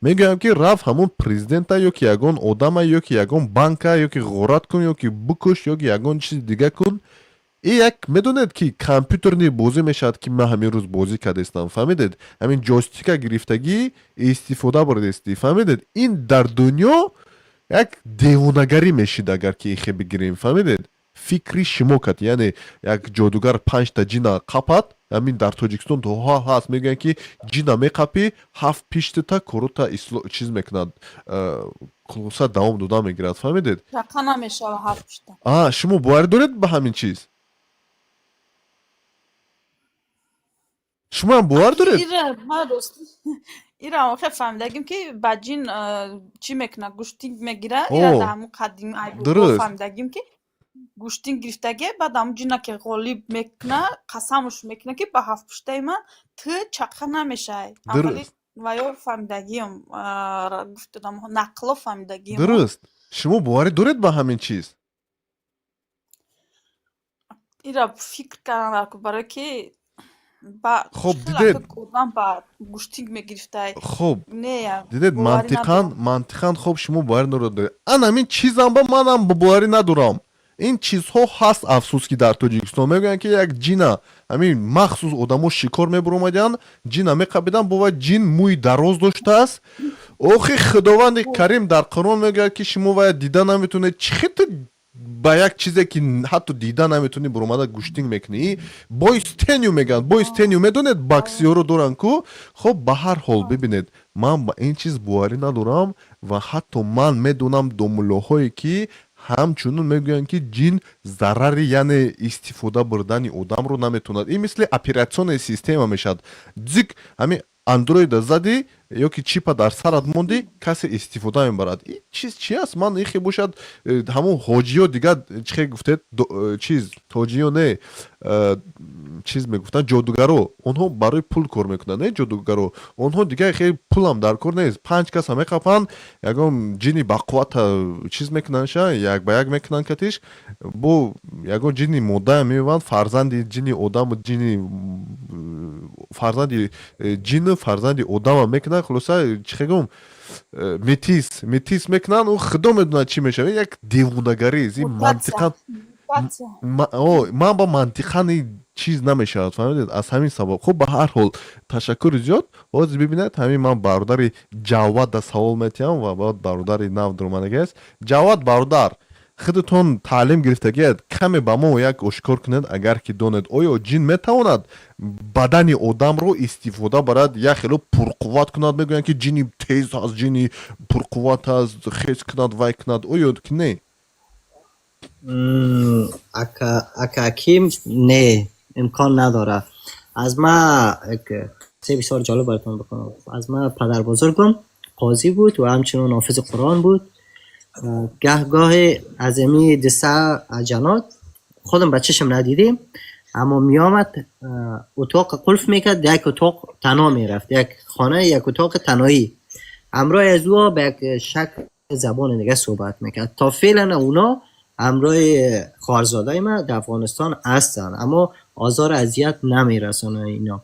мегӯям, ки рафт ҳамун президента ё ки ягон одама, ё ки ягон банка, ё ки ғорат кун, ё ки бикуш, ё ки ягон чизи дига кун. И як медонед, ки компютерни бозӣ мешавад, ки ман ҳамин рӯз бозӣ кардастам, фаҳмидед? Ҳамин ҷойстика гирифтагӣ истифода бурдастӣ, фаҳмидед? Ин дар дунё як девонагарӣ мешид, агар ки ихе бигирем, фаҳмидед? Фикри шумо кад, яъне як ҷодугар панҷта ҷина қапад. Ҳамин дар Тоҷикистон то ҳаст, мегӯянд, ки ҷина меқапӣ, ҳафт пиштита корота чиз мекунад, хулоса давом дода мегирад, фаҳмидед? Рақа намешава ҳафт пишта. А шумо боварӣ доред ба ҳамин чиз? Шумоам бовар доред? Ира ман рости Ира охе фаҳмидагим, ки ба ҷин чӣ мекунад, гӯштинг мегира. Ира дар ҳамун қадим айбо фаҳмидагим, ки гӯштинг гирифтаге, баъд ҳамун ҷина ки ғолиб мекуна, қасамуш мекуна, ки ба ҳафтпуштаи ман ту чақа намешавӣ. Аввали ва ё фаҳмидагиам, гуфтудам, нақло фаҳмидагиам. Дуруст, шумо боварӣ доред ба ҳамин чиз? Ира фикр кардан, барое ки ба Хоб, дидед. Одам ба гӯштинг мегирифтай. Хоб. Не. Дидед, мантиқан, мантиқан. Хоб, шумо боварӣ надоред, ан ҳамин чизам ба манам боварӣ надорам. Ин чизҳо ҳаст, афсӯс, ки дар Тоҷикистон мегӯянд, ки як ҷина, ҳамин махсус одамо шикор мебуромадянд, ҷина меқабиданд, бова ҷин мӯи дароз доштааст. Охи, Худованди Карим дар Қуръон мегӯяд, ки шумо вая дида наметавонед. Чӣ хел ту ба як чизе, ки ҳатто дида наметавонӣ, буромада гӯштинг мекунӣ? Бой с тенью мегӯянд, бой с тенью, медонед, боксёро доранд ку. Хоб, ба ҳар ҳол, бибинед, ман ба ин чиз боварӣ надорам ва ҳатто ман медонам домуллоҳое, ки ҳамчунин мегӯянд, ки ҷин зарари, яъне истифода бурдани одамро наметавонад. Ин мисли операционная система мешавад. Зик ҳамин андроида задӣ ё ки чипа дар сарат мондӣ, касе истифода мебарад. Ин чиз чи аст? Ман ихе бошад, ҳамон ҳоҷиё дигар чихе гуфтед, чиз, ҳоҷиё не, чиз мегуфтанд, ҷодугаро. Онҳо барои пул кор мекунанд, не ҷодугаро. Онҳо дигар хеле пулам дар кор нест, панҷ каса меқапанд, ягон ҷини бақуввата чиз мекунанд, ша як ба як мекунанд катиш, бо ягон ҷини модаам меёбанд, фарзанди ҷини одаму ҷини, фарзанди ҷину фарзанди одамам мекунанд. Хулоса, чӣ гум, метис метис мекунанд, ӯ худо медонад чӣ мешавад. Як девонагарист ин. Мантиқан ман ба мантиқан ин чиз намешавад, фаҳмидед? Аз ҳамин сабаб. Хуб, ба ҳар ҳол, ташаккури зиёд. Ҳозир бибинед, ҳамин ман бародари Ҷаввада савол метиҳам ва баъд бародари нав дуромадагиаст. Ҷаввад бародар, худатон таълим гирифтагиед, каме ба мо як ошкор кунед, агар ки донед: оё ҷин метавонад бадани одамро истифода барад, як хело пурқувват кунад? Мегӯянд, ки ҷини тез аст, ҷини пурқувват аст, хез кунад, вай кунад, оё ки не? Ака Аким, не, имкон надорад. Аз ма се бисёр ҷолиб баратон бикунам. Аз ма падарбузургам қозӣ буд ва ҳамчунин ҳофизи Қуръон буд. Гаҳгоҳе аз ами даса ҷанот худам ба чашм надидем, аммо меомад, утоқ қулф мекард, як утоқ танҳо мерафт, як хона, як утоқ танҳоӣ, ҳамроҳ аз ӯ ба як шакл забон دیگه صحبت میکرد. تا فعلا اونا همراه خواهرزادای من در افغانستان هستن، اما آزار اذیت نمیرسانه. اینا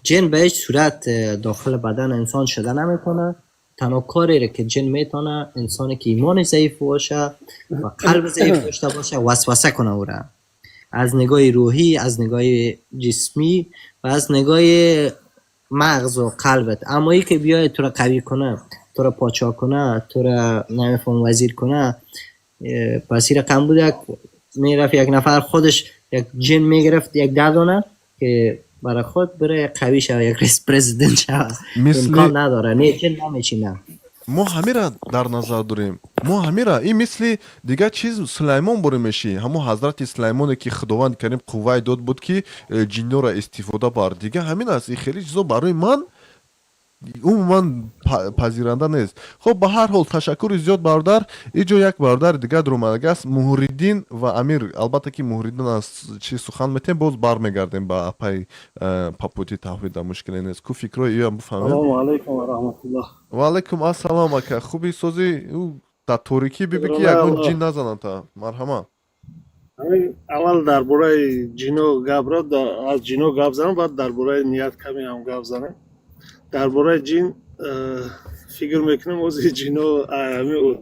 جن به هیچ صورت داخل بدن انسان شده نمیتونه. تنها کاری را که جن میتونه، انسانی که ایمان ضعیف باشه و قلب ضعیف داشته باشه، وسوسه کنه او را، از نگاه روحی، از نگاه جسمی و از نگاه مغز و قلبت. اما ای که بیای تو را قوی کنه، تو را پاچا کنه، تو را نمیفهم وزیر کنه، پس این رقم بود. یک میرفت، یک نفر خودش یک جن میگرفت، یک 10 دانه که برای خود بره قوی شوه، یک رئیس president شوه. امکان نداره، نه، جن نمیچینه. Мо ҳамира дар назар дорем, мо ҳамира. Ин мисли дигар чиз, Сулаймон боре мешӣ, ҳамон ҳазрати Сулаймоне, ки Худованди Карим қуввае дод буд, ки ҷинноро истифода бар. Дигар ҳамин аст. Ин хеле чизо барои ман умуман пазиранда нест. Хуб, ба ҳар ҳол, ташаккури зиёд, бародар. Иҷо як бародари дигар дуромадагааст, Муҳриддин ва Амир. Албатта ки Муҳриддин аз чи сухан метем, боз бармегардем ба апаи папути таҳвида, мушкиле нест ку, фикрҳои иам бифаҳмем. Салому алайкум ва раҳматуллоҳ. Ва алайкум ассалом, ака, хуби, сози? Дар торикӣ биби, ки ягон ҷин назанад та. Марҳамат. Ҳамин аввал дар бораи ҷино гапро, аз ҷино гап занам, баъд дар бораи ният каме ҳам гап занем. Дар бораи ҷин фикр мекунем, ози ҷино ҳамин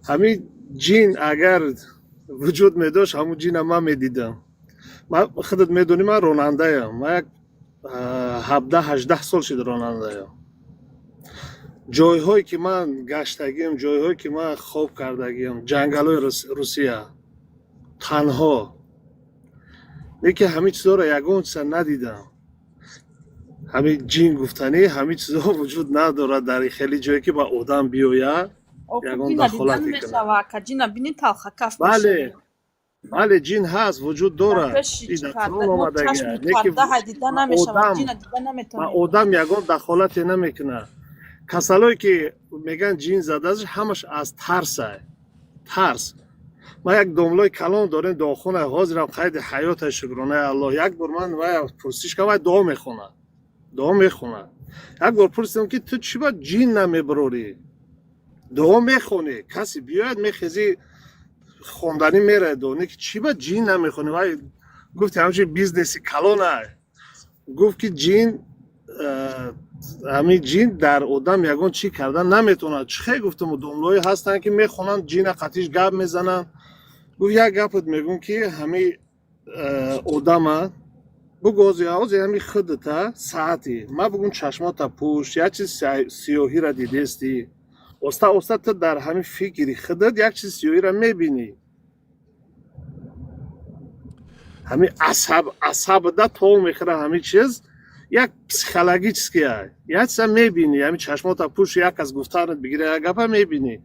ҳамин ҷин агар вуҷуд медошт, ҳамун ҷина ман медидам. Ман, худат медонӣ, ман ронандаям, ман як 17-18 сол шуд ронандаям. Ҷойҳое ки ман гаштагиам, ҷойҳое ки ман хоб кардагиам, ҷангалҳои Русия танҳо, лекин ҳамин чизҳоро ягон чиза надидам. Ҳамин ҷин гуфтанӣ, ҳамин чизҳо вуҷуд надорад дар хеле ҷое, ки ба одам биёяд, ягон Ҷина дида дахолате кунад. намешава, ака, ҷина бини, талхакаф Бале. мешавӣ. Бале, ҷин ҳаст, вуҷуд Дар дорад. пеши И чӣ дар парда Қуръон мо омадагия. чашми Не ки парда ҳай дида ба намешавад, одам, ҷина дида ба наметавонем. одам ягон дахолате намекунад. Касалое ки мегӯянд ҷин задааст, ҳамаш аз тарсай. Тарс. Ма як домлои калон дорем, дуохона, ҳозирам қайди ҳаёта, шукронаи Аллоҳ. Як бор ман вай пурсиш кардам, вай дуо мехонад. Дуо мехонад. Як бор пурсидам, ки ту чӣ ба ҷин намебарорӣ? Дуо мехонӣ, касе биёяд, мехезӣ, хонданӣ меравад дуо. Не ки чӣ ба ҷин намехонӣ? Вай гуфт, ҳамчун бизнеси калона. Гуфт, ки ҷин, ҳамин ҷин дар одам ягон чӣ кардан наметавонад. Чӣ хел, гуфтам, домлое ҳастанд, ки мехонанд, ҷина қатиш гап мезананд. Гуфт, як гапат мегӯм, ки ҳами одама бугӯ, ҳози ҳами худата саати ма бугум, чашмота пӯш, як чиз сиёҳира дидестӣ, оста оста ту дар ҳамин фикри худат як чиз сиёҳира мебинӣ, ҳамин асаб асабда то мехӯра, ҳамин чиз як психологический, як чиза мебинӣ, ҳамин чашмота пӯш, як кас гуфтанат бигира, як гапа мебинӣ.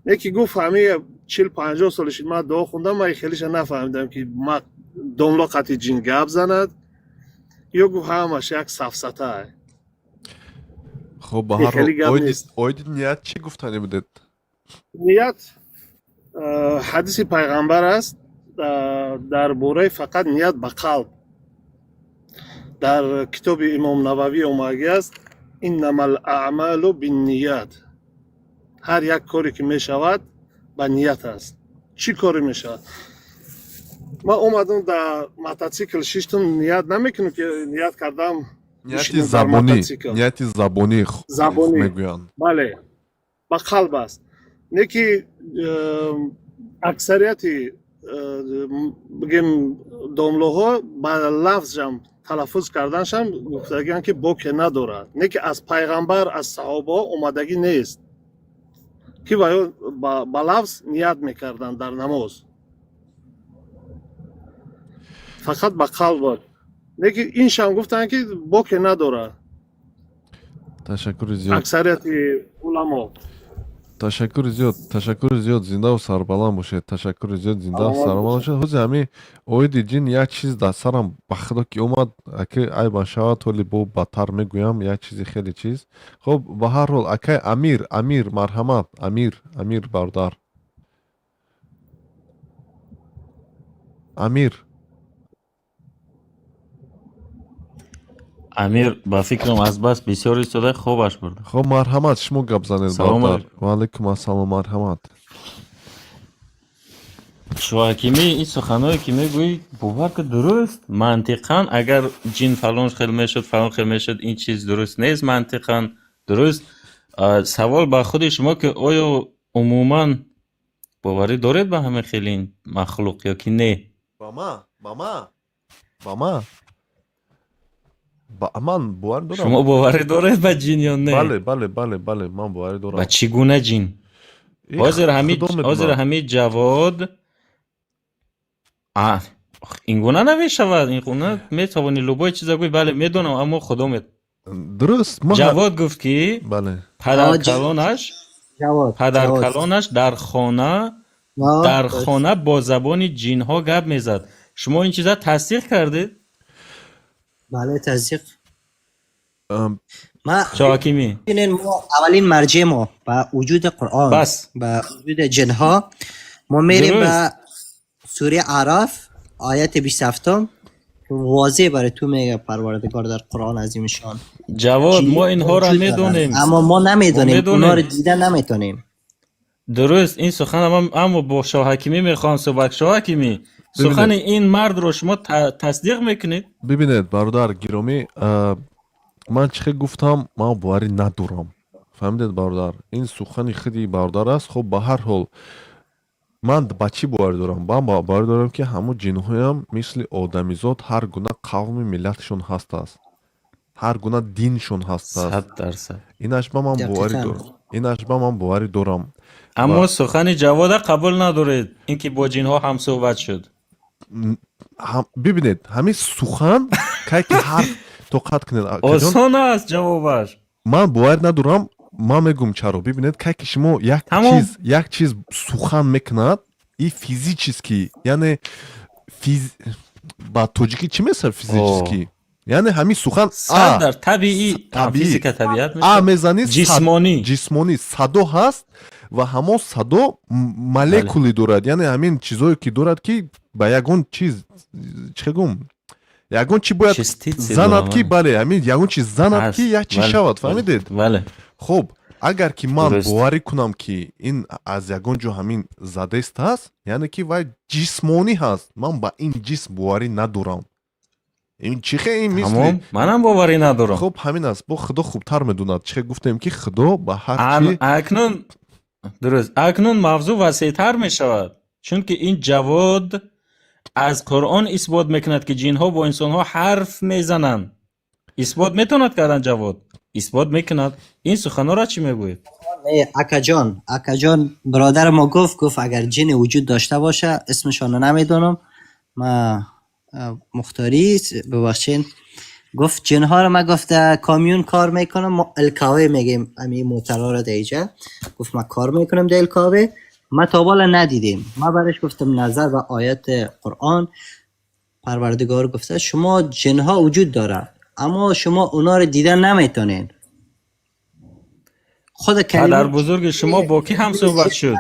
Не ки гуфт, ҳамин 40-50 соли шид, ман дуо хондам, ман хелиша нафаҳмидам, ки ма домло қати ҷин гап занад ё, гуфт, ҳамаш як сафсата. Хоб, ба ҳар Хеле ҳол, гап оиди нест. Оиди ният чӣ гуфтанӣ будед? Ният, ҳадиси пайғамбар аст, дар бораи фақат ният ба қалб. Дар китоби Имом Нававӣ омадагӣ аст: иннамал аъмалу бинният. Ҳар як коре ки мешавад, ба ният аст. Чӣ коре мешавад? Ман омадам, дар мототсикл шиштам, ният намекунам, ки ният кардам Нияти бишинам дар забонӣ, мототсикл. Нияти забонӣ Забонӣ. мегӯянд. Бале, ба қалб аст. Не ки аксарияти бигем, домлоҳо ба лафзшам талаффуз карданшам гуфтагианд, ки боке надорад. Не ки аз пайғамбар, аз саҳобаҳо омадагӣ нест, ки ваё ба лафз ният мекарданд дар намоз, фақат ба қалб буд. Не ки иншам гуфтанд, ки боке надорад. Ташаккури зиёд. Аксарияти уламо. Ташаккури зиёд, ташаккури зиёд, зиндаву сарбаланд бошед. Ташаккури зиёд, зиндаву Саломат сарбаланд бошед. бошед. Ҳози ҳамин оиди ҷин як чиз дар сарам, ба худо, ки омад, аки айбан шавад, ҳоли бо бадтар мегӯям, як чизи хеле чиз. Хоб, ба ҳар ҳол, акай Амир, Амир, марҳамат, Амир, Амир бародар. Амир. Амир, ба фикрам, аз бас бисёр истода, хобаш бурда. Хоб, марҳамат, шумо гап занед, Салом бародар. алейкум. Ва алайкум ассалом, марҳамат. Шоҳакимӣ, ин суханҳое ки мегӯӣ, бовар ки дуруст, мантиқан агар ҷин фалон хел мешуд, фалон хел мешуд, ин чиз дуруст нест, мантиқан дуруст. Савол ба худи шумо, ки оё умуман боварӣ доред ба ҳамин хели ин махлуқ ё ки не? Ба ма, ба ма, ба ма. Ба ман боварӣ дорам. Шумо боварӣ доред ба ҷин ё не? Бале, бале, бале, бале, ман боварӣ дорам. Ба чӣ гуна ҷин? И Ҳозир ҳамин худо ҳозир медонад. ҳамин Ҷавод, а ин гуна намешавад, ин гуна метавонӣ любой чиза гӯй, бале, медонам, аммо худо мед. Дуруст, ма Ҷавод гуфт, ки бале. падаркалонаш Ҷавод, Ҷавод. падаркалонаш дар хона дар хона бо забони ҷинҳо гап мезад. Шумо ин чиза тасдиқ кардед? Бале, тасдиқ. Ма Шоҳакимӣ. бибинед, мо аввалин марҷеъ мо ба вуҷуди Қуръон, бас ба вуҷуди ҷинҳо, мо мерем ба дуруст сураи Аъроф, ояти 27, возеҳ барои ту мега Парвардигор дар Қуръон азимшон. Ҷавод, ҷин мо инҳоро вуҷуд доранд, медонем. аммо мо Мо намедонем, онҳоро медонем. дида наметонем. Дуруст, ин сухан, аммо бо Шоҳакимӣ мехоҳам суҳбат. Шоҳакимӣ, сухани Бибинед, ин мардро шумо тасдиқ мекунед? Бибинед, бародар гиромӣ, ман чӣ хел гуфтам, ман боварӣ надорам. Фаҳмидед, бародар? Ин сухани худи бародар аст. Хоб, ба ҳар ҳол, ман ба чӣ боварӣ дорам? Ман боварӣ дорам, ки ҳамун ҷинҳоям мисли одамизод ҳар гуна қавми миллатшон ҳастааст, ҳар гуна диншон ҳастааст. 100%. Инаш ба ман боварӣ Дақиқан. дорам. Инаш ба ман боварӣ дорам. Аммо Ва сухани Ҷавода қабул надоред, ин ки бо ҷинҳо ҳамсуҳбат шуд. Бибинед, ҳамин сухан кай ки ҳарф тоқат кунед, акаҷон. Осон аст ҷавобаш. Ман боварӣ надорам, ман мегӯм чаро. Бибинед, кай ки шумо як Тамом. чиз, як чиз сухан мекунад, И физически, яъне ба тоҷикӣ чӣ месавад физически? Яъне ҳамин сухан Сад дар табиӣ, физика табиат а мезанӣ. Ҷисмонӣ. Ҷисмонӣ садо ҳаст ва ҳамон садо молекулӣ дорад, яъне ҳамин чизое ки дорад, ки ба ягон чиз, чӣ гум, ягон чи бояд занад, ки бале, ҳамин ягон чиз занад, ки як чи шавад, фаҳмидед? Бале. Хуб, агар ки ман боварӣ кунам, ки ин аз ягон ҷо ҳамин задест ҳаст, яъне ки вай ҷисмонӣ ҳаст, ман ба ин ҷисм боварӣ надорам. Ин чӣ хе, ин мисли Манам боварӣ надорам. Хуб, ҳамин аст. Бо Худо хубтар медонад. Чӣ гуфтем, ки Худо ба ҳар чи Акнун дуруст, акнун мавзӯъ васеътар мешавад, чунки ин Ҷавод аз Қуръон исбот мекунад, ки ҷинҳо бо инсонҳо ҳарф мезананд. Исбот метавонад кардан Ҷавод? Исбот мекунад. Ин суханҳоро чӣ мегӯед? Не, акаҷон, акаҷон, бародари мо гуфт, агар ҷине вуҷуд дошта боша, исмашонро намедонам, ма мухторӣ, бубахшед, гуфт ҷинҳоро ма, гуфт, کامیون кор мекунам, мо الکاوه میگیم امی موترها رو دیجا. گفت ما کار میکنم در الکاوه، ما تا بالا ندیدیم. ما برش گفتم نظر به آیات قرآن پروردگار گفته شما جنها وجود داره، اما شما اونا رو دیدن نمیتونین. خود کلمه падар бузурги шумо бо кӣ ҳамсӯҳбат шуд?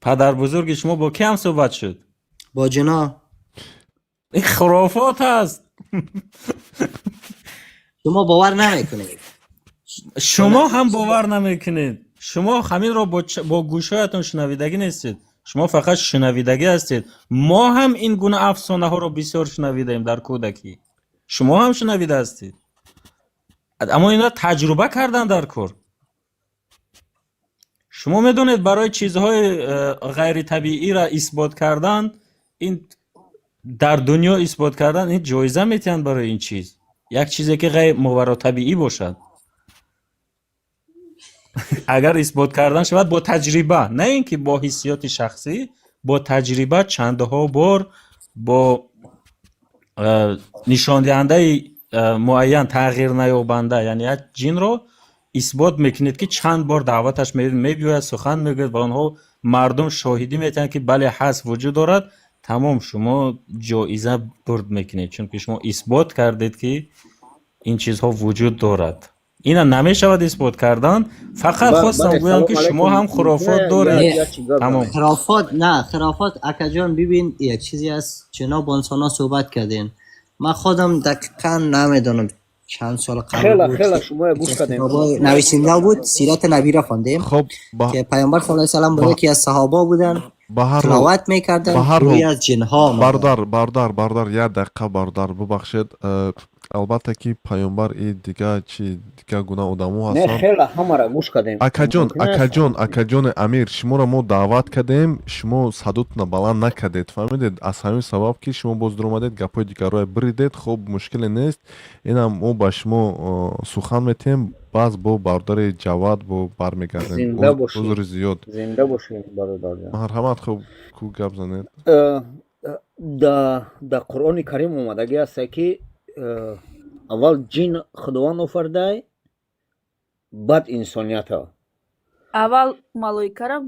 Падар бузурги шумо бо кӣ ҳамсӯҳбат шуд? با جنا. Ин хурофот аст. شما باور نمیکنید. Шумо ҳам бовар намекунед. Шумо ҳаминро бо гӯшҳоятон шунавидагӣ нестед, шумо фақат шунавидагӣ ҳастед. Мо ҳам ин гуна афсонаҳоро бисёр шунавидаем дар кӯдакӣ, шумо ҳам шунавида ҳастед, аммо инро таҷруба кардан дар кор. Шумо медонед, барои чизҳои ғайритабииро исбот кардан, ин дар дунё исбот кардан, ин ҷоиза метиҳанд барои ин чиз, як чизе ки ғайр моваротабиӣ бошад, агар исбот кардан шавад бо таҷриба, на ин ки бо ҳиссиёти шахсӣ, бо таҷриба, чандҳо бор бо нишондиҳандаи муайян, тағйир наёбанда, яъне як ҷинро исбот мекунед, ки чанд бор даъваташ мебиёяд, сухан мегӯяд ва онҳо мардум шоҳидӣ метиҳанд, ки бале, ҳаст, вуҷуд дорад, тамом, шумо ҷоиза бурд мекунед, чунки шумо исбот кардед, ки ин чизҳо вуҷуд дорад. Ина намешавад исбот кардан. Фақат хостам гӯям, ки шумо ҳам хурофот доред, тамом. خرافات نه، خرافات اکا ببین، یک چیزی است، جناب با انسان ها صحبت کردین. من خودم دقیقا نمیدونم چند سال قبل خیلی بود، خیلی شما گوش کردیم. کتابای نویسنده بود، سیرت نبی را خوندیم خب که پیامبر صلی الله علیه و سلم با یکی از صحابا بودن، ба ҳар ҳол تلاوت میکردن، ба ҳар گروهی ҳол از جنها آمدن. Бародар, бародар, бародар, як дақиқа, бародар, бубахшед. Албатта ки паёмбар и дига чи, дига гуна одамо Не, ҳастанд. хеле ҳамаро гӯш кардем. Акаҷон, Мумкин аст. акаҷон, акаҷони Амир, шуморо мо даъват кардем, шумо садотона баланд накардед, фаҳмидед? Аз ҳамин сабаб ки шумо боз дуромадед, гапҳои дигарро биридед. Хуб, мушкиле нест, инам мо ба шумо сухан метиҳем, баъз бо бародари Ҷавад бо бармегардем. Зинда бошед. Узри зиёд. Зинда бошед, бародарҷон. Марҳамат, хуб, ку гап занед. Да Қуръони Карим омадагӣ аст, ки аввал ҷин Худованд офаридай, баъд инсонията. Аввал малоикара,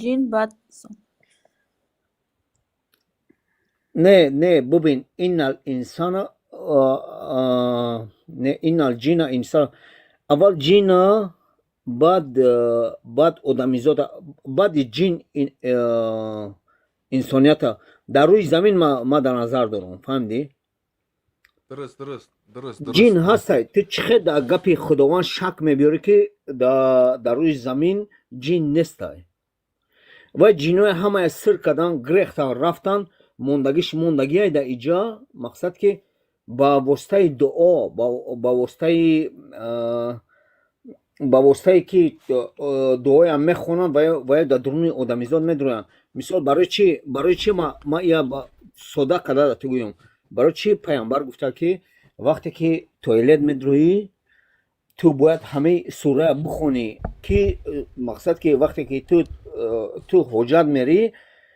ҷин, баъд инсон. Не, не, бубин, иннал инсана, не, иннал ҷина инсан, аввал ҷина, баъд одамизода, баъди ҷин инсонията дар рӯи замин ма дар назар дорам, фаҳмидӣ? Дуруст, дуруст, дуруст. Ҷин Дуруст. ҳастай. Ту чӣ хел дар гапи Худованд шак мебиёрӣ, ки дар рӯи замин ҷин нестай? Вай ҷиноя ҳамая сир кардан, гирехтан, рафтан, мондагиш мондагиай дар иҷа. Мақсад ки ба воситаи дуо, ба воситае ки дуоям мехонанд, вая дар дуруни одамизод медуроянд. Мисол, барои чӣ ма ия сода карда да ту гӯям, барои чӣ пайғамбар гуфта, ки вақте ки тойлет медурӯӣ, ту бояд ҳамаи сурая бихонӣ, ки мақсад ки вақте ки ту ҳоҷат мерӣ.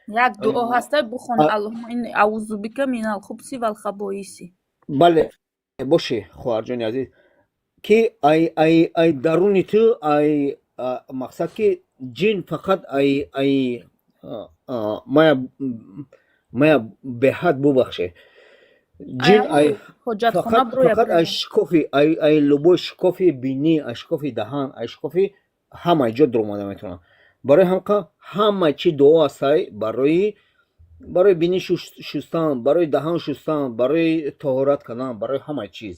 Як дуо ҳаста, бихон: аллоҳума инни аузу бика минал хубси вал хабоиси. Бале, боши, хоҳарҷони азиз, ки ай даруни ту, ай мақсад ки Ҷин фақат ай мая беҳад бубахше, ҷин ай ҳоҷатхона фақат броя. Фақат ай Броя. Шикофи ай любой шикофи бинӣ, ай шикофи даҳан, ай шикофи ҳама ҷо дуромада метавонад. Барои ҳамқа ҳама чи дуо ҳастай барои бинӣ шустан, барои даҳан шустан, барои тоҳорат кардан, барои ҳама чиз.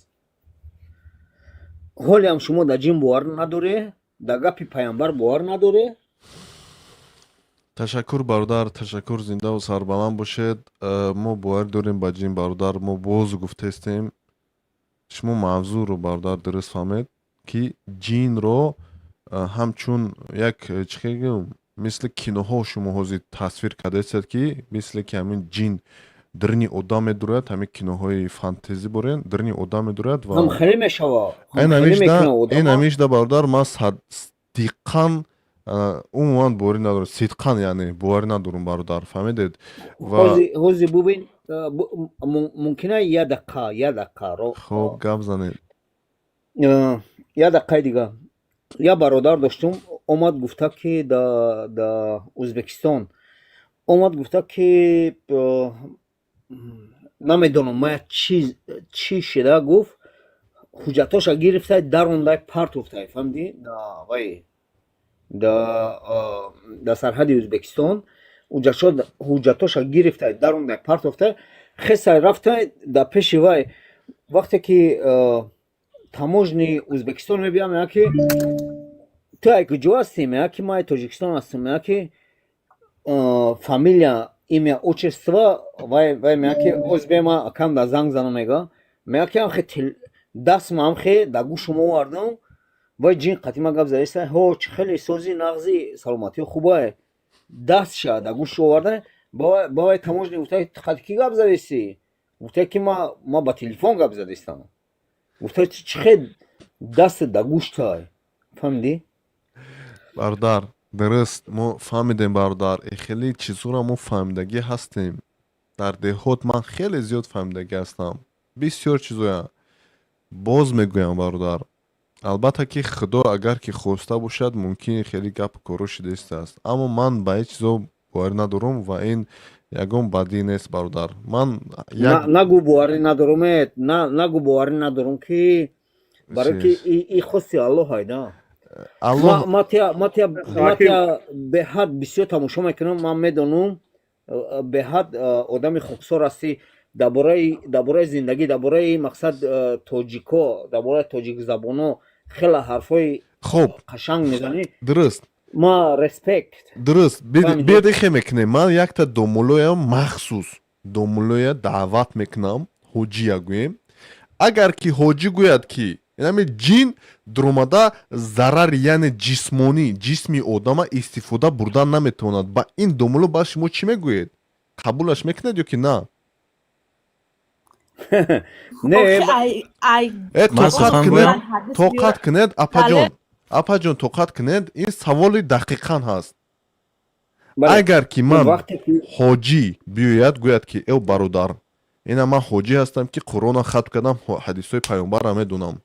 Ҳолиам шумо дар ҷин бовар надоре, дар гапи пайғамбар бовар надоре. Ташаккур, бародар, ташаккур, зиндаву сарбаланд бошед. Мо боварӣ дорем ба ҷин, бародар. Мо боз гуфтаистем, шумо мавзӯъро, бародар, дуруст фаҳмед, ки ҷинро ҳамчун як чӣ гӯям, мисли киноҳо шумо ҳозир тасвир кардаистед, ки мисле ки ҳамин ҷин даруни одам медурояд, ҳамин киноҳои фантезӣ борен, даруни одам медурояд ва Ҳам хеле мешава, ҳам хеле мекуна ин одама. Ҳамишда, бародар, ман садиқан умуман боварӣ надорам, сидқан яъне боварӣ надорам, бародар, фаҳмидед? Ва Ҳози бубин, мумкина як дақиқа, як дақиқа ро. Хоб, гап занед. Як дақиқаи дига. Як бародар доштум, омад гуфта, ки да Ӯзбекистон омад, гуфта, ки намедонам мая чӣ шида, гуфт, ҳуҷҷатоша гирифтай, дарондай, партофтай, фаҳмидӣ, да вай да сарҳади Ӯзбекистон ҳуҷҷатоша гирифтай, дарондай, партофтай, хесай, рафтай да пеши вай. Вақте ки таможни Ӯзбекистон мебиям, мега, ки ту ай куҷо ҳастӣ? Мега, ки ман ай Тоҷикистон ҳастам. Мега, ки фамилия, имя, отчество. Вай мега, ки оз бема, акам да занг занам. Мега, ки амхе дастма амхе да гӯшум овардам, вай ҷин қатима гап задаиста: «Ҳо, чӣ хеле сози, нағзи, саломатиё хубае?» Дастша да гӯш оварда ба вай таможни гуфта: «Қати кӣ гап задаистӣ?» Гуфта, ки ма ба телефон гап задаистам. Гуфта: «Чӣ хел дастат да гӯштай?» Фаҳмидӣ? Бародар, дуруст, мо фаҳмидем, бародар. Хеле чизҳоро мо фаҳмидагӣ ҳастем. Дар деҳот ман хеле зиёд фаҳмидагӣ ҳастам, бисёр чизоя. Боз мегӯям, бародар, албатта ки Худо агар ки хоста бошад, мумкин хеле гапу коро шидаистааст, аммо ман ба ҳеҷ чизо боварӣ надорам ва ин ягон бадӣ нест, бародар. Ман як Нагӯ боварӣ надорум, нагӯ боварӣ надорум, ки барои ки и хости Аллоҳ айда. Аллоҳ. Ма тия беҳад бисёр тамошо мекунам, ман медонам, беҳад одами хоксор ҳастӣ. Дар бораи зиндагӣ, дар бораи мақсад тоҷико, дар бораи тоҷикзабоно хеле ҳарфҳои хуб қашанг мезанӣ. Дуруст. Ма респект. Дуруст. Фаҳмидӣ? Биёд, ихе мекунем: ман якта домулоям, махсус домулоя даъват мекунам, ҳоҷия гӯем. Агар ки ҳоҷӣ гӯяд, ки инами ҷин дуромада зарари, яъне ҷисмонӣ, ҷисми одама истифода бурдан наметавонад, ба ин домуло баъд шумо чӣ мегӯед? Қабулаш мекунед ё ки на? Не. Охи, ай Ман тоқат сухан кунед. гӯям? Ҳадис Тоқат кунед, апаҷон. Бале. Апаҷон, тоқат кунед, ин саволи дақиқан ҳаст. Бале. Агар ки ман Вақте ки ҳоҷӣ биёяд, гӯяд, ки эв бародар, ина ман ҳоҷӣ ҳастам, ки Қуръонро хатм кардам, ҳадисҳои пайғамбарро медонам,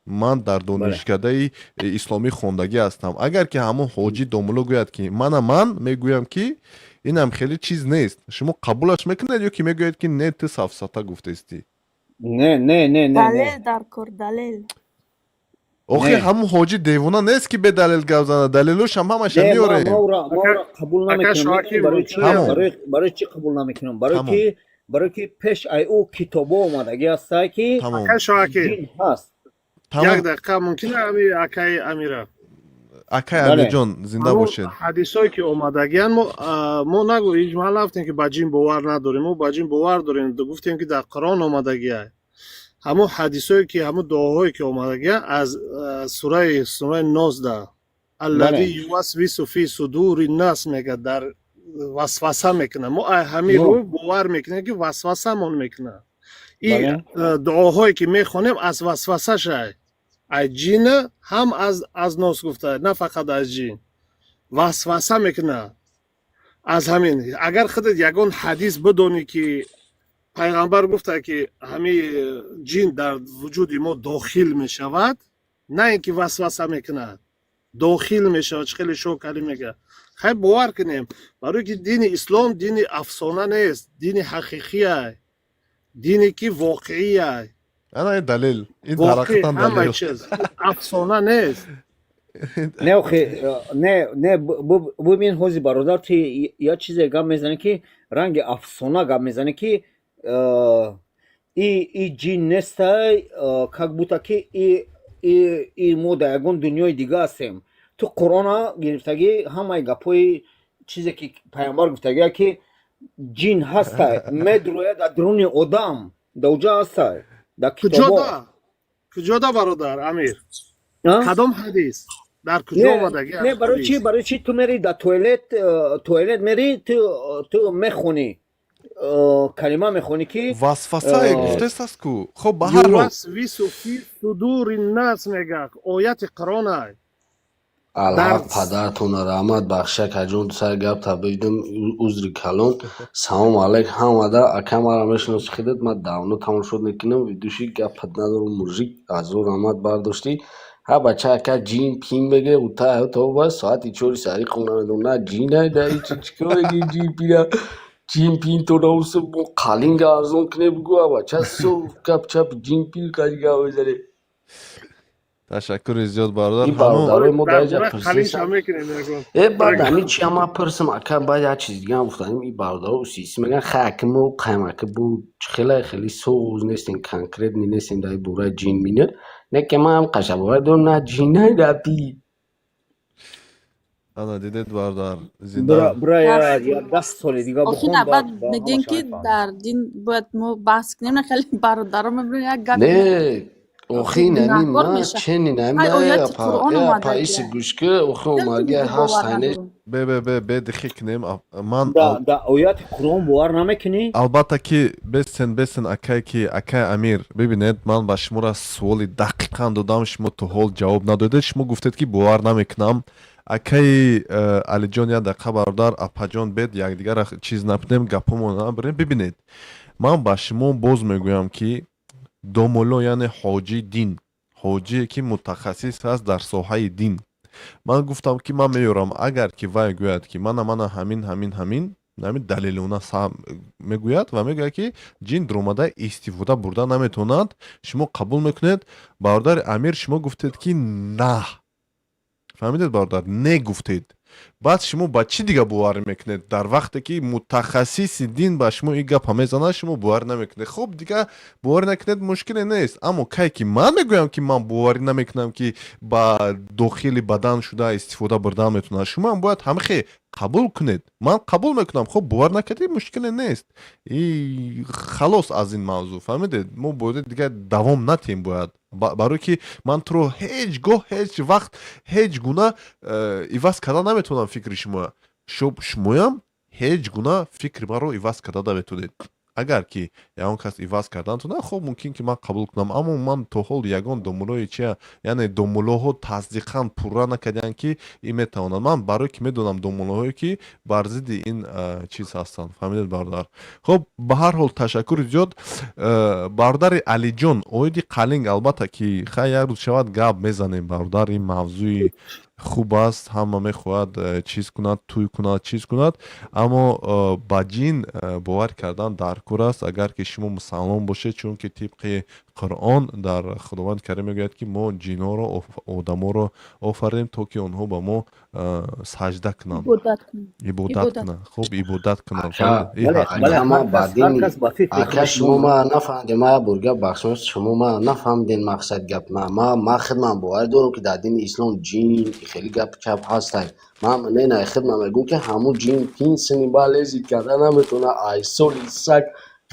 ман дар донишкадаи исломӣ хондагӣ ҳастам, агар ки ҳамон ҳоҷӣ домуло гӯяд, ки мана ман мегӯям, ки инам хеле чиз нест, шумо қабулаш мекунед ё ки мегӯяд, ки не, ту сафсата гуфтаистӣ? Не, не, не, не, не. Далел дар кор, далел. Охи, Не. ҳамон ҳоҷӣ девона нест, ки бедалел гап занад. Далелошам ҳамаша Не, ма меорем. ма ура қабул Ака намекунам. Шоаким, Медонӣ барои чӣ? Тамом. Барои чӣ қабул намекунам? Барои Тамом. ки пеш ай ӯ китобо омадагӣ ҳастай, ки Тамом. Ака Шоаким, ҷин ҳаст. Тамом. як дақиқа мумкин, ами акаи Амира? Акай Бале. Амирҷон, зинда Ҳамон бошед. ҳадисое ки омадагиян, мо нагу иҷмал нафтем, ки ба ҷин бовар надорем. Мо ба ҷин бовар дорем, гуфтем, ки дар Қуръон омадагия. Ҳамон ҳадисое ки, ҳамон дуоҳое ки омадагия аз сураи Нозда, аллази ювасвису фи судури нас, мега, дар васваса мекунад. Мо ай ҳамин Но. рӯ бовар мекунем, ки васвасамон мекунад. И Бале. Дуоҳое ки мехонем, аз васвасашай, аз ҷина ҳам аз нос гуфта, на фақат аз ҷин васваса мекунад. Аз ҳамин агар худат ягон ҳадис бидонӣ, ки пайғамбар гуфта, ки ҳами ҷин дар вуҷуди мо дохил мешавад, на ин ки васваса мекунад. Дохил мешавад, чӣ хеле шо калим мега. Хай, бовар кунем, барои ки дини ислом дини афсона нест, дини ҳақиқия, дине ки воқеия. Ана ин далел, ин воқеъ дар ҳақиқатан ҳама далел. Чиз афсона нест. Не, охи, не, не, бубин, ҳози бародар, ту я чизе гап мезанӣ, ки ранги афсона гап мезанӣ, ки и ҷин нестай, как будто ки и мо дар ягон дунёи дига ҳастем. Ту Қуръона гирифтагӣ, ҳамаи гапҳои чизе ки пайғамбар гуфтагия, ки ҷин ҳастай, медрояд дар дуруни одам, дар уҷа ҳастай, дар китобо. Куҷода, куҷода, бародар Амир, кадом ҳадис, дар куҷо омадагӣ? Не, барои чӣ, барои чӣ ту мери дар туалет, туалет мери, ту мехонӣ, калима мехонӣ, ки васвасае гуфтестаст ку. Хоб, ба ҳар ҳол. يوسوس في صدور الناس мега, ояти Қуръонай. Алҳақ, падаратона раҳмат бахша, каҷон, сар гап табидим, узри калон. Салом алайк ҳамада. Ака, мара мешиноси худат, ман давно тамошо мекунам видуши, гапат надорам, мужик, азор раҳмат бардоштӣ. Ҳа, бача, ака, ҷин пин беге ута то ба соати 4 сари хона медом, на ҷин да ичи чикор меги, ҷин пина, ҷин пин то наусу қалинга арзон куне, бугу, бача, су гап чап ҷин пин қади гап мезане. Ташаккури зиёд, бародар. Ин бародарои мо дар инҷа пурсисан. Э, баъд ҳамин чи ама пурсам, ака, баъд як чиз дигаам гуфтанем. Ин бародаро усиси мегӯянд, хай, ака, мо қаймака бу хеле хеле соз нестем, конкретный нестем дар бораи ҷин мина, не ки ман ҳам қашабовар дорам, на ҷинай рапи. Ана дидед, бародар, зинда. Бира, я 10 соли дига охи бихон. На, баъд мегӯем, ки дар дин бояд мо баҳс кунем, на хеле бародаро мебинем, як гап. Не, охи, нами ма чени нами апа, иси гӯшка, охи, омадия ҳаст ҳайне. Бе, бе, бе, бе, дихӣ кунем ман. Да ояти Қуръон бовар намекунӣ? Албатта ки бесен, бесен, акай, ки акай Амир, бибинед, ман ба шуморо суоли дақиқан додам, шумо то ҳол ҷавоб надодед. Шумо гуфтед, ки бовар намекунам. Акаи Алиҷон, як дақиқа, бародар, апаҷон, бед якдигарро чиз накунем, гапҳомон набарем. Бибинед, ман ба шумо боз мегӯям, ки домулло, яъне ҳоҷи дин, ҳоҷие ки мутахассис аст дар соҳаи дин, ман гуфтам, ки ман меёрам, агар ки вай гӯяд, ки мана, мана ҳамин, ҳамин, ҳамин, ҳамин далелона мегӯяд ва мегӯяд, ки ҷин дуромада истифода бурда наметавонад, шумо қабул мекунед? Бародари Амир, шумо гуфтед, ки на. Фаҳмидед, бародар? Не гуфтед. Баъд шумо ба чӣ дига боварӣ мекунед? Дар вақте ки мутахассиси дин ба шумо ин гапа мезанад, шумо боварӣ намекунед. Хуб, дига боварӣ накунед, мушкиле нест. Аммо кай ки ман мегӯям, ки ман боварӣ намекунам, ки ба дохили бадан шуда истифода бурдан метавонад, шумоам бояд ҳамихе қабул кунед. Ман қабул мекунам. Хуб, бовар накардӣ, мушкиле нест, и халос аз ин мавзӯъ. Фаҳмидед? Мо бояд дига давом натиҳем, бояд, барое ки ман туро ҳеҷ гоҳ, ҳеҷ вақт, ҳеҷ гуна иваз карда наметавонам фикри шумо. Шумоям ҳеҷ гуна фикри маро иваз карда наметавонед. Агар ки ягон кас иваз кардан тона, хуб, мумкин ки ман қабул кунам. Аммо ман то ҳол ягон домуллои чия, яъне домуллоҳо тасдиқан пурра накардианд, ки ин метавонад. Ман барое ки медонам домуллоҳое ки бар зидди ин чиз ҳастанд. Фаҳмидед, бародар? Хуб, ба ҳар ҳол, ташаккури зиёд, бародари Алиҷон. Оиди қалинг, албатта ки хай, як рӯз шавад, гап мезанем, бародар. Ин мавзӯи хуб аст, ҳама мехоҳад чиз кунад, тӯй кунад, чиз кунад, аммо ба ҷин бовар кардан дар кор аст, агар ки шумо мусалмон бошед, чунки тибқи Қуръон дар Худованди Карим мегӯяд, ки мо ҷинҳоро, одаморо офаридем, то ки онҳо ба мо саҷда кунанд, ибодат кунанд. Хуб, ибодат кунанд. Ака, шумо ма нафаҳмидем. Ма як бор гап бахшиш, шумо ма нафаҳмидем мақсад гап. Ма хидмам боварӣ дорам, ки дар дини ислом ҷин хеле гап чап ҳастай. Ман не, на, хидмам мегӯм, ки ҳамун ҷин пин сини ба лезит карда наметавона. Ай соли саг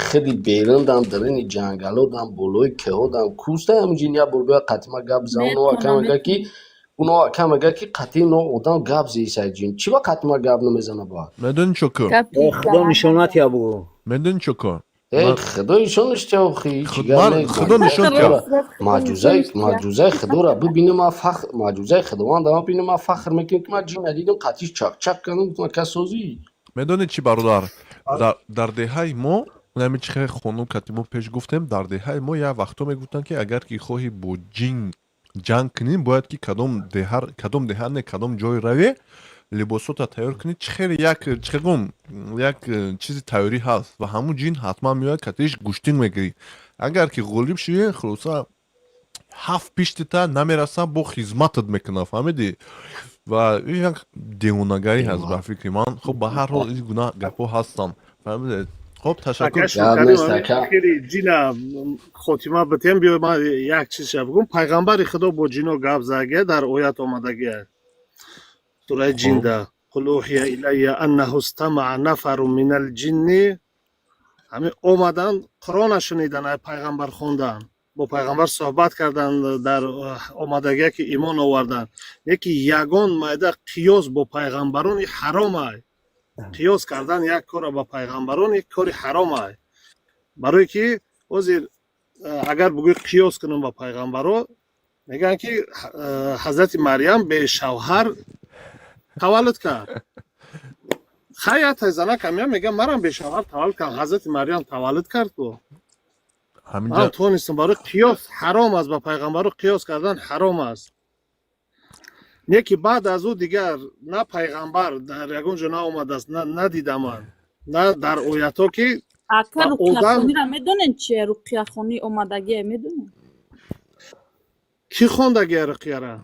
хиди берундам, дарини ҷангалодам, болои кӯҳодам, кӯстай ҳамун ҷин. Як бор биёяд, қатъи ма гап бизанам. Уно ака мега, ки уно ака мега, ки қатъи но одам гап зесай ҷин. Чӣ ба қатъи ма гап намезана баъд? Медони чо ку? Худо нишонат я бугу. Медони чо ку? Э, худо нишонаш тя, охи. Худо нишон тя. Маъҷузаи худоро бибинам, ман фахр, маъҷузаи худованда ман бинам, ман фахр мекунам, ки ман ҷин надидам, қатъиш чақ-чақ кардам, гуфтам, ака, созӣ. Медонед чӣ, бародар, дар деҳаи мо ҳамин чи хеле хонум кати мо пеш гуфтем, дар деҳаи мо як вақто мегуфтанд, ки агар ки хоҳӣ бо ҷин Ҷанг кунӣ, бояд ки кадом деҳа, кадом деҳа не, кадом ҷой раве, либосота тайёр кунӣ, чӣ хеле як, чӣ гум, як чизи тайёрӣ ҳаст ва ҳамун ҷин ҳатман меояд, катиш гӯштин мегирӣ. Агар ки ғолиб шавӣ, хулоса, ҳафт пиштита намераса, бо хизматат мекунад, фаҳмидӣ? Ва ин як девонагарӣ ҳаст ба фикри ман. Хуб, ба ҳар ҳол, ин гуна гапҳо ҳастанд, фаҳмидед? Хуб, ташаккур. Охири ҷина хотима битем, биё ман як чизша бигӯм. Пайғамбари Худо бо ҷино гап задагия, дар оят омадагия, сураи ҷинда: قل أوحي إلي أنه استمع نفر من الجن. Ҳамин омадан, Қуръона шунидан, ай пайғамбар хондан, бо пайғамбар суҳбат кардан, дар омадагия ки имон овардан. Леки ягон майда қиёс бо пайғамбарон ҳаром ай. Қиёс кардан як кора ба пайғамбарон як кори ҳаром ай, барое ки ҳозир агар бигӯй қиёс кунам ба пайғамбаро, мегӯянд ки ҳазрати Марьям бешавҳар таваллуд кард. Хай, занак ҳамя мегӯям, марам бешавҳар таваллуд кардам, ҳазрати Марьям таваллуд кард ку. Ман тонистам. Барои қиёс ҳаром аст, ба пайғамбаро қиёс кардан ҳаром аст. Не ки баъд аз ӯ дигар на пайғамбар дар ягон ҷо наомадааст, надидам ман, на дар оятҳо ки Ака, руқияхониро медонед чие? Руқияхонӣ омадагие, медонед? Кӣ хондагия руқияра?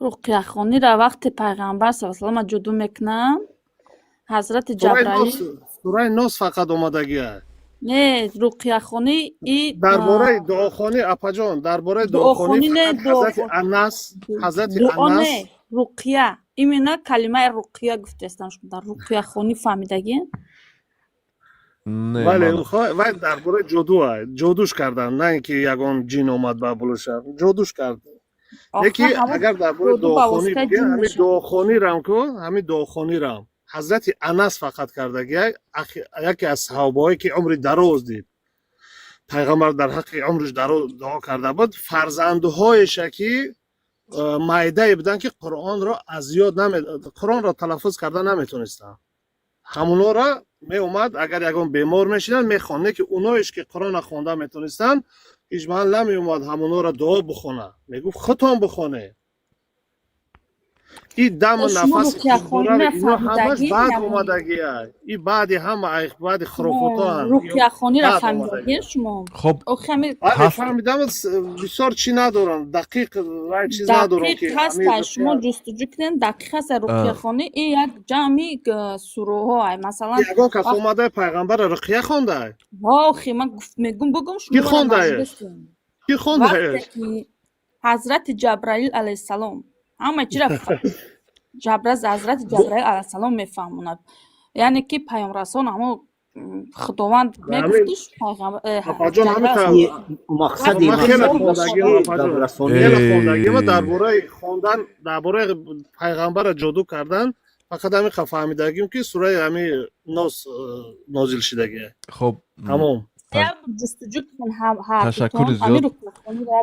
Руқияхониро вақте пайғамбар са салама ҷудо мекунанд, ҳазрати Ҷабраил. Сураи Нос фақат омадагия. Не, руқияхонӣ и Дар бораи дуохонӣ, апаҷон, дар бораи дуохонӣ ҳазрати Анас, ҳазрати Анас. Не, руқия, именно калимаи руқия гуфтаистам. Шумо дар руқияхонӣ фаҳмидагӣ? Бале, вай дар бораи ҷоду, ҷодуш кардан, на ин ки ягон ҷин омад ба булуша ҷодуш кард. Леки агар дар бораи дуохонӣ бигем, ҳамин дуохонирам ку, ҳамин дуохонирам ҳазрати Анас фақат кардагия, яке аз саҳобаҳое ки умри дароз дид. Пайғамбар дар ҳаққи умриш дароз дуо карда буд. Фарзандҳоеша ки майдае буданд, ки Қуръонро аз ёд, Қуръонро талаффуз карда наметонистанд, ҳамунҳоро меомад, агар ягон бемор мешиданд, мехонд. Не ки уноеш ки Қуръонро хонда метонистанд, ҳеҷ маҳал намеомад ҳамунҳоро дуо бихона, мегуфт: «Худтон бихонед». И даму нафаси ино ҳамаш баъд омадагия, и баъди ҳама, баъди хурофотоанд. Руқияхониро фаҳмидагӣ шумо? Хоб. Фаҳмидам, бисёр чӣ надорам, дақиқ вай чиз надорам. Дақиқ ҳаста, шумо ҷустуҷӯ кунед, дақиқ ҳаста. Руқияхонӣ ин як ҷамъи сураҳо, масалан. Ягон кас омадаи пайғамбарро руқия хондай? Охи, ман мегум, бугум. Ки хондаеш? Ки хондаеш? Ҳазрати Ҷабраил алайҳиссалом ҳама чиро ҷабраз, ҳазрати Ҷабраил алайҳиссалом мефаҳмонад, яъне ки паёмрасон, ҳамо Худованд мегуфтиш. Мақсади Хондагима дар бораи хондан, дар бораи пайғамбарро ҷоду кардан фақат ҳамин фаҳмидагим, ки сураи ҳамин Нос нозил шидагия. Хоб. Тамом. Ҷустуҷӯ кун. Ташаккури зиёд,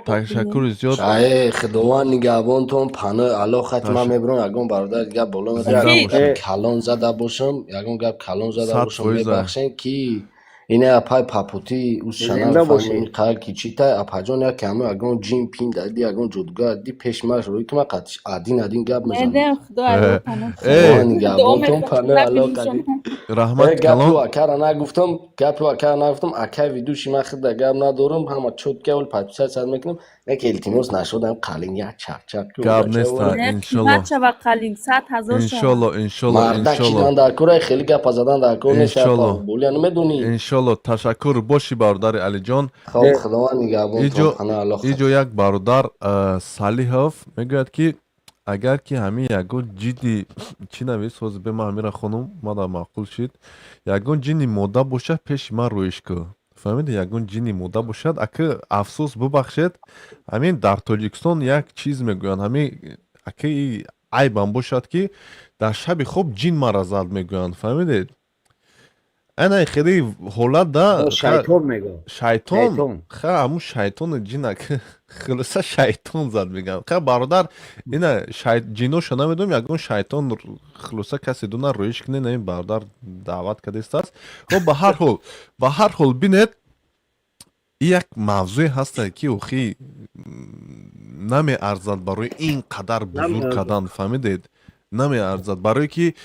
ташаккури зиёд. Ае, Худованд нигаҳбонтон, панои Аллоҳ. Хати ман мебурам, ягон бародар дигар боло медорам, ягон гап калон зада бошам, ягон гап калон зада бошам, мебахшем, ки ина апай папути Зинда бошӣ. усшана ки читай, апаҷон, як ҳамо ягон ҷин пин дади, ягон ҷодугар ди, пеш маш рӯй ки ман қатиш адин адин гап мезанам. Медем, Худо паноҳ. Худованд нигаҳбонтон, панои Аллоҳ қади. Раҳмат. Гапи калон. Акара нагуфтам, гапи акара нагуфтам. Акай ведущий, ман худа гап надорам, ҳама чётко вол подписаться мекунам, яке илтимос нашудам, қалин як чақчақ. Гап нест, иншолло. Қимат шава, қалин 100 000 шава. Иншолло, иншолло. Мардак иншолло шидан дар кора, хеле гапа задан дар кор нест. Иншолло. Болия намедонӣ. Иншолло, ташаккур бошӣ, бародари Алиҷон. Хоб, Худованд нигаҳбонтон, панои Аллоҳ. Иҷо як бародар Салиҳов мегӯяд, ки агар ки ҳамин ягон ҷинни чӣ навис, ҳозир бе ман ҳамира хонум, мада маъқул шид, ягон ҷинни мода бошад, пеши ман рӯиш кӯ. Фаҳмиди? Ягон ҷинни мода бошад. Ака, афсӯс, бубахшед, ҳамин дар Тоҷикистон як чиз мегӯянд, ҳамин акаи айбам бошад, ки дар шаби хоб ҷин мара зад мегӯянд, фаҳмидед? Ана хеле ҳолат да. Шайтон мегӯ. Шайтон. Ха, ҳамун шайтону ҷинак, хулоса, шайтон зад мегӯянд. Ха, бародар, ина ҷиноша намедонам, ягон шайтон, хулоса, касе дуна рӯиш кунед, ин бародар даъват кардастааст. Хоб, ба ҳар ҳол, ба ҳар ҳол, бинед. И як мавзӯе ҳаста, ки охи намеарзад барои ин қадар бузург кардан, фаҳмидед, намеарзад, барое ки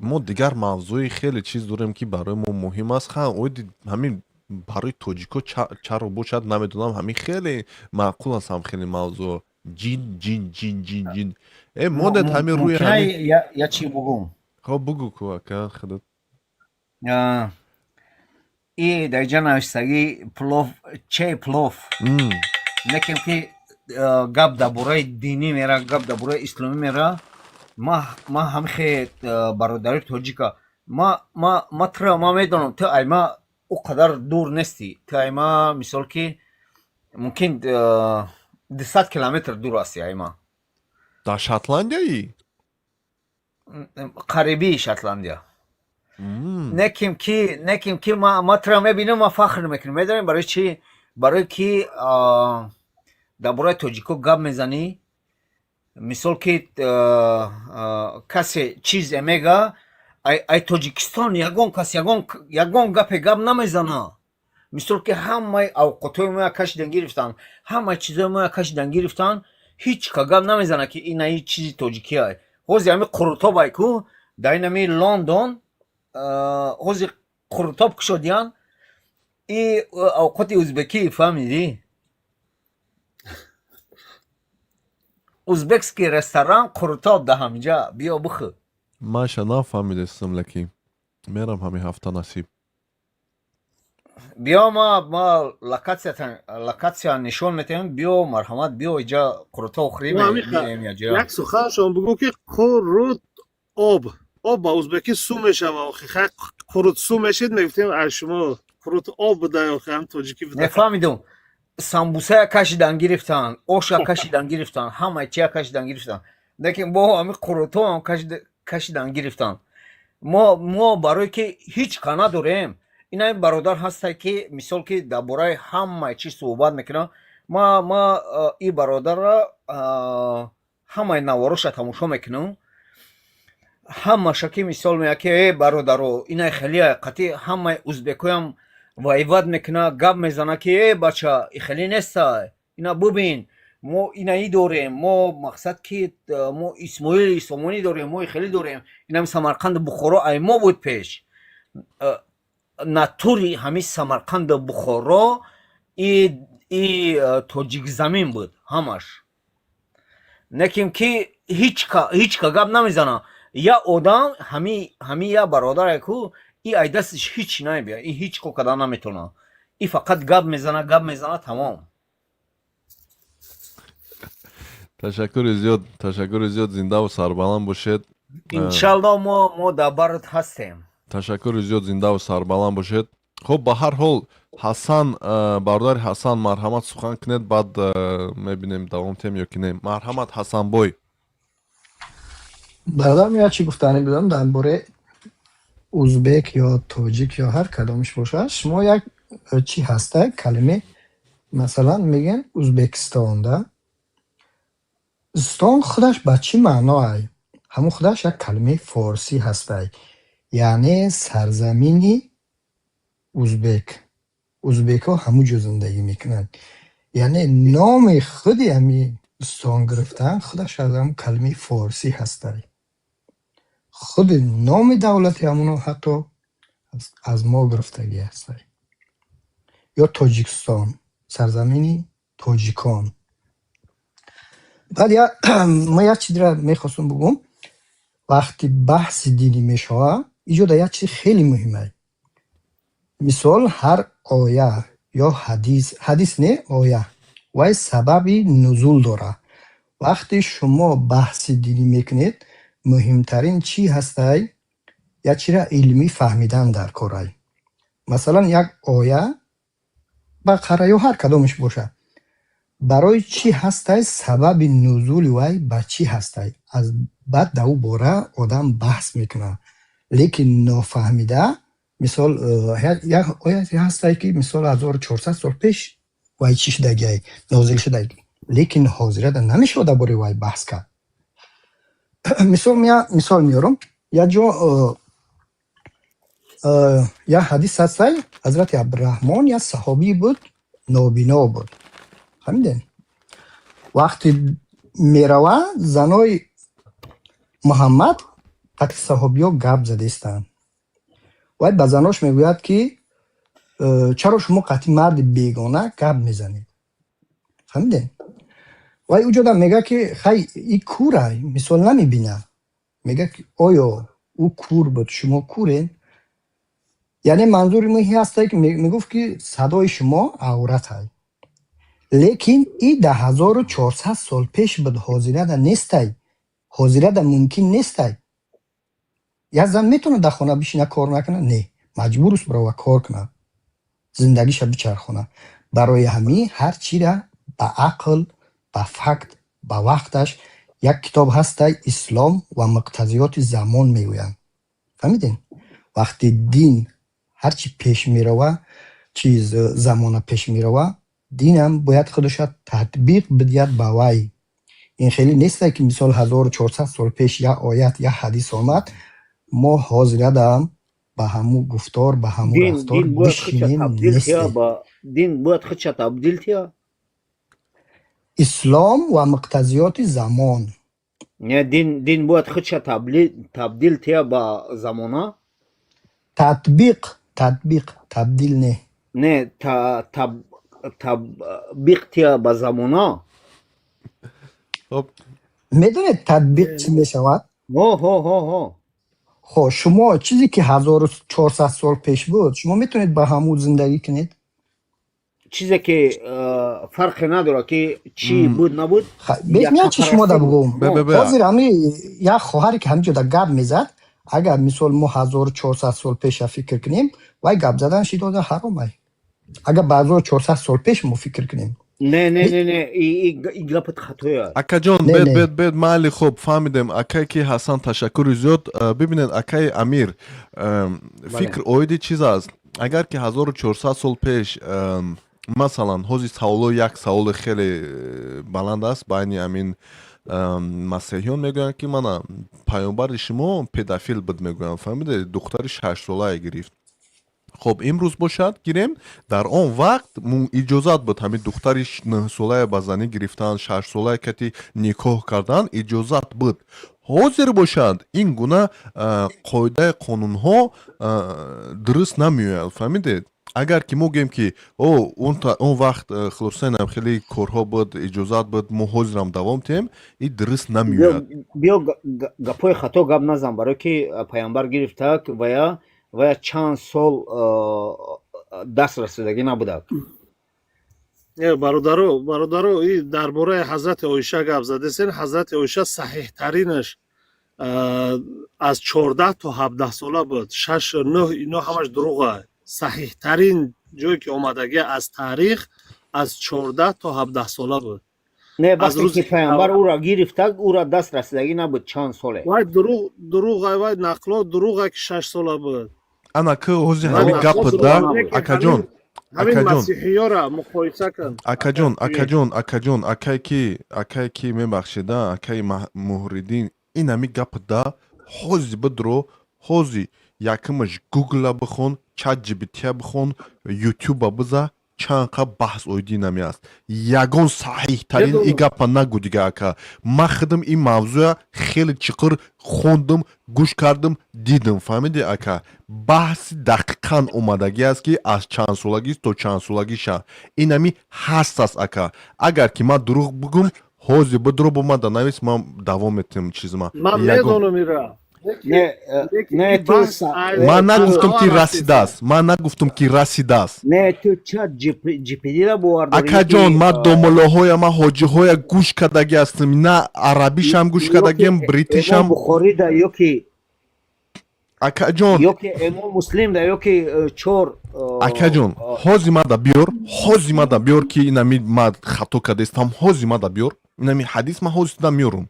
мо дигар мавзӯи хеле чиз дорем, ки барои мо муҳим аст. Ха, оиди ҳамин барои тоҷико чаро бошад, намедонам, ҳамин хеле маъқул аст, ҳам хеле мавзӯъ ҷин, ҷин, ҷин, ҷин, ҷин. Монед ҳамин рӯи ҳамин. Я чи бугум? Хоб, бугу ку, ака, худат. И дар ҷа навиштагӣ плов, чей плов некем, ки гап дар бораи динӣ мера, гап дар бораи исломӣ мера. Ма ҳамихе бародари тоҷика, ма тура ма медонам, ту ай ма ӯ қадар дур нестӣ, ту ай ма мисол ки мумкин 200 километр дур ҳасти ай ма. Дар Шотландияи? Қарибии Шотландия. Неким ки ма тура мебинам, ма фахр мекунам. Медонем барои чӣ? Барое ки дар бораи тоҷико гап мезанӣ. Мисол ки касе чизе мега, ай Тоҷикистон ягон кас ягон гапе гап намезана. Мисол ки ҳамаи авқотҳои моя кашидан гирифтанд, ҳамаи чизҳои моя кашидан гирифтанд, ҳеҷ ка гап намезана, ки ина чизи тоҷикия. Ҳозир ҳами қурутоб ай ку дар инами Лондон ҳозир қурутоб кушодиян, и авқоти узбекӣ, фаҳмидӣ? Узбекский ресторан қурутоб да ҳаминҷа, биё бихӯ. Маша нафаҳмидестам, леки мерам ҳамин ҳафта, насиб. Биё, ма локатсия нишон метиҳем, биё, марҳамат, биё иҷа қурутоб хӯрӣ. Як суханшон бугӯ, ки қурут об, об ба узбекӣ су мешава. Охи, хай, қурут су мешид, мегуфтем аз шумо қурут об буда, охи ҳам тоҷикӣ буда. Нефаҳмидум. Самбусая кашидан гирифтанд, оша кашидан гирифтанд, ҳамаи чия кашидан гирифтанд, лекин бо ҳами қурутоам кашидан гирифтанд. Мо барое ки ҳеҷ ка надорем. Ина бародар ҳастай, ки мисол ки дар бораи ҳамаи чиз суҳбат мекунам. Ма и бародарра ҳамаи навороша тамошо мекунам, ҳамаша, ки мисол меяд, ки э бародаро, инай хеле қатъи ҳамаи узбекоям вайвад мекуна, гап мезана, ки э бача, и хеле нестай, ина бубин, мо инаи дорем, мо мақсад ки мо Исмоили Сомонӣ дорем, мо хеле дорем, инами Самарқанду Бухоро ай мо буд пеш. Натури ҳамин Самарқанду Бухоро и тоҷикзамин буд ҳамаш. Неким ки ҳеҷ ка гап намезана. Я одам ҳами я бародаре ку и ай дастиш ҳеҷ намебия, и ҳеҷ ко карда наметавона, и фақат гап мезана, гап мезана, тамом. Ташаккури зиёд, ташаккури зиёд, зиндаву сарбаланд бошед. Иншалло, мо дар барот ҳастем. Ташаккури зиёд, зиндаву сарбаланд бошед. Хуб, ба ҳар ҳол, Ҳасан, бародари Ҳасан, марҳамат, сухан кунед, баъд мебинем, давом тем ё ки не. Марҳамат, Ҳасанбой. Бародарам, як чӣ гуфтанӣ будам дар бораи узбек ё тоҷик ё ҳар кадомиш бошад. Шумо як чӣ ҳаста, калиме, масалан, мегӯянд Узбекистон да. Стон худаш ба чӣ маъноай? Ҳамун худаш як калимаи форсӣ ҳастай, яъне сарзамини узбек. Узбекҳо ҳамун ҷо зиндагӣ мекунанд. Яъне номи худи ҳамин стон гирифтан худаш аз ҳамун калимаи форсӣ ҳастай. Худи номи давлати ҳамуно ҳатто аз мо гирифтагӣ ҳастай. Ё Тоҷикистон, сарзамини тоҷикон. Баъд ман як чизро мехостам бигӯм. Вақти баҳси динӣ мешавад, иҷода як чизи хеле муҳимае. Мисол, ҳар оя ё ҳадис, ҳадис не, оя, вай сабаби нузул дорад. Вақте шумо баҳси динӣ мекунед, муҳимтарин чӣ ҳастай? Як чизро илмӣ фаҳмидан дар корай. Масалан, як оя, Бақара ё ҳар кадомеш бошад, барои чӣ ҳастай, сабаби нузули вай ба чӣ ҳастай? Аз баъд дар ӯ бора одам баҳс мекунад. Лекин нофаҳмида, мисол, як ояте ҳастай, ки мисол 1400 сол пеш вай чӣ шудагиай, нозил шудагӣ. Лекин ҳозирада намешавад дар бораи вай баҳс кард. Мисол, мисол меорам. Як ҷо Як ҳадис ҳастай, ҳазрати Абдураҳмон як саҳобӣ буд, нобино буд. Фаҳмидем? Вақте мерава, занои Муҳаммад қати саҳобиё гап задаистанд. Вай ба занош мегӯяд, ки чаро шумо қати марди бегона гап мезанед? Фаҳмидем? Вай уҷода мегӯяд, ки хай, и курай, мисол, намебинад. Мегӯяд, ки оё ӯ кур буд, шумо курен? Яъне манзури мо ин ҳастае, ки мегуфт, ки садои шумо авратай. Лекин и да 1400 сол пеш буд, ҳозирада нестай. Ҳозирада мумкин нестай. Як зан метавонад дар хона бишина, кор накунад? Не, маҷбур аст бирова, кор кунад, зиндагиша бичархонад. Барои ҳамин ҳар чира ба ақл, ба факт, ба вақташ. Як китоб ҳастай, «Ислом ва муқтазиёти замон» мегӯянд. Фаҳмидем? Вақте дин ҳарчи пеш мерава, чиз замона пеш мерава, динам бояд худаша татбиқ бидиҳад ба вай. Ин хеле несте, ки мисол 1400 сол пеш як оят, як ҳадис омад, мо ҳозирадаам ба ҳамун гуфтор, ба ҳамун Дин рафтор дин бояд худша бишинем табдил тия нестем. Ба дин бояд худша табдил тия. Ислом ва муқтазиёти замон. Не, дин бояд худша табдил тия ба замона. Татбиқ, татбиқ, табдил не. Не, та таб таббиқ тия ба замона. Хоб. Медонед, татбиқ чӣ мешавад? Ҳо, ҳо, ҳо, ҳо. Хо, шумо чизе ки 1400 сол пеш буд, шумо метавонед ба ҳамун зиндагӣ кунед? Чизе ки фарқе надорад, ки чӣ буд, набуд. Беҳмея чи шумо да бугум. Бе, бе, бе. Ҳозир ҳами як хоҳаре, ки ҳамин ҷода гап мезад, агар мисол мо 1400 сол пеша фикр кунем, вай гап задан шидода ҳаромай, агар ба 1400 сол пеш мо фикр кунем. Не, не, не, не, и гапат хатоя. Акаҷон, Не, бед не. бед, бед, майли, хуб, фаҳмидем. Акае ки Ҳасан, ташаккури зиёд. Бибинед, акаи Амир, фикр оиди чиз аст: агар ки 1400 сол пеш, масалан, ҳозир саволо, як саволи хеле баланд аст байни амин масеҳиён, мегӯянд, ки мана паёмбари шумо педофил буд, мегӯянд, фаҳмиде, духтари 6-солае гирифт. Хоб, имрӯз бошад, гирем, дар он вақт иҷозат буд ҳамин духтари 9-солая ба занӣ гирифтан, 6-солая кати никоҳ кардан иҷозат буд. Ҳозир бошад, ин гуна қоидаи қонунҳо дуруст намеояд, фаҳмидед? Агар ки мо гӯем, ки о он вақт хулосаинам хеле корҳо буд, иҷозат буд, мо ҳозирам давом диҳем, ин дуруст намеояд. Биё, гапҳои хато гап назан, барое ки паямбар гирифтак, вая чанд сол даст расидагӣ набудак. Не, бародаро, бародаро, и дар бораи ҳазрати Оиша гап задесен. Ҳазрати Оиша саҳиҳтаринаш аз 14 то 17 сола буд. Шаш, нӯҳ, ино ҳамаш дурӯға. Саҳиҳтарин ҷое ки омадагӣ аз таърих, аз 14 то 17 сола буд. Не, Аз вақте рӯзи ки паямбар ӯра гирифтак, ӯра даст расидагӣ набуд чанд соле. Вай дурӯғ, дурӯға, вай нақло дурӯға, ки 6 сола буд. Ана ки ҳозир Вай ҳамин нақло гапа дурӯғ да лекин акаҷон, ҳамин акаҷон, масиҳиёра муқоиса кун. Акаҷон, акаҷон, акаҷон, акай ки, мебахшед, акаи Муҳриддин, ин ҳами гапа да ҳози бидро, ҳози якумаш Гугла бихон, Чат ГПТя бихон, Ютуба биза, чанд қа баҳс оиди инами аст. Ягон саҳиҳтарин и гапа нагӯ дига, ака. Ман худам ин мавзӯя хеле чиқир хондум, гӯш кардам, дидам, фаҳмиди, ака? Баҳси дақиқан омадагӣ аст, ки аз чанд солагӣ то чанд солагиша инами ҳаст аст. Ака, агар ки ман дурӯғ бигӯм, ҳозир бидро, бо ман да навис, ман давом метиҳам чизма. Ман медонам ира. Не, не, ту Ман нагуфтам, ки расидааст, ман нагуфтам, ки расидааст. Не, ту Чат ГПТра бовар дорӣ? Акаҷон, ман домуллоҳоя, ман ҳоҷиҳоя гӯш кардагӣ ҳастам, на арабишам гӯш кардагиам, бритишам. Бухорӣ да ёки Акаҷон, ёки Имом Муслим да, ёки чор. Акаҷон, ҳози мада биёр, ҳози мада биёр, ки инами ма хато кардастам. Ҳози мада биёр инами ҳадис, ман ҳози да меёрум.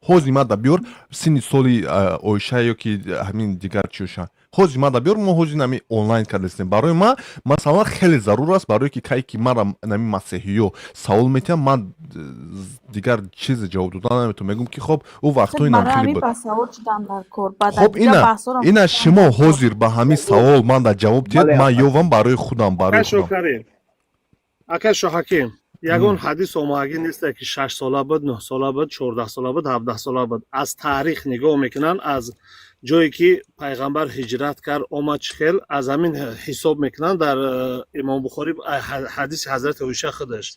Ҳози мада биёр синни соли Оиша ё ки ҳамин дигар чиёша. Ҳози мада биёр, мо ҳози нами онлайн кардастем. Барои ма, масалан, хеле зарур аст, барое ки кай ки мара нами масеҳиё савол метиҳам, ман дигар чизе ҷавоб додан наметавонам. Мегӯм ки хоб, ӯ вақтҳои нам хеле буд. Хоб, ина шумо ҳозир ба ҳамин савол ман да ҷавоб диҳед, ман ёвам барои худам, барои худам. Ака Шоҳаким, ягон ҳадис омоҳагӣ несте, ки 6 сола буд, 9 сола буд, 14 сола буд, 17 сола буд. Аз таърих нигоҳ мекунанд, аз ҷое ки пайғамбар ҳиҷрат кард, омад, чӣ хел, аз ҳамин ҳисоб мекунанд. Дар Имом Бухорӣ ҳадиси ҳазрати Оиша худаш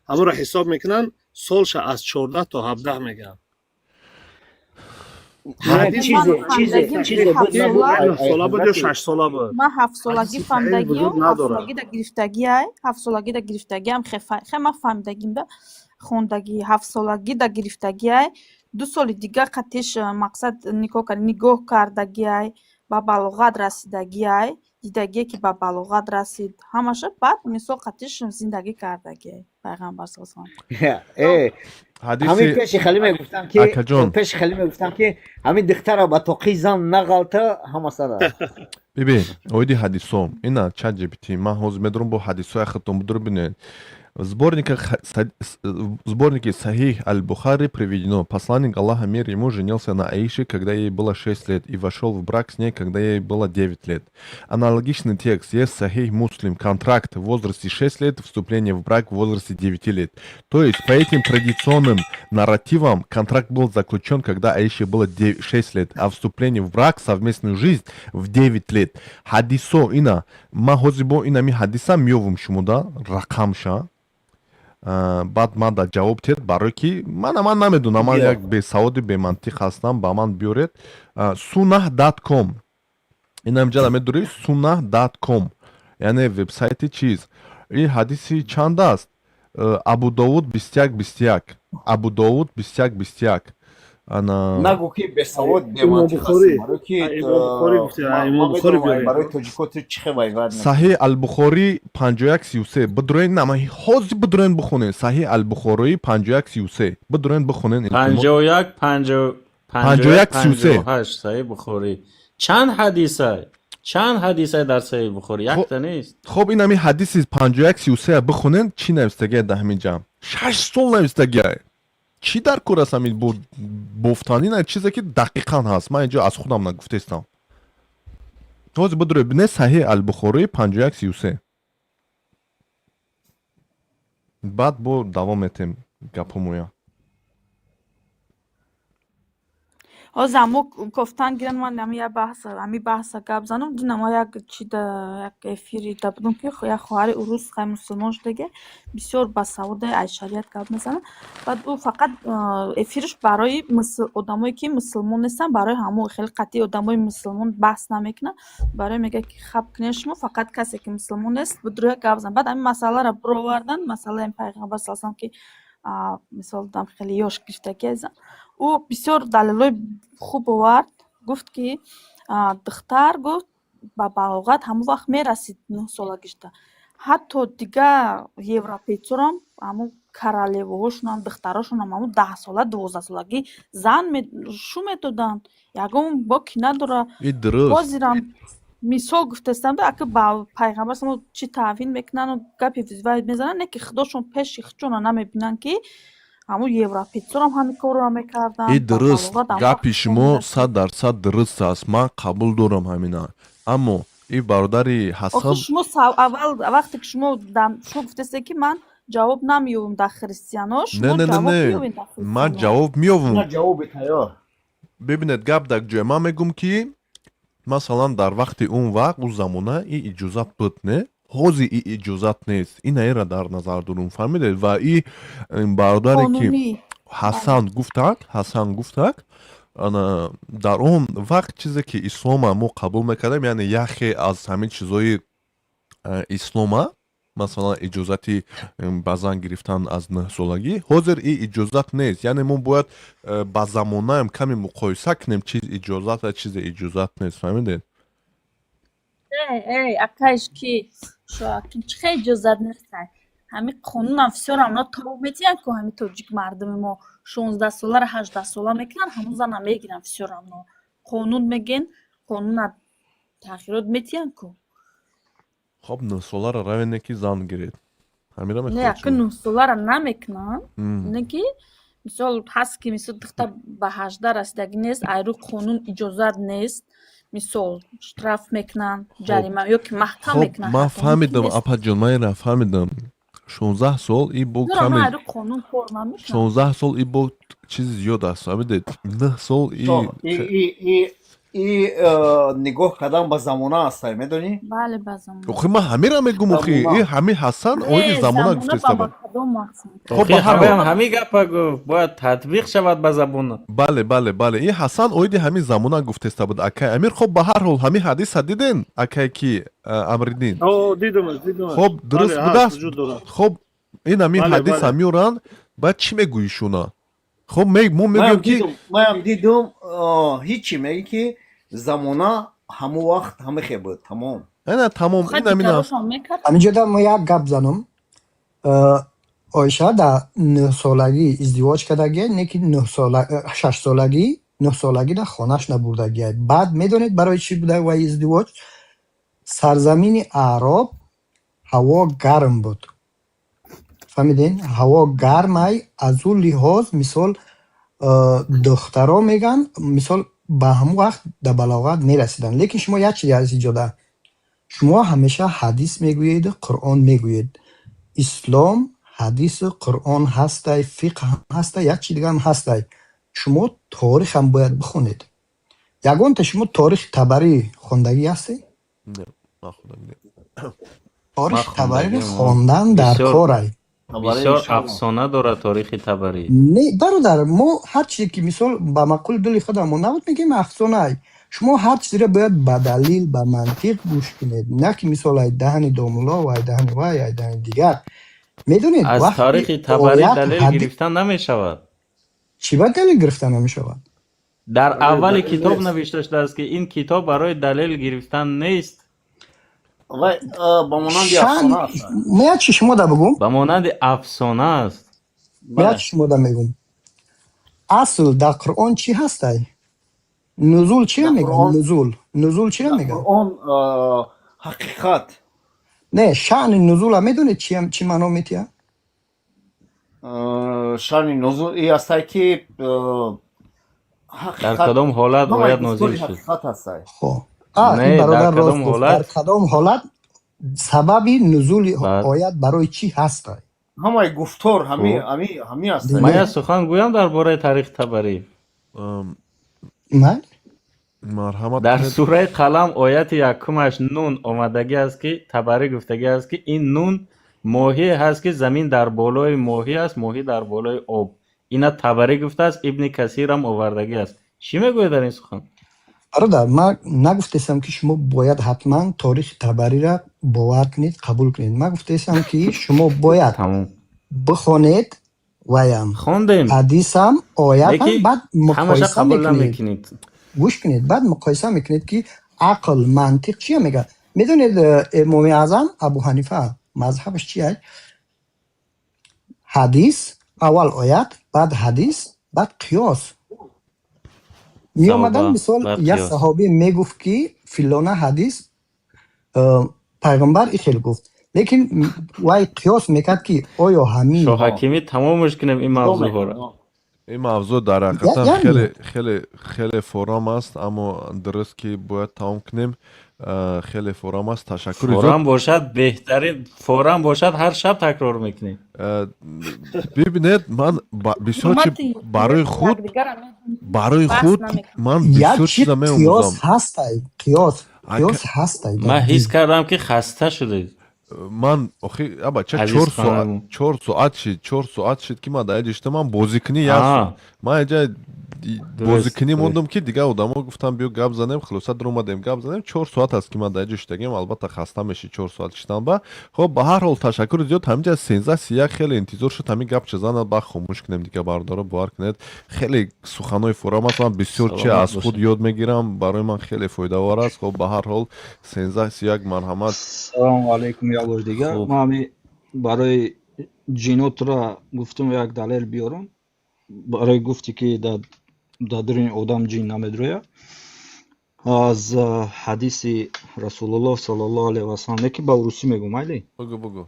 ҳамонро ҳисоб мекунанд, солша аз 14 то 17 мегӯянд. Сола буд ё 6 сола буд? Ман ҳафтсолагӣ фаҳмидагиам, ҳафтсолагӣ да гирифтагиай, ҳафтсолагӣ да гирифтагиам, хе ман фаҳмидагим да хондагӣ, ҳафтсолагӣ да гирифтагиай, 2 соли дигар қатиш мақсад никоҳ нигоҳ кардагиай, ба балоғат расидагиай, дидагие ки ба балоғат расид ҳамаша, баъд мисол қатиш зиндагӣ кардагиай пайғамбар саллаллоҳу. Ҳамин пеши хали мегуфтам ки, пеши хали мегуфтам ки ҳамин духтара ба тоқи зан нағалта, ҳама сара. Бибин, оиди ҳадисо ина чат GPT, ман ҳозир медорам бо ҳадисои худтон будур, бинед. В сборнике Сахих Аль-Бухари приведено: посланник Аллаха, мир ему, женился на Аише, когда ей было 6 лет, и вошел в брак с ней, когда ей было 9 лет. Аналогичный текст есть в Сахих Муслим: контракт в возрасте 6 лет, вступление в брак в возрасте 9 лет. То есть по этим традиционным нарративам контракт был заключен, когда Аише было 6 лет, а вступление в брак, совместную жизнь в 9 лет. Ҳадисо ина, ма ҳозир бо инами ҳадиса меёвум шумода рақамша, баъд ман да ҷавоб тиҳед, барое ки мана ман намедонам, ман як бесаводи бемантиқ ҳастам, ба ман биёред. Sunnah.com, инамҷа намедорӣ, sunnah.com, яъне вебсайти чиз. Ин ҳадиси чанд аст? Абу Довуд 21 21, Абу Довуд 21 21. Ана нагӯ ки бесавод, бемантиқ ҳастӣ, барои ки барои тоҷико ту чӣ хел вайват. Саҳеҳ Албухорӣ 51 33 бидроен, нама ҳозир бидроен бихонен. Саҳеҳ Албухороӣ 51 33 бидроен бихонен. 51 51 33. 58. Саҳеҳ Бухорӣ чанд ҳадиса, чанд ҳадиса дар Саҳеҳ Бухорӣ? Якта нест. Хоб, ин ҳами ҳадиси 51 33 бихонен, чӣ навистагия дар ҳамин ҷамъ? 6 сол навистагия. Чӣ дар кор аст ҳамин бофтан? Ина чизе ки дақиқан ҳаст, ман инҷо аз худам нагуфтестам. Ҳозир бидуред бинед, Саҳеҳ Албухорӣ 51 33, баъд бо давом метем гапҳомоя. Ҳозир амо кофтан гиран, ман ами як баҳс, ами баҳса гап занам. Дина ма як чи да як эфири да будам, ки як хоҳари урус, хай, мусулмон шудаги, бисёр басавода, аз шариат гап мезанад. Баъд ӯ фақат эфирш барои одамое ки мусулмон нестанд, барои ҳамо хеле қатъи одамои мусулмон баҳс намекунад, барои мегӯяд ки хаб кунед шумо, фақат касе ки мусулмон нест, бидурӯя гап зан. Баъд ҳамин масъаларо бировардан, масъалаи пайғамбар саллаллоҳу алайҳи васаллам, ки мисол дам хеле ёш гирифтагӣ азизам. Ӯ бисёр далелҳои хуб овард, гуфт ки духтар, гуфт, ба балоғат ҳамон вақт мерасид, 9 солагишда. Ҳатто дигар европейцорам, ҳамон королеваҳошунам, духтарошонам ҳамон 10 сола, 12 солагӣ зан шу медоданд, ягон боки надора. И дуруст. Ҳозирам мисол гуфтастам да, ака ба пайғамбар саллаллоҳу чӣ таъвин мекунану гапи вай мезананд, не ки худошон пеши худшона намебинанд, ки ҳамун европейцорам ҳамин корро мекарданд. И ба дуруст. балоғат ҳамон Гапи вақт шумо мерасид. 100% дуруст аст, ман қабул дорам ҳамина, аммо и бародари Охир Ҳасан шумо аввал вақте ки шумо шумо гуфтастед, ки ман ҷавоб намеёбам дар христиано, Не. шумо Не, не. ҷавоб Не. меёбед дар Ман христиано. ҷавоб меёбам. На, ҷавоби тайёр. Бибинед, гап дар ҷое ман мегӯм, ки масалан дар вақти он вақт, ӯ замона и иҷозат буд, не, ҳозир и иҷозат нест. Инаеро дар назар дорум, фаҳмидед? Ва и бародаре ки Қонунӣ. Ҳасан гуфтак, Ҳасан гуфтак, ана дар он вақт чизе ки ислома мо қабул мекардем, яъне яхе аз ҳамин чизҳои ислома, масалан иҷозати ба зан гирифтан аз 9 солагӣ, ҳозир и иҷозат нест. Яъне мо бояд ба замонаам каме муқоиса кунем, чиз иҷозат аст, чизе иҷозат нест, фаҳмидед? Эй, эй, акайш ки шоакин, чӣ хел иҷозат нестай? Ҳамин қонунам всё равно тоб метиҳанд ку ҳамин тоҷик мардуми мо. 16 соларо 18 сола мекунанд, ҳамун зана мегиранд. Всё равно қонун мегӯен, қонуна тағйирот метиҳанд ку. Хоб, 9 соларо равене ки зан гиред, ҳамира Не, мехоҳед ака, шумо? 9 солара намекунанд. Не ки мисол ҳаст, ки мисол духтар ба 18 расидагӣ нест, айрӯ қонун иҷозат нест, мисол штраф мекунанд, ҷарима ё ки маҳкам Хоб, мекунанд. ман Ҳатто мумкин фаҳмидам, нест. апаҷон, ман ина фаҳмидам. 16 сол и бо Чаро каме. Ман айрӯ қонун кор намекунам. 16 сол и бо чизи зиёд аст, фаҳмидед? 9 сол и И нигоҳ кардан ба замона ҳастай, медонӣ? Бале, ба замона. Охи, ман ҳамира мегум, охи. Замона. И ҳами Ҳасан оиди Не, замона замона гуфтеста ба буд. кадом мақсад? Хоб, Охи, ба ҳар ҳол ҳамаам ҳамин гапа гуфт, бояд татбиқ шавад ба забона. Бале, и Ҳасан оиди ҳамин замона гуфтеста буд, акай Амир. Хоб, ба ҳар ҳол, ҳамин ҳадиса диден, акай ки Амриддин? О, дидамаш, дидамаш. Хоб, дуруст Бале, ҳаст, будааст? вуҷуд дорад. Хоб, ин ҳамин ҳадиса меоранд, баъд чӣ мегӯӣ шуна? Хоб, мо мегӯем Маям ки дидум, маям дидум, ҳичи меги ки замона ҳамон вақт ҳамихе буд, тамом. Ана, тамом. Хай, ин ҳамин аст. дигарошон мекард. Ҳаминҷода мо як гап занам. Оиша дар 9 солагӣ издивоҷ кардагия, не ки 9 сола, 6 солагӣ, 9 солагӣ дар хонааш набурдагия. Баъд медонед барои чӣ буда вай издивоҷ? Сарзамини Аъроб ҳаво гарм буд, фаҳмиден? Ҳаво гармай, аз ӯ лиҳоз, мисол, духтаро мегӯянд, мисол, ба ҳамон вақт дар балоғат мерасиданд. Лекин шумо як чизе аз иҷода, шумо ҳамеша ҳадис мегӯеду Қуръон мегӯед. Ислом ҳадису Қуръон ҳастай, фиқҳ ҳастай, як чи дигарам ҳастай. Шумо торихам бояд бихонед. Ягонта шумо торихи Табарӣ хондагӣ ҳастед? Не, ман хондагӣ. Ман Торихи Табариро хондагиам. хондан дар Бисёр корай. бисёр афсона дорад торихи Табарӣ. Не, бародар, мо ҳар чизе ки, мисол, ба маъқули дили худамон набуд, мегӯем афсонай. Шумо ҳар чизеро бояд ба далил, ба мантиқ гӯш кунед, на ки, мисол, ай даҳани домулло, ай даҳани вай, ай даҳани дигар. Медонед, Аз вақти таърихи Табарӣ оят далел ҳади гирифтан намешавад. Чӣ ба далел гирифта намешавад? Дар аввали Далел китоб нест. навишта шудааст, ки ин китоб барои далел гирифтан нест. Вай ба монанди Шан афсона аст. Ма як чи шумо да бигӯм. Ба монанди афсона аст. Ма як чи шумо да мегӯм. Асл дар Қуръон чӣ ҳастай? Нузул чиро Дар мегӯянд? Қуръон Нузул, нузул чиро дар мегӯянд? Қуръон ҳақиқат. Не, шаъни нузула медонед чӣ маъно метиҳад? Шаъни нузул и ҳастай ки Дар ҳақиқат кадом ҳолат ҳамаи оят нозил гуфтори шуд? ҳақиқат ҳастай. Хоб, а ин Не, дар бародар рост кадом гуфт. ҳолат? Дар кадом ҳолат, сабаби нузули Баъд оят барои чӣ ҳастай? Ҳамаи гуфтор ҳами хуб ҳами ҳами ҳастай. Ман Не. як сухан гӯям дар бораи таърихи Табарӣ. Ман Марҳамат Дар кунед. сураи Қалам ояти якумаш нун омадагӣ аст, ки Табарӣ гуфтагӣ аст, ки ин нун моҳие ҳаст, ки замин дар болои моҳӣ аст, моҳӣ дар болои об. Ина Табарӣ гуфтааст, Ибни Касирам овардагӣ аст. Чӣ мегӯед дар ин сухан? Бародар, ман нагуфтестам, ки шумо бояд ҳатман торихи Табариро бовар кунед, қабул кунед. Ман гуфтестам, ки шумо бояд Тамом. бихонед ваям Хондем. ҳадисам, оятам, Леки баъд ҳамаша муқоиса қабул мекунед. намекунед. Гӯш кунед, баъд муқоиса мекунед, ки ақл, мантиқ чия мегӯяд. Медонед, Имоми Аъзам Абу Ҳанифа мазҳабаш чи аст? Ҳадис аввал, оят, баъд ҳадис, баъд қиёс меомадан. Саҳоба, Мисол, баъд як қиёс. саҳобӣ мегуфт, ки филона ҳадис, пайғамбар и хел гуфт, лекин вай қиёс мекард, ки оё ҳамин Шоҳакимӣ, тамомаш кунем ин мавзӯъҳоро. Ин мавзӯъ дар ҳақиқатан Як хеле минут. хеле хеле форам аст, аммо дуруст ки бояд тамом кунем. Хеле форам аст, ташаккури зиёд. Форам бошад, беҳтарин форам бошад, ҳар шаб такрор мекунем. Бибинед, ман бисёр чи Ҳурмати барои худ якдигарро барои баҳс худ намекунем. ман Як бисёр чи чиза қиёс меомӯзам. ҳастай, қиёс ҳастай дар Ман ҳис дин. кардам, ки хаста шудед. Ман охи абача Азиз 4 соат хонаму. 4 соат шид, 4 соат шид, ки ман дар ҷиштам, ман бозикунӣ як ман иҷа бозикунӣ мондам, ки дигар одамо гуфтам, биё гап занем. Хулоса, дуромадем, гап занем. 4 соат аст, ки ман дар ҷиштагим. Албатта, хаста меши 4 соат шиштан ба. Хоб, ба ҳар ҳол, ташаккури зиёд. Ҳаминҷа 13:31 хеле интизор шуд, ҳамин гап чизанад, ба хомӯш кунем дига. Бародаро, бовар кунед, хеле суханҳои форам аст. Ман бисёр чи Саломат аз худ бошед. ёд мегирам, барои ман хеле фоидаовар аст. Хоб, ба ҳар ҳол, 13:31, марҳамат. Салому алайкум як бор дигар. Хуб. Ман ҳами барои ҷинотро гуфтум, як далел биёрам. Барои гуфтӣ, ки дар дуруни одам ҷин намедрояд, аз ҳадиси Расулуллоҳ саллаллоҳу алайҳи васаллам, не ки ба урусӣ мегӯм, майли? Бугӯ, бугӯ.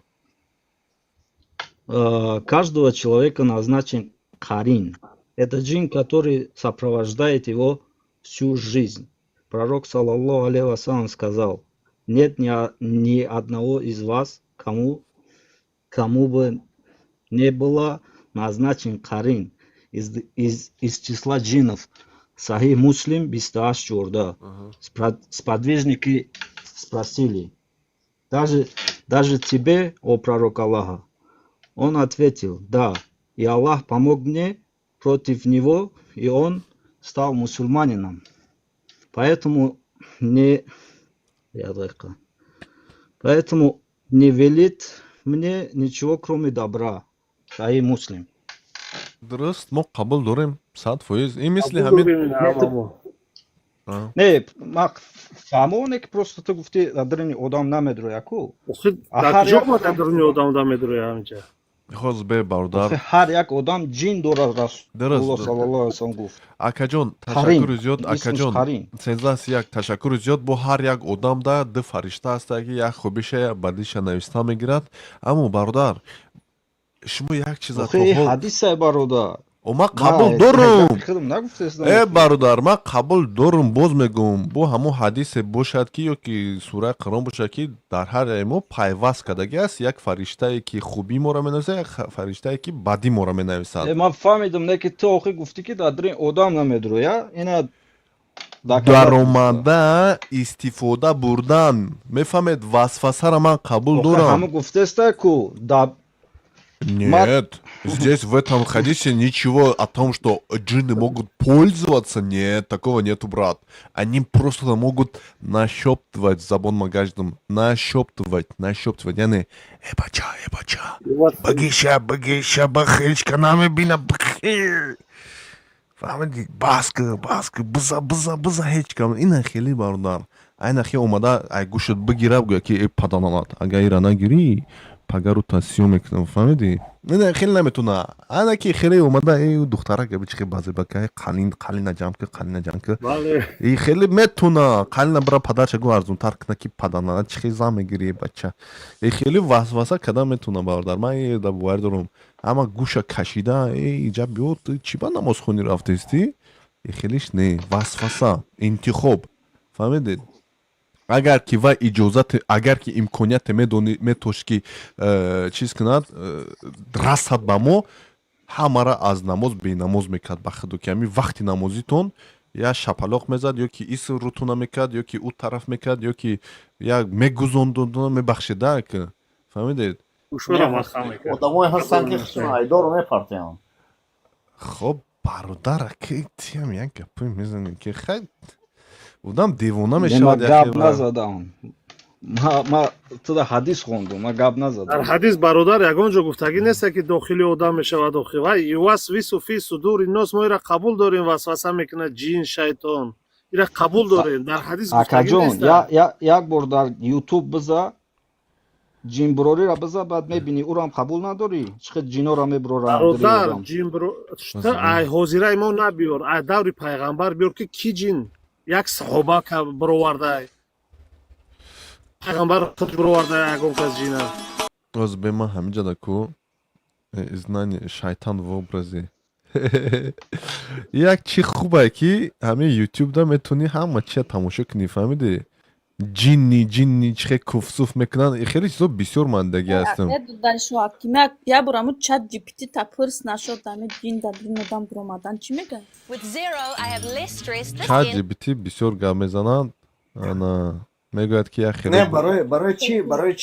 Каждого человека назначен қарин. Это джин, который сопровождает его всю жизнь. Пророк, саллаллаху алейхи вассалам, сказал: нет ни одного из вас, кому бы не было назначен қарин из числа джинов. Сахих Муслим, 28 14. Сподвижники спросили: Даже тебе, о пророк Аллаха?» Он ответил: «Да, и Аллах помог мне против него, и он стал мусульманином». Поэтому не поэтому не велит мне ничего, кроме добра. Сахих Муслим. Дуруст, мо қабул дорем 100%. Ин мисли ҳамин. Не, ма фаҳмоне, ки просто ту гуфтӣ, дар даруни одам намедроя ку. Дар куҷо ма дар даруни одам намедроя ҳаминҷа? Хоз бе, бародар. Ҳар як одам ҷин дорад, Расулулло саллаллоҳу алайҳи васаллам гуфт. Акаҷон, ташаккури зиёд, акаҷон. 13 1, ташаккури зиёд. Бо ҳар як одам да ду фаришта ҳаста, ки як хубиша, як бадиша нависта мегирад. Аммо, бародар, шумо як чиза Ҳадиса, бародар. Ман қабул дорум, э бародар, ман қабул дорум. Боз мегӯм, бо ҳамон ҳадисе бошад, ки ё ки сураи Қуръон бошад, ки дар ҳар яи мо пайваст кардагӣ аст як фариштае, ки хубии моро менависад, як фариштае, ки бадии моро менависад. Ман фаҳмидам, не ки ту охир гуфтӣ, ки дар даруни одам намедроя, ина. Даромада истифода бурдан, мефаҳмед, васвасара ман қабул дорам. Ҳама гуфтеста ку. Нет, здесь в этом хадисе ничего о том, что джинны могут пользоваться, нет, такого нету, брат. Они просто могут нашептывать забон магаждам, нашептывать, нашептывать. Яъне, э бача, э бача, багиша, багиша, бахелчка намебина, фаҳмиди, баска, баска, биза, биза, биза, ҳеҷ кам. Ина хеле, бародар, айна хе омада, ай гӯшат бигира, гӯя ки э паданалат, агар ира нагирӣ, пагару тасиё мекунам, фаҳмидӣ? Не, хеле наметуна. Ана ки хеле омада, э духтарак, чихе базебакай, қалин, қалина ҷамъ ки, қалина ҷамъ ки. И хеле метуна қалина бира, падарча гу арзунтар куна, ки паданалат, чихе зан мегирӣ, бача. И хеле васваса када метуна, бародар. Ман да боварӣ дорам, ама гӯша кашида, э иҷа биё, ту чӣ ба намозхонӣ рафтаистӣ? И хелиш не, васваса, интихоб, фаҳмидед? Агар ки вай иҷозат, агар ки имконияте медони метошт, ки чиз кунад, расад ба мо, ҳамара аз намоз бенамоз мекард. Ба худу ки ҳамин вақти намозитон я шапалоқ мезад, ё ки ис рутуна мекард, ё ки ӯ тараф мекард, ё ки як мегузондуна, мебахшида, фаҳмидед? Одамое ҳастанд, ки худшон айдору мепартоянд. Хоб, бародар, ки тиам як гапое мезанем, ки хай, одам девона мешавад. Гап назадам ма, туда ҳадис хондум, ма гап назадам. Дар ҳадис, бародар, ягон ҷо гуфтагӣ неста, ки дохили одам мешавад. Охи вай ювасвису фи судури нос, мо ира қабул дорем, васваса мекунад ҷин, шайтон, ира қабул дорем, дар ҳадис гуфтагӣ Акаҷон, неста. як бор дар Ютуб биза, ҷинбурорира биза, баъд мебинӣ, ӯрам қабул надорӣ, чӣ хел ҷинора мебуроранд. Бародар, ҷинбуро ай ҳозираи мо набиёр, ай даври пайғамбар биёр, ки ки ҷин як саҳоба бировардай, пайғамбар худ бировардай ягон кас ҷина. Оз бе, ман ҳамиҷада ку знание шайтан в образе як чи хубае, ки ҳамин Ютубда метавонӣ ҳама чия тамошо кунӣ, фаҳмидӣ? Ҷинни, ҷинни чихе куфсуф мекунанд, хеле чизо бисёр мандагӣ ҳастам. Як бор аму Чат GPT та пурс нашод, ами ҷин дар дин одам биромадан чӣ мега? Чат GPT бисёр гап мезананд, ана мегӯяд, ки як Не, барои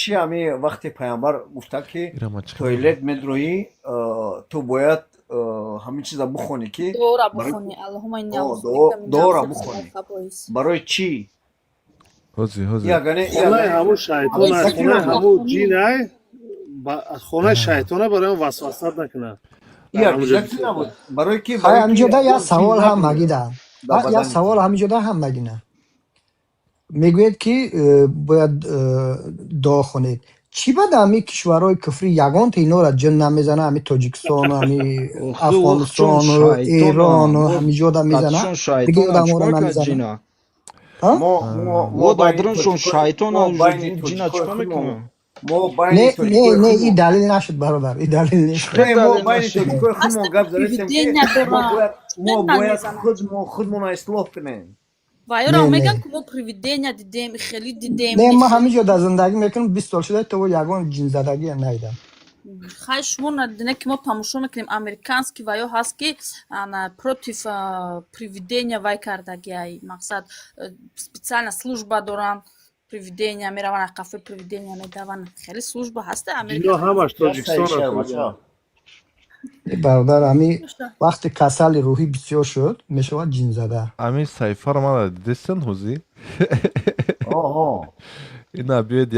чӣ ами вақте пайғамбар гуфта, ки тойлет медроӣ, ту бояд ҳамин чиза бухонӣ, ки Дуора бухонӣ, аллоҳума инни дуора бухонӣ, барои чӣ? Ҳози, ҳози. Хонаи ҳамун шайтон, хонаи ҳамун ҷин, ай хонаи шайтона, барои он васваса накунад. Барои ки Ҳамиҷода як савол ҳам магида, як савол ҳамиҷода ҳам магина. Мегӯед, ки бояд дуо хонед. Чӣ бад ҳами кишварҳои куфрӣ ягонта инора ҷин намезана, ҳами Тоҷикистону ҳами Афғонистону Эрону ҳами ҷода мезана, дига одаморо намезана? Мо дадруншон шайтона, ҷина чикор мекунад? Не, не, не, и далил нашуд, бародар, и далил нест. Мо байни тоҷикои худмон гап задастем, ки мо бояд худмонро ислоҳ кунем. Ва ёро мегӯянд, ки мо привидения дидем, хеле дидем. Не, ман ҳамин ҷо дар зиндагӣ мекунам, 20 сол шуда, то ягон ҷинзадагӣ надидам. Хай, шумо надине, ки мо тамошо мекунем, американский ва ё ҳаст, ки против привидения вай кардагиай, мақсад, специально служба доранд, привидения мераванд, қафои привидения медаванд, хеле служба ҳаста. Ҷино ҳамаш Тоҷикистон. Бародар, ами вақте касали рӯҳӣ бисёр шуд, мешавад ҷинзада. Ами саҳифаро мана дидестен ҳозир? Ина биёед,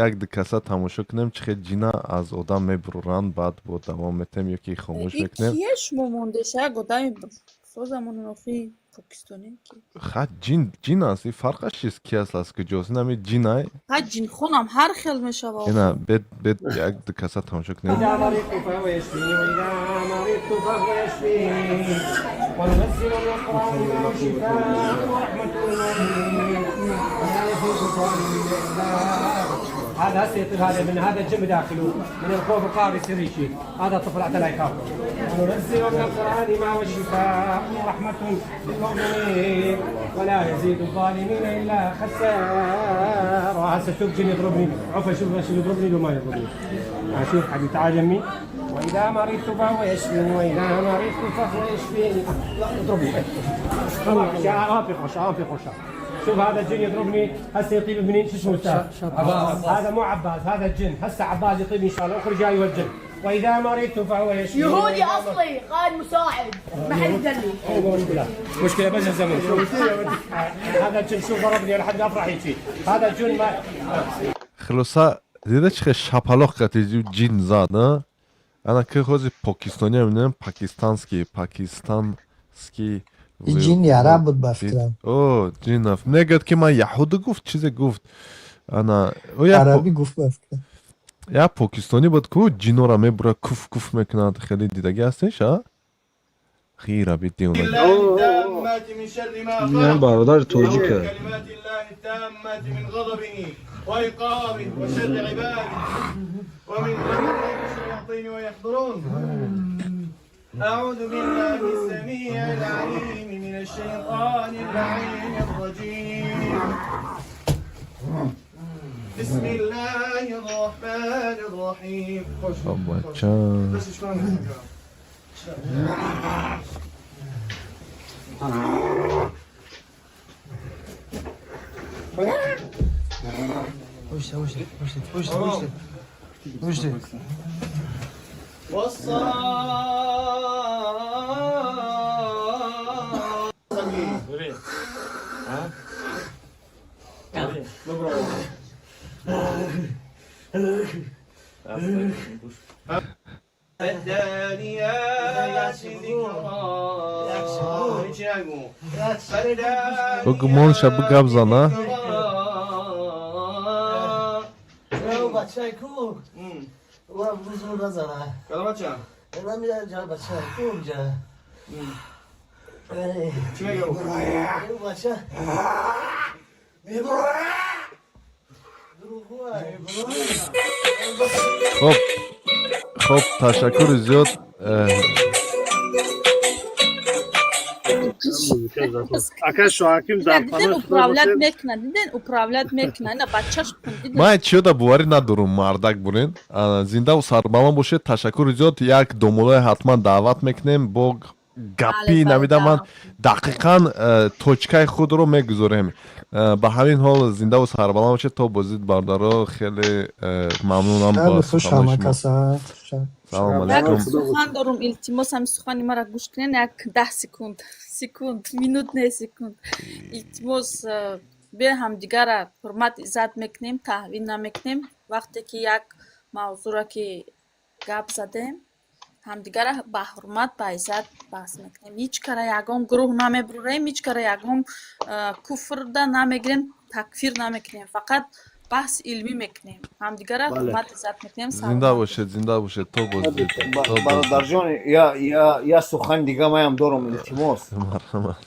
як ду каса тамошо кунем, чӣ хел ҷина аз одам мебуранд, баъд бо давом метем ё ки хомӯш мекунем. Кие шумо мондеша? Як одами созамони охи покистонӣ. Ха, ҷин ҷин аст, и фарқаш чист, ки аст, аз куҷост? Ин ами ҷинай. Ха, ҷинхонам ҳар хел мешава. Ина бед, бед, як ду каса тамошо кунем. إذا مرضت فهو يشفيني وإذا مرضت فهو يشفيني وننزل من القرآن ما هو شفاء ورحمة للمؤمنين ولا يزيد الظالمين إلا. هذا هسه يطير، هذا من هذا الجن داخله، من الخوف القهر يصير شيء. هذا الطفل حتى لا يخاف. وننزل من القرآن ما هو شفاء ورحمة للمؤمنين ولا يزيد الظالمين إلا خسارة. هسه شوف جن يضربني، عفوا، شوف شو يضربني لو ما يضربني. شوف حبيبي، تعال يمي. واذا مرضت فهو يشفيني واذا مرضت فهو يشفيني. لا اضربني، شوف هذا الجن يضربني هسه يطيب منين؟ شو اسمه استاذ؟ عباس. هذا مو عباس، هذا الجن. هسه عباس يطيب ان شاء الله. اخرج يا ايها الجن. واذا مرضت فهو يشفيني. يهودي اصلي، قائد مساعد، ما حد يدلي. مشكله مشكله بس الزمن. شوف هذا الجن، شوف ضربني لحد افرح هيك، هذا الجن ما Хулоса, дида, чӣ хел шапалоқ кати ҷин зад, а? Ана ки ҳозир покистония мебинем, пакистанский, пакистанский. Ҷини араб буд, ба фикрам. О, ҷинав мегӯяд, ки ман яҳуду гуфт, чизе гуфт. Ана арабӣ гуфт, ба фикрам. Як покистонӣ буд, ку ҷинора мебура, куф куф мекунад, хеле дидагӣ ҳастеш, а? Хира би девона. Бародари тоҷика. وعقابه وشر عباده ومن الشياطين ويحضرون. أعوذ بالله السميع العليم من الشيطان اللعين الرجيم. بسم الله الرحمن الرحيم. بچه. بس شلون؟ وش وش وش وش وش وش. فالتاليات ذكرا. Бигумон ша, бигап зана. بچه کو و بزرگ نزنه. کدام بچه؟ من میدونم جا بچه کو اونجا. چی میگه؟ او بچه میبره. Хоб, хоб, ташаккури зиёд. Ака Шоҳаким, дар Диден, управлять мекунад, диден, управлять мекунад, ина бачаш. Ман чиёда боварӣ надорум, мардак бурен. Зиндаву сарбаланд бошед, ташаккури зиёд. Як домулое ҳатман даъват мекунем, бо гапӣ намида, ман дақиқан точкаи худро мегузорем. Ба ҳамин ҳол зиндаву сарбаланд бошед, то боздид, бародаро, хеле мамнунам ба суханои шумо. Салом алейкум. Як сухан дорум, илтимос, ҳами сухани маро гӯш кунед, як 10 секунд, минут не, секунд, илтимос. Бе ҳамдигара ҳурмат, иззат мекунем, таҳвин намекунем. Вақте ки як мавзӯъро ки гап задем, ҳамдигара ба ҳурмат, ба иззат баҳс мекунем. Ҳеҷ кара ягон гурӯҳ намебурем, ҳеҷ кара ягон куфрда намегирем, такфир намекунем, фақат Баҳси илмӣ мекунем, ҳамдигарро ҳурмат, иззат мекунем. Зинда бошед, зинда бошед, то боздид, то боздид. Бародарҷон, я сухани дига маям дорам, илтимос. Марҳамат.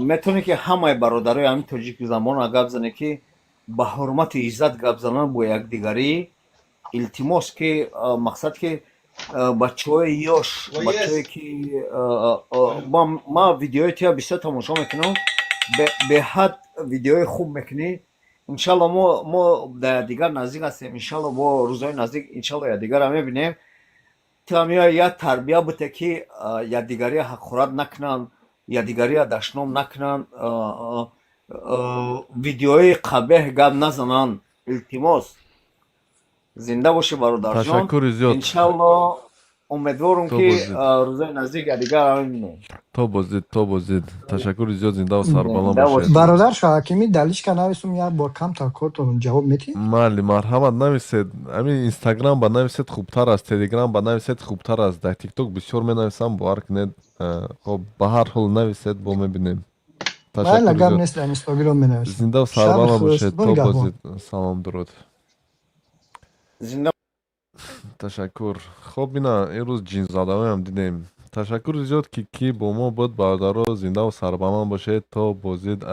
Метавонӣ ки ҳамаи бародарои ҳамин тоҷики замона гап зане, ки ба ҳурмату иззат гап зананд бо якдигарӣ, илтимос, ки мақсад ки бачаҳои ёш, бачаҳое ки ман видеои туя бисёр тамошо мекунам, беҳад видеои хуб мекунӣ. Иншалло, мо дар якдигар наздик ҳастем, иншалло, бо рӯзҳои наздик, иншалло, якдигарро мебинем. Ту ҳам як тарбия буте, ки якдигария ҳақорат накунанд, якдигария дашном накунанд, видеои қабеҳ гап назананд, илтимос. Зинда бошӣ, бародарҷон. Ташаккури зиёд. Иншалло, умедворум, То ки боздид. Рӯзои наздик якдигарро мебинем. То боздид, то боздид. Ташаккури зиёд, зиндаву сарбаланд Зинда бошед. бошӣ. Бародар Шоҳакимӣ, дар личка нависум, як бор камтар кортон ҷавоб метиҳ? Майли, марҳамат, нависед. Ҳамин Инстаграм ба нависед, хубтар аст, Телеграм ба нависед, хубтар аст. Дар Тикток бисёр менависам, бовар кунед. Хоб, ба ҳар ҳол нависед, бо мебинем. Майла, Ташаккури гап зиёд. нест, дар Инстаграм менависам. Зиндаву Шаби сарбаланд хуш, бошед, то нигаҳбон. боздид. Салом, дуруд. Зинда. Ташаккур. Хоб, ина имрӯз ҷинзадаҳоям дидем. Ташаккури зиёд, ки бо мо буд, бародаро. Зиндаву сарбаланд бошед, то боздид.